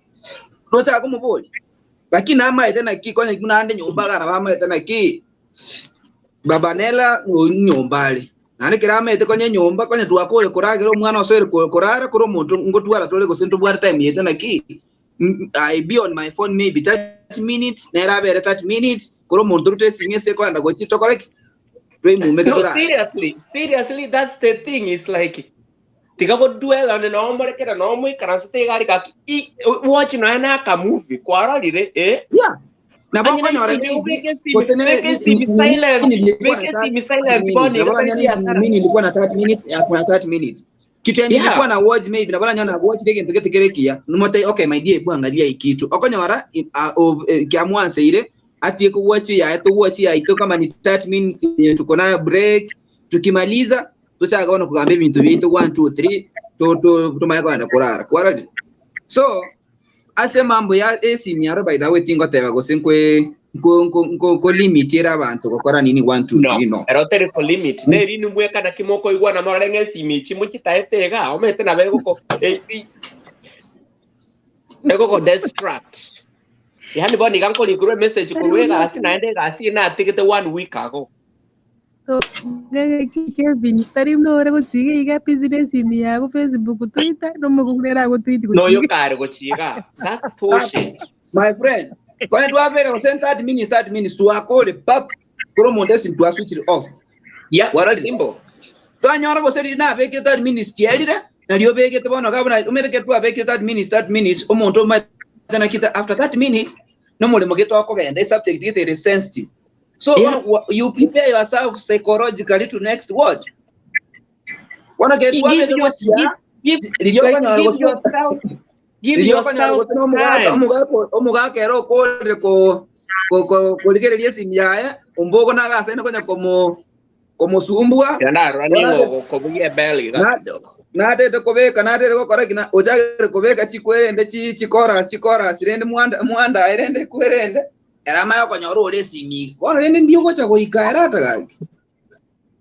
[SPEAKER 16] nochaka kumuboli lakini amaete naki konya kunande nyumba kana bamaete naki babanela nyumbali nani kira amaete konya nyumba konya twakore kuragera omwana osoere kurara kuri omonto ngotwara tore gose ntobware time yetu naki I be on my phone maybe 30 minutes nera abere 30 minutes kuri omonto rute esimu ase kwenda gochi tokore ki twemumeke
[SPEAKER 12] no
[SPEAKER 16] torara
[SPEAKER 12] seriously seriously that's the thing is like tiga godwell on nomorekera nomoikaransa igari kaki watch noe naka movie kwarorire eh
[SPEAKER 16] yeah nabo
[SPEAKER 12] anyina
[SPEAKER 16] okonyora
[SPEAKER 12] isime
[SPEAKER 16] maybe
[SPEAKER 12] ubeke simi
[SPEAKER 16] gose ne
[SPEAKER 12] beke simi silent
[SPEAKER 16] nilikuwa na
[SPEAKER 12] beke
[SPEAKER 16] 30
[SPEAKER 12] simi silent
[SPEAKER 16] minutes
[SPEAKER 12] boni
[SPEAKER 16] nabo
[SPEAKER 12] igatari
[SPEAKER 16] nanyona
[SPEAKER 12] biashara
[SPEAKER 16] mimi nilikuwa na 30 minutes ya kuna 30 minutes kitu yani nilikuwa
[SPEAKER 12] yeah
[SPEAKER 16] na watch maybe nabona nyona watch ile kintu kitekerekia numote okay my dear bwa angalia hii kitu okonyora kiamwanse ile ati ku watch ya tu watch ya ito kama ni 30 minutes yenye tuko nayo break tukimaliza tuchaka bona kugamba ebintu bintu 1 2 3 to to tumaya kwenda kurara kwarari so ase mambo ya esimu yaro by the way tingoteba gose nkwe nko limitira abantu gukora nini 1 2
[SPEAKER 12] no
[SPEAKER 16] 3 no
[SPEAKER 12] ero tere ko limit neri nimweka na kimoko igwa na marore ng'esimi chimuchitaete iga omete nabe egoko egoko distract yani bono iga nkorigurwe message
[SPEAKER 15] Tari
[SPEAKER 12] korwa
[SPEAKER 15] buna
[SPEAKER 12] egasi naende egasi natigete 1 week ago
[SPEAKER 15] to Kevin tari buna ore gochiga iga business imi yago Facebook Twitter nomogokura agotwiti
[SPEAKER 12] noyo
[SPEAKER 15] gochiga.
[SPEAKER 12] kare gochiga that's bullshit
[SPEAKER 16] my friend kwani twabeka gose 30 minutes 30 minutes twakore pap kuri omonto esimu twa switch it off
[SPEAKER 12] yeah
[SPEAKER 16] warari
[SPEAKER 12] simbo
[SPEAKER 16] twanyora gose riri nabekire 30 minutes tierire nario begete bono gabona umereke twabekire 30 minutes 30 minutes omonto omaete nakita after 30 minutes nomorimo gitokogenda esubject gitere sensitive so
[SPEAKER 12] yeah
[SPEAKER 16] bono you prepare yourself psychologically to next what bono
[SPEAKER 12] give
[SPEAKER 16] getwabeke
[SPEAKER 12] your
[SPEAKER 16] gochia
[SPEAKER 12] give give
[SPEAKER 16] riria
[SPEAKER 12] like
[SPEAKER 16] okonyora
[SPEAKER 12] give
[SPEAKER 16] gose
[SPEAKER 12] yourself give
[SPEAKER 16] riria okonyora
[SPEAKER 12] yourself
[SPEAKER 16] gose nomogaka
[SPEAKER 12] time
[SPEAKER 16] omogaka omogaka ere okorire ko kurigereria esimu yaye ombogo nagasene konya komosumbua
[SPEAKER 12] ndarora
[SPEAKER 16] bono ase
[SPEAKER 12] ning'o gokobugia bell iga
[SPEAKER 16] na
[SPEAKER 12] kidogo
[SPEAKER 16] natete kubeka natete gokora kina ochagere kubeka chikwerende chikora chikora rende mwanda mwanda rende kwerende era mayo konyora ore esimu bono rende ndio gocha goika era atagaki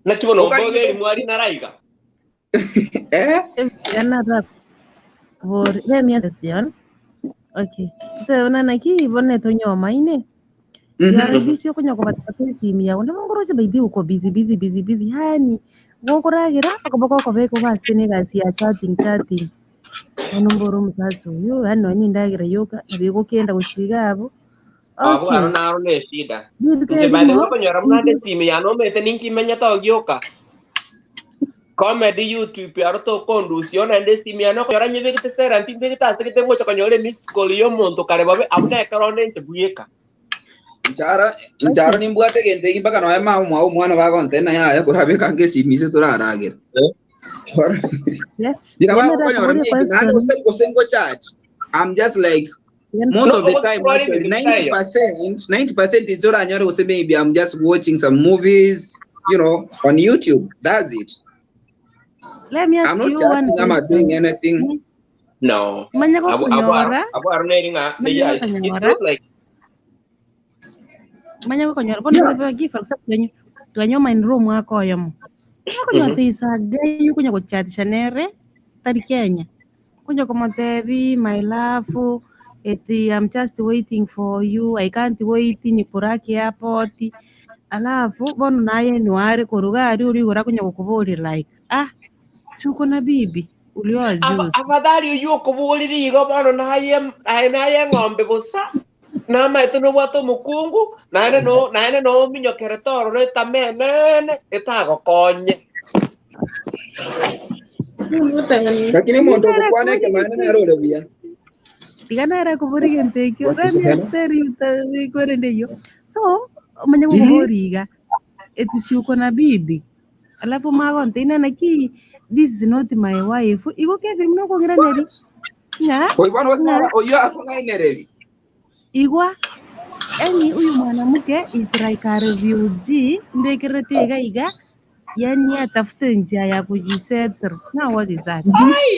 [SPEAKER 12] naki bono
[SPEAKER 16] okarigete
[SPEAKER 12] mbogeri mwari naraiga
[SPEAKER 16] eh
[SPEAKER 15] Anata bor let me ask you. Okay. Te ona naki bone to nyoma ine.
[SPEAKER 7] You are busy okonya kobatata esimu yago nabongoroche by the uko busy busy busy busy yani gokoragira akoboko kobeko basi negasi ya chatting chatting onombora omusacha oyo yani nonye ndagira yoka nabigokenda gosiga abo.
[SPEAKER 12] Abo
[SPEAKER 7] Okay.
[SPEAKER 12] aro naro ne shida.
[SPEAKER 7] Ndirike
[SPEAKER 12] Nche by the way
[SPEAKER 7] erimo
[SPEAKER 12] konyora mnande simu ya nomete ninkimenya togioka. Comedy YouTube aro tokondusio naende simu ya nokonyora nyebegete sera ntimbegete ase gete ngocha konyora miss call y'omonto kare babe abo nekero onde nche bweka.
[SPEAKER 16] Nchara ncharo nimbwate gento eki mpaka noe mama mwago omwana bagontena yaya korabeka nge esimi ase toraragera.
[SPEAKER 7] Yeah.
[SPEAKER 16] Dira
[SPEAKER 7] Yena
[SPEAKER 16] bakonyora
[SPEAKER 7] ndakuburia
[SPEAKER 16] maybe naende
[SPEAKER 7] question.
[SPEAKER 16] gose gose ngochaji. I'm just like
[SPEAKER 7] Yena
[SPEAKER 16] most
[SPEAKER 12] No,
[SPEAKER 16] of the time
[SPEAKER 12] ogoswali
[SPEAKER 16] actually
[SPEAKER 12] bintu
[SPEAKER 16] 90% 90% is oranyore gose maybe I'm just watching some movies, you know, on YouTube. That's it.
[SPEAKER 7] Let me
[SPEAKER 16] I'm
[SPEAKER 7] ask
[SPEAKER 16] not
[SPEAKER 7] you one
[SPEAKER 16] chatting, I'm not doing
[SPEAKER 7] question.
[SPEAKER 16] anything.
[SPEAKER 12] No.
[SPEAKER 7] Manya
[SPEAKER 12] Abo abo aro
[SPEAKER 7] gokonyora,
[SPEAKER 12] abo aro neringa
[SPEAKER 7] manya
[SPEAKER 12] yeah, it's
[SPEAKER 7] gokonyora,
[SPEAKER 12] not like
[SPEAKER 7] manya gokonyora. Bono
[SPEAKER 16] Yeah.
[SPEAKER 7] bebe give for example twanyoma in room mwaka oyomo. Nakonyora teisaga yukunya gochatisha nere tari Kenya. Kunya komotebi my love eti I'm just waiting for you. I can't wait ni kuraki airport. Alafu bono naye nware korugari uri gora kunya gokubori like ah si uko na bibi ulioa juzi.
[SPEAKER 12] Afadhali uyu okobũrire igo bono naye naye naye ng'ombe bosa namaete nobwate omokungu naende no naende nominyokere toro etamenene etagokonye.
[SPEAKER 16] Lakini omonto
[SPEAKER 7] Nigara
[SPEAKER 16] ogokwana ekemaene
[SPEAKER 7] kuburi
[SPEAKER 16] nere ore buya.
[SPEAKER 7] tigana kuburi gento ekio
[SPEAKER 16] What is
[SPEAKER 7] let me
[SPEAKER 16] it?
[SPEAKER 7] tell you kwerende iyo so omanye gokoboriga eti si uko na bibi alafu magonte naki this is not my wife igo Kevin mnokogiraneri ng'a
[SPEAKER 16] Oyo bono gose
[SPEAKER 7] ng'a
[SPEAKER 16] nara oyo akong'ainereri.
[SPEAKER 7] igwa yani huyu mwanamke is like a refugee ndekerete iga iga yani atafute njia ya kujisettle. Now what is that?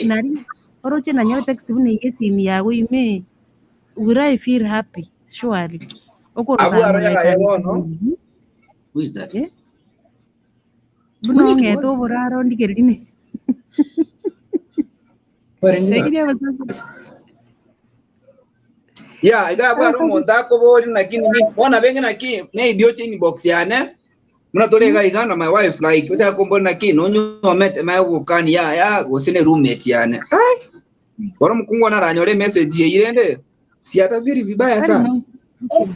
[SPEAKER 7] Nari oroche nanyora text bune esimu yago ime will I feel happy surely
[SPEAKER 16] Abu
[SPEAKER 7] okorora
[SPEAKER 16] aro
[SPEAKER 7] I'm like
[SPEAKER 16] yaraye
[SPEAKER 7] a
[SPEAKER 16] bono.
[SPEAKER 7] refugee
[SPEAKER 16] Who is that?
[SPEAKER 7] eh buno
[SPEAKER 16] We need to
[SPEAKER 7] ng'ete
[SPEAKER 16] watch.
[SPEAKER 7] oboraro ndikerine lakini abasacha
[SPEAKER 16] Yeah, iga bwana
[SPEAKER 7] abasacha
[SPEAKER 16] omonto akobori lakini bona benge naki maybe oche inbox yane muna tore iga iga na my wife like ocha kombori naki nonyomete mayogokani ya ya gose ne roommate yane. Ai, bora mkungu anaranyore message yeirende. Si ataviri vibaya
[SPEAKER 7] Yaani
[SPEAKER 16] sana.
[SPEAKER 7] okay.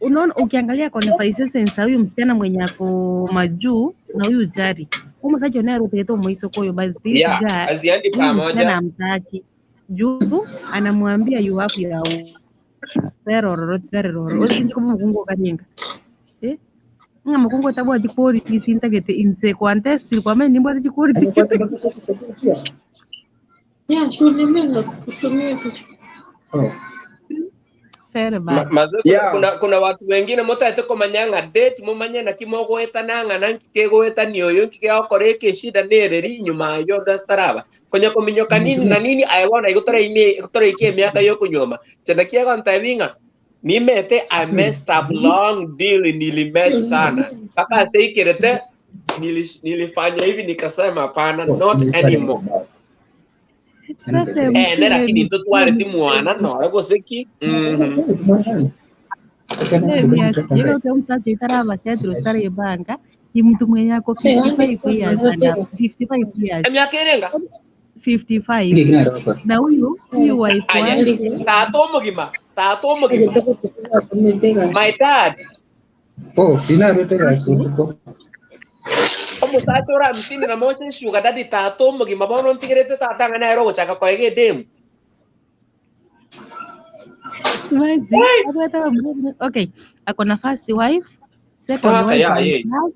[SPEAKER 7] Unaona, ukiangalia conversations za huyu msichana mwenye ako majuu na huyu jari huyu msacha naye arutegete omoisoko oyo but this
[SPEAKER 12] Yeah,
[SPEAKER 7] guy
[SPEAKER 12] haziendi
[SPEAKER 7] huyu msichana
[SPEAKER 12] pamoja.
[SPEAKER 7] amtaki juu anamwambia you have your terororo terororo osinje kuba omukungu okaringa eh ng'a mukungu otabwati quality sintagete inse kwantestire kwamenya nimbwate chiquality
[SPEAKER 11] Yeah, so kutumia
[SPEAKER 7] very bad.
[SPEAKER 12] Maze kuna,
[SPEAKER 16] Yeah.
[SPEAKER 12] kuna watu wengine mutaete komanya ng'a date mumanye naki mogwetana ng'a na nkikegwetania oyo nkigekora ekeshida nereri nyuma ayo gastaraba konya kominyoka nini na nini aye bono igo toraike emiaka yokunyoma chena kiagontebi ng'a nimete I messed up long deal nilimess sana mpaka ateikerete nilifanya hivi nikasema hapana not anymore.
[SPEAKER 7] Sasa
[SPEAKER 12] Ene
[SPEAKER 7] MC
[SPEAKER 12] lakini
[SPEAKER 7] let
[SPEAKER 12] into twareti mwana nore gose ki
[SPEAKER 7] me msacha itaraba setro stare ibanga ni mtu mwenye ako 55 years and up, 55 years
[SPEAKER 12] emiaka erenga
[SPEAKER 7] 55 na huyu huyu wife
[SPEAKER 12] aya
[SPEAKER 7] wake
[SPEAKER 12] tata omogima tata omogima my dad
[SPEAKER 16] Oh, dinarotega suko.
[SPEAKER 12] omosacha ore hamsini na moja sugar daddy tata omogima bono ntigerete tata ng'a nere ogochaka koega edemu.
[SPEAKER 7] Imagine, abata okay ako na first wife second
[SPEAKER 12] Tata
[SPEAKER 7] wife
[SPEAKER 12] yaye
[SPEAKER 7] and third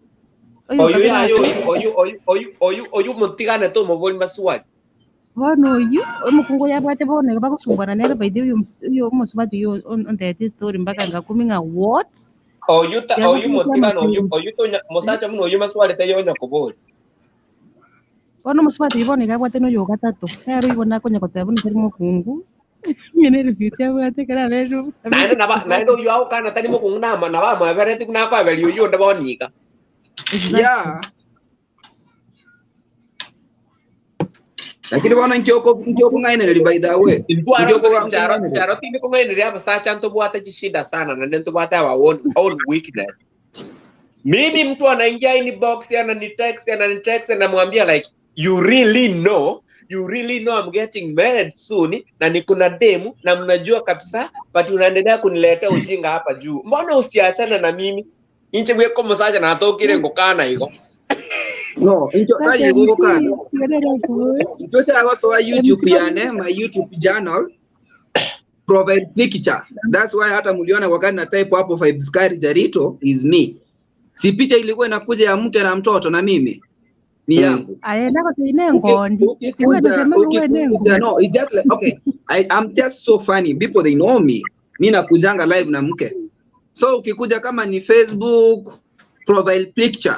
[SPEAKER 7] huyu
[SPEAKER 12] oyu
[SPEAKER 7] kabila
[SPEAKER 12] yaye
[SPEAKER 7] ati
[SPEAKER 12] oyu oyu oyu oyu oyu motigane tomobori maswali
[SPEAKER 7] bono oyu omukungu yabwate bono bagosumbana nere by the way uyu omusubati uyu ontete story mpaka ngakumi ng'a what
[SPEAKER 12] oyu ta oyu
[SPEAKER 7] yagosumbana
[SPEAKER 12] motigane oyu
[SPEAKER 7] twins
[SPEAKER 12] oyu tonya mosacha muno oyu maswali teyonya kobori
[SPEAKER 7] bono omusubati oyu bono iga abwate noyo gatatu nere oibona akonya goteba buna tari mokungu ng'ene refute abwate kera aberu
[SPEAKER 12] naende naba naende oyu agokana tari mokungu nama nabamwebereti buna akoeberia oyu onde bonika.
[SPEAKER 7] Exactly.
[SPEAKER 16] Yeah. Lakini bono nkioko nkioko ng'aineri by the way. Nkioko ng'aineri.
[SPEAKER 12] Charo tindi kung'aineri abasacha ntobwate chishida sana na ntobwate our own weakness. Mimi mtu anaingia inbox ananitext anamwambia like you really know I'm getting married soon na niko na demu na mnajua kabisa but unaendelea kuniletea ujinga hapa juu. Mbona usiachane na mimi? Inche bweko musacha na atokire ngokana igo.
[SPEAKER 16] No, incho bali ngokana. Incho cha so YouTube yane my YouTube channel profile picture. That's why hata mliona wakati na type hapo Vibes Kari Jarito is me. Si picha ilikuwa inakuja ya mke na mtoto na mimi ni yangu. Ukikuja, no, it's just like okay, I'm just so funny. People they know me. Mimi nakujanga live na mke. So ukikuja kama ni Facebook profile picture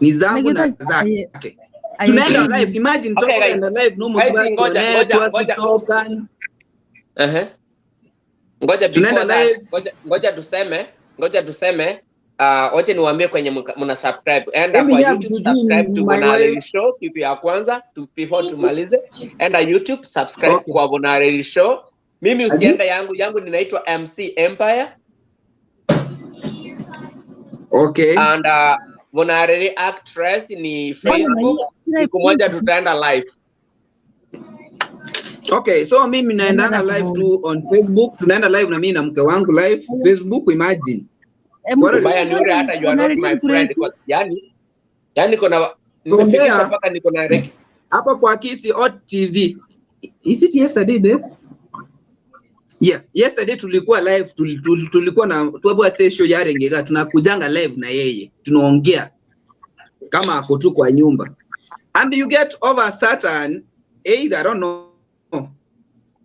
[SPEAKER 16] ni zangu na zake. Tunaenda live. Imagine okay, tunaenda live no msubiri. Ngoja.
[SPEAKER 12] Ngoja before that, ngoja tuseme wacha niwaambie kwenye mna subscribe. Enda kwa YouTube subscribe to Bonareli Show kitu ya kwanza before tumalize. Enda YouTube subscribe kwa Bonareli Show. Mimi usienda yangu ninaitwa MC Empire.
[SPEAKER 16] Okay.
[SPEAKER 12] And Bonareli actress ni Facebook. Siku moja tutaenda live.
[SPEAKER 16] Okay, so mimi naendanga live tu on Facebook. Tunaenda live na mimi na mke wangu live Facebook, imagine.
[SPEAKER 12] Ubaya ni ule hata you are not my friend. Yani kuna nimefikisha mpaka niko na reki
[SPEAKER 16] hapa kwa Kisi Hot TV. Is it yesterday babe? Yeah, yesterday tulikuwa live, tulikuwa na tuabwa show ya Rengega, tunakujanga live na yeye. Tunaongea kama ako tu kwa nyumba. And you get over certain either I don't know.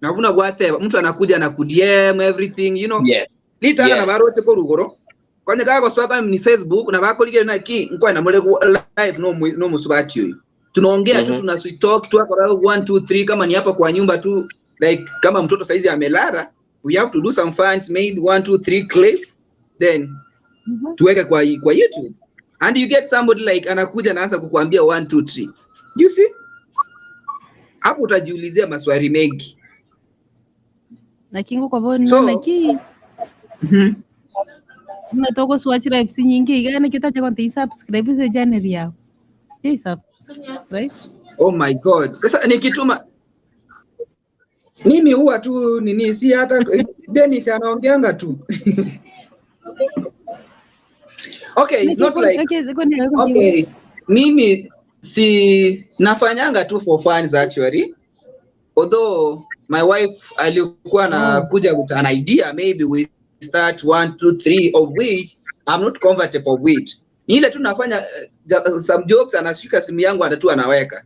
[SPEAKER 16] Na kuna gwate mtu anakuja na ku DM everything, you know.
[SPEAKER 12] Yes.
[SPEAKER 16] Litana na barote ko rugoro. Kwanya kago swaka ni Facebook na bako ligere na ki nkwa na mole live no musubati huyu. Tunaongea tu tuna sweet talk tu akora 1 2 3 kama ni hapa kwa nyumba tu like kama mtoto saizi amelala we have to do some fans made 1 2 3 clip then tuweke kwa YouTube and you get somebody like anakuja anaanza kukuambia 1 2 3. You see? Hapo utajiulizia maswali mengi.
[SPEAKER 7] Na kingo kwa boni so, na ki Mnatoko swatch live si nyingi igana kitaje kwa subscribe ze channel yao. Si subscribe.
[SPEAKER 16] Oh my god. Sasa nikituma mimi huwa tu nini si hata Dennis anaongeanga tu. Okay, it's not like okay, mimi si nafanyanga tu for fans actually. Although my wife alikuwa na kuja with an idea maybe we start 1 2 3 of which I'm not comfortable with. Ile tu nafanya some jokes anashika simu yangu anatu anaweka.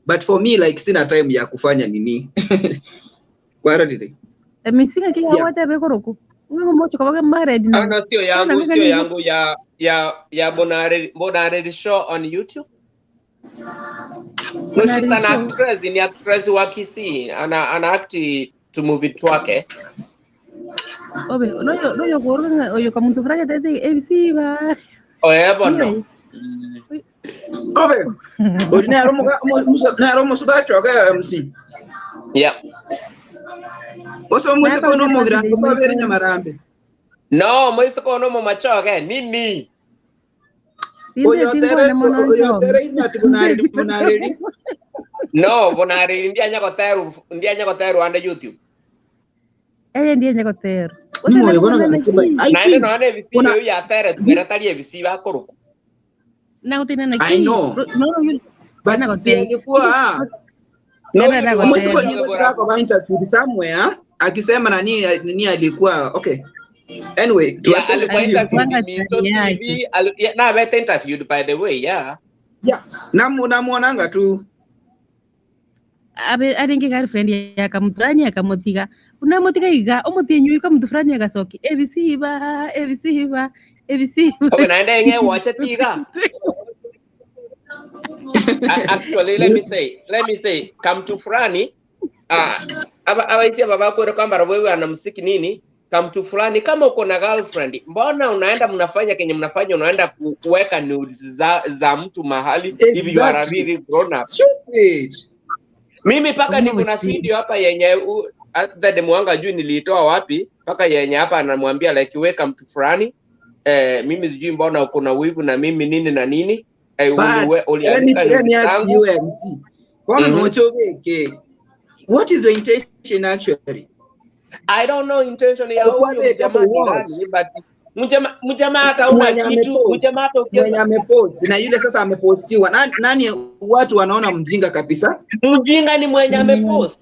[SPEAKER 16] But for me like sina time ya kufanya nini. Kwa nini?
[SPEAKER 7] Mimi kila wote bekoroku. Wewe mmoja kwa married
[SPEAKER 12] na. No, sio yangu ya Bonareli Show on YouTube. No, she's an actress, ni actress wa Kisii. Ana act to movie twake.
[SPEAKER 7] Obe, no yo gorga oyo kamuntu fraya tete ABC ba.
[SPEAKER 12] Oye bono.
[SPEAKER 16] Obe. Ordinary mo subacho ka MC.
[SPEAKER 12] Yeah.
[SPEAKER 16] Oso mwese kono mo gran ko bere nyamarambe.
[SPEAKER 12] No, mwese kono mo machoke nini?
[SPEAKER 16] Oyo tere inati Bonareli.
[SPEAKER 12] No, Bonareli ndiye nyakoteru ande YouTube.
[SPEAKER 7] Eye ndiye nyakoteru.
[SPEAKER 12] I know ABC ya tere tu tari ABC bakoruku.
[SPEAKER 7] Na utina na
[SPEAKER 16] I know.
[SPEAKER 7] No,
[SPEAKER 16] but si alikuwa no interviewed somewhere akisema nani alikuwa okay. Anyway,
[SPEAKER 12] yeah, alikuwa interviewed TV, na bete interviewed by the way, yeah.
[SPEAKER 16] Yeah, namuonanga tu.
[SPEAKER 7] Abe aringe girlfriend yakamutanya akamutiga. Unamotiga iga omutinyu ikamutu fulani agacoki ABC ba ABC ba ABC.
[SPEAKER 12] Okay, naenda yenye wacha tiga. Actually, let me say kamtu fulani abaisi babako kwamba wewe anamsiki nini kamtu fulani kama uko na girlfriend mbona unaenda mnafanya kenye mnafanya unaenda kuweka nudes za mtu mahali. Exactly. If you are a really grown up.
[SPEAKER 16] Stupid.
[SPEAKER 12] Mimi paka
[SPEAKER 7] Omo
[SPEAKER 12] niko na
[SPEAKER 7] wetiri.
[SPEAKER 12] video hapa yenye hata demu wangu ajui niliitoa wapi, paka yenye hapa anamwambia like weka mtu fulani mimi sijui mbona uko na wivu na mimi nini na nini
[SPEAKER 16] But let me
[SPEAKER 12] uliandika
[SPEAKER 16] let me
[SPEAKER 12] nudes
[SPEAKER 16] ask
[SPEAKER 12] zangu.
[SPEAKER 16] you MC. Bono nochobeke. What is your intention actually?
[SPEAKER 12] I don't know intention ya huyu
[SPEAKER 16] Okwabeka
[SPEAKER 12] mjamaa
[SPEAKER 16] for
[SPEAKER 12] ni
[SPEAKER 16] what?
[SPEAKER 12] gani, but mjamaa hata una
[SPEAKER 16] Mwenye
[SPEAKER 12] kitu,
[SPEAKER 16] amepost,
[SPEAKER 12] mjamaa hata
[SPEAKER 16] mwenye
[SPEAKER 12] ukiweza
[SPEAKER 16] amepost na yule sasa amepostiwa. Nani watu wanaona mjinga kabisa?
[SPEAKER 12] mjinga ni mwenye
[SPEAKER 7] Mwenye
[SPEAKER 12] amepost.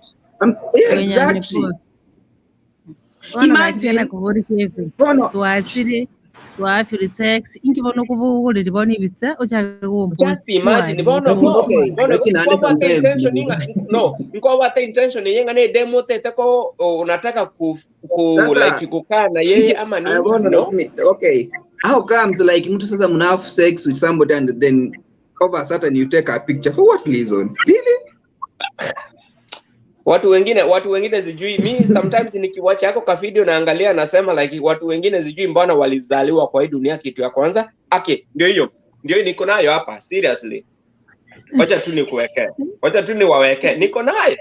[SPEAKER 16] Yeah,
[SPEAKER 7] mwenye
[SPEAKER 16] exactly.
[SPEAKER 7] amepost. Bono gakena
[SPEAKER 16] Imagine
[SPEAKER 7] kubori kevi.
[SPEAKER 16] bono
[SPEAKER 7] Twachire twafiri sex inki bono kubuhurira bono ibisa ochake
[SPEAKER 12] Just
[SPEAKER 7] kumpost
[SPEAKER 12] imagine
[SPEAKER 7] shwari
[SPEAKER 12] bono
[SPEAKER 16] lakini
[SPEAKER 12] ko
[SPEAKER 16] okay,
[SPEAKER 12] bono
[SPEAKER 16] lakini ande
[SPEAKER 12] nkwabwata
[SPEAKER 16] sometimes
[SPEAKER 12] intention
[SPEAKER 16] ni
[SPEAKER 12] inga no nkwabwata intention yenga ne demo tete ko unataka ku
[SPEAKER 16] sasa
[SPEAKER 12] like kukaa na yeye ama nini
[SPEAKER 16] bono
[SPEAKER 12] no.
[SPEAKER 16] lakini okay. How comes like mtu sasa mna have sex with somebody and then over a certain you take a picture for what reason? Really?
[SPEAKER 12] Watu wengine sijui mi sometimes nikiwacha yako ka video naangalia nasema like watu wengine sijui mbona walizaliwa kwa hii dunia kitu ya kwanza. Okay, ndio hiyo. Ndio niko nayo hapa seriously. Wacha tu nikuwekee. Wacha tu niwawekee. Niko nayo.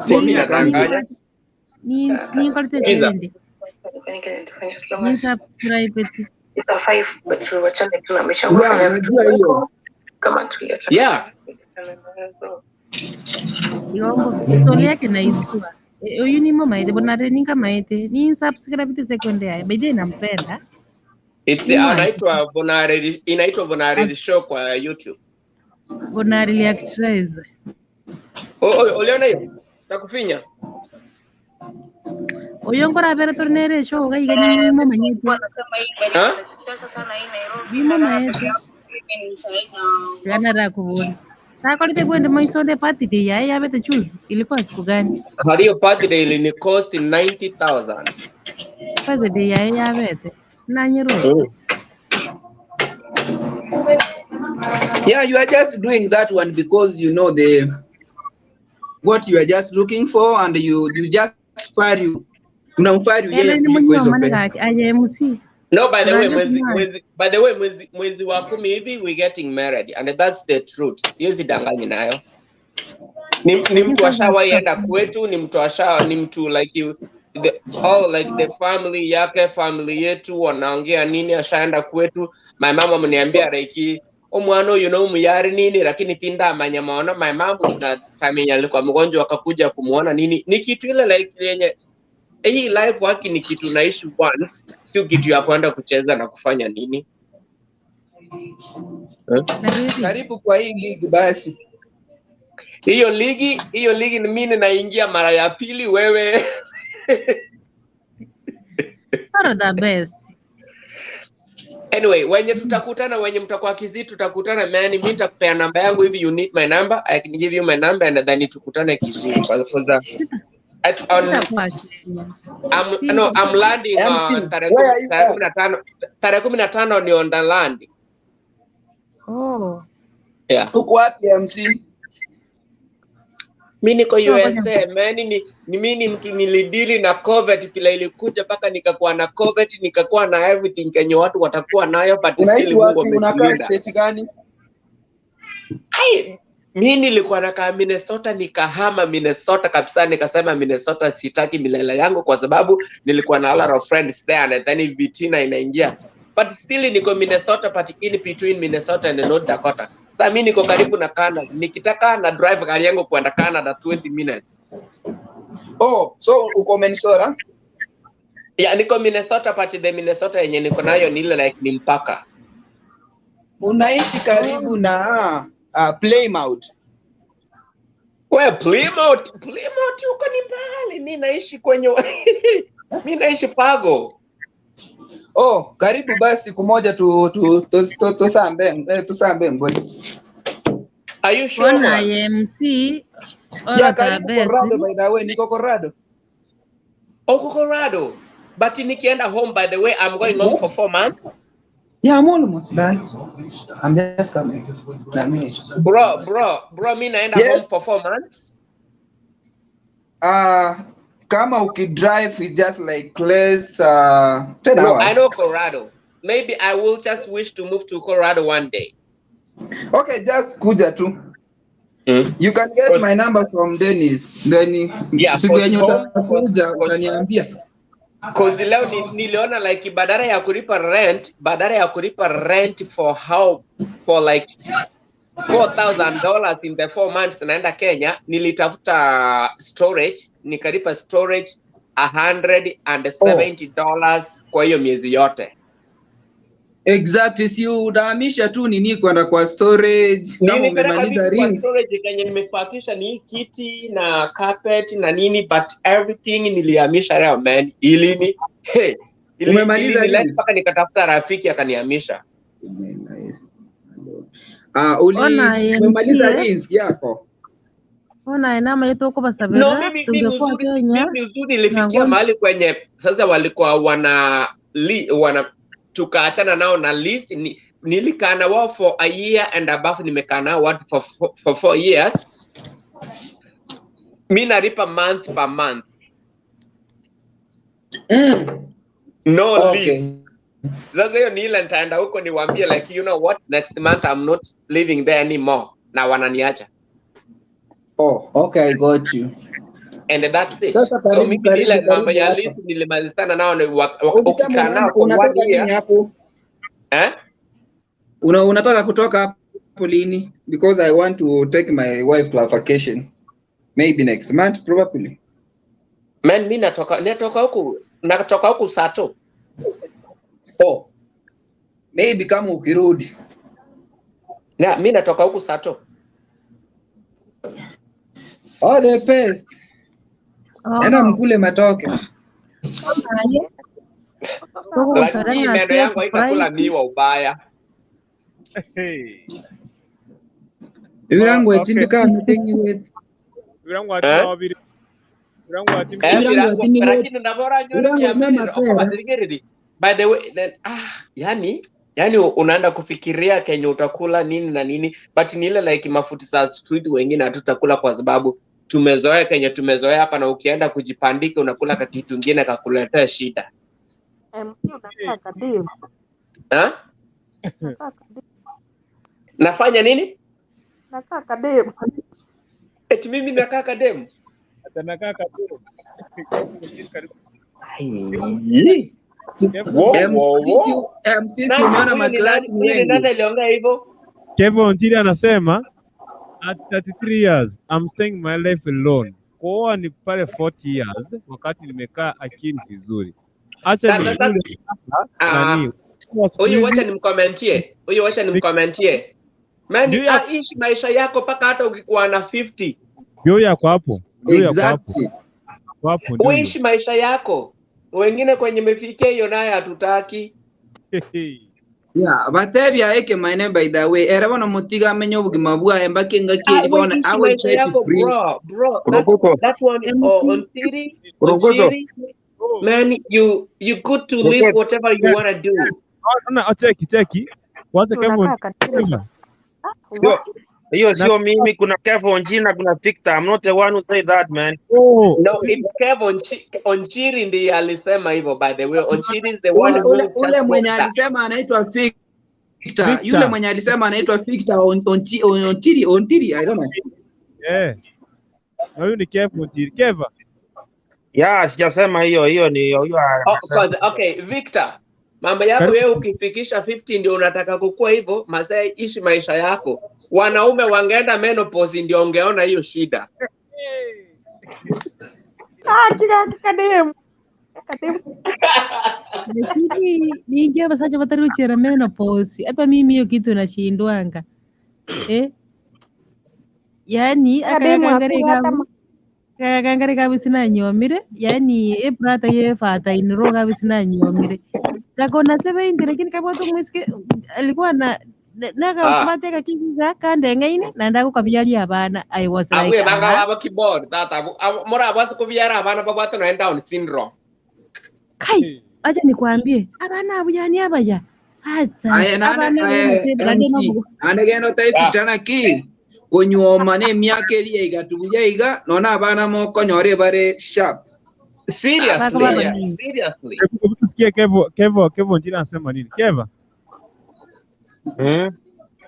[SPEAKER 16] For me I can't do.
[SPEAKER 12] Sinadanganya.
[SPEAKER 7] Ninkorete
[SPEAKER 12] Sikiza.
[SPEAKER 7] kwende ni subscribe ti
[SPEAKER 16] Yeah, najua hiyo.
[SPEAKER 12] Yeah.
[SPEAKER 7] Igombo story yake naijua. Huyu ni mama ite bona ninga maite ni subscribe ti second yae by the way nampenda.
[SPEAKER 12] It's
[SPEAKER 7] Ni mwanzo.
[SPEAKER 12] anaitwa Bonareli, inaitwa Bonareli Show kwa YouTube.
[SPEAKER 7] Bonareli actress.
[SPEAKER 12] Oh, uliona hiyo? Takufinya.
[SPEAKER 7] Oyo ngora bere tornere show ga iga ni mama nyete.
[SPEAKER 12] Ha?
[SPEAKER 7] Ni mama yete. Gana ra kubona. Takorite kwende maisonde party day yae yabete choose ilikuwa siku gani?
[SPEAKER 12] Hiyo birthday ilini cost 90,000.
[SPEAKER 7] Birthday yae yabete. Nanyiroche.
[SPEAKER 16] Yeah, you are just doing that one because you know the what you are just looking for and you just value unamvalue
[SPEAKER 7] Ene
[SPEAKER 16] yeye
[SPEAKER 7] ni
[SPEAKER 16] kuliko hizo
[SPEAKER 7] munyoma
[SPEAKER 16] pesa.
[SPEAKER 7] gaki aye MC.
[SPEAKER 12] No, by the way,
[SPEAKER 7] Uranje
[SPEAKER 12] mwezi,
[SPEAKER 7] kunywa.
[SPEAKER 12] mwezi, by the way, mwezi wa 10 hivi we getting married and that's the truth. Hiyo sidanganyi nayo. Ni
[SPEAKER 7] Lakini
[SPEAKER 12] mtu
[SPEAKER 7] sasa
[SPEAKER 12] ashawahi enda kwetu, ni mtu asha ni mtu like you, the, all like the family yake family yetu wanaongea nini, ashaenda kwetu. My mama ameniambia like omwana uyu no muyari nini, lakini tinda manyama ona my mom na time yenye alikuwa mgonjwa akakuja kumuona nini, ni kitu ile like yenye hii life waki ni kitu naishi once, sio kitu ya kwenda kucheza na kufanya nini eh?
[SPEAKER 7] Nariri.
[SPEAKER 16] Karibu kwa hii ligi basi.
[SPEAKER 12] Hiyo ligi ni mimi naingia mara ya pili, wewe
[SPEAKER 7] For the best.
[SPEAKER 12] Anyway, wenye tutakutana, wenye mtakuwa Kisii tutakutana man, mimi nitakupea namba yangu hivi, you need my number, I can give you my number and then tukutane Kisii kwa at, on
[SPEAKER 7] Sitakuwa Kenya.
[SPEAKER 12] I'm no I'm landing
[SPEAKER 16] MC,
[SPEAKER 12] tarehe
[SPEAKER 16] where are you at?
[SPEAKER 12] 15 tarehe 15 ni on the land.
[SPEAKER 7] Oh.
[SPEAKER 12] Yeah.
[SPEAKER 16] Uko wapi MC?
[SPEAKER 12] Mi niko
[SPEAKER 7] So ngoja.
[SPEAKER 12] USA man, ni mi ni mtu nilidili na COVID pila ilikuja mpaka nikakuwa na COVID nikakuwa na everything kenye watu watakuwa nayo but
[SPEAKER 16] Unaishi
[SPEAKER 12] still Mungu
[SPEAKER 16] wapi? Unakaa
[SPEAKER 12] ametulinda.
[SPEAKER 16] state gani?
[SPEAKER 12] Ai, mi nilikuwa nakaa Minnesota nikahama Minnesota kabisa, nikasema Minnesota sitaki milele yangu kwa sababu nilikuwa na a lot of friends there and then vitina inaingia, but still niko Minnesota, but in between Minnesota and North Dakota. Sasa mi niko karibu na Canada, nikitaka na drive gari yangu kwenda Canada 20 minutes.
[SPEAKER 16] Oh, so uko Minnesota?
[SPEAKER 12] Yeah, niko Minnesota, but the Minnesota yenye niko nayo ni ile like ni mpaka.
[SPEAKER 16] Unaishi karibu na Plymouth.
[SPEAKER 12] We Plymouth, Plymouth huko ni mbali. Mi naishi kwenye mi naishi Pago.
[SPEAKER 16] Oh, karibu basi siku moja tu tu tu tu tusambe tusambe mbwe.
[SPEAKER 12] Are you sure
[SPEAKER 7] Bona
[SPEAKER 12] bwana?
[SPEAKER 7] IMC
[SPEAKER 16] Yeah,
[SPEAKER 7] oro
[SPEAKER 16] karibu
[SPEAKER 7] the best.
[SPEAKER 16] Colorado by the way, niko Colorado.
[SPEAKER 12] Uko Colorado. But nikienda home, by the way, I'm going home for 4 months.
[SPEAKER 16] Yeah, I'm almost done. I'm just coming. Na mimi.
[SPEAKER 12] Bro, mi naenda home
[SPEAKER 16] Yes.
[SPEAKER 12] for 4 months.
[SPEAKER 16] Kama ukidrive it's just like less 10
[SPEAKER 12] No, I
[SPEAKER 16] hours.
[SPEAKER 12] know Colorado. Maybe I will just wish to move to Colorado one day.
[SPEAKER 16] Okay, just kuja tu. You can get my number from Dennis. Then
[SPEAKER 12] Yeah,
[SPEAKER 16] siku
[SPEAKER 12] cause
[SPEAKER 16] yenye
[SPEAKER 12] home,
[SPEAKER 16] utakuja utaniambia.
[SPEAKER 12] Cause leo niliona like badala ya kulipa rent, badala ya kulipa rent for how for like $4,000 in the 4 months naenda Kenya, nilitafuta storage, nikalipa storage $170 kwa hiyo miezi yote.
[SPEAKER 16] Exactly, si utahamisha tu nini kwenda kwa storage kama
[SPEAKER 12] Nilipeleka
[SPEAKER 16] umemaliza
[SPEAKER 12] vitu kwa
[SPEAKER 16] rings.
[SPEAKER 12] storage, kenye nimepakisha ni hii kiti na carpet na nini, but everything nilihamisha leo man, ilini hey,
[SPEAKER 16] Umemaliza
[SPEAKER 12] ilinileta
[SPEAKER 16] rings.
[SPEAKER 12] mpaka nikatafuta rafiki akanihamisha.
[SPEAKER 16] Ah, uli
[SPEAKER 7] Ona MC
[SPEAKER 16] umemaliza
[SPEAKER 7] eh?
[SPEAKER 16] rings yako.
[SPEAKER 7] Ona enama yetu
[SPEAKER 12] No,
[SPEAKER 7] okobasabira
[SPEAKER 12] mimi
[SPEAKER 7] tungekuwa
[SPEAKER 12] uzuri,
[SPEAKER 7] Kenya
[SPEAKER 12] mimi uzuri ilifikia
[SPEAKER 7] nangoni
[SPEAKER 12] mahali kwenye sasa walikuwa wana li, wana tukaachana nao na list nilikaa na wao for a year and above, nimekaa nao watu for 4 years. Mi nalipa month per month, no
[SPEAKER 16] Okay.
[SPEAKER 12] lease. Sasa hiyo ni ile nitaenda huko niwaambie like you know what, next month I'm not living there anymore, na wananiacha
[SPEAKER 16] Oh, okay, I got you.
[SPEAKER 12] and that's it.
[SPEAKER 16] Sasa
[SPEAKER 12] So
[SPEAKER 16] karibu
[SPEAKER 12] mimi ni ile
[SPEAKER 16] karibu
[SPEAKER 12] mambo
[SPEAKER 16] karibu
[SPEAKER 12] ya
[SPEAKER 16] hapa.
[SPEAKER 12] lease nilimalizana nao ni
[SPEAKER 16] Ukisema
[SPEAKER 12] ukikaa nao for one
[SPEAKER 16] unatoka lini
[SPEAKER 12] year
[SPEAKER 16] hapo?
[SPEAKER 12] eh?
[SPEAKER 16] Unataka kutoka hapo lini? Because I want to take my wife to a vacation. Maybe next month probably.
[SPEAKER 12] Man, mi natoka huku Sato.
[SPEAKER 16] Oh, maybe kama ukirudi.
[SPEAKER 12] Na mi natoka huku Sato.
[SPEAKER 16] All the best. Enda
[SPEAKER 7] oh
[SPEAKER 16] mkule matoke.
[SPEAKER 7] aye
[SPEAKER 12] Lakini hii
[SPEAKER 7] tokogosara
[SPEAKER 12] meno
[SPEAKER 7] ng'ase
[SPEAKER 12] yangu haitakula
[SPEAKER 7] tufurahi
[SPEAKER 12] miwa ubaya.
[SPEAKER 3] Hey.
[SPEAKER 16] Ibirango
[SPEAKER 3] Okay.
[SPEAKER 16] etindika meeting with.
[SPEAKER 3] Birango atina
[SPEAKER 12] Eh?
[SPEAKER 3] wabiri. Birango atina.
[SPEAKER 12] Eh,
[SPEAKER 16] Ibirango
[SPEAKER 12] birango
[SPEAKER 16] etindi with.
[SPEAKER 12] lakini ndabora nyore
[SPEAKER 16] Ibirango
[SPEAKER 12] mia
[SPEAKER 16] ina
[SPEAKER 12] mbili okoba
[SPEAKER 16] mapera.
[SPEAKER 12] sirigiriri. By the way, then yani unaenda kufikiria kenye utakula nini na nini, but ni ile like mafuti za street wengine hatutakula kwa sababu tumezoea kenye tumezoea hapa, na ukienda kujipandika unakula ka kitu ingine kakuletea shida.
[SPEAKER 4] MC unakaa kadem.
[SPEAKER 12] Eh?
[SPEAKER 4] Unakaa kadem.
[SPEAKER 12] Nafanya nini?
[SPEAKER 4] Unakaa kadem.
[SPEAKER 12] Eti mimi nakaa kademu?
[SPEAKER 3] Atanakaa kademu. Karibu.
[SPEAKER 12] Ai.
[SPEAKER 16] Si,
[SPEAKER 12] Wo, wo,
[SPEAKER 16] sisi
[SPEAKER 12] wo.
[SPEAKER 16] sisi
[SPEAKER 12] Nani
[SPEAKER 16] umeona
[SPEAKER 12] huyu ni nani?
[SPEAKER 16] maklasi ni
[SPEAKER 12] Huyu ni nani
[SPEAKER 16] wengi.
[SPEAKER 12] aliongea hivyo?
[SPEAKER 14] Kevin Ontiri anasema at 33 years I'm staying my life alone. Kuoa ni pale 40 years wakati nimekaa akili vizuri. Acha
[SPEAKER 12] Sasa sasa
[SPEAKER 14] nikule sasa nani. Kwa siku
[SPEAKER 12] huyu wacha
[SPEAKER 14] hizi
[SPEAKER 12] nimkomentie. Huyu wacha nimkomentie. Man,
[SPEAKER 14] ndio ya
[SPEAKER 12] ishi maisha yako mpaka hata ukikuwa na 50.
[SPEAKER 14] ndio yako hapo. Ndio yako hapo.
[SPEAKER 16] Exactly.
[SPEAKER 14] Hapo ndio hiyo.
[SPEAKER 12] Uishi maisha yako. Wengine kwenye mefikia hiyo naye hatutaki.
[SPEAKER 16] Yeah, batebia eke maene by the way. Era bono mutiga amenye obugima bwaye mbake ngaki
[SPEAKER 12] Ah, we
[SPEAKER 16] bona
[SPEAKER 12] ishi
[SPEAKER 16] I will
[SPEAKER 12] maisha
[SPEAKER 16] set
[SPEAKER 12] yako
[SPEAKER 16] free.
[SPEAKER 12] bro, bro. That
[SPEAKER 10] Urokoto,
[SPEAKER 12] that one oh,
[SPEAKER 7] MC
[SPEAKER 12] Ontiri,
[SPEAKER 10] Urokoto,
[SPEAKER 12] Ontiri, man, you good to live
[SPEAKER 10] Urokoto.
[SPEAKER 12] whatever you wanna do.
[SPEAKER 14] Ona cheki cheki. Kwanza Kevin
[SPEAKER 4] Unakaa kadem.
[SPEAKER 14] Kevin.
[SPEAKER 10] Sio
[SPEAKER 4] What?
[SPEAKER 10] hiyo,
[SPEAKER 14] Na
[SPEAKER 10] sio mimi. Kuna Kevo Onjina, kuna Victor. I'm not the one who say that man.
[SPEAKER 14] oh,
[SPEAKER 12] No, it's Kev Onchiri ndiye alisema hivyo by the way. Onchiri is the one
[SPEAKER 16] Ule
[SPEAKER 12] who
[SPEAKER 16] ule
[SPEAKER 12] just
[SPEAKER 16] ule
[SPEAKER 12] spoke
[SPEAKER 16] mwenye
[SPEAKER 12] that.
[SPEAKER 16] alisema anaitwa Victor. Yule
[SPEAKER 14] Victor.
[SPEAKER 16] mwenye alisema anaitwa Victor Ontiri Ontiri, I don't know.
[SPEAKER 14] Eh. Na huyu ni Kevin Ontiri. Keva.
[SPEAKER 10] Yeah, sijasema hiyo, hiyo ni hiyo
[SPEAKER 12] Oh,
[SPEAKER 10] anasema.
[SPEAKER 12] okay, Victor, mambo yako
[SPEAKER 14] Karibu.
[SPEAKER 12] wewe ukifikisha 50 ndio unataka kukua hivyo, mazee, ishi maisha yako. Wanaume wangeenda menopause ndio ungeona hiyo shida.
[SPEAKER 4] Ah, chika kadem. Kadem.
[SPEAKER 7] lakini ningi abasacha batari guchera menopause hata mimi hiyo kitu nashindwanga eh yani
[SPEAKER 4] Kadem
[SPEAKER 7] akagakangare
[SPEAKER 4] hakuna hata
[SPEAKER 7] kabu kagakangare kabu sinanyomire yani ebrata ye fata iniro kabu sinanyomire kakona 70 lakini kabwata mwisike alikuwa na nakabateka kakisiga kandeng'aini na ndagũkabiaria abana I was like
[SPEAKER 12] Abwe banga
[SPEAKER 7] ah
[SPEAKER 12] baba keyboard tata mora abwase kubyara abana babwate no Down syndrome.
[SPEAKER 7] kai acha nikwambie abana abo yani abaya acha
[SPEAKER 16] Aye nane
[SPEAKER 7] abana
[SPEAKER 16] aye MC. Ane geno tai Victor naki kunyuoma ne miaka eria igatubuya iga nona abana mokonyore bare sharp.
[SPEAKER 12] Seriously,
[SPEAKER 14] yeah.
[SPEAKER 12] Seriously.
[SPEAKER 14] Hebu tusikie Kevo Ontiri anasema nini. Keva.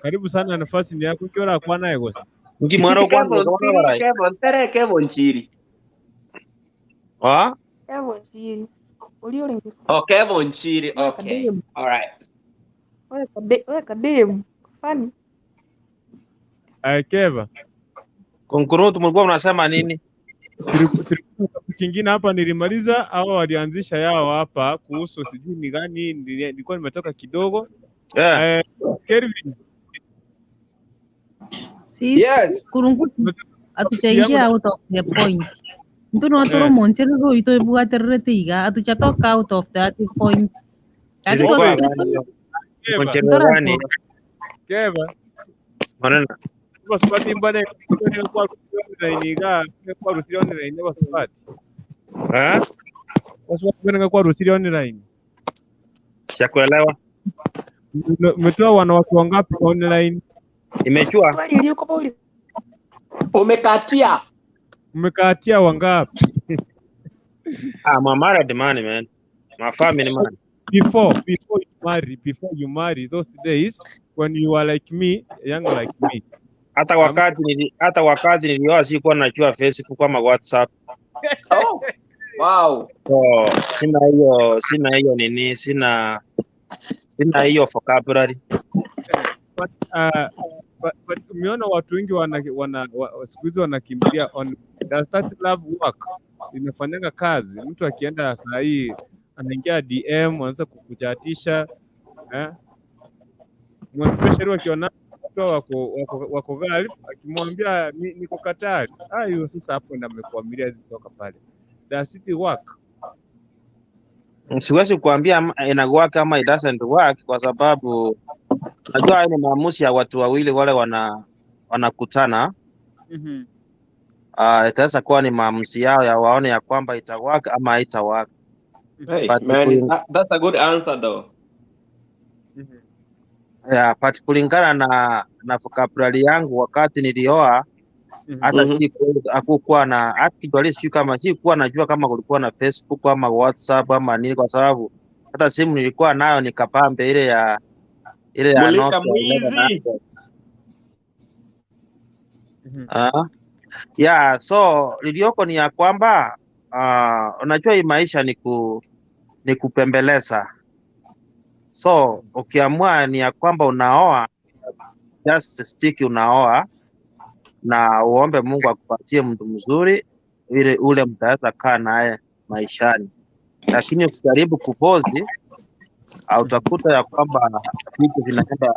[SPEAKER 14] Karibu sana, nafasi ni yako. Ukiona kwa naye gosa.
[SPEAKER 17] Nki
[SPEAKER 12] Is
[SPEAKER 17] mwana
[SPEAKER 12] it
[SPEAKER 17] okwana
[SPEAKER 12] Kevin
[SPEAKER 17] okwana
[SPEAKER 12] Chiri,
[SPEAKER 17] barai.
[SPEAKER 12] Kevin Tere, Kevin Chiri?
[SPEAKER 17] Ah?
[SPEAKER 15] Kevin Chiri. Uri uri
[SPEAKER 12] Oh, Kevin Chiri.
[SPEAKER 15] Weka
[SPEAKER 12] Okay.
[SPEAKER 15] demu.
[SPEAKER 12] All right.
[SPEAKER 15] Weka demu. Funny.
[SPEAKER 14] Keva.
[SPEAKER 17] Konkurutu mlikuwa mnasema nini?
[SPEAKER 14] Tulikuwa topic ingine hapa nilimaliza au walianzisha yao hapa kuhusu sijui ni gani, nilikuwa nimetoka kidogo.
[SPEAKER 17] Yeah.
[SPEAKER 14] Kelvin,
[SPEAKER 7] Sisi
[SPEAKER 12] Yes.
[SPEAKER 7] kurungutu
[SPEAKER 14] topic yangu
[SPEAKER 7] atuchaingia out of the point. Ntuno atoro moncherero oito ebwatererete iga atuchatoka out of that point. Gaki
[SPEAKER 17] Ilikuwa
[SPEAKER 7] twatokire
[SPEAKER 17] gani hiyo?
[SPEAKER 14] Keva,
[SPEAKER 17] Mchezo gani?
[SPEAKER 14] Keva,
[SPEAKER 17] Maneno.
[SPEAKER 14] basupati mbane kwa online ga kwa rusiri online basupati.
[SPEAKER 17] Eh?
[SPEAKER 14] Basupati mbane kwa rusiri online.
[SPEAKER 17] Sijakuelewa.
[SPEAKER 14] Umetoa wanawake wangapi online?
[SPEAKER 17] Imechua.
[SPEAKER 15] Swali iliyoko uli
[SPEAKER 12] Umekatia.
[SPEAKER 14] Mmekatia wangapi?
[SPEAKER 17] Ah, I'm a married man, man. My family man.
[SPEAKER 14] Before you marry, those days when you are like me, young like me.
[SPEAKER 17] Hata wakati nilioa sikuwa najua Facebook ama WhatsApp.
[SPEAKER 12] Oh. Wow.
[SPEAKER 17] So, sina hiyo nini, sina hiyo vocabulary.
[SPEAKER 14] But umeona watu wengi siku hizi wanakimbilia on does that love work? Inafanyanga kazi. Mtu akienda saa hii anaingia DM anaanza kukuchatisha eh? Especially wakiona watu wako Gulf, akimwambia niko Qatar, hiyo sasa hapo ndo amekuamilia zitoka pale. Does it work?
[SPEAKER 17] Siwezi kuambia ina work ama it doesn't work kwa sababu najua hayo ni maamuzi ya watu wawili wale wanakutana.
[SPEAKER 14] Mhm.
[SPEAKER 17] Itaweza kuwa ni maamuzi yao ya waone ya kwamba ita work ama haita work.
[SPEAKER 12] Hey,
[SPEAKER 17] But
[SPEAKER 12] man, that's a good answer though.
[SPEAKER 17] Yeah, but kulingana na vocabulary yangu wakati nilioa hata hakukuwa na actually sijui kama sikuwa najua kama kulikuwa na Facebook ama WhatsApp ama nini, kwa sababu hata simu nilikuwa nayo nikapambe ile ya
[SPEAKER 12] Mulika
[SPEAKER 17] Nokia
[SPEAKER 12] mwizi.
[SPEAKER 17] 11. Yeah, so lilioko ni ya kwamba unajua hii maisha ni kupembeleza. So ukiamua ni ya kwamba unaoa, just stick unaoa na uombe Mungu akupatie mtu mzuri ile ule mtaweza kaa naye maishani. Lakini ukijaribu kufozi utakuta ya kwamba vitu vinaenda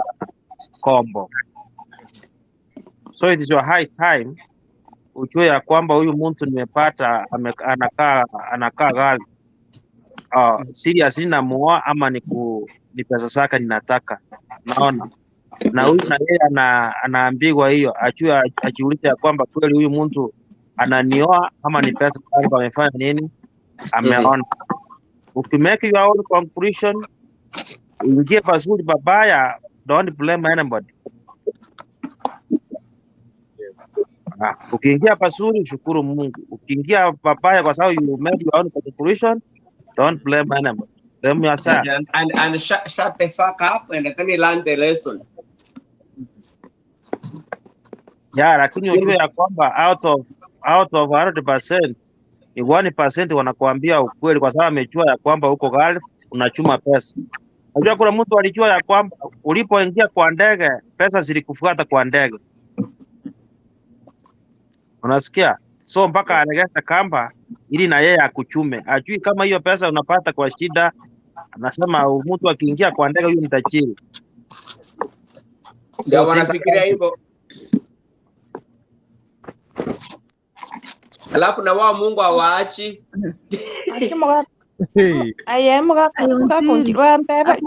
[SPEAKER 17] kombo. So it is your high time ujue ya kwamba huyu mtu nimepata anakaa ghali. Serious ninamuoa ama ni pesa zake ninataka. Naona. Na huyu na yeye anaambiwa hiyo, ajiulize ya kwamba kweli huyu mtu ananioa ama ni pesa zangu amefanya nini? Ameona. Ukimake your own conclusion, ingie pazuri babaya, don't blame anybody. Ukiingia pazuri shukuru Mungu. Ukiingia babaya kwa sababu you made your own conclusion, don't blame anybody. Blame yourself.
[SPEAKER 12] And shut the fuck up and then learn the lesson.
[SPEAKER 17] Yeah, lakini ujue ya kwamba out of 100% ni 1% wanakuambia ukweli kwa sababu amejua ya kwamba uko Gulf unachuma pesa. Unajua kuna mtu alijua ya kwamba ulipoingia kwa ndege pesa zilikufuata kwa ndege. Unasikia? So mpaka aregeza kamba ili na yeye akuchume. Ajui kama hiyo pesa unapata kwa shida. Anasema mtu akiingia kwa ndege huyu ni tajiri.
[SPEAKER 12] Ndio wanafikiria hivyo. Alafu na wao Mungu hawaachi.
[SPEAKER 15] Aye mugakonjirwa ntebe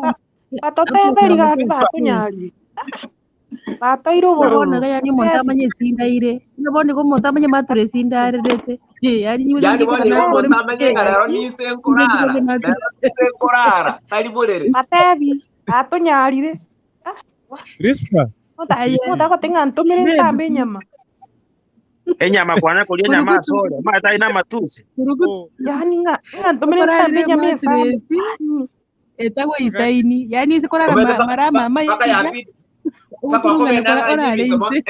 [SPEAKER 15] batoteberi gaki batunyari batoire obororo
[SPEAKER 7] Nabonaga yani omonto amanye esindaire nabo nigo omonto amanye mature esindarerete yani nyiwe
[SPEAKER 12] Yani
[SPEAKER 7] nchikora
[SPEAKER 12] bone
[SPEAKER 7] nakore
[SPEAKER 12] omonto amanye ng'a rero nise nkorara rero nise nkorara tari borere
[SPEAKER 15] batebi batunyarire
[SPEAKER 14] Rispa.
[SPEAKER 15] Mutagote ng'a ntumire nsambe enyama
[SPEAKER 17] Enyama kwana kulia nyama sole ma ina matusi.
[SPEAKER 15] Yani ng'a ntumire nsambe
[SPEAKER 7] Okorarire
[SPEAKER 15] enyama ensambe
[SPEAKER 7] matiresi etagwo isaini yani ise korara
[SPEAKER 12] Omete
[SPEAKER 7] mara mama
[SPEAKER 12] mpaka
[SPEAKER 7] iga
[SPEAKER 12] yabidi
[SPEAKER 6] Ukurungana kora orare inse.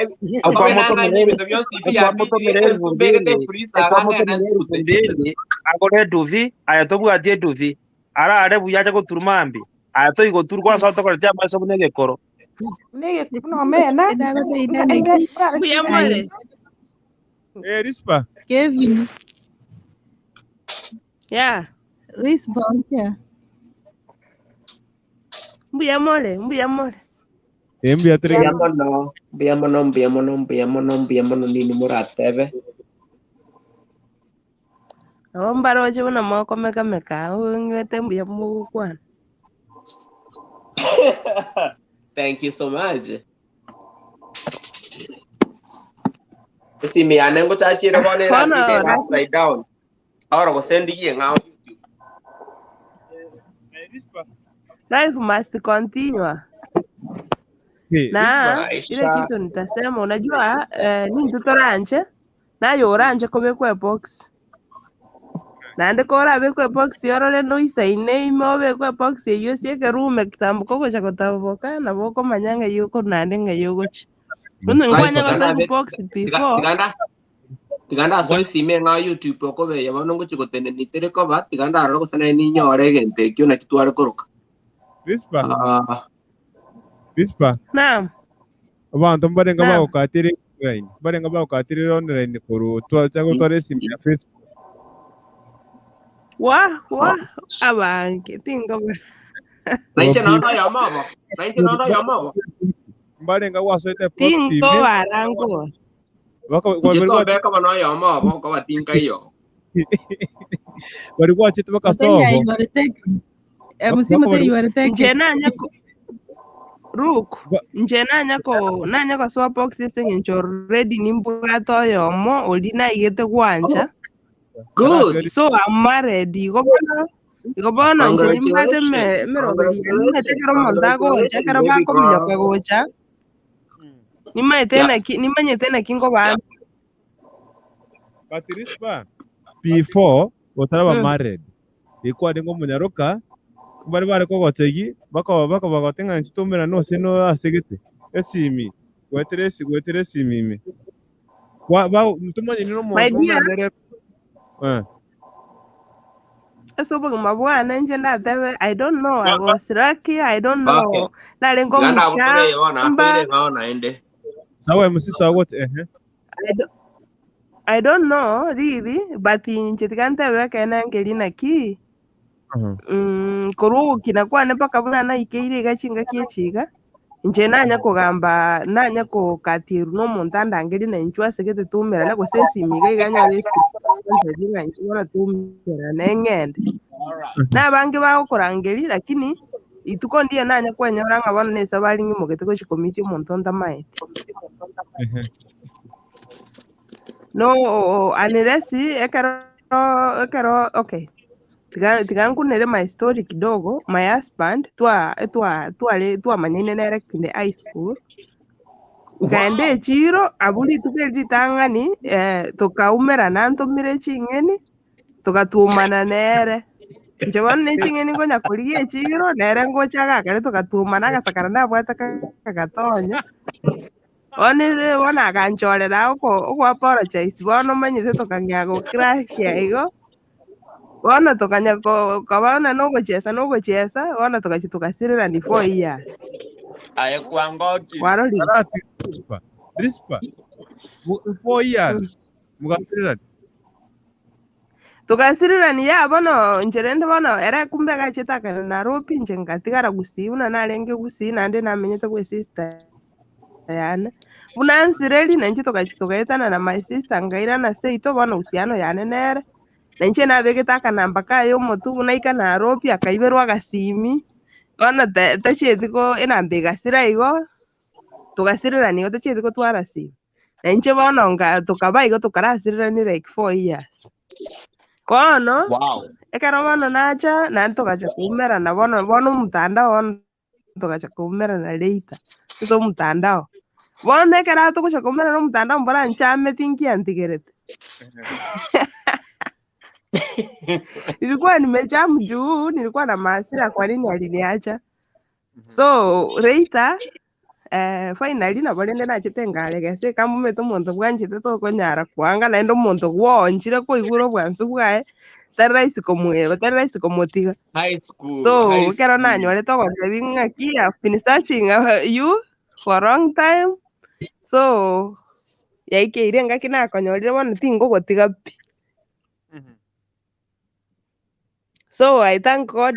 [SPEAKER 17] Okwamutomera 2000 agore nduthi aya tobwatie nduthi arare buya ache goturuma mbi aya toigoturwa ase otokoretie amaiso buna egekoro.
[SPEAKER 15] Nomena.
[SPEAKER 7] Mbuya more.
[SPEAKER 14] Eh, Rispa.
[SPEAKER 6] Kevin.
[SPEAKER 7] Yeah.
[SPEAKER 6] Rispa ongea.
[SPEAKER 7] Mbuya more, mbuya more.
[SPEAKER 14] Mbuya tere.
[SPEAKER 12] Mbuya mono, mbuya mono, mbuya mono, mbuya mono, mbuya mono nini muratebe.
[SPEAKER 7] Abo mbaroche buna mokomekameka ong'wete mbuya mogokwana.
[SPEAKER 12] Thank you so much. Esimi yane ngochachire bono
[SPEAKER 7] Bono
[SPEAKER 12] erambire
[SPEAKER 7] rasi
[SPEAKER 12] upside down. Oro gosendigie ng'ao.
[SPEAKER 7] Life must continue.
[SPEAKER 14] Hey,
[SPEAKER 7] Na
[SPEAKER 14] Rispa.
[SPEAKER 7] ile kitu nitasema, unajua nintu toranje nayo oranje kobekwa box naende korabekwa box yorore noisaine ime obekwe box eywo siekerume kitambo kogocha gotaboka nabo okomanya ng'a yuko naende ng'a yugocha bono nkwanya gosoa box before
[SPEAKER 12] Tiganda tiganda asoe esime ng'ao YouTube okobeya bono ngochi gotenenia tere koba tiganda arore gose naye ninyore egento ekio naki tware koroka.
[SPEAKER 14] Rispa.
[SPEAKER 12] Ah,
[SPEAKER 14] Rispa.
[SPEAKER 7] Naam.
[SPEAKER 14] Abantu mbarenga
[SPEAKER 7] Naam.
[SPEAKER 14] bagokatire online. Barenga bagokatire online koru twacha gotwara esimi ya Facebook.
[SPEAKER 7] Wa wa abange tingo
[SPEAKER 12] nainche nono oyomo obo. Nainche nono oyomo obo.
[SPEAKER 14] Mbarenga gwasoete proxy
[SPEAKER 7] tingo
[SPEAKER 14] ime
[SPEAKER 7] barango
[SPEAKER 14] baka
[SPEAKER 12] Inche
[SPEAKER 14] bari
[SPEAKER 12] tombeka bono oyomo obo okoba tinkaiyo.
[SPEAKER 14] bari gwachete
[SPEAKER 6] Mutei
[SPEAKER 14] bakasobo.
[SPEAKER 6] you are taken. MC
[SPEAKER 14] Baka
[SPEAKER 6] Mutei
[SPEAKER 14] bari
[SPEAKER 6] you are
[SPEAKER 7] nche
[SPEAKER 6] taken.
[SPEAKER 7] nanya Rook nche nanya ko nanya gosoa box ase eng'encho already nimbwate oyomo ori naigete gwancha.
[SPEAKER 12] Good.
[SPEAKER 7] So I'm married igo bono nche nimbwate
[SPEAKER 12] Congratulations.
[SPEAKER 7] emeroberio nimaete
[SPEAKER 12] Congratulations.
[SPEAKER 7] ekero omonto agocha
[SPEAKER 12] Congratulations,
[SPEAKER 7] ekero
[SPEAKER 12] baby
[SPEAKER 7] bakominyoka
[SPEAKER 12] girl.
[SPEAKER 7] gocha nimaete
[SPEAKER 12] Yeah.
[SPEAKER 7] naki nimanyete naki nkobana.
[SPEAKER 14] But Rispa before otaraba married. Ikwari ngomunyaroka bari bari kogotegi baka baka bagatenga nchitumira no se no asegete esimi gwetere esi gwetere esimi ime wa ba mutumanye no
[SPEAKER 7] My
[SPEAKER 14] muntu
[SPEAKER 7] dear,
[SPEAKER 14] umenere eh
[SPEAKER 7] ase obogima bwane inche ndatebe I don't know I was lucky I don't
[SPEAKER 12] Okay.
[SPEAKER 7] know narenge
[SPEAKER 12] Tiganda abutoreyo bono
[SPEAKER 7] omushamba
[SPEAKER 12] atoire ng'ao naende.
[SPEAKER 14] sawa MC sawa eh
[SPEAKER 7] I don't know really but inche tiga ntebe ekene nkeri naki korwa ogokina kwane mpaka buna naikeire iga chingaki echiga inche nanya kogamba nanya kokatierwa na omonto andangerie na inchuo asegete tumerane gose esimi iga iga nyore esimi ng'a inchuo bono tumerane ng'ende. Na abange bagokorangeria lakini ituko ndiye nanya kwenyora ng'a bono na esabari ng'imogete gochi komiti omonto ntamaete. No unless ekero ekero okay tiga tiga nkunere my story kidogo. My husband twa twa tware twamanyaine nere kinde high school nkaenda echiro abwo rituko eri ritang'ani tukaumerana ntomire ching'eni tugatumana nere inche bono na eching'eni nkonya korigia echiro nere ngocha agakare tugatumana agasakara nabwate kagatonya bono bono aganchorera oko apologize bono omanyete tokang'ea gocrashia igo bono tokanya kabana nogochesa nogochesa bono tokachi tukasirirani 4 years.
[SPEAKER 12] Aye kwangokire.
[SPEAKER 7] Warorire
[SPEAKER 14] Arati Rispa Rispa 4 years mugasirirani
[SPEAKER 7] tukasirirani ya bono inche rende bono ere kumbe agachete akare Nairobi inche ngatigara Gusii buna narenge Gusii naende namenyete gwa sister yane buna nsireri na inche tokachi togaetana na my sister ngairana seito bono uhusiano yane nere na inche nabegete akanamba kaye omotu buna aika Nairobi akaiberwa agasimi bono tachieti ko enamba egasira igo tugasirirani igo tachieti gotwara simu na inche bono nga tokaba igo tokarasirirani like 4 years bono
[SPEAKER 12] Wow.
[SPEAKER 7] ekero bono nacha naende togacha koumerana bono bono omotandao bono togacha koumerana later ase omotandao bono ekero togocha koumerana omotandao mbora nchameti nkiantigerete. Nilikuwa nimejamu juu nilikuwa na maasira kwa nini aliniacha. So later
[SPEAKER 18] Finally nabo rende nachete ngaregese kamumete omonto bwanchete tokonyara kwanga naende omonto gwoonchire koigura obwansu bwaye tari rahisi komweba tari rahisi komotiga.
[SPEAKER 19] High school,
[SPEAKER 18] So
[SPEAKER 19] high
[SPEAKER 18] ekero
[SPEAKER 19] school.
[SPEAKER 18] nanyorete ogotebi ng'aki I've been searching you for a long time, so yaikeire ngaki nakonyorire bono tingogotiga pi. So I thank God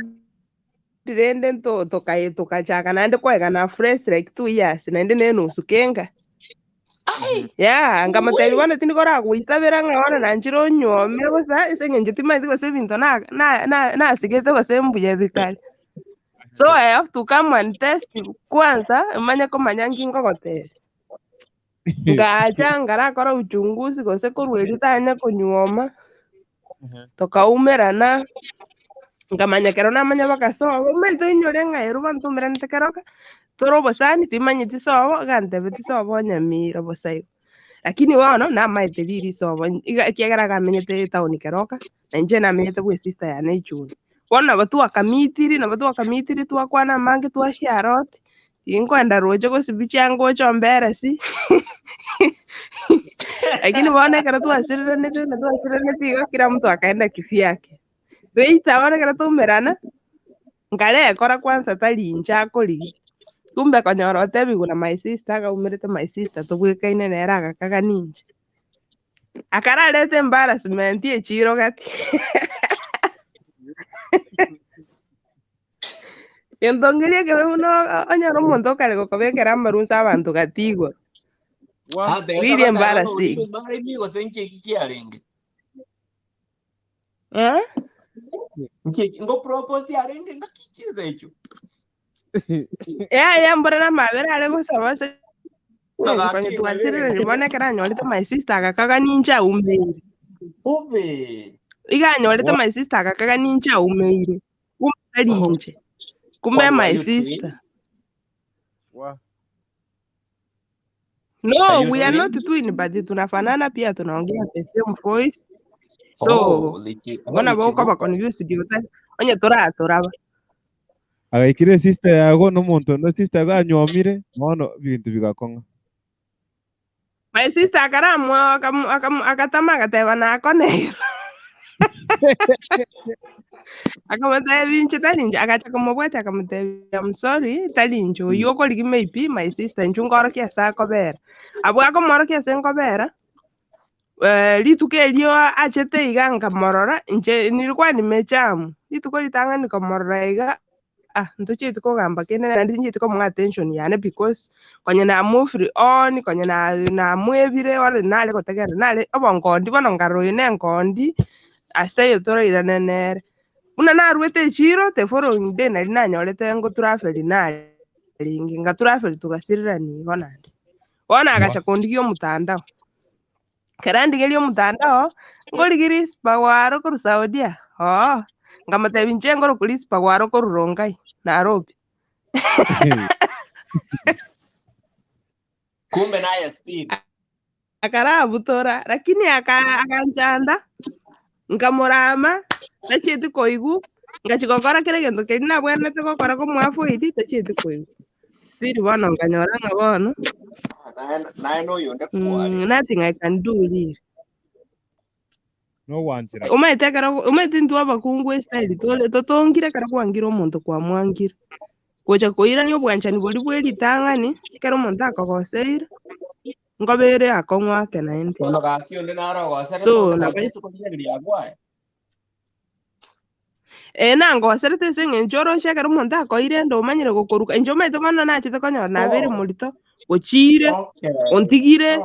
[SPEAKER 18] rende tukachaka naende koegana fresh like 2 years naende nenusu kenga. Yeah, ngamotebi bono tindikoragoitabera ng'a bono nanchire onyuome bosa ase eng'encho timaeti gose ebinto nasigete gose mbuya bikare. So I have to come and test kwanza manye komanya nki ngogotebia. Ngacha ngarakora uchunguzi gose korwa erio tanya konyuoma tukaumerana nkamanya kero namanya bakasobo omanyete oinyore ng'a ero bantumeranete keroka tore obosani timanyeti sobo gantebeti sobo onyamira bosa igo. Lakini bono namaete riri sobo iga ekiagera gamenyete etown keroka na inche namenyete bwa esister yane echuni. Bono nabo twakamitiri twakwana amange twashiara oti tinkwenda roche gosibi chiangocha omberesi. Lakini bono ekero twasireranete na twasireranete igo kila mtu akaenda kivyake. Reita bono ekero twaumerana nkarekora kwanza tari inche akorigia kumbe konyora otebiwa na my sister akaumerete my sister tobwekaine nere agakaga ninche. Akararete embarrassment echiro gati. Gento ngeria ekebe buna onyora omonto okare gokobekera amarunsa abanto gati igoro. Really embarrassing.
[SPEAKER 19] Gose nki kiarenge?
[SPEAKER 18] Eh?
[SPEAKER 19] Nki ngo propose yarenge ngakichiza echo.
[SPEAKER 18] Yeah, mbora na mabere are gosaba ase konye twasirire bono ekero anyorete my sister agakaga ninche aumeire.
[SPEAKER 19] Ube.
[SPEAKER 18] Iga anyorete my sister agakaga ninche aumeire. Kumbe tari inche. Kumbe
[SPEAKER 19] Kwani
[SPEAKER 18] my
[SPEAKER 19] were you
[SPEAKER 18] sister.
[SPEAKER 19] twins?
[SPEAKER 18] No,
[SPEAKER 19] Are you
[SPEAKER 18] we are not
[SPEAKER 19] twins?
[SPEAKER 18] twin but tunafanana pia tunaongea the same voice.
[SPEAKER 19] Oh,
[SPEAKER 18] So bona bokoba confused dio onye toratoraba.
[SPEAKER 14] Agaikire sister yago nomonto no sister yago anywomire bono ebinto bigakong'a.
[SPEAKER 18] My sister akaramwa akatama agateba nakoneiro. Akamotebia inche tari inche agacha komobwati akamotebia I'm sorry tari inche oywo okorigi maybe my sister inche nkorokia ase akobera. Abwo akomorokia ase nkobera rituko erio achete iga nkamorora inche nilikuwa nimechamu. Rituko ritang'ani komorora iga ntochieti kogamba kende naende tinchieti komoa attention yane because konye namove on konye namwebire bono nare gotegerera nare obonkondi bono nkarora oyo na enkondi ase eyo torairane nere. Buna narwete echiro the following day nari nanyorete ngoturaferi narenge ngaturaferi tugasirirani igo naende. Bono agacha kondigia omotandao. Kera ndigeria omotandao ngorigi rispa gwaro korwa Saudia oo nkamotebia inche ngoroku rispa gwaro korwa Rongai Nairobi.
[SPEAKER 19] Kumbe naye speed.
[SPEAKER 18] Akarabutora lakini akanchanda nkamorama tachieti koigwa ngachi gokora kere egento keria nabwenerete gokora komoafoidi tachieti koigwa. Still bono nkanyora ng'a bono
[SPEAKER 19] Naye noyonde kware.
[SPEAKER 18] Nothing I can do really.
[SPEAKER 14] Nogwanchera.
[SPEAKER 18] Omanyete ekero omanyete intwe abakungu estyle tore totongire ekero kwangire omonto kwamwangire. Gocha koirania obwanchani boria bwa eritang'ani ekero omonto akogoseire nkobere akong'u ake naende.
[SPEAKER 19] Bono gaki onde narogosere
[SPEAKER 18] So
[SPEAKER 19] tonde
[SPEAKER 18] nabo
[SPEAKER 19] gaki ase korigereria bwaye.
[SPEAKER 18] Nangoserete ase eng'encho oroche ekero omonto akoire ende omanyire gokoruka inche omanyete bono nachete konyora nabere morito gochire ontigire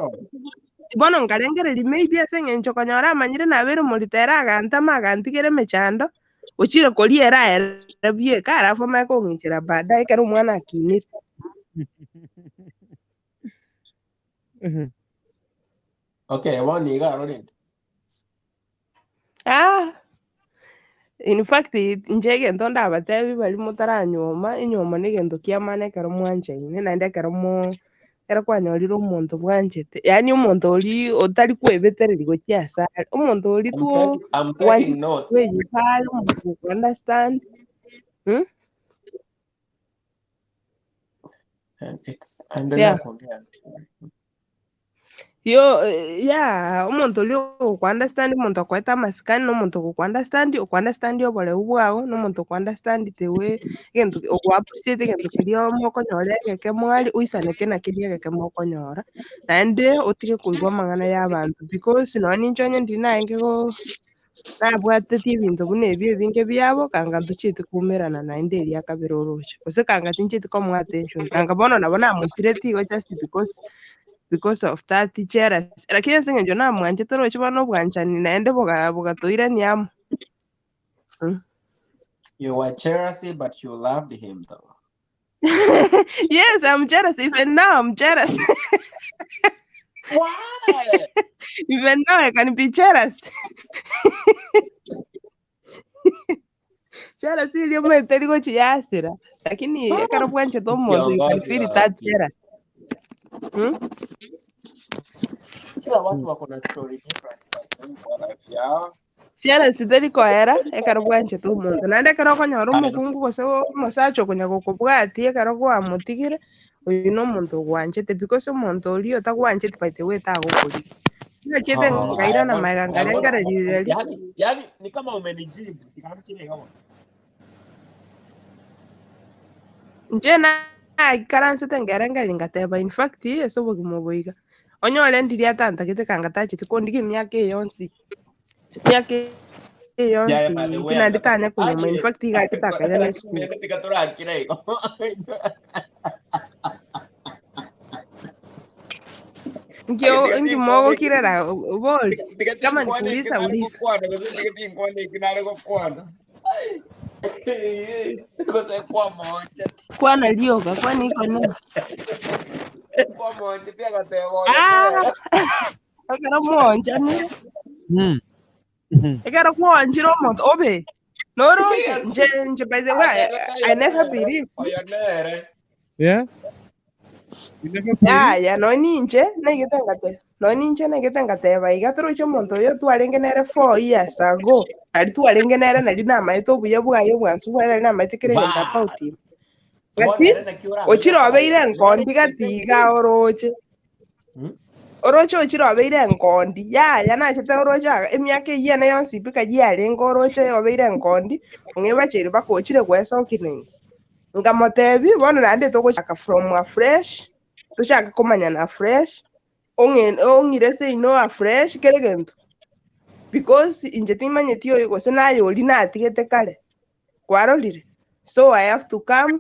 [SPEAKER 18] bono nkarengereria maybe ase eng'encho konyora amanyire nabere morito ere agantama agantigera emechando ochire koria ere aere bieka alafu amanye kong'ichera baadaye ekero omwana akinire.
[SPEAKER 19] Okay, bono iga aro rende.
[SPEAKER 18] In fact inche egento ndabatebi baria motaranyuoma enyuomo na egento kia maana ekero mwanchaine naende ekero ekero kwanyorire omonto bwanchete yaani omonto oria otari kwebetereria gochia ase are omonto oria
[SPEAKER 19] I'm
[SPEAKER 18] tu
[SPEAKER 19] taking
[SPEAKER 18] bwanchete
[SPEAKER 19] notes.
[SPEAKER 18] bwenyikare omonto okounderstand.
[SPEAKER 19] And it's endelea
[SPEAKER 18] Yeah.
[SPEAKER 19] kuongea.
[SPEAKER 18] Yo, yeah, omonto oria ogoku-understand, omonto okoeta amasikani, na omonto ogoku-understand, oku-understand oboreu bwago, na omonto oku-understand tewe egento ogo-appreciate egento keria mokonyora egeke mwari, oisaneke na keria egeke mokonyora, naende otige koigwa amang'ana ya abanto because nonye ninche onye ndiri naenge go nabwatetie ebinto buna ebio ebinge biabo, kanga ntochieti koumerana naende eria kabere oroche. Gose kanga tinchieti komoa attention, kanga bono nabo namoisireti igo just because of that jealous. Lakini ase eng'encho namwanchete oroche bono obwanchani naende bogatoirania amo.
[SPEAKER 19] You were jealousy, but you loved him though.
[SPEAKER 18] Yes, I'm jealous. Even now, I'm jealous.
[SPEAKER 19] Why?
[SPEAKER 18] Even now, I can be jealous. Jealous iri omoeteri gochiyasira. Lakini ekero bwanchete omonto, you can
[SPEAKER 19] Kiongozi
[SPEAKER 18] feel
[SPEAKER 19] wa
[SPEAKER 18] that jealous.
[SPEAKER 19] Kila watu wako na story different kwa life yao.
[SPEAKER 18] Jealous teri koera ekero bwanchete omonto. Naende ekero okonyora omokungu gose omosacha okonya gokobwatia ekero kwamotigire, oyo na omonto ogwanchete because omonto oria otagwanchete by the way tagokorigia. Nachete
[SPEAKER 19] Oh,
[SPEAKER 18] ngairana
[SPEAKER 19] aya,
[SPEAKER 18] maega
[SPEAKER 19] aya,
[SPEAKER 18] ngarengereria
[SPEAKER 19] yani ni kama umenijibu. Kile kama
[SPEAKER 18] nche naikaransete ngerengereria ngateba in fact ase obogima obo iga onyore ndiri atantagete kanga tachete kondiga emiaka eyonsi emiaka
[SPEAKER 19] Yeah,
[SPEAKER 18] eyonsi
[SPEAKER 19] by the way,
[SPEAKER 18] naende tanya konyuma in
[SPEAKER 19] Aki,
[SPEAKER 18] fact iga atakaira na esukuru
[SPEAKER 19] tika turakira igo.
[SPEAKER 18] Nkio nkimogokirera bori kama nikuuliza uliza kwana lioga kwani iko nini ah ekero mwonjanire ekero kwonjire omonto obe noroche nje nje by the way I never believe.
[SPEAKER 14] Yeah? You never believe?
[SPEAKER 18] Aya noninche naigete ngate noninche naigete ngateba iga toroche omonto oyo twarenge nere 4 years ago nari twarenge nere nari namaete obuya bwaye obwansu bwaye nari namaete kere egento about him gati ochire obeire enkondi gati iga oroche oroche ochire obeire enkondi yaya nachete oroche emiaka eyio yonsi pi kayi yarenge oroche obeire enkondi ong'ebacheire mpaka ochire gwesokinenga ngamotebi bono naende togochaka from afresh tochake komanyana afresh ong'ire seino afresh kere gento because inche timanyeti oyo gose naye ori natigete kare kwarorire so I have to come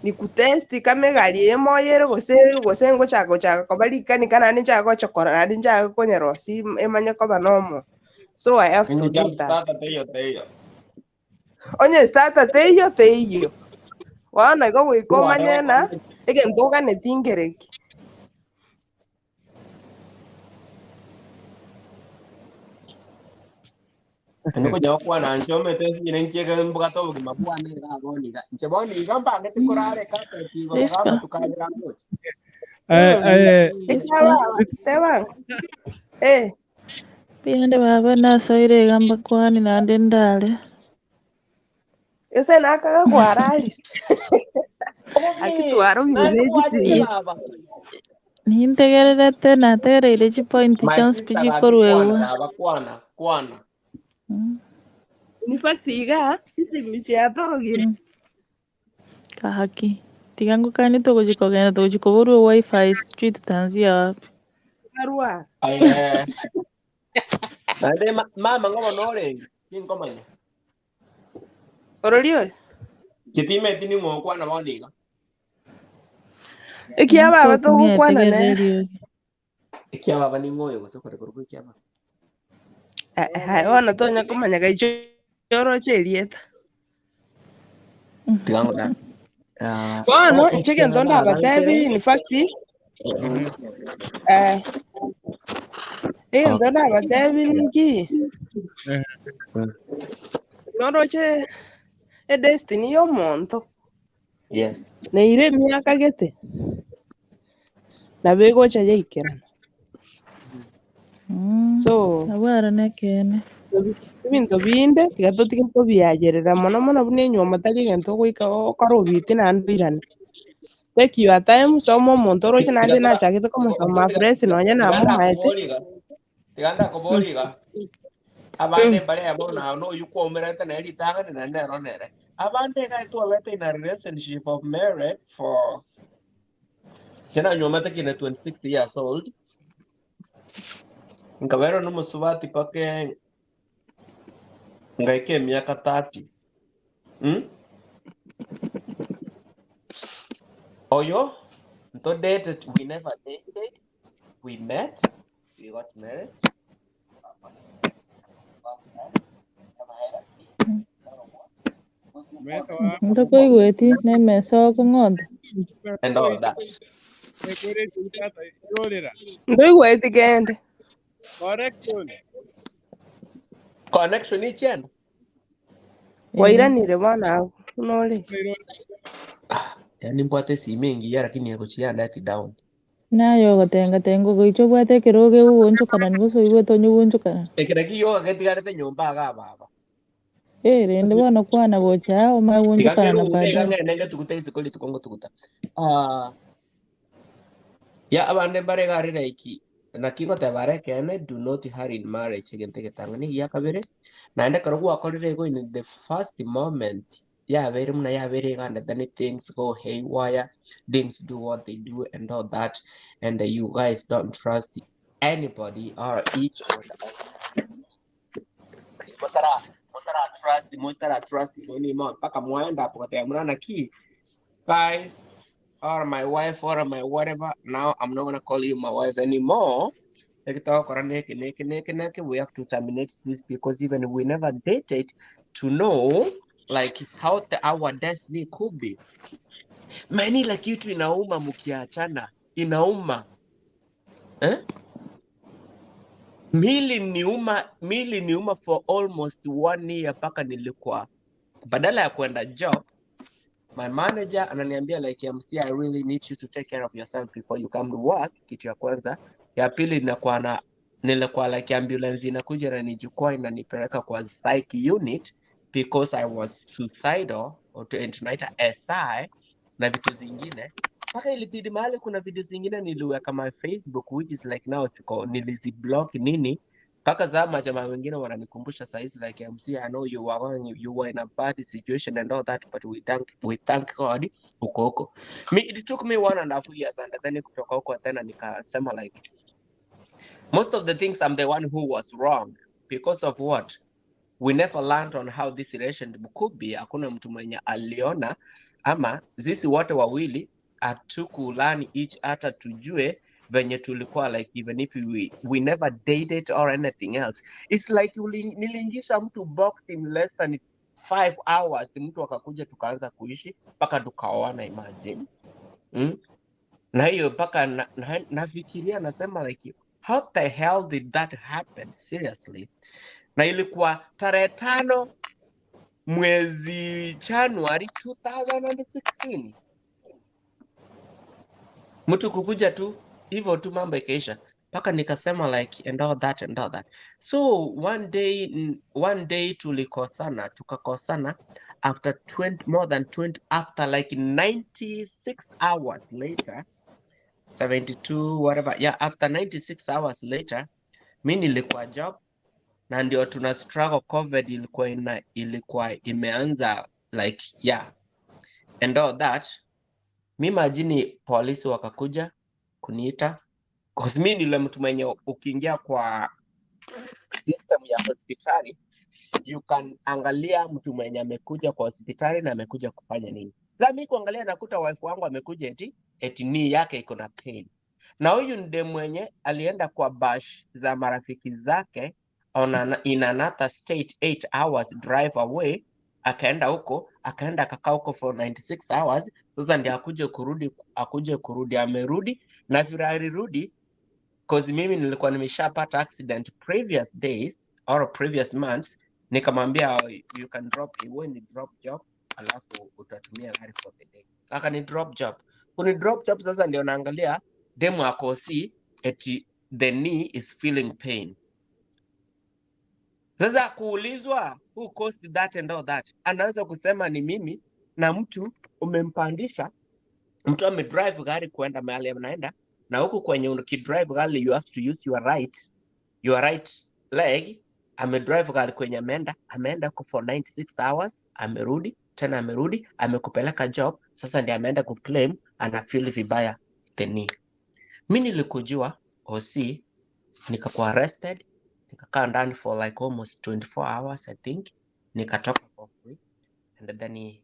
[SPEAKER 18] nikutesti kama egari eye moyere gose gose ngochaka gochaka koba rikanika naende nchake gochokora naende nchake konyerosi emanye koba nomo so I have to do that onye starter teiyo teiyo bono igo goika omanye na egento oganeti nkereki.
[SPEAKER 19] Nikuja kwana nchomete nsire nkiege mbugata obogima bwane iga boniga nche boniga mbangete korare carpet igoro
[SPEAKER 20] Rispa.
[SPEAKER 19] gamba tukabira ngochi.
[SPEAKER 18] Ekababa tebanga eh
[SPEAKER 20] Biyande baba nasoire igamba kwani naende ndale.
[SPEAKER 18] Ese nakaga kwararire akitwarogire
[SPEAKER 20] Ye- Nintegererete nategereire chipoint
[SPEAKER 19] My
[SPEAKER 20] chonsi
[SPEAKER 19] sister gaki kwana
[SPEAKER 20] chikorwewa.
[SPEAKER 19] baba kwana kwana.
[SPEAKER 18] In fact iga chisimi chiatorogire.
[SPEAKER 20] Kahaki. Tiga ngukani tuguchikogenda tuguchikoborwa wifi sijui tutaanzia wapi.
[SPEAKER 18] Arwa.
[SPEAKER 19] Aye. Naende mama ngobo norenge ninkomanya.
[SPEAKER 18] Orori oyo
[SPEAKER 19] Kitimeti ning'o kwana boniga.
[SPEAKER 18] ekia baba
[SPEAKER 20] Ntokumia
[SPEAKER 18] togokwana nere.
[SPEAKER 20] tegererie.
[SPEAKER 19] Ekia baba ning'o oyo gose kore korokwa ekia baba.
[SPEAKER 18] Bono tonya komanya gaicho oroche erieta.
[SPEAKER 19] Tiga ngora.
[SPEAKER 18] Bono inche egento ndabatebi in fact egento ndabatebi ninki noroche edestiny ya omonto
[SPEAKER 19] Yes.
[SPEAKER 18] neire emiaka gete nabo egocha yaikerana so
[SPEAKER 20] Abwara nekene.
[SPEAKER 18] ebinto binde tiga totige kobiayerera mono mono buna enywomo tari egento ogoika okore obiti naende oirane. Take your time, soma omonto oroche
[SPEAKER 19] Tiga
[SPEAKER 18] naende
[SPEAKER 19] tora
[SPEAKER 18] nachagete komosoma fresh nonya
[SPEAKER 19] tiga
[SPEAKER 18] namomaete.
[SPEAKER 19] ndakoboriga, tiga ndakoboriga. Abande mbare abo na no you kwaumerete na ritang'ani na nero nere. Abande iga twabete in a relationship of marriage for kena nyomete kine 26 years old. Nkabero n'omusubati pake ngaike emiaka 30. Oyo, nto dated, we never dated, we met, we got married.
[SPEAKER 20] Ntokoigweti nemesa okong'ota.
[SPEAKER 19] And all that.
[SPEAKER 18] Ntoigweti kende.
[SPEAKER 14] Correction.
[SPEAKER 19] Connection ichenda.
[SPEAKER 18] Wairanire bono abwo nore.
[SPEAKER 19] Yani mbwate simu engiya lakini yagochianda ati down.
[SPEAKER 20] Naye ogotengatenga ogoicha obwate ekero ogegoonchokana nigo osoigwete onye goonchokana.
[SPEAKER 19] Ekero kiyoga getigarete nyomba iga baba.
[SPEAKER 20] Eh, rende bono kwana gocha omanye
[SPEAKER 19] Tiga
[SPEAKER 20] goonchokana
[SPEAKER 19] kerunde iga
[SPEAKER 20] baadaye.
[SPEAKER 19] ng'ende ngetuguta isiko rituko ngotuguta. Ya abande mbare gari like naki ngoteba ekene do not hurry in marriage egento egetang'ani gia kabere naende ekero gwakorire igo in the first moment yabeire muna yabeire igande then things go haywire, things do what they do and all that, and you guys don't trust anybody or each other. Mutara mutara trust, mutara trust anymore mpaka mwaenda hapo kwa mnaona ki guys or my wife or my whatever. Now I'm not gonna call you my wife anymore. Nikitokora niki niki niki niki, we have to terminate this because even we never dated to know like how our destiny could be. Many like kitu inauma mkiachana, inauma eh? Mili niuma for almost 1 year mpaka nilikuwa badala ya kwenda job, my manager ananiambia like, MC, I really need you to take care of yourself before you come to work. Kitu ya kwanza. Ya pili nilikuwa na nilikuwa like ambulance inakuja na nichukua inanipeleka kwa psych unit because I was suicidal or to tunaita SI na vitu zingine. Mpaka ilibidi mahali kuna video zingine niliweka my Facebook which is like now siko niliziblock nini mpaka za majamaa wengine wananikumbusha saizi like, MC, I know you were going, you were in a bad situation and all that, but we thank God uko huko. Me, it took me 1.5 years and then kutoka huko tena nikasema like most of the things I'm the one who was wrong because of what we never learned on how this relationship could be. Hakuna mtu mwenye aliona ama sisi wote wawili hatukulearn each other tujue venye tulikuwa like even if we never dated or anything else. It's like niliingisha mtu box in less than 5 hours, mtu akakuja tukaanza kuishi mpaka tukaoana, imagine. Na hiyo mpaka nafikiria nasema like how the hell did that happen, seriously? Na ilikuwa tarehe 5 mwezi Januari 2016, mtu kukuja tu hivyo tu mambo ikaisha mpaka nikasema like and all that and all that. So one day tulikosana, tukakosana after 20, more than 20, after like 96 hours later, 72, whatever, yeah, after 96 hours later mi nilikuwa job na ndio tuna struggle. COVID ilikuwa imeanza like, yeah, and all that. Mi majini polisi wakakuja kuniita 'cause mi ni yule mtu mwenye ukiingia kwa system ya hospitali you can angalia mtu mwenye amekuja kwa hospitali na amekuja kufanya nini. Sasa mi kuangalia nakuta wife wangu amekuja eti knee yake iko na pain, na huyu ndiye mwenye alienda kwa bash za marafiki zake in another state 8 hours drive away, akaenda huko, akaenda akakaa huko for 96 hours. Sasa ndiye akuje kurudi, amerudi na vile alirudi, 'cause mimi nilikuwa nimeshapata accident previous days or previous months, nikamwambia you can drop, iwe ni drop job, alafu utatumia gari for the day. Akani drop job, kuni drop job. Sasa ndio naangalia demu ako si eti the knee is feeling pain. Sasa kuulizwa who caused that and all that, anaanza kusema ni mimi, na mtu umempandisha Mtu amedrive gari kuenda mahali anaenda, na huku kwenye ukidrive gari you have to use your right leg. Amedrive gari kwenye ameenda huko for 96 hours, amerudi tena, amerudi amekupeleka job. Sasa ndiye ameenda kuclaim ana feel vibaya the knee. Mi nilikujua OC, nikakuwa arrested, nikakaa ndani for like almost 24 hours, I think, nikatoka for free and then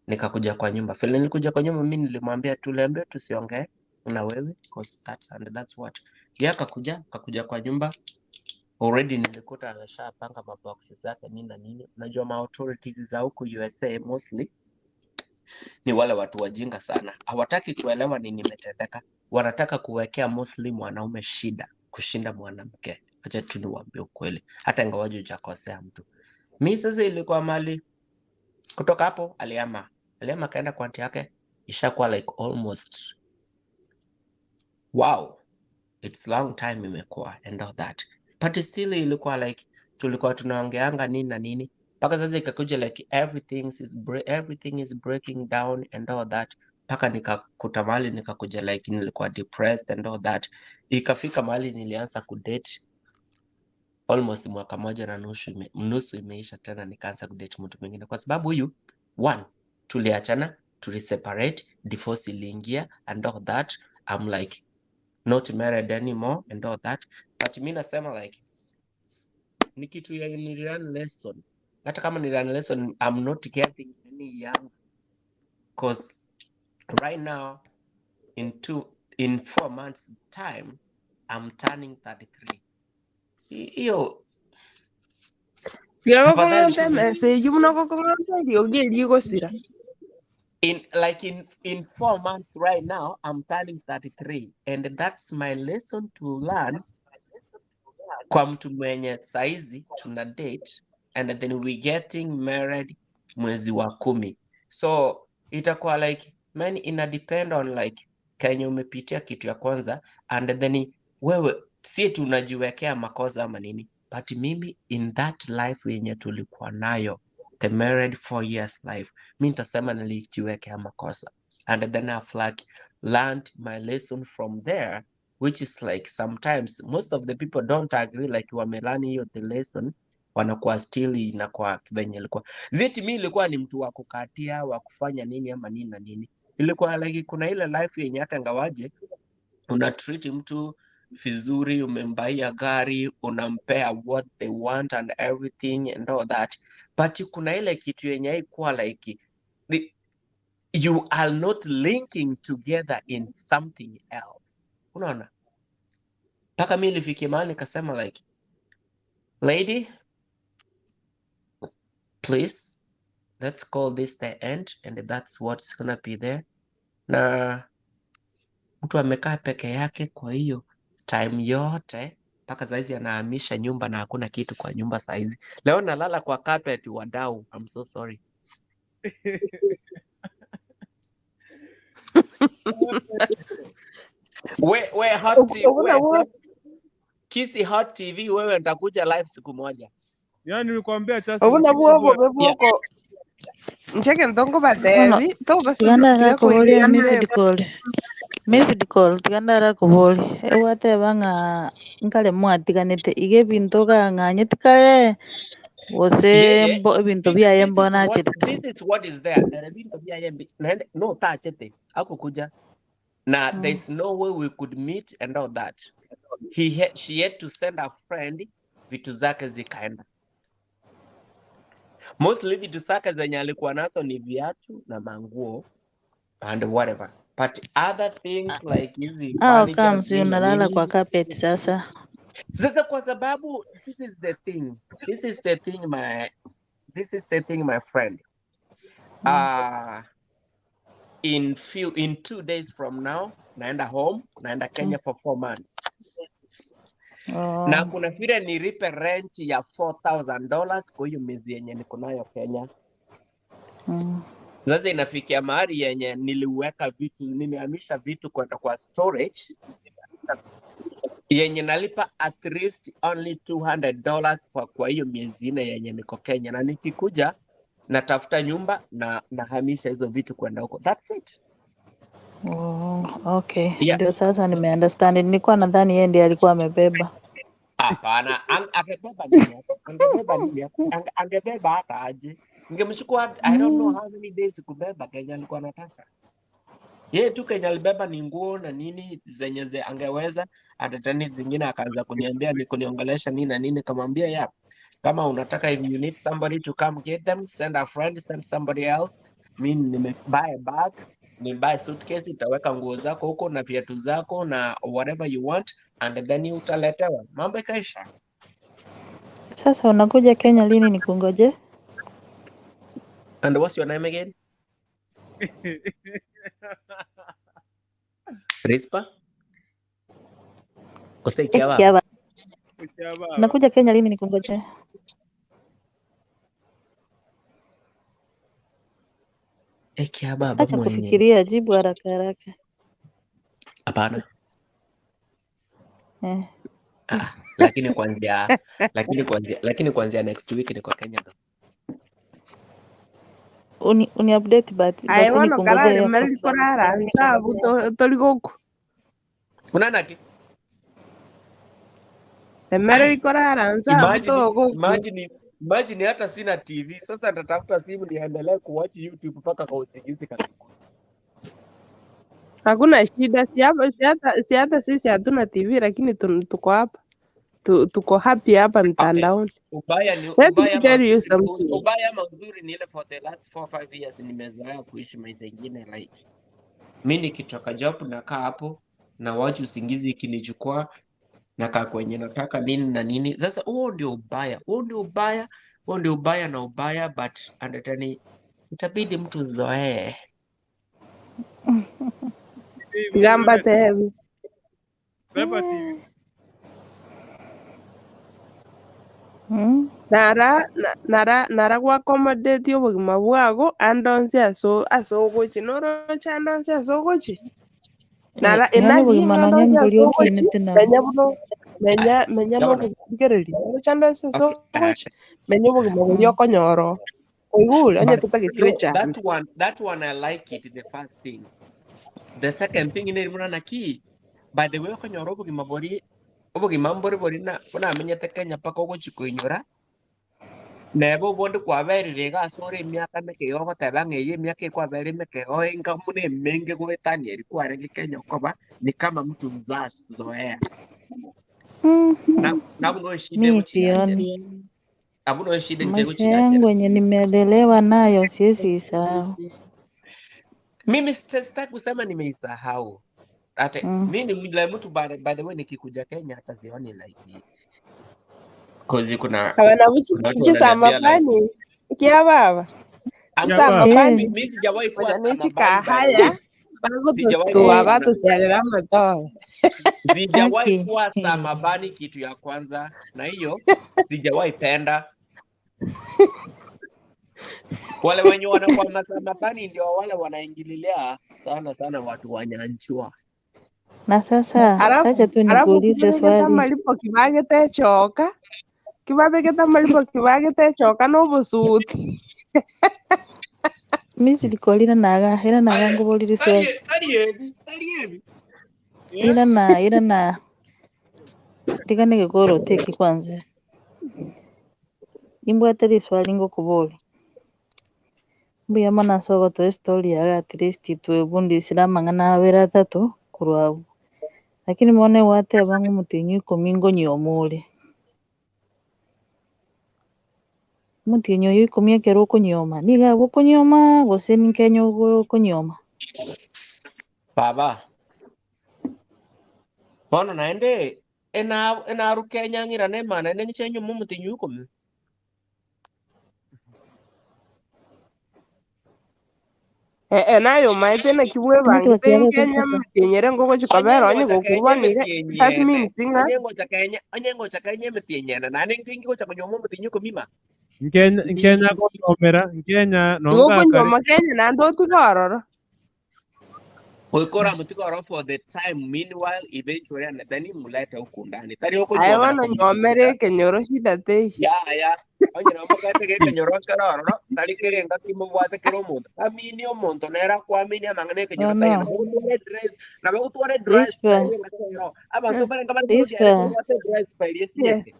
[SPEAKER 19] nikakuja kwa nyumba. Vile nilikuja kwa nyumba, mi nilimwambia, tuliambia tusiongee na wewe, 'cause that's and that's what. Yeye akakuja kwa nyumba, already nilikuta ameshapanga maboxes zake, nini na nini. Unajua ma authorities za huku USA mostly ni wale watu wajinga sana, hawataki kuelewa nini imetendeka, wanataka kuwekea mostly mwanaume shida kushinda mwanamke. Acha tu niwaambie ukweli, hata ingawaje hujakosea mtu. Mi sasa ilikuwa mali kutoka hapo, alihama akaenda kwa auntie yake, ishakuwa like almost, wow, it's long time imekuwa and all that, but still ilikuwa like tulikuwa tunaongeanga nini na nini, mpaka sasa ikakuja like everything is breaking down and all that, mpaka nikakuta mahali nikakuja like nilikuwa depressed and all that. Ikafika mahali nilianza kudate almost mwaka moja na nusu imeisha, tena nikaanza kudate mtu mwingine, kwa sababu huyu one tuliachana, tuliseparate, divorce iliingia and all that. I'm like not married anymore and all that, but mi nasema like ni kitu ya ni learn lesson. Hata kama ni learn lesson, I'm not getting any young, 'cause right now in 4 months time I'm turning 33. Hiyo afadhali
[SPEAKER 18] Tiga
[SPEAKER 19] tu
[SPEAKER 18] message muno gokong'onta eriogi erigosira.
[SPEAKER 19] In like in 4 months right now I'm turning 33, and that's my lesson to learn kwa mtu mwenye saizi tuna date and then we getting married mwezi wa 10. So itakuwa like, man, ina depend on like kenye umepitia kitu ya kwanza, and then wewe si tunajiwekea makosa ama nini. But mimi in that life yenye tulikuwa nayo, the married 4 years life, mi nitasema nilijiwekea makosa and then I've like learned my lesson from there, which is like sometimes most of the people don't agree, like wamelearn hiyo the lesson, wanakuwa still inakuwa venye ilikuwa ziti. Mi ilikuwa ni mtu wa kukatia, wa kufanya nini ama nini na nini. Ilikuwa like kuna ile life yenye hata ngawaje una treat mtu vizuri, umembaia gari, unampea what they want and everything and all that, but kuna ile kitu yenye haikuwa like you are not linking together in something else, unaona? Mpaka mi ilifikia mahali nikasema like, "Lady, please, let's call this the end," and that's what's gonna be there. Na mtu amekaa peke yake kwa hiyo time yote mpaka saizi anahamisha nyumba na hakuna kitu kwa nyumba saizi. Leo nalala kwa carpet, wadau. I'm so sorry. We Hot TV,
[SPEAKER 18] Obuna
[SPEAKER 19] we
[SPEAKER 18] wo
[SPEAKER 19] Hot, Kisi Hot TV, wewe nitakuja live siku moja.
[SPEAKER 14] Yaani nilikwambia just
[SPEAKER 18] obuna bwobo
[SPEAKER 14] ukikubwa
[SPEAKER 18] bwe bwoko ncheke ntongo
[SPEAKER 20] Bono
[SPEAKER 18] batebi
[SPEAKER 20] tiganda arakoboria
[SPEAKER 18] tobasigakoiria
[SPEAKER 20] missed call, missed call. Tiganda arakobori egwateba ng'a nkare mwatiganete iga ebinto gang'anyeti kare gose
[SPEAKER 19] Yeye
[SPEAKER 20] mbo ebinto
[SPEAKER 19] this,
[SPEAKER 20] biaye
[SPEAKER 19] this is
[SPEAKER 20] mbona
[SPEAKER 19] what
[SPEAKER 20] achete.
[SPEAKER 19] This is what is there. Na ebinto biaye no tachete akukuja na there's no way we could meet and all that. She had to send a friend, vitu zake zikaenda. Mostly vitu zake zenye alikuwa nazo ni viatu na manguo and whatever, but other things like hizi
[SPEAKER 20] Au
[SPEAKER 19] furnitures
[SPEAKER 20] kama si
[SPEAKER 19] nini na
[SPEAKER 20] unalala
[SPEAKER 19] nini.
[SPEAKER 20] kwa carpet sasa.
[SPEAKER 19] Sasa kwa sababu this is the thing, my friend. In 2 days from now naenda home, naenda Kenya for 4 months na kuna vile nilipe rent ya $4,000 kwa hiyo miezi yenye niko nayo Kenya. Sasa inafikia mahali yenye niliweka vitu, nimehamisha vitu kwenda kwa storage yenye nalipa at least only $200 kwa hiyo miezi 4 yenye niko Kenya, na nikikuja natafuta nyumba na nahamisha hizo vitu kwenda huko. That's it.
[SPEAKER 20] Oh, okay.
[SPEAKER 19] Yeah.
[SPEAKER 20] Ndio sasa nimeunderstand. Nilikuwa nadhani yeye ndiye alikuwa amebeba.
[SPEAKER 19] Hapana, angebeba nini hata? Angebeba nini hata? Angebeba hata aje? Ingemchukua I don't know how many days kubeba Kenya alikuwa anataka. Yeye tu Kenya alibeba ni nguo na nini zenye angeweza, hata tena zingine akaanza kuniambia ni kuniongelesha nini na nini, kamwambia ya kama unataka if you need somebody to come get them, send a friend, send somebody else. Mi nime buy a bag, ni buy suitcase, itaweka nguo zako huko na viatu zako na whatever you want and then utaletewa. Mambo ikaisha.
[SPEAKER 20] Sasa unakuja Kenya lini nikungoje?
[SPEAKER 19] And what's your name again? Rispa? Kose Kiababa.
[SPEAKER 20] Kiaba.
[SPEAKER 3] Kiababa.
[SPEAKER 20] Unakuja Kenya lini nikungoje?
[SPEAKER 19] Kiababa
[SPEAKER 20] Acha
[SPEAKER 19] mwenye.
[SPEAKER 20] kufikiria, jibu haraka haraka.
[SPEAKER 19] Hapana.
[SPEAKER 20] Eh.
[SPEAKER 19] Lakini kuanzia lakini kuanzia next week niko Kenya though.
[SPEAKER 20] Uni update but
[SPEAKER 18] Aye
[SPEAKER 20] basi
[SPEAKER 18] bono
[SPEAKER 20] nikungoje
[SPEAKER 18] karare
[SPEAKER 20] airport.
[SPEAKER 18] mereri korara nsabu tori gũkũ
[SPEAKER 19] Unana ki?
[SPEAKER 18] emereri korara nsabu tũgũkũ
[SPEAKER 19] Imagine hata sina TV. Sasa nitatafuta simu niendelee kuwatch YouTube mpaka kwa usingizi kabisa.
[SPEAKER 18] Hakuna shida, si hata sisi hatuna TV lakini tuko hapa tuko happy hapa
[SPEAKER 19] Okay.
[SPEAKER 18] mtandaoni.
[SPEAKER 19] Ubaya ni
[SPEAKER 18] Let me
[SPEAKER 19] ubaya ama
[SPEAKER 18] tell you
[SPEAKER 19] uzuri,
[SPEAKER 18] something.
[SPEAKER 19] ubaya ama uzuri ni ile for the last 4 5 years nimezoea kuishi maisha ingine like mi nikitoka job nakaa hapo na watch usingizi ikinichukua nakaa kwenye nataka nini na nini. Sasa huo ndio ubaya, huo ndio ubaya, huo ndio ubaya na ubaya, but andetani itabidi mtu zoee.
[SPEAKER 18] Gamba tebi.
[SPEAKER 3] Beba TV.
[SPEAKER 18] Nara nara nara gwa accommodate obogima bwago andonsi aso asogochi noroche andonsi asogochi nara
[SPEAKER 20] Yaani
[SPEAKER 18] enari
[SPEAKER 20] obogima nonya
[SPEAKER 18] andonsi
[SPEAKER 20] mbori
[SPEAKER 18] asogochi
[SPEAKER 20] okinete nabo.
[SPEAKER 18] menya buno menya menya
[SPEAKER 19] Yabona.
[SPEAKER 18] nogokigereria noroche andonsi
[SPEAKER 19] Okay.
[SPEAKER 18] asogochi menya obogima boria okonyoro oigure onye
[SPEAKER 19] But
[SPEAKER 18] totagetiwe
[SPEAKER 19] no,
[SPEAKER 18] chanda
[SPEAKER 19] that one I like it the first thing. The second thing ni muna naki. By the way okonyora obogima bori obogima mbori bori na bunamenyete Kenya paka ogochikoinyora neba obondi kwaberire iga ase ore emiaka meke iga ogoteba ng'a eye emiaka ekwabere emeke igo enga buna emenge goetania eri kwarenge Kenya okoba ni kama mtu mzazoea na buno eshida
[SPEAKER 20] Mi
[SPEAKER 19] egochiyanchera
[SPEAKER 20] sioni
[SPEAKER 19] abuno eshida nche
[SPEAKER 20] maisha
[SPEAKER 19] egochiyanchera
[SPEAKER 20] yangu yenye nimelelewa nayo siwezi isahau.
[SPEAKER 19] Mimi sitaki kusema nimeisahau hata mi ni yule mtu by the way nikikuja Kenya hata sioni like cause kuna
[SPEAKER 18] abana
[SPEAKER 19] kuna watu
[SPEAKER 18] chisama
[SPEAKER 19] wananiambia like
[SPEAKER 18] pani kia baba
[SPEAKER 19] I'm
[SPEAKER 18] chisama
[SPEAKER 19] mi,
[SPEAKER 18] pani
[SPEAKER 19] mi sijawahi kuwa
[SPEAKER 18] moja
[SPEAKER 19] samabani by the way.
[SPEAKER 18] nechikahaya
[SPEAKER 19] Sijawahi
[SPEAKER 18] bagotusitua
[SPEAKER 19] kuwa
[SPEAKER 18] batusiarira amatoe
[SPEAKER 19] sijawahi
[SPEAKER 20] Aki.
[SPEAKER 19] kuwa samabani kitu ya kwanza, na hiyo sijawahi penda. Wale wenye wanakuwa masamabani ndio wale wanaingililia sana sana watu wanyanchua.
[SPEAKER 20] Na sasa
[SPEAKER 18] arafu
[SPEAKER 20] acha tu
[SPEAKER 18] arafu
[SPEAKER 20] nikuulize
[SPEAKER 18] kibabigete
[SPEAKER 20] swali.
[SPEAKER 18] amaripo kibagete echoka kibabigete amaripo kibagete echoka nobosuti
[SPEAKER 20] Mi silikolina naga ila naga ngubolile swali.
[SPEAKER 19] Tari ebi, tari ebi.
[SPEAKER 20] Ila na ila na tika nigikoro teki kwanza. Imbwate liswali ngokuboli. Mbuya mana soba to story ya at least twebundisire amang'ana abere atatu korwa abwo. Lakini mone wateba ng'a omotienyi ikomi ngonyioma ore. Omotienyi oyo ikomi ekero okonyioma, niga abwo okonyioma gose ninkenya okonyioma.
[SPEAKER 19] Baba, bono naende ena enarukenya ng'ira nemana ene ng'ichenyo mumutinyu ikomi.
[SPEAKER 18] Nayo maete
[SPEAKER 20] Omote
[SPEAKER 18] nakibwebangete
[SPEAKER 20] bakiabe
[SPEAKER 18] nkenya
[SPEAKER 20] totoka.
[SPEAKER 18] mitinyere ngogochikobera
[SPEAKER 19] Onye
[SPEAKER 18] onye
[SPEAKER 19] ngocha Kenya
[SPEAKER 18] gokurwanire
[SPEAKER 19] emitienyi
[SPEAKER 18] that
[SPEAKER 19] ene.
[SPEAKER 18] means ng'a
[SPEAKER 19] Onye ngocha Kenya emitienyi ene. Naende nkingi gocha konyoma omotinyu ikomi ma.
[SPEAKER 14] Nkenya Nkenya gonyomera Nkenya nonga kare
[SPEAKER 18] igokonyoma Kenya naende otige ororo
[SPEAKER 19] Oikora mutigoro for the time meanwhile eventually and then mulete huku ndani. Tari
[SPEAKER 18] aye
[SPEAKER 19] okonyomera
[SPEAKER 18] bono nyomere
[SPEAKER 19] kumutigita.
[SPEAKER 18] ekenyoro shida tei
[SPEAKER 19] Ya ya. Onye nomokete gekenyoro nkerororo
[SPEAKER 12] Tari kerenga timobwate kero omonto. Amini omonto nera kwamini amang'ana ekenyoro taiyo.
[SPEAKER 20] Bono
[SPEAKER 12] Nabo ogotwara dress, nabo ogotwara dry
[SPEAKER 20] Rispa
[SPEAKER 12] spell engaki abanto barenga bari koriara
[SPEAKER 20] Rispa
[SPEAKER 12] ekobwate dry spell
[SPEAKER 15] Yeah.
[SPEAKER 12] esinyete.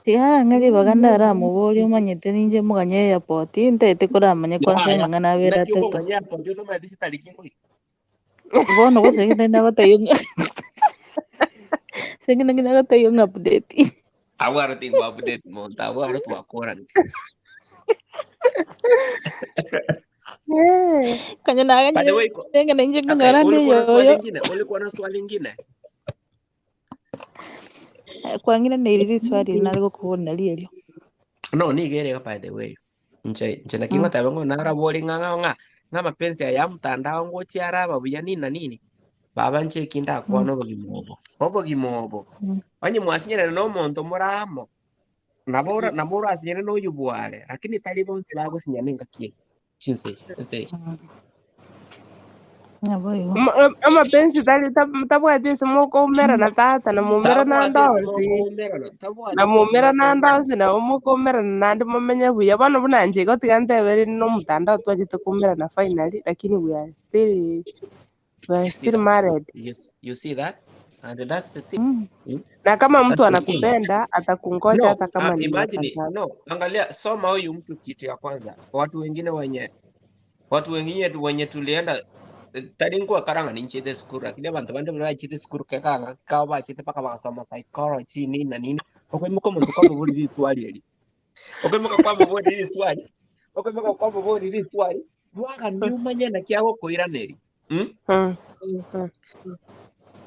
[SPEAKER 20] Tiga ng'ari baganda aramoboria omanyete ninche muganye airport ntaete koramanye kwanza
[SPEAKER 12] Yaya,
[SPEAKER 20] amang'ana abere
[SPEAKER 12] naki
[SPEAKER 20] atato.
[SPEAKER 12] okong'anya airport otomanyete chitariki ngoika.
[SPEAKER 20] Bono gose ng'ende nagotebia ng'a seng'e nagotebia ng'a update.
[SPEAKER 12] Abwo aro tingwa update monto, abwo aro twakorana.
[SPEAKER 18] Yeah.
[SPEAKER 20] Kanya
[SPEAKER 12] By the
[SPEAKER 20] naganyire
[SPEAKER 12] way,
[SPEAKER 20] ng'ende ninche
[SPEAKER 12] okay,
[SPEAKER 20] nkonyora ndi
[SPEAKER 12] ulikuwa na swali
[SPEAKER 20] yoyo.
[SPEAKER 12] ingine? Ulikuwa na swali ingine?
[SPEAKER 20] Kwang'ire neirire swali nare gokobona rierio.
[SPEAKER 12] No, nigerega by the way. Nche nche nakingo tabe ngo narabori ng'a ng'a ng'a mapenzi aya mtandao ngochiaraba buya nini na nini. Baba nche kinda akwana obogima obo. Obogima obo. Onye mwasinyerana na omonto muramo. Nabo nabo orasinyere na oyu bware, lakini tari bonsi bagosinyana engaki eye. Chinse nse.
[SPEAKER 20] Nabo igo.
[SPEAKER 18] Amapenzi tari tabwati ase mokomerana tata na mumerana
[SPEAKER 12] Tabwati ase
[SPEAKER 18] ndonsi
[SPEAKER 12] mokomerana,
[SPEAKER 18] na
[SPEAKER 12] tabwati ase
[SPEAKER 18] mumerana
[SPEAKER 12] mokomerana.
[SPEAKER 18] ndonsi nabo mokomerana nandi momenye buya bono buna inche igo tiga ntebere na omotandao twachete kumerana finally lakini we are still we are
[SPEAKER 12] You see
[SPEAKER 18] still
[SPEAKER 12] that?
[SPEAKER 18] married.
[SPEAKER 12] You see that? And that's the thing. Mm?
[SPEAKER 18] Na kama
[SPEAKER 12] That's
[SPEAKER 18] mtu
[SPEAKER 12] the thing.
[SPEAKER 18] anakupenda atakungoja
[SPEAKER 12] No,
[SPEAKER 18] hata kama ni miaka
[SPEAKER 12] imagine,
[SPEAKER 18] ngapi.
[SPEAKER 12] no, angalia, soma huyu mtu kitu ya kwanza. Watu wengine wenye watu wengine tu wenye tulienda tari nkuwa karanga ninchite sukuru lakini abantu bandi bachite sukuru kekanga kao bachite paka bakasoma psychology nini na nini okwimuka omuntu kwamubulira iswali eri okwimuka kwamubulira iswali okwimuka kwamubulira iswali bwaga niumanye naki agokoiraneri mm?
[SPEAKER 18] Mm. Mm.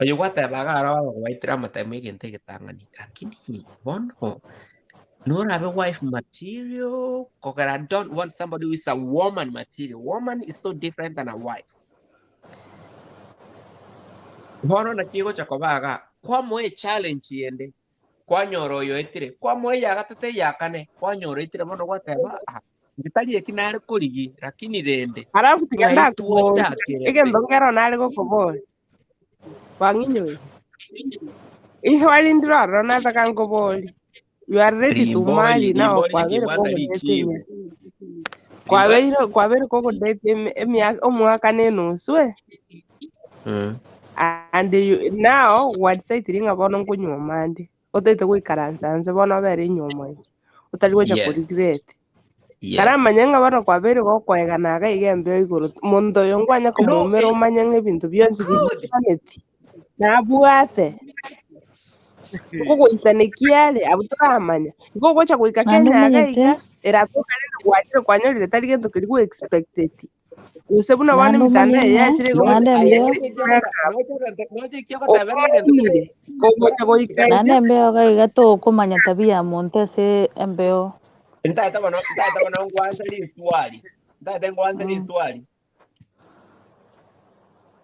[SPEAKER 12] Oyo gwatebaga aro bagobaitera amatemo egento egetang'ani lakini bono norabe wife material kokera. I don't want somebody who is a woman material. Woman is so different than a wife. Bono naki gocha kobaga kwamoe challenge yende kwanyora oyo etire kwamoe yagatete yakane kwanyora etire bono gwateba ah ngitari eki nare korigi lakini rende
[SPEAKER 18] Halafu tiga
[SPEAKER 12] ng'ai
[SPEAKER 18] ndakubori
[SPEAKER 12] twachakirete
[SPEAKER 18] egento nkero nare gokobori wang'inyoe ihwari ndirorora nataka nkobori you are ready to
[SPEAKER 12] rimbori
[SPEAKER 18] marry now
[SPEAKER 12] rimbori
[SPEAKER 18] kwabere
[SPEAKER 12] rikimbwata
[SPEAKER 18] kogudate
[SPEAKER 12] richibu
[SPEAKER 18] emia
[SPEAKER 12] rimba
[SPEAKER 18] kwabeire kwabere kogudate emiaka omwaka na enusu eh
[SPEAKER 12] mm.
[SPEAKER 18] and you, now wadisaitire ng'a bono nkonywoma ande otaete goikaransa nse bono obere enywomo eye otari gocha
[SPEAKER 12] Yes,
[SPEAKER 18] koregret
[SPEAKER 12] yes.
[SPEAKER 18] karamanya ng'a bono kwabere gokoegana iga iga embeo igoro monto oyo nkwanya
[SPEAKER 12] No,
[SPEAKER 18] komomera omanye ng'a ebinto bionsi
[SPEAKER 12] good.
[SPEAKER 18] bibikaneti nabwate nkogoisanekia are abwo toramanya igo ogocha goika
[SPEAKER 20] Naende
[SPEAKER 18] Kenya iga
[SPEAKER 20] omanyete
[SPEAKER 18] iga eratoka rende gwachire kwanyorire tari gento keria gwe expected gose buna bono
[SPEAKER 20] naende
[SPEAKER 18] emitandao
[SPEAKER 20] omanye
[SPEAKER 18] eye
[SPEAKER 20] ng'a
[SPEAKER 18] yachire
[SPEAKER 20] naende embeo
[SPEAKER 18] okoumire kogocha goika
[SPEAKER 20] naende
[SPEAKER 18] iga
[SPEAKER 20] embeo iga iga tokomanya tabia ya monto ase embeo.
[SPEAKER 12] Ntaeta bono ntaeta bono ngwansa riswali ntaete ngwansa riswali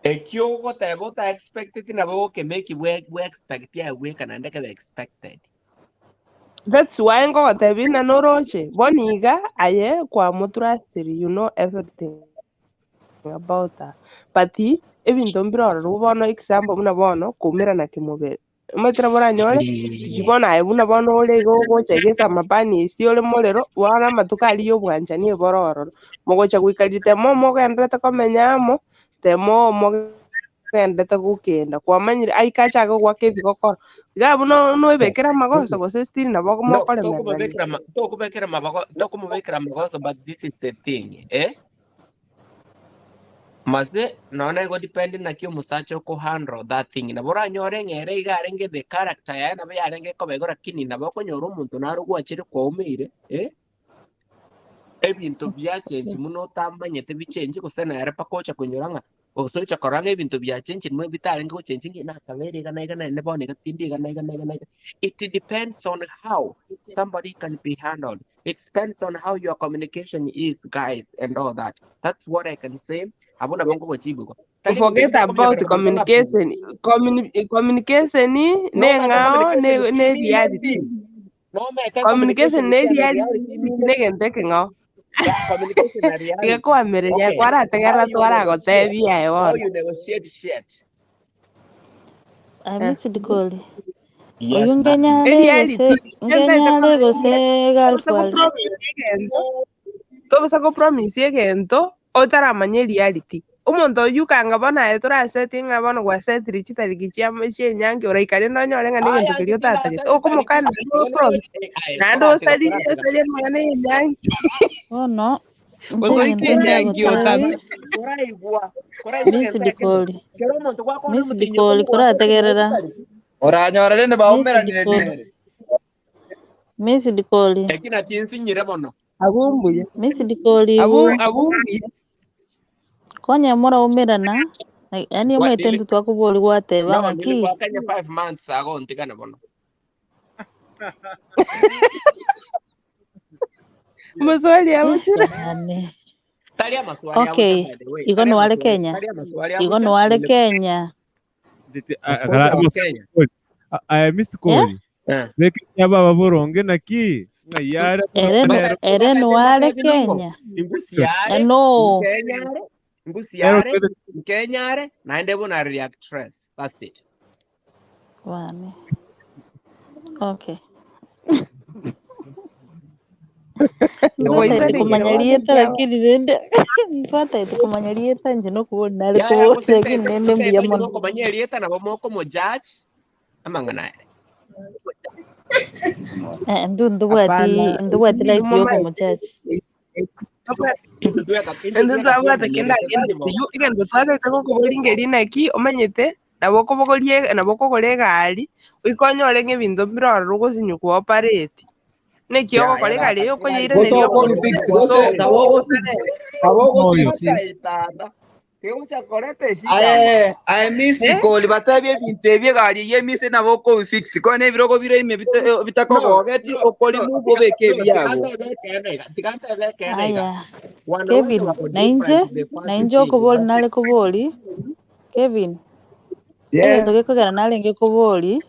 [SPEAKER 12] ekio ogoteba ota expected nabo gokemeki bwe expect ya gweka naende kebe expected.
[SPEAKER 18] That's why ngogotebia ng'a noroche bono iga aye kwamotrustire you know everything about her but ebinto mbirororo bono example buna bono koumerana kimobere omanyete boranyore richi bono aye buna bono ore iga ogocha iga ase amapani esi ore morero bono amatuko aria ya obwanchani eborororo mogocha goikariri temo mogenderete komenya amo temo mogenderete gokenda kwamanyire aika achake goaka ebigokoro iga abwo noebekera amagoso gose still nabo
[SPEAKER 12] No,
[SPEAKER 18] mokoremererania.
[SPEAKER 12] tokumubekera mabago tokumubekera magoso but this is the thing eh maze naona ego depend na kio musacha ko handle that thing nabo oranyore ng'ere iga arenge the character yaye nabo yarenge koba lakini nabo okonyora omonto naro gwachire kwaumeire eh ebinto biachenji muno otamanyete bichenji gose nere mpaka ocha konyora ng'a gose ocha korora ng'a ebinto biachenji niwe bitarenge gochenji ng'a nakabere iga na iga naende bono iga tindi iga na iga na iga na iga. It depends on how somebody can be handled. It depends on how your communication is, guys, and all that. That's what I can say. Abona bongo gochibugo. Tari
[SPEAKER 18] Forget
[SPEAKER 12] bintu
[SPEAKER 18] about
[SPEAKER 12] komenyekera monto ng'a
[SPEAKER 18] communication communication
[SPEAKER 12] no
[SPEAKER 18] ne
[SPEAKER 12] mete
[SPEAKER 18] ng'ao ne
[SPEAKER 12] communication
[SPEAKER 18] ne
[SPEAKER 12] mean
[SPEAKER 18] reality
[SPEAKER 12] thing. No mete
[SPEAKER 18] communication
[SPEAKER 12] communication
[SPEAKER 18] ne
[SPEAKER 12] ikiana
[SPEAKER 18] reality
[SPEAKER 12] reality mean
[SPEAKER 18] negento ekeng'ao
[SPEAKER 12] yeah, communication na
[SPEAKER 18] tiga
[SPEAKER 12] reality.
[SPEAKER 18] koamereria
[SPEAKER 12] Okay, how
[SPEAKER 18] kwarategerera
[SPEAKER 12] you negotiate,
[SPEAKER 18] twaragotebia aye
[SPEAKER 12] how
[SPEAKER 18] bono
[SPEAKER 12] you negotiate shit.
[SPEAKER 20] I
[SPEAKER 18] Eh.
[SPEAKER 20] missed call. Oyu
[SPEAKER 12] Yes, ma'am.
[SPEAKER 20] ngenyare
[SPEAKER 18] Reality
[SPEAKER 20] gose
[SPEAKER 18] nentaete
[SPEAKER 20] ngenyare gose
[SPEAKER 18] gose
[SPEAKER 20] girlfriend.
[SPEAKER 18] gopromise egento Tobasa ko promise egento otaramanye reality. Omonto oyio kanga bono aye toraseti ng'a bono gwasetire chitariki chia chia enyangi oraikare nonyore ng'a negento
[SPEAKER 19] Aya
[SPEAKER 18] keria
[SPEAKER 19] nche
[SPEAKER 18] otatagete
[SPEAKER 19] tindaseti
[SPEAKER 18] okomokana
[SPEAKER 19] tariki
[SPEAKER 18] no
[SPEAKER 19] igo
[SPEAKER 18] promise naende
[SPEAKER 19] koratiga
[SPEAKER 18] osarie
[SPEAKER 19] koratiga
[SPEAKER 18] osarie amang'ana ya enyangi
[SPEAKER 20] Bono inche
[SPEAKER 18] gose oike
[SPEAKER 20] egento
[SPEAKER 18] enyangi
[SPEAKER 20] ndagotebi
[SPEAKER 18] otabe
[SPEAKER 19] koraigwa koraigwa
[SPEAKER 20] Miss
[SPEAKER 19] egento ekemo
[SPEAKER 20] Dikoli,
[SPEAKER 19] kero omonto gwakona
[SPEAKER 20] Miss
[SPEAKER 19] omotinyi
[SPEAKER 20] Dikoli
[SPEAKER 19] okomo gwasetire
[SPEAKER 20] korategerera
[SPEAKER 19] chitariki
[SPEAKER 10] Oranyora rende
[SPEAKER 20] Miss
[SPEAKER 10] baumeranire
[SPEAKER 20] Dikoli,
[SPEAKER 10] nere.
[SPEAKER 20] Miss Dikoli,
[SPEAKER 19] ekina tinsinyire mono
[SPEAKER 18] abwo mbuya
[SPEAKER 20] Miss Dikoli
[SPEAKER 18] abwo
[SPEAKER 20] ibu
[SPEAKER 18] abwo mbuya
[SPEAKER 20] konya moraumerana yaani
[SPEAKER 19] Wa-
[SPEAKER 20] omanyete
[SPEAKER 19] nili
[SPEAKER 20] intwe twakobori gwateba
[SPEAKER 19] no
[SPEAKER 20] ng'aki
[SPEAKER 19] nilikuwa Kenya 5 months ago ntigane mono
[SPEAKER 18] maswali abuchire
[SPEAKER 20] yani
[SPEAKER 19] tari amaswali abucha
[SPEAKER 20] okay
[SPEAKER 19] by the way
[SPEAKER 20] igo
[SPEAKER 19] tari
[SPEAKER 20] niware
[SPEAKER 19] amaswali
[SPEAKER 20] Kenya
[SPEAKER 19] tari amaswali
[SPEAKER 20] igo
[SPEAKER 19] abucha
[SPEAKER 20] niware
[SPEAKER 19] nili
[SPEAKER 20] Kenya
[SPEAKER 19] of course wa Kenya
[SPEAKER 14] Miss
[SPEAKER 20] eh
[SPEAKER 14] Koli
[SPEAKER 19] eh
[SPEAKER 14] bekenya baba boronge naki ng'ayare
[SPEAKER 20] ere no
[SPEAKER 14] nero
[SPEAKER 20] ere
[SPEAKER 19] batete
[SPEAKER 20] niware
[SPEAKER 19] batebi nongo
[SPEAKER 20] Kenya
[SPEAKER 19] ingusiare
[SPEAKER 20] no
[SPEAKER 19] nkenyare
[SPEAKER 14] nero
[SPEAKER 19] ingusiare nkenyare naende bona reactress that's it
[SPEAKER 20] wane okay ntwataete
[SPEAKER 18] goisarekire
[SPEAKER 20] kumanya
[SPEAKER 18] bono
[SPEAKER 20] rieta
[SPEAKER 18] ekiagera
[SPEAKER 20] lakini rende ntwataete kumanya rieta nche nokubori nare
[SPEAKER 19] yaya
[SPEAKER 20] kubori lakini
[SPEAKER 19] gose
[SPEAKER 20] nende mbuya
[SPEAKER 19] ntete
[SPEAKER 20] mono
[SPEAKER 19] mokomanya erieta nabo mokomo judge amang'ana ere
[SPEAKER 20] ndu ndubwati
[SPEAKER 18] hapana
[SPEAKER 20] ndubwati
[SPEAKER 18] ekindi
[SPEAKER 20] right
[SPEAKER 18] momaete
[SPEAKER 20] yokomujaji
[SPEAKER 19] intwe tweka intwe
[SPEAKER 18] ente
[SPEAKER 19] tweka
[SPEAKER 18] twabwate kenda
[SPEAKER 19] twemenyerete
[SPEAKER 18] agenda
[SPEAKER 19] tari bo
[SPEAKER 18] tiyo egento twatete gokoboringa naki omanyete nabo okobogoria nabo okogora egari oikonyore ng'a ebinto mbirororo gosinywa kuoparate neki
[SPEAKER 19] yaya
[SPEAKER 18] ogokora egari
[SPEAKER 19] gaka
[SPEAKER 18] eyo
[SPEAKER 10] Gose
[SPEAKER 18] okoyeiraneria
[SPEAKER 10] okobifix
[SPEAKER 18] omonto gose
[SPEAKER 10] gose nabo ogofix nabo
[SPEAKER 14] moyo
[SPEAKER 10] ogofix.
[SPEAKER 19] tata kegocha koreta eshida
[SPEAKER 10] Aye, aye
[SPEAKER 18] eh
[SPEAKER 10] mystical batebie ebinto ebio egari eyio emise nabo okobifix kone ebirogo bire ime
[SPEAKER 19] no
[SPEAKER 10] bitakogogeti
[SPEAKER 19] no
[SPEAKER 10] okori
[SPEAKER 19] no
[SPEAKER 10] move obeke ebiago.
[SPEAKER 19] tiga ntebe ekene iga
[SPEAKER 20] aya
[SPEAKER 19] wanawake
[SPEAKER 20] Kevin
[SPEAKER 19] wako
[SPEAKER 20] nainche
[SPEAKER 19] different the first
[SPEAKER 20] nainche
[SPEAKER 19] thing
[SPEAKER 20] okobori
[SPEAKER 19] but
[SPEAKER 20] nare kobori Kevin egento
[SPEAKER 10] Yes.
[SPEAKER 20] gekogera narenge kobori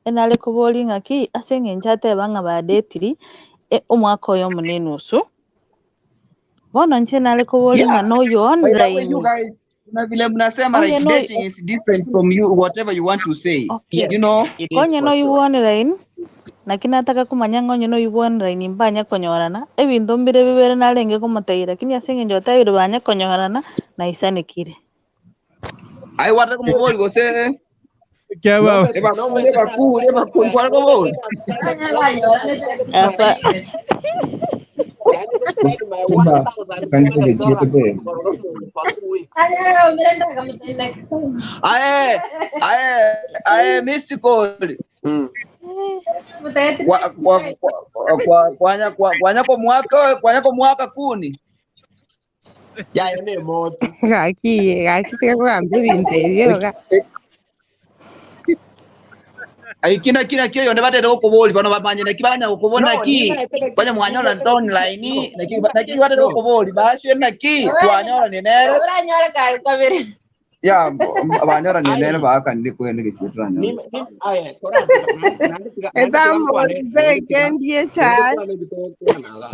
[SPEAKER 20] enare kobori ng'aki ase eng'encho ateba ng'a badetiri omwaka oyo omonene oso bono inche nare kobori ng'a
[SPEAKER 10] Yeah.
[SPEAKER 20] noyo
[SPEAKER 10] By the way, you
[SPEAKER 20] online
[SPEAKER 10] guys, kuna vile mnasema
[SPEAKER 20] onye
[SPEAKER 10] like
[SPEAKER 20] no
[SPEAKER 10] dating is different from you whatever you want to say.
[SPEAKER 20] okay
[SPEAKER 19] yes
[SPEAKER 10] You know?
[SPEAKER 19] it is
[SPEAKER 20] konye
[SPEAKER 19] for
[SPEAKER 20] noyo
[SPEAKER 19] sure
[SPEAKER 20] online lakini nataka kumanya ng'onye noyo online mbanya konyorana ebinto mbire bibere narenge komoteira lakini ase eng'encho otebire banya konyorana naisanekire
[SPEAKER 10] Ai wataka kumubori gose
[SPEAKER 14] kia baba
[SPEAKER 19] nomete
[SPEAKER 10] ebakuri
[SPEAKER 19] nomete
[SPEAKER 10] ebakuri ebakuri kwara kobori.
[SPEAKER 20] apa
[SPEAKER 19] yani spend my
[SPEAKER 16] Simba
[SPEAKER 19] $1200
[SPEAKER 16] kanike
[SPEAKER 19] korora omonto for 2 weeks
[SPEAKER 10] Aye, aye, aye mystical. Kwa kwa kwa kwa kwanya kwa kwanya kwa mwaka kwanya kwa mwaka kuni.
[SPEAKER 19] yayo ne moto
[SPEAKER 18] gaki gaki tiga kogamba ebinto ebio iga
[SPEAKER 10] Ai kina kina kio yonde batete okobori bano bamanye naki banya okobona
[SPEAKER 19] no
[SPEAKER 10] ki
[SPEAKER 19] nimaete naki
[SPEAKER 10] kwanya mwanyora
[SPEAKER 19] nimaete
[SPEAKER 10] online
[SPEAKER 19] no
[SPEAKER 10] naki naki batete
[SPEAKER 19] no
[SPEAKER 10] okobori bashe naki twanyora ninere ya banyora ninere
[SPEAKER 19] aye
[SPEAKER 10] bakanire kwene gesitranya.
[SPEAKER 19] nime aye koratiga nandi tiga nandi tiga nkwane
[SPEAKER 18] etamboze
[SPEAKER 19] nandi tiga
[SPEAKER 18] kendie
[SPEAKER 19] nandi
[SPEAKER 18] chai
[SPEAKER 19] kwane bitokwana ga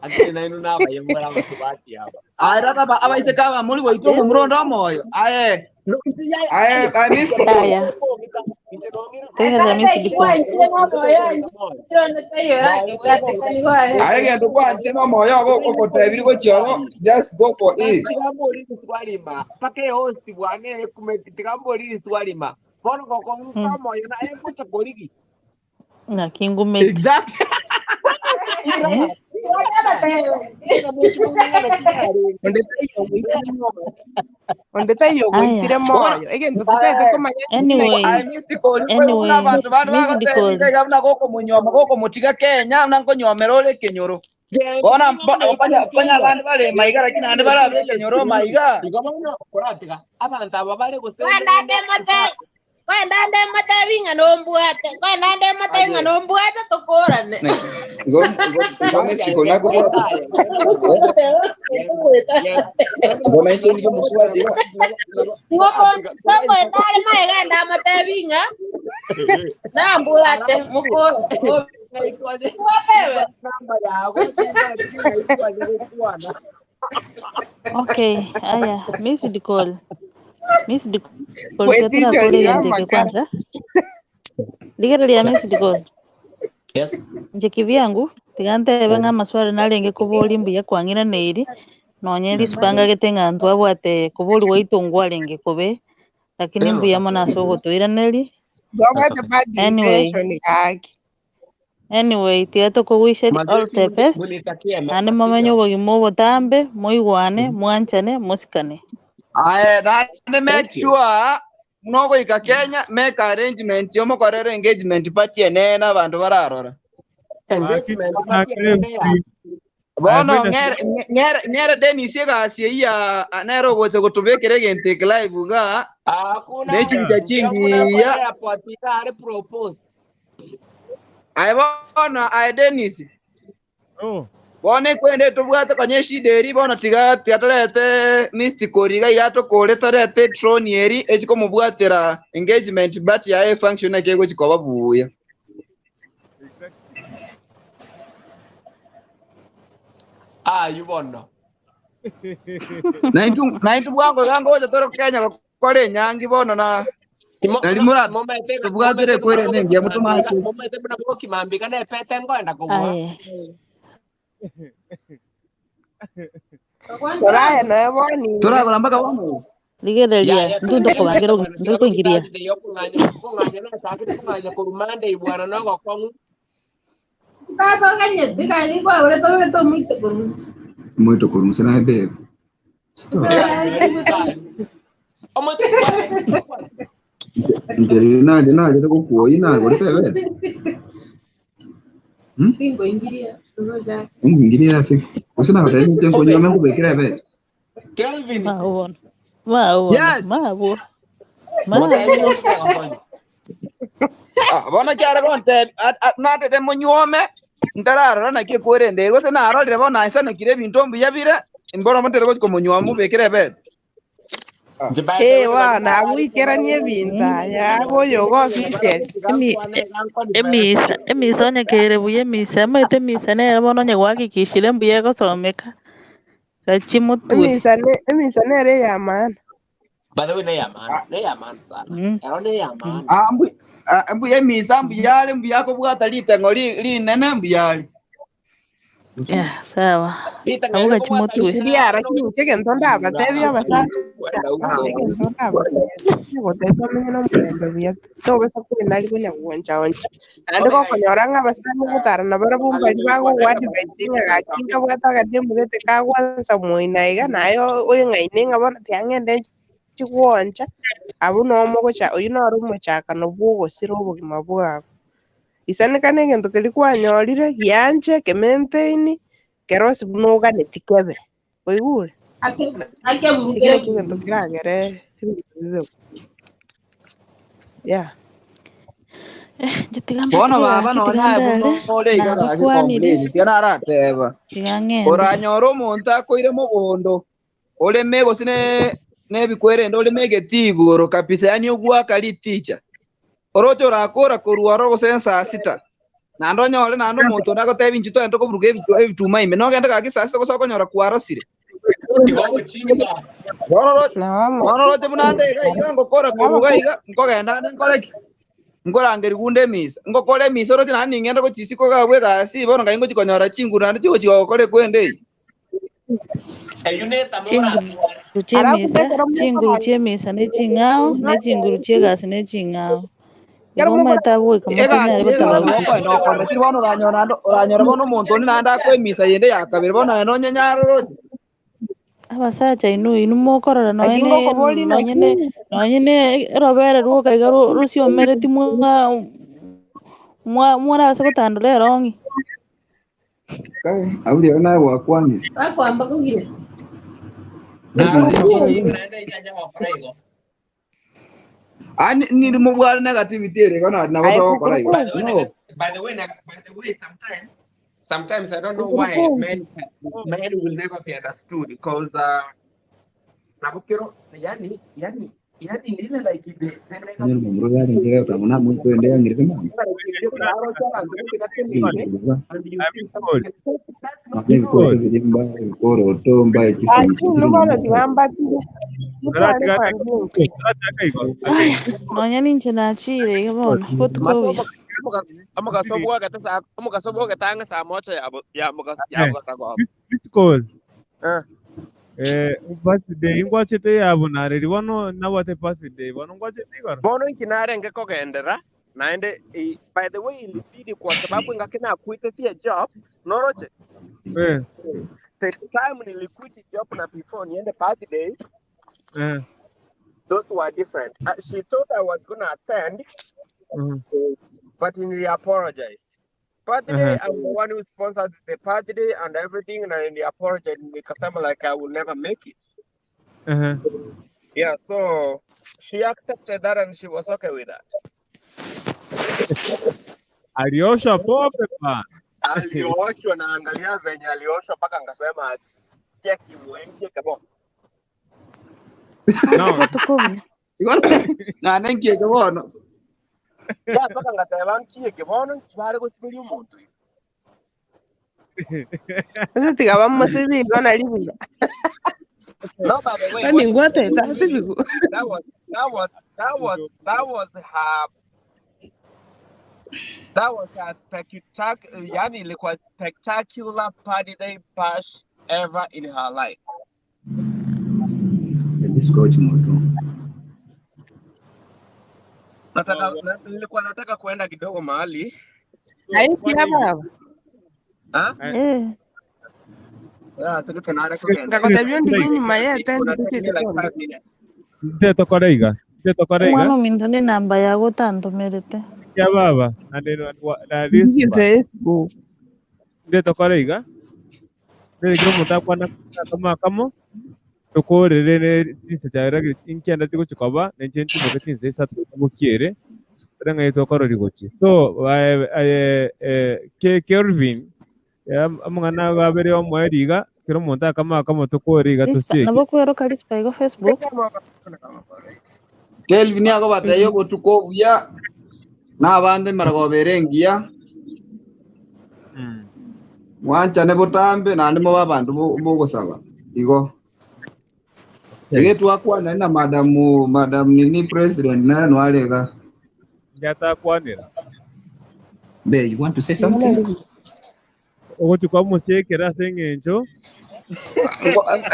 [SPEAKER 19] ati nainu nabaye mura basubati aba
[SPEAKER 10] Aye tata abaise kaba muri goito omurondo omoyo. Aye
[SPEAKER 19] no inche ya
[SPEAKER 10] aye
[SPEAKER 19] aye
[SPEAKER 10] aye mystical.
[SPEAKER 20] aya tegerera Miss Dikoli
[SPEAKER 10] Aye gento kwanje nomoyo ogo ogotebiri gochioro just go for it.
[SPEAKER 19] tigamboriri swalima paka ehosti bwane ekumeti tigamboriri swalima bono gokonguka omoyo naye ngocha korigi
[SPEAKER 20] naki ngumeti
[SPEAKER 10] Exactly.
[SPEAKER 20] eh
[SPEAKER 18] onde taiyo ogoitire
[SPEAKER 20] aya
[SPEAKER 10] Bono
[SPEAKER 18] moyo egento totagete
[SPEAKER 10] aye
[SPEAKER 18] komanya nki naki
[SPEAKER 20] anyway
[SPEAKER 10] aye mystical kwe buna
[SPEAKER 20] anyway
[SPEAKER 10] abanto bande
[SPEAKER 20] Miss
[SPEAKER 10] bagotebi
[SPEAKER 20] Dikoli
[SPEAKER 10] iga buna gokomonywoma gokomotiga Kenya buna nkonyomera ore ekenyoro. Bona konya konya abandi bare maiga lakini ande barabe ekenyoro maiga.
[SPEAKER 19] igo bono koratiga abanto aba bare gosemberende aye
[SPEAKER 10] Igo igo igo mystical nakobwata. Igo naiche ndigo muswati igo.
[SPEAKER 20] okay aya Miss Dikoli Miss Dikoli
[SPEAKER 18] weticho
[SPEAKER 20] tetara
[SPEAKER 18] rira
[SPEAKER 20] kore gento eke
[SPEAKER 18] amakara
[SPEAKER 20] kwanza rigereria Miss Dikoli
[SPEAKER 19] Yes.
[SPEAKER 20] Nje kivyangu tigantebe ng'a amaswali narenge kobori mbuya kwang'ira neiri nonye risipangagete ng'a ntwa abwate kobori gwaito ngwarenge kobe lakini mbuya mono ase ogotoiraneri.
[SPEAKER 18] Twabwate bad
[SPEAKER 20] Anyway,
[SPEAKER 18] intention gaki.
[SPEAKER 20] anyway tiga tokogoiseria all
[SPEAKER 19] Mazesi
[SPEAKER 20] the best
[SPEAKER 19] munitakie
[SPEAKER 20] naende
[SPEAKER 19] mema
[SPEAKER 20] momenye
[SPEAKER 19] sivyo?
[SPEAKER 20] obogima obotambe moigwane mwanchane mosikane.
[SPEAKER 10] Aye, nande make
[SPEAKER 19] Thank you.
[SPEAKER 10] sure nogoika Kenya make arrangement yomokorera engagement party enene abandu bararora.
[SPEAKER 19] Engagement party enene ya.
[SPEAKER 10] Bono ng'ere Dennis egasi eyia nere ogocha gotubekera egento eke live iga
[SPEAKER 19] Hakuna
[SPEAKER 10] nechibicha
[SPEAKER 19] hakuna kwa
[SPEAKER 10] chingiya.
[SPEAKER 19] airport ika propose.
[SPEAKER 10] Aye bono aye Dennis.
[SPEAKER 14] Oh.
[SPEAKER 10] Bono ekwende tobwate konya eshida eri bono tiga tiga torete mystical iga iga tokore torete drone eri echikomobwatera engagement but yaye function eke egochikoba buya.
[SPEAKER 19] Ah, you won.
[SPEAKER 10] Naintu bwango iga ngocha tore Kenya gokora enyangi bono na nari mura tobwatire ekwere nengiya motomache.
[SPEAKER 19] Momete buna bokimambika nepete ngoenda kogwa.
[SPEAKER 20] Aye.
[SPEAKER 18] Toraya noe bono
[SPEAKER 10] Toragora mpaka bono.
[SPEAKER 20] Rigereria
[SPEAKER 19] Ya, ya,
[SPEAKER 20] ntunto kobangera ntokoingiria.
[SPEAKER 19] Thursday yokung'anya kung'anya nachakire kung'anya korwa Monday bwana nogokong'u.
[SPEAKER 16] Muito kurumsa na babe. Stop. Njeri naje naje togokuoyi nagorete bebe. Ungwingiria ase. Ose nagotebia ninche nkonywa nkobekera bebe.
[SPEAKER 19] Kelvin.
[SPEAKER 20] Mabono. Mabono.
[SPEAKER 10] Yes.
[SPEAKER 20] Mabo. Mabo.
[SPEAKER 10] Ah, bono kiare gontebi natete monyuome ntararora naki ekwerende gose narorire bono naisanekire ebinto mbuya bire mboro motere gochi komonywa mobekere ebete.
[SPEAKER 18] Eh, wana agwikeranie ebinto aya agoyo iga official.
[SPEAKER 20] Emisa emisa onye buya emisa amaete emisa nere bono onye gwahakikishire mbuya egosomeka gachimotwe.
[SPEAKER 18] Emisa ne emisa nere ya maana.
[SPEAKER 19] By the way, ne ya maana, ne ya maana sana. Ero ne ya maana.
[SPEAKER 10] Ah, mbuya emisa mbuyare mbuya akobwata ritengo rinene mbuyare.
[SPEAKER 20] Yeah, sawa. Abo gachimotwe.
[SPEAKER 18] Ndiara lakini inche egento ndabatebia abasacha egento ndabatebia goteta omenye nomolembe buya tobasa kwena konya guonchaoncha naende gokonyora ng'a abasani ogotarana barabwo mbari bagogoadvise ng'a gaki nkabwate akademu gete kagwansa moina iga naye oing'aine ng'a bono tiang'ende chiguoncha abwo nomogocha oywo noro omochakano bwa ogosira obogima bwabo. Isanekana egento keria kwanyorire gianche kemaintain kerosi buna oganeti kebe oigure ekero ekio egento keragere ebinto bibe yeah.
[SPEAKER 20] Nje tiga
[SPEAKER 10] Bono
[SPEAKER 20] mbatire
[SPEAKER 10] baba
[SPEAKER 20] gaki
[SPEAKER 10] nonya
[SPEAKER 20] tiga
[SPEAKER 10] aye
[SPEAKER 20] ndare
[SPEAKER 10] buna ore iga gaki
[SPEAKER 20] nabakwanire
[SPEAKER 10] complain tiga narateba.
[SPEAKER 20] tiga ng'ende.
[SPEAKER 10] Oranyora omonto akoire mogondo oreme gose nebikwerende oreme egeti igoro kabisa yaani ogwaka riticha. Oroche orakora korwa oro gose saa sita. Naende onyore naende omonto onde agotebia inche twagenda tokoburuka ebituma ime nogende gaki saa sita gose okonyora kwarosire. Bono oroche buna nde iga iga ngokora korwa iga iga nkogenda ande nkore ki? Nkorangeria gunde emisa ngokora emisa oroche naende ning'ende gochia isiko iga abwo egasi bono ngai ngochi konyora chinguru naende chigochi gokora ekwende eywo.
[SPEAKER 20] Chinguru chia
[SPEAKER 18] Alafu
[SPEAKER 20] emisa
[SPEAKER 18] ekero
[SPEAKER 20] chinguru chia emisa neching'ao nechinguru chia egasi neching'ao. Igo
[SPEAKER 18] ekero
[SPEAKER 20] omanyete agoika
[SPEAKER 10] Egasi
[SPEAKER 20] motonyare
[SPEAKER 10] egasi
[SPEAKER 20] gotabauti.
[SPEAKER 10] mokoenda gokora tiri bono oranyora naende oranyora bono omonto onde naende akoa emisa yende ya kabere bono naende onyenyare oroche.
[SPEAKER 20] Abasacha inwe inwe mokorora
[SPEAKER 18] naki ngokobori
[SPEAKER 20] nonye
[SPEAKER 18] naki
[SPEAKER 20] nonye erobere rwoka iga rusiomereti mwa mwarase gotandora erong'i.
[SPEAKER 16] Kai auri naye gwakwanire.
[SPEAKER 10] Ah, niri mobware negativity ere igo nari nabo
[SPEAKER 18] aye
[SPEAKER 10] togokora igo.
[SPEAKER 18] kukurukumbi
[SPEAKER 10] No.
[SPEAKER 12] By the way, sometimes I don't know why
[SPEAKER 18] kukurukumbi
[SPEAKER 12] men will never be understood because nabukero yani ni ile like the
[SPEAKER 16] Nyo mumuro yari ngiga utamuna mwikwende yangirite mama. Mama ebikoro biri mba ebikoroto mba ekisiki
[SPEAKER 18] lakini
[SPEAKER 16] kiri
[SPEAKER 18] bono
[SPEAKER 16] mama.
[SPEAKER 18] tigambatirie mutware kwambia
[SPEAKER 20] Aya, nonya ninche nachire iga bono botuko obuya.
[SPEAKER 12] Omugaso bwogete saa omugaso bwogete ang'e saa moja ya ya mugaso ya mugaso gogo.
[SPEAKER 14] Physical.
[SPEAKER 12] Eh.
[SPEAKER 14] Birthday ingwachete yabo nareri bono nabwate birthday bono ngwachete igoro.
[SPEAKER 12] Bono inki narenge kogendera naende by the way ilibidi kwa sababu ingaki nakwitetie job noroche. The time niliquit job na before niende birthday those were different. She thought I was gonna attend but he apologized. Birthday, I'm the one who sponsored the birthday and everything, and I apologized nikasema like I will never make it. Yeah, so she accepted that and she was okay with that.
[SPEAKER 14] Alioshwa pombe pa.
[SPEAKER 12] Alioshwa na angalia venye alioshwa mpaka ngasema cheki muengie kabo.
[SPEAKER 14] No.
[SPEAKER 16] Na nengie kebono.
[SPEAKER 12] Ya mpaka ngateba nkie kebono nkibare gusibiria omonto.
[SPEAKER 18] Sasa tiga bamusibigo nari buya.
[SPEAKER 12] No, by the way,
[SPEAKER 18] Nani ngwateta asibigo.
[SPEAKER 12] that was that was that was that was her that was her spectacular, yani ilikuwa spectacular party day bash ever in her life.
[SPEAKER 16] Scotch moto.
[SPEAKER 12] Nataka nilikuwa nataka kuenda kidogo mahali.
[SPEAKER 18] Aiki baba.
[SPEAKER 12] Ah?
[SPEAKER 20] Eh.
[SPEAKER 12] Yeah, sasa tunara kugenda.
[SPEAKER 18] Ngakotabio ndi inyuma yete
[SPEAKER 12] Kuna
[SPEAKER 18] ndi
[SPEAKER 12] take me like 5 minutes.
[SPEAKER 14] Nte tokoraiga.
[SPEAKER 20] Omwana ominto ni namba yago otantomerete.
[SPEAKER 14] Ya baba na na
[SPEAKER 18] Ndi
[SPEAKER 14] rispa.
[SPEAKER 18] Facebook.
[SPEAKER 14] Nte tokoraiga. Nte kiro mutakwana kama kamo tukorere tinse chaira inkienda tiguchikoba nenche ntimoke tinse isatu mukiere renga itokorori gochi. So ke Kelvin amang'ana gabere omweriga kero omonto akama kamo tukoriga
[SPEAKER 20] Rispa
[SPEAKER 14] tusieke.
[SPEAKER 20] nabo kweroka rispa igo Facebook.
[SPEAKER 16] Kelvin agobateyo obotuko obuya n'abande maragobere engiya mwanchane botambe naende mobe abanto bogosaba igo ege twakwana na madam nini president nare nwarega
[SPEAKER 14] Nyatakwanira.
[SPEAKER 16] Be, you want to say something?
[SPEAKER 14] Ogochikwa musiekera ase eng'encho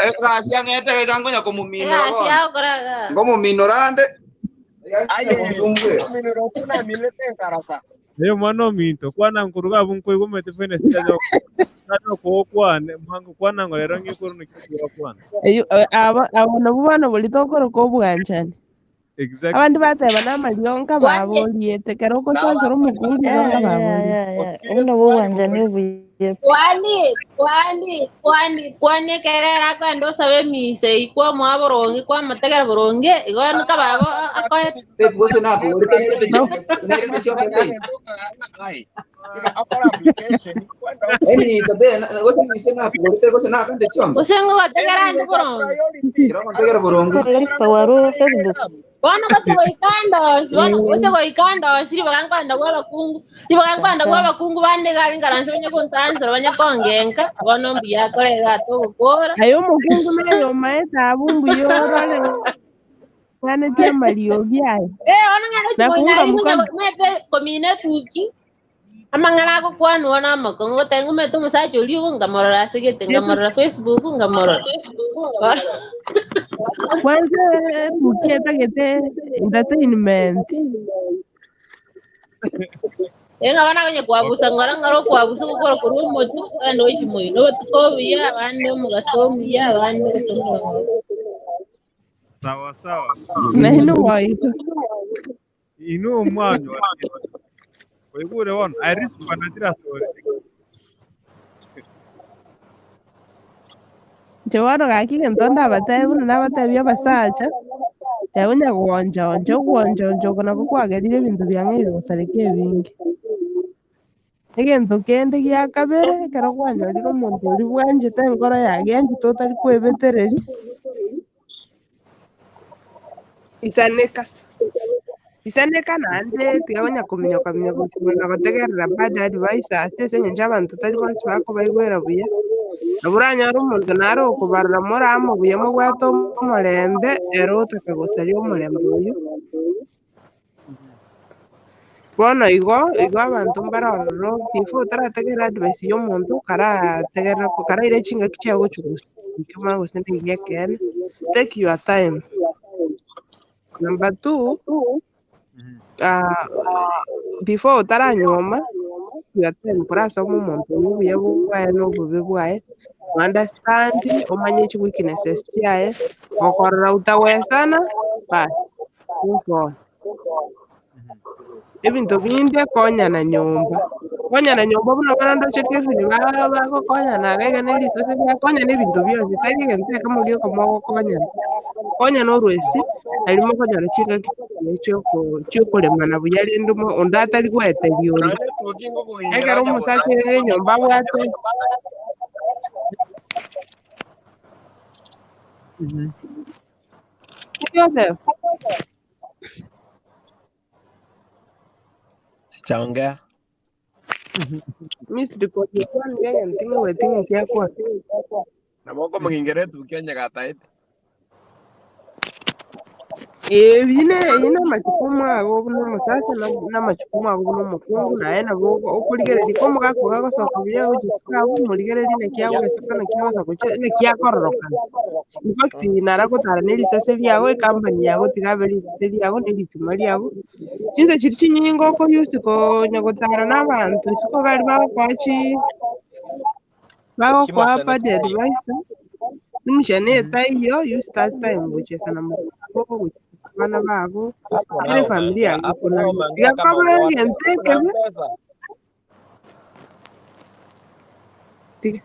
[SPEAKER 16] Egasi ang'ete iga ngonya komuminora
[SPEAKER 7] Egasi
[SPEAKER 16] bono
[SPEAKER 7] agokoraga.
[SPEAKER 16] ngomuminora ande
[SPEAKER 12] Aye,
[SPEAKER 16] omusumbwe
[SPEAKER 12] minoro kuna milete nkarasa.
[SPEAKER 14] naye mwana ominto kwana nkuruga abu nkoigomete fene sitanyokwana mwango kwana ngorero ng'ikuru nikikura kwana.
[SPEAKER 18] Eyo aba abo nabo bana bori tokoroka obwanchani.
[SPEAKER 14] Exactly.
[SPEAKER 18] Abandi bateba n'amarionka
[SPEAKER 7] Kwani
[SPEAKER 18] baboriete kero ogochwanchera omokungu igo baborie.
[SPEAKER 20] Obuno bobwanchani obuya.
[SPEAKER 7] kwani kwani kwani kwani ekerera akwenda osabe emise ikwa mwa boronge kwa mategera boronge igo nikababo akoe
[SPEAKER 16] gose nakoborete nerete chioka sei emiisa be gose mise nakoborete gose nakande chionga
[SPEAKER 7] gose ngogotegera ande boronge
[SPEAKER 16] kero ntegera boronge
[SPEAKER 20] Rispa waru Facebook.
[SPEAKER 7] Bono gose goika ndosi bono gose goika ndosi ribaga nkwenda bwa abakungu ribaga nkwenda bwa abakungu bande gari ngaranse banye kunsansera banye kongenka bono mbuya akorera atogokora
[SPEAKER 18] Aye omokungu naye omaete abu mbuya orore kwanetie amariogi aya.
[SPEAKER 7] Eh, ono ng'ano
[SPEAKER 18] Na kuunga
[SPEAKER 7] chikonari
[SPEAKER 18] mkono.
[SPEAKER 7] mete komine tuki amang'ana agokwanwa na amakongo gote ng'umete omosacha oria igo ngamorora asegete ngamorora Facebook ngamorora
[SPEAKER 18] Kwanza ebuki etagete entertainment.
[SPEAKER 7] Enga bana konye kwabusa ngora ngora okwabusa gokora korwa omotu abande gochimoino obotuko obuya abande omogaso omuya abande gose omogaso.
[SPEAKER 14] Sawa sawa.
[SPEAKER 18] Na hino waito.
[SPEAKER 14] Inu omwanyo oigure bono arispa natira sore.
[SPEAKER 18] Inche bono gaki egento ndabatebia buna nabatebia abasacha, teba gwoncha oncha ogwoncha oncha oko nabo kwagerire ebinto biang'eire gosareka ebinge. Egento kende gia kabere, ekero kwanyorire omonto oria bwanchete enkoro yaye yanchete otari kwebetereri, isaneka. Isaneka naende tiga konya kominyoka minyoka gochia gotegerera bad advice ase ase eng'encho abanto tari bonsi bakobaigwera buya. Nabo oranyore omonto nare okobarora more amo buya mobwate omorembe, ere otaka gosaria omorembe oywo. Bono igo igo abanto mbarororo before otarategerera advice ya omonto karategerera karaire chingaki chiago gochi gose gose ndegia ekeene, take your time. Number two, before otaranyuoma, your time korasoma omonto oywo obuya bwaye na obobe bwaye, understand omanye chi weaknesses chiaye, gokorora utawezana, bas, move on. Ebinto binde konyana nyomba. Konyana nyomba buna bono ndoche Kevin bagokonyana iga iga na erisase bakonyana ebinto bionsi tari egento ekemo gioka mogokonyana. Konyana orwesi, nari mokonyora chingaki chiokoremana buya rende onde atari goeteria onde. Ekero omosacha ere enyomba abwate Joseph,
[SPEAKER 12] Sichaongea.
[SPEAKER 18] Miss Rikoni egento ng'ogeti ng'okiakwa.
[SPEAKER 12] Nabo omogingere tuki onye gataete.
[SPEAKER 18] Eye na amachukumu ago buna omosacha na amachukumu ago buna omokungu naye nabo okorigereria ko omogaka ogo agosoka buya agochisuka abwo omorigereria naki agoesoka naki agosoka gochia naki akororokana. In fact naragotara na erisase riago ecompany yago tiga abe erisase riago na erichuma riago, chinse chiri chinyinga okouse konya gotara na abanto isiko gari bagokoa chi bagokoa
[SPEAKER 12] Chimoshene
[SPEAKER 18] bad
[SPEAKER 12] taiyo.
[SPEAKER 18] advice, nimushene etaiyo use that time gochesa na mogo gochesa abana bago
[SPEAKER 12] Hapo
[SPEAKER 18] ere
[SPEAKER 12] nao
[SPEAKER 18] familia
[SPEAKER 12] umeongea,
[SPEAKER 18] yago
[SPEAKER 12] hapo nao
[SPEAKER 18] konari
[SPEAKER 12] umeongea
[SPEAKER 18] tiga
[SPEAKER 12] kama
[SPEAKER 18] koba
[SPEAKER 12] wote.
[SPEAKER 18] egento
[SPEAKER 12] Uko na
[SPEAKER 18] ekebe
[SPEAKER 12] pesa.
[SPEAKER 18] tiga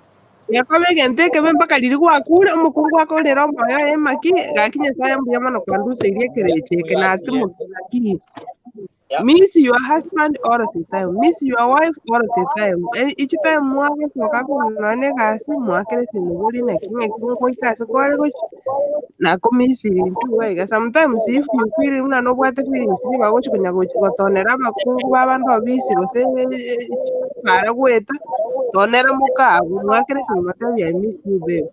[SPEAKER 18] yakoba egento ekebe mpaka riria gwakure omokungu akorera omoyo emaki gaki Nyasaye mbuya mono kwanduseirie ekerecha eke
[SPEAKER 12] Uyachie.
[SPEAKER 18] natimokaki.
[SPEAKER 12] Yeah.
[SPEAKER 18] Miss your husband all the time. Miss your wife all the time. Each time mwagosoka korora na egasi mwakere simugori naki ng'aki ngoika ase kware gochi nakomisiri intwe iga. Sometimes if you feel buna nobwate feelings nigo bagochi konya gochi gotonera abakungu babande obisi gose bara goeta tonera mokago mwakere simu I miss you babe.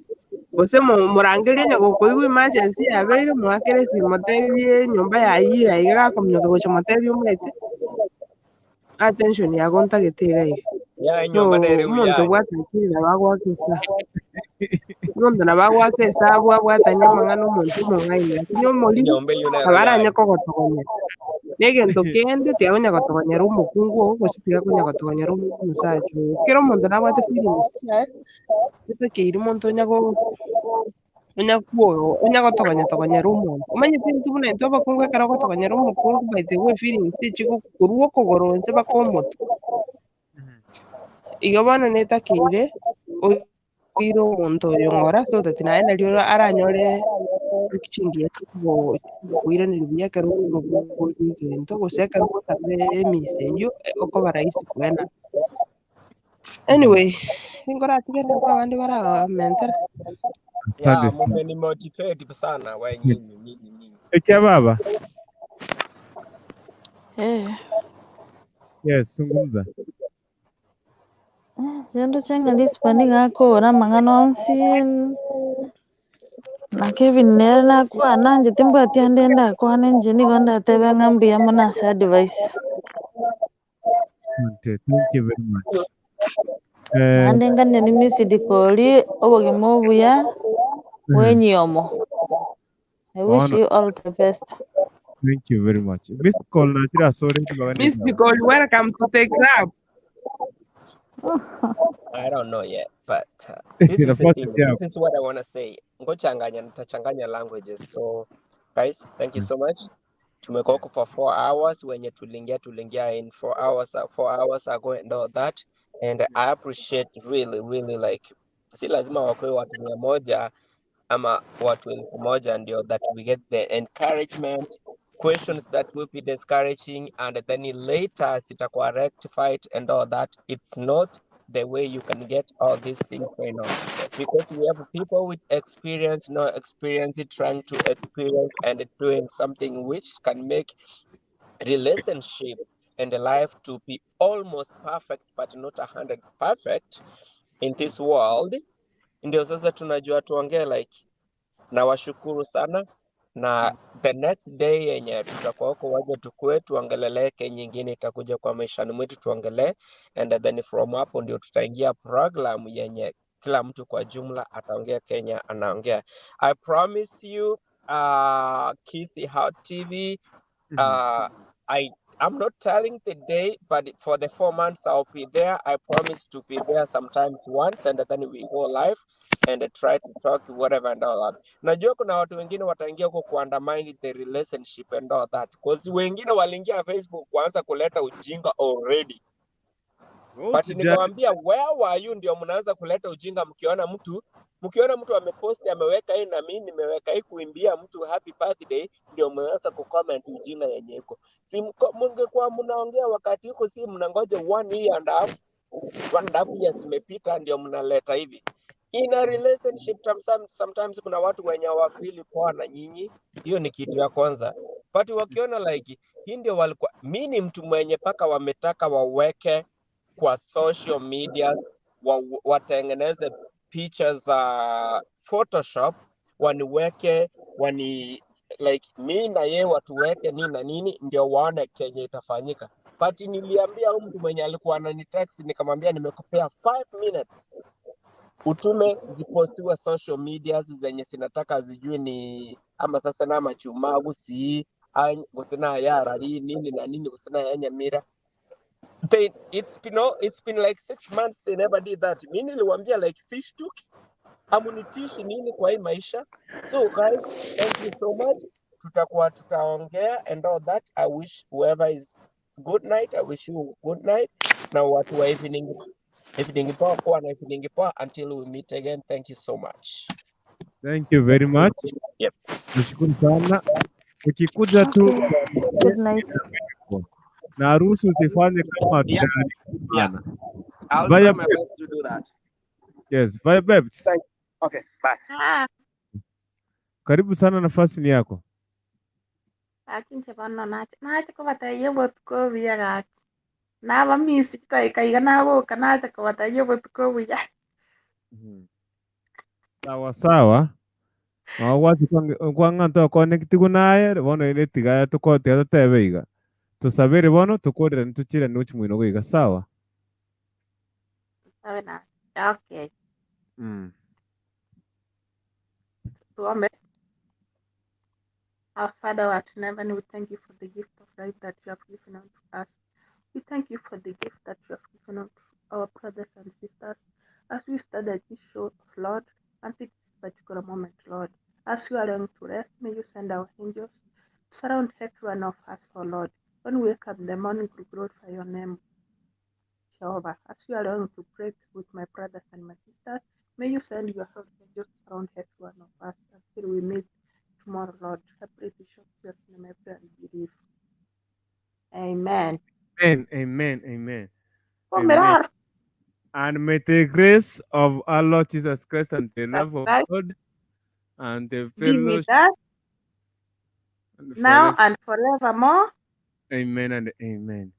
[SPEAKER 18] Gose morangerie onye gokoigwa emergency yabeire mwakere simu motebie enyomba yayire iga gakominyoka gocha motebie omwete attention yago ntagete iga iga.
[SPEAKER 12] Ya
[SPEAKER 18] So
[SPEAKER 12] enyomba nere
[SPEAKER 18] omonto
[SPEAKER 12] uyai.
[SPEAKER 18] obwate akili nabo agoaka esabu. Omonto nabo agoaka esabu abwatanie amang'ana omonto omong'aini lakini omoriri
[SPEAKER 12] Enyomba eywo nere
[SPEAKER 18] nabo aranye
[SPEAKER 12] uyai.
[SPEAKER 18] kogotogonyera. Na egento kende tiagonya gotogonyera omokungu ogo gose tigakonya gotogonyera omosacha ogo. Kera omonto nabwate feelings chiaye, etakeire omonto onya onya gotogonya togonyera omonto. Omanyete intwe buna intwe abakungu ekero ogotogonyera omokungu by the way feelings echigokorwa okogoro inse mpaka omotwe. Igo bono netakeire oire omonto oyo ng'ora so that naye nario aranyore chingiya koiraneria buya ekero okoboria egento gose ekero ogosaba emisa eywo okoba rahisi koena. Anyway, ninkoratigere nigo abande baramentera.
[SPEAKER 14] Asante
[SPEAKER 12] Ya
[SPEAKER 14] sana.
[SPEAKER 12] mumenimotivate sana we nyinyi nyinyi nyinyi.
[SPEAKER 14] Ekia baba.
[SPEAKER 20] Eh,
[SPEAKER 14] Yes, zungumza.
[SPEAKER 20] Chendo chenge ndisipani gakora amang'ana onsi na Kevin nere nakwana inche timbwati ande ndakwana inche nigo ndatebe ng'a mbuya mono ase advice.
[SPEAKER 14] Asante. Thank you very much.
[SPEAKER 20] Naende nganie ni Miss Dikori obogima obuya bwenyomo. I wish
[SPEAKER 14] Bono,
[SPEAKER 20] you all the best.
[SPEAKER 14] thank you very much. Miss Call nachira sorry bagane
[SPEAKER 18] Miss Nicole, welcome to the club.
[SPEAKER 12] I don't know yet, but this is the
[SPEAKER 14] nafasi
[SPEAKER 12] thing.
[SPEAKER 14] yako.
[SPEAKER 12] This is what I want to say. Ngochanganya, nitachanganya languages. So, guys, thank you so much. Tumekuwa huko for 4 hours. Wenye tuliingia in 4 hours, 4 hours ago and all that. And I appreciate really, really like, si lazima wakuwe watu 100 ama watu 1,000 ndio that we get the encouragement, questions that will be discouraging and then later zitakuwa rectified and all that. It's not the way you can get all these things going on because we have people with experience, no experience, trying to experience and doing something which can make relationship and the life to be almost perfect but not 100 perfect in this world. Ndio sasa tunajua tuongee like, nawashukuru sana. Na the next day yenye tutakuwa huko, waje tukue tuongelelee Kenya ingine itakuja kwa maishani mwetu tuongelee, and then from hapo ndio tutaingia program yenye kila mtu kwa jumla ataongea Kenya anaongea. I promise you Kisii Hot TV, I'm not telling the day, but for the 4 months I'll be there. I promise to be there sometimes once, and then we go live and try to talk whatever and all that. Najua kuna watu wengine wataingia huko kuundermine the relationship and all that. 'Cause wengine waliingia Facebook kuanza kuleta ujinga already.
[SPEAKER 14] Wewe
[SPEAKER 12] But
[SPEAKER 14] usijali.
[SPEAKER 12] nikawambia, where were you ndio mnaanza kuleta ujinga mkiona mtu amepost, ameweka hii na mimi nimeweka hii kuimbia mtu happy birthday, ndio mnaanza kucomment ujinga yenye iko. Si mngekuwa mnaongea wakati huko, si mnangoja one year and a half, 1.5 years imepita ndio mnaleta hivi. In a relationship sometimes kuna watu wenye hawafeel poa na nyinyi, hiyo ni kitu ya kwanza. But wakiona like hii ndio walikuwa, mi ni mtu mwenye paka wametaka waweke kwa social medias, watengeneze picha za Photoshop, waniweke, wani like mi na yeye watuweke nini na nini, ndio waone kenye itafanyika. But niliambia huyu mtu mwenye alikuwa ananitext, nikamwambia nimekupea 5 minutes utume zipostiwe social medias zenye sinataka zijui ni ama sasa na machuma gusi gusina yarari nini na nini gusina ya Nyamira. They it's been no, it's been like 6 months, they never did that. Mi niliwaambia like fish took amunitishi nini kwa hii maisha. So guys, thank you so much. Tutakuwa tutaongea and all that. I wish whoever is good night, I wish you good night. Na watu wa evening, evening poa, poa na evening poa until we meet again. Thank you so much.
[SPEAKER 14] Thank you very much.
[SPEAKER 12] Yep.
[SPEAKER 14] Nashukuru sana. Ukikuja tu
[SPEAKER 20] Okay. Good night.
[SPEAKER 14] Na harusi usifanye kama
[SPEAKER 12] Yeah.
[SPEAKER 14] hatujaalikana.
[SPEAKER 12] I'll
[SPEAKER 14] Vaya
[SPEAKER 12] try my
[SPEAKER 14] babes.
[SPEAKER 12] best to do that.
[SPEAKER 14] Yes, vaya babes.
[SPEAKER 12] Thank Okay, bye.
[SPEAKER 4] Ah,
[SPEAKER 14] Karibu sana, nafasi ni yako.
[SPEAKER 4] Akinche bono nache kobataiye botuko buya gaki. Naba misi chitaika naboka nacha kobataiye botuko buya.
[SPEAKER 14] Sawa sawa. Wagwachi kwang'a connect naye bono ile tigaya tukotiga tutebe iga tusabire bono tukurire nituchire nuchi mwino gwiga sawa.
[SPEAKER 4] Sawa na. Okay. Tuombe. Our Father who art in heaven, we thank you for the gift of life that you have given unto us. We thank you for the gift that you have given unto our brothers and sisters as we started this show, Lord, until this particular moment, Lord. As we are going to rest, may you send our angels to surround every one of us, O Lord. When we wake up in the morning, we glorify your name, Jehovah. As we are going to break with my brothers and my sisters, may you send your holy angels to surround every one of us until we meet tomorrow, Lord. I pray to show Jesus name, I pray and believe. Amen.
[SPEAKER 14] Amen, amen, amen.
[SPEAKER 4] Oh,
[SPEAKER 14] Amen.
[SPEAKER 4] Mirar.
[SPEAKER 14] And may the grace of our Lord Jesus Christ and the love of
[SPEAKER 4] Christ
[SPEAKER 14] God and the
[SPEAKER 4] be with
[SPEAKER 14] fellowship
[SPEAKER 4] us
[SPEAKER 14] and
[SPEAKER 4] now
[SPEAKER 14] forever.
[SPEAKER 4] and forevermore.
[SPEAKER 14] Amen and amen.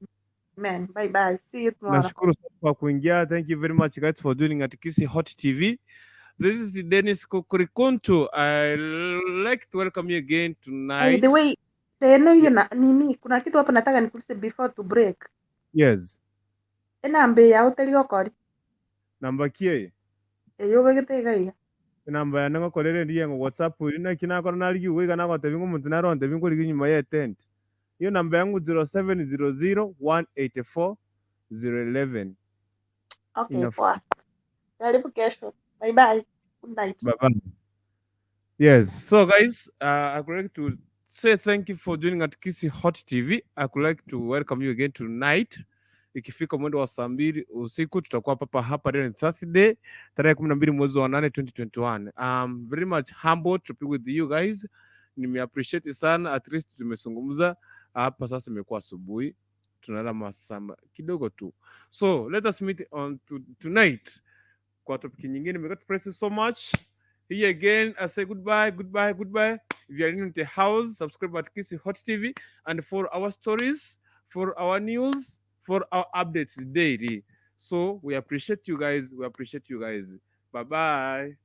[SPEAKER 4] Amen. Bye bye. See you tomorrow.
[SPEAKER 14] Nashukuru sana kwa kuingia. Thank you very much guys for joining at Kisii Hot TV. This is Dennis Kukurikuntu. I like to welcome you again
[SPEAKER 4] By
[SPEAKER 14] tonight.
[SPEAKER 4] the way, tena hiyo na nini, kuna kitu hapa nataka nikuulize before to break.
[SPEAKER 14] Yes.
[SPEAKER 4] Enamba yawe teri gokori
[SPEAKER 14] Namba kie.
[SPEAKER 4] eyo obegete iga iga.
[SPEAKER 14] Enamba yane ngokorere ndiye ngo WhatsApp uri naki nakora narigi wiga nagotebi ngo omonto narontebi nkorigi nyuma ya tent. Hiyo namba yangu 0700 184 011.
[SPEAKER 4] Okay,
[SPEAKER 14] Inafaa.
[SPEAKER 4] poa. Karibu kesho. Bye bye. Good night.
[SPEAKER 14] Bye bye. Yes. So, guys, I would like to say thank you for joining at Kisii Hot TV. I would like to welcome you again tonight. Ikifika mwendo wa saa 2 usiku tutakuwa papa hapa. Leo ni Thursday tarehe 12 mwezi wa 8 2021. I'm very much humbled to be with you guys. Nimeappreciate sana, at least tumezungumza hapa. Sasa imekuwa asubuhi, tunalala masaa kidogo tu, so let us meet on tonight kwa topic nyingine. May God bless you so much. Here again, I say goodbye, goodbye, goodbye. If you are new in the house, subscribe at Kisii Hot TV and for our stories, for our news, for our updates daily. So we appreciate you guys. We appreciate you guys. Bye bye.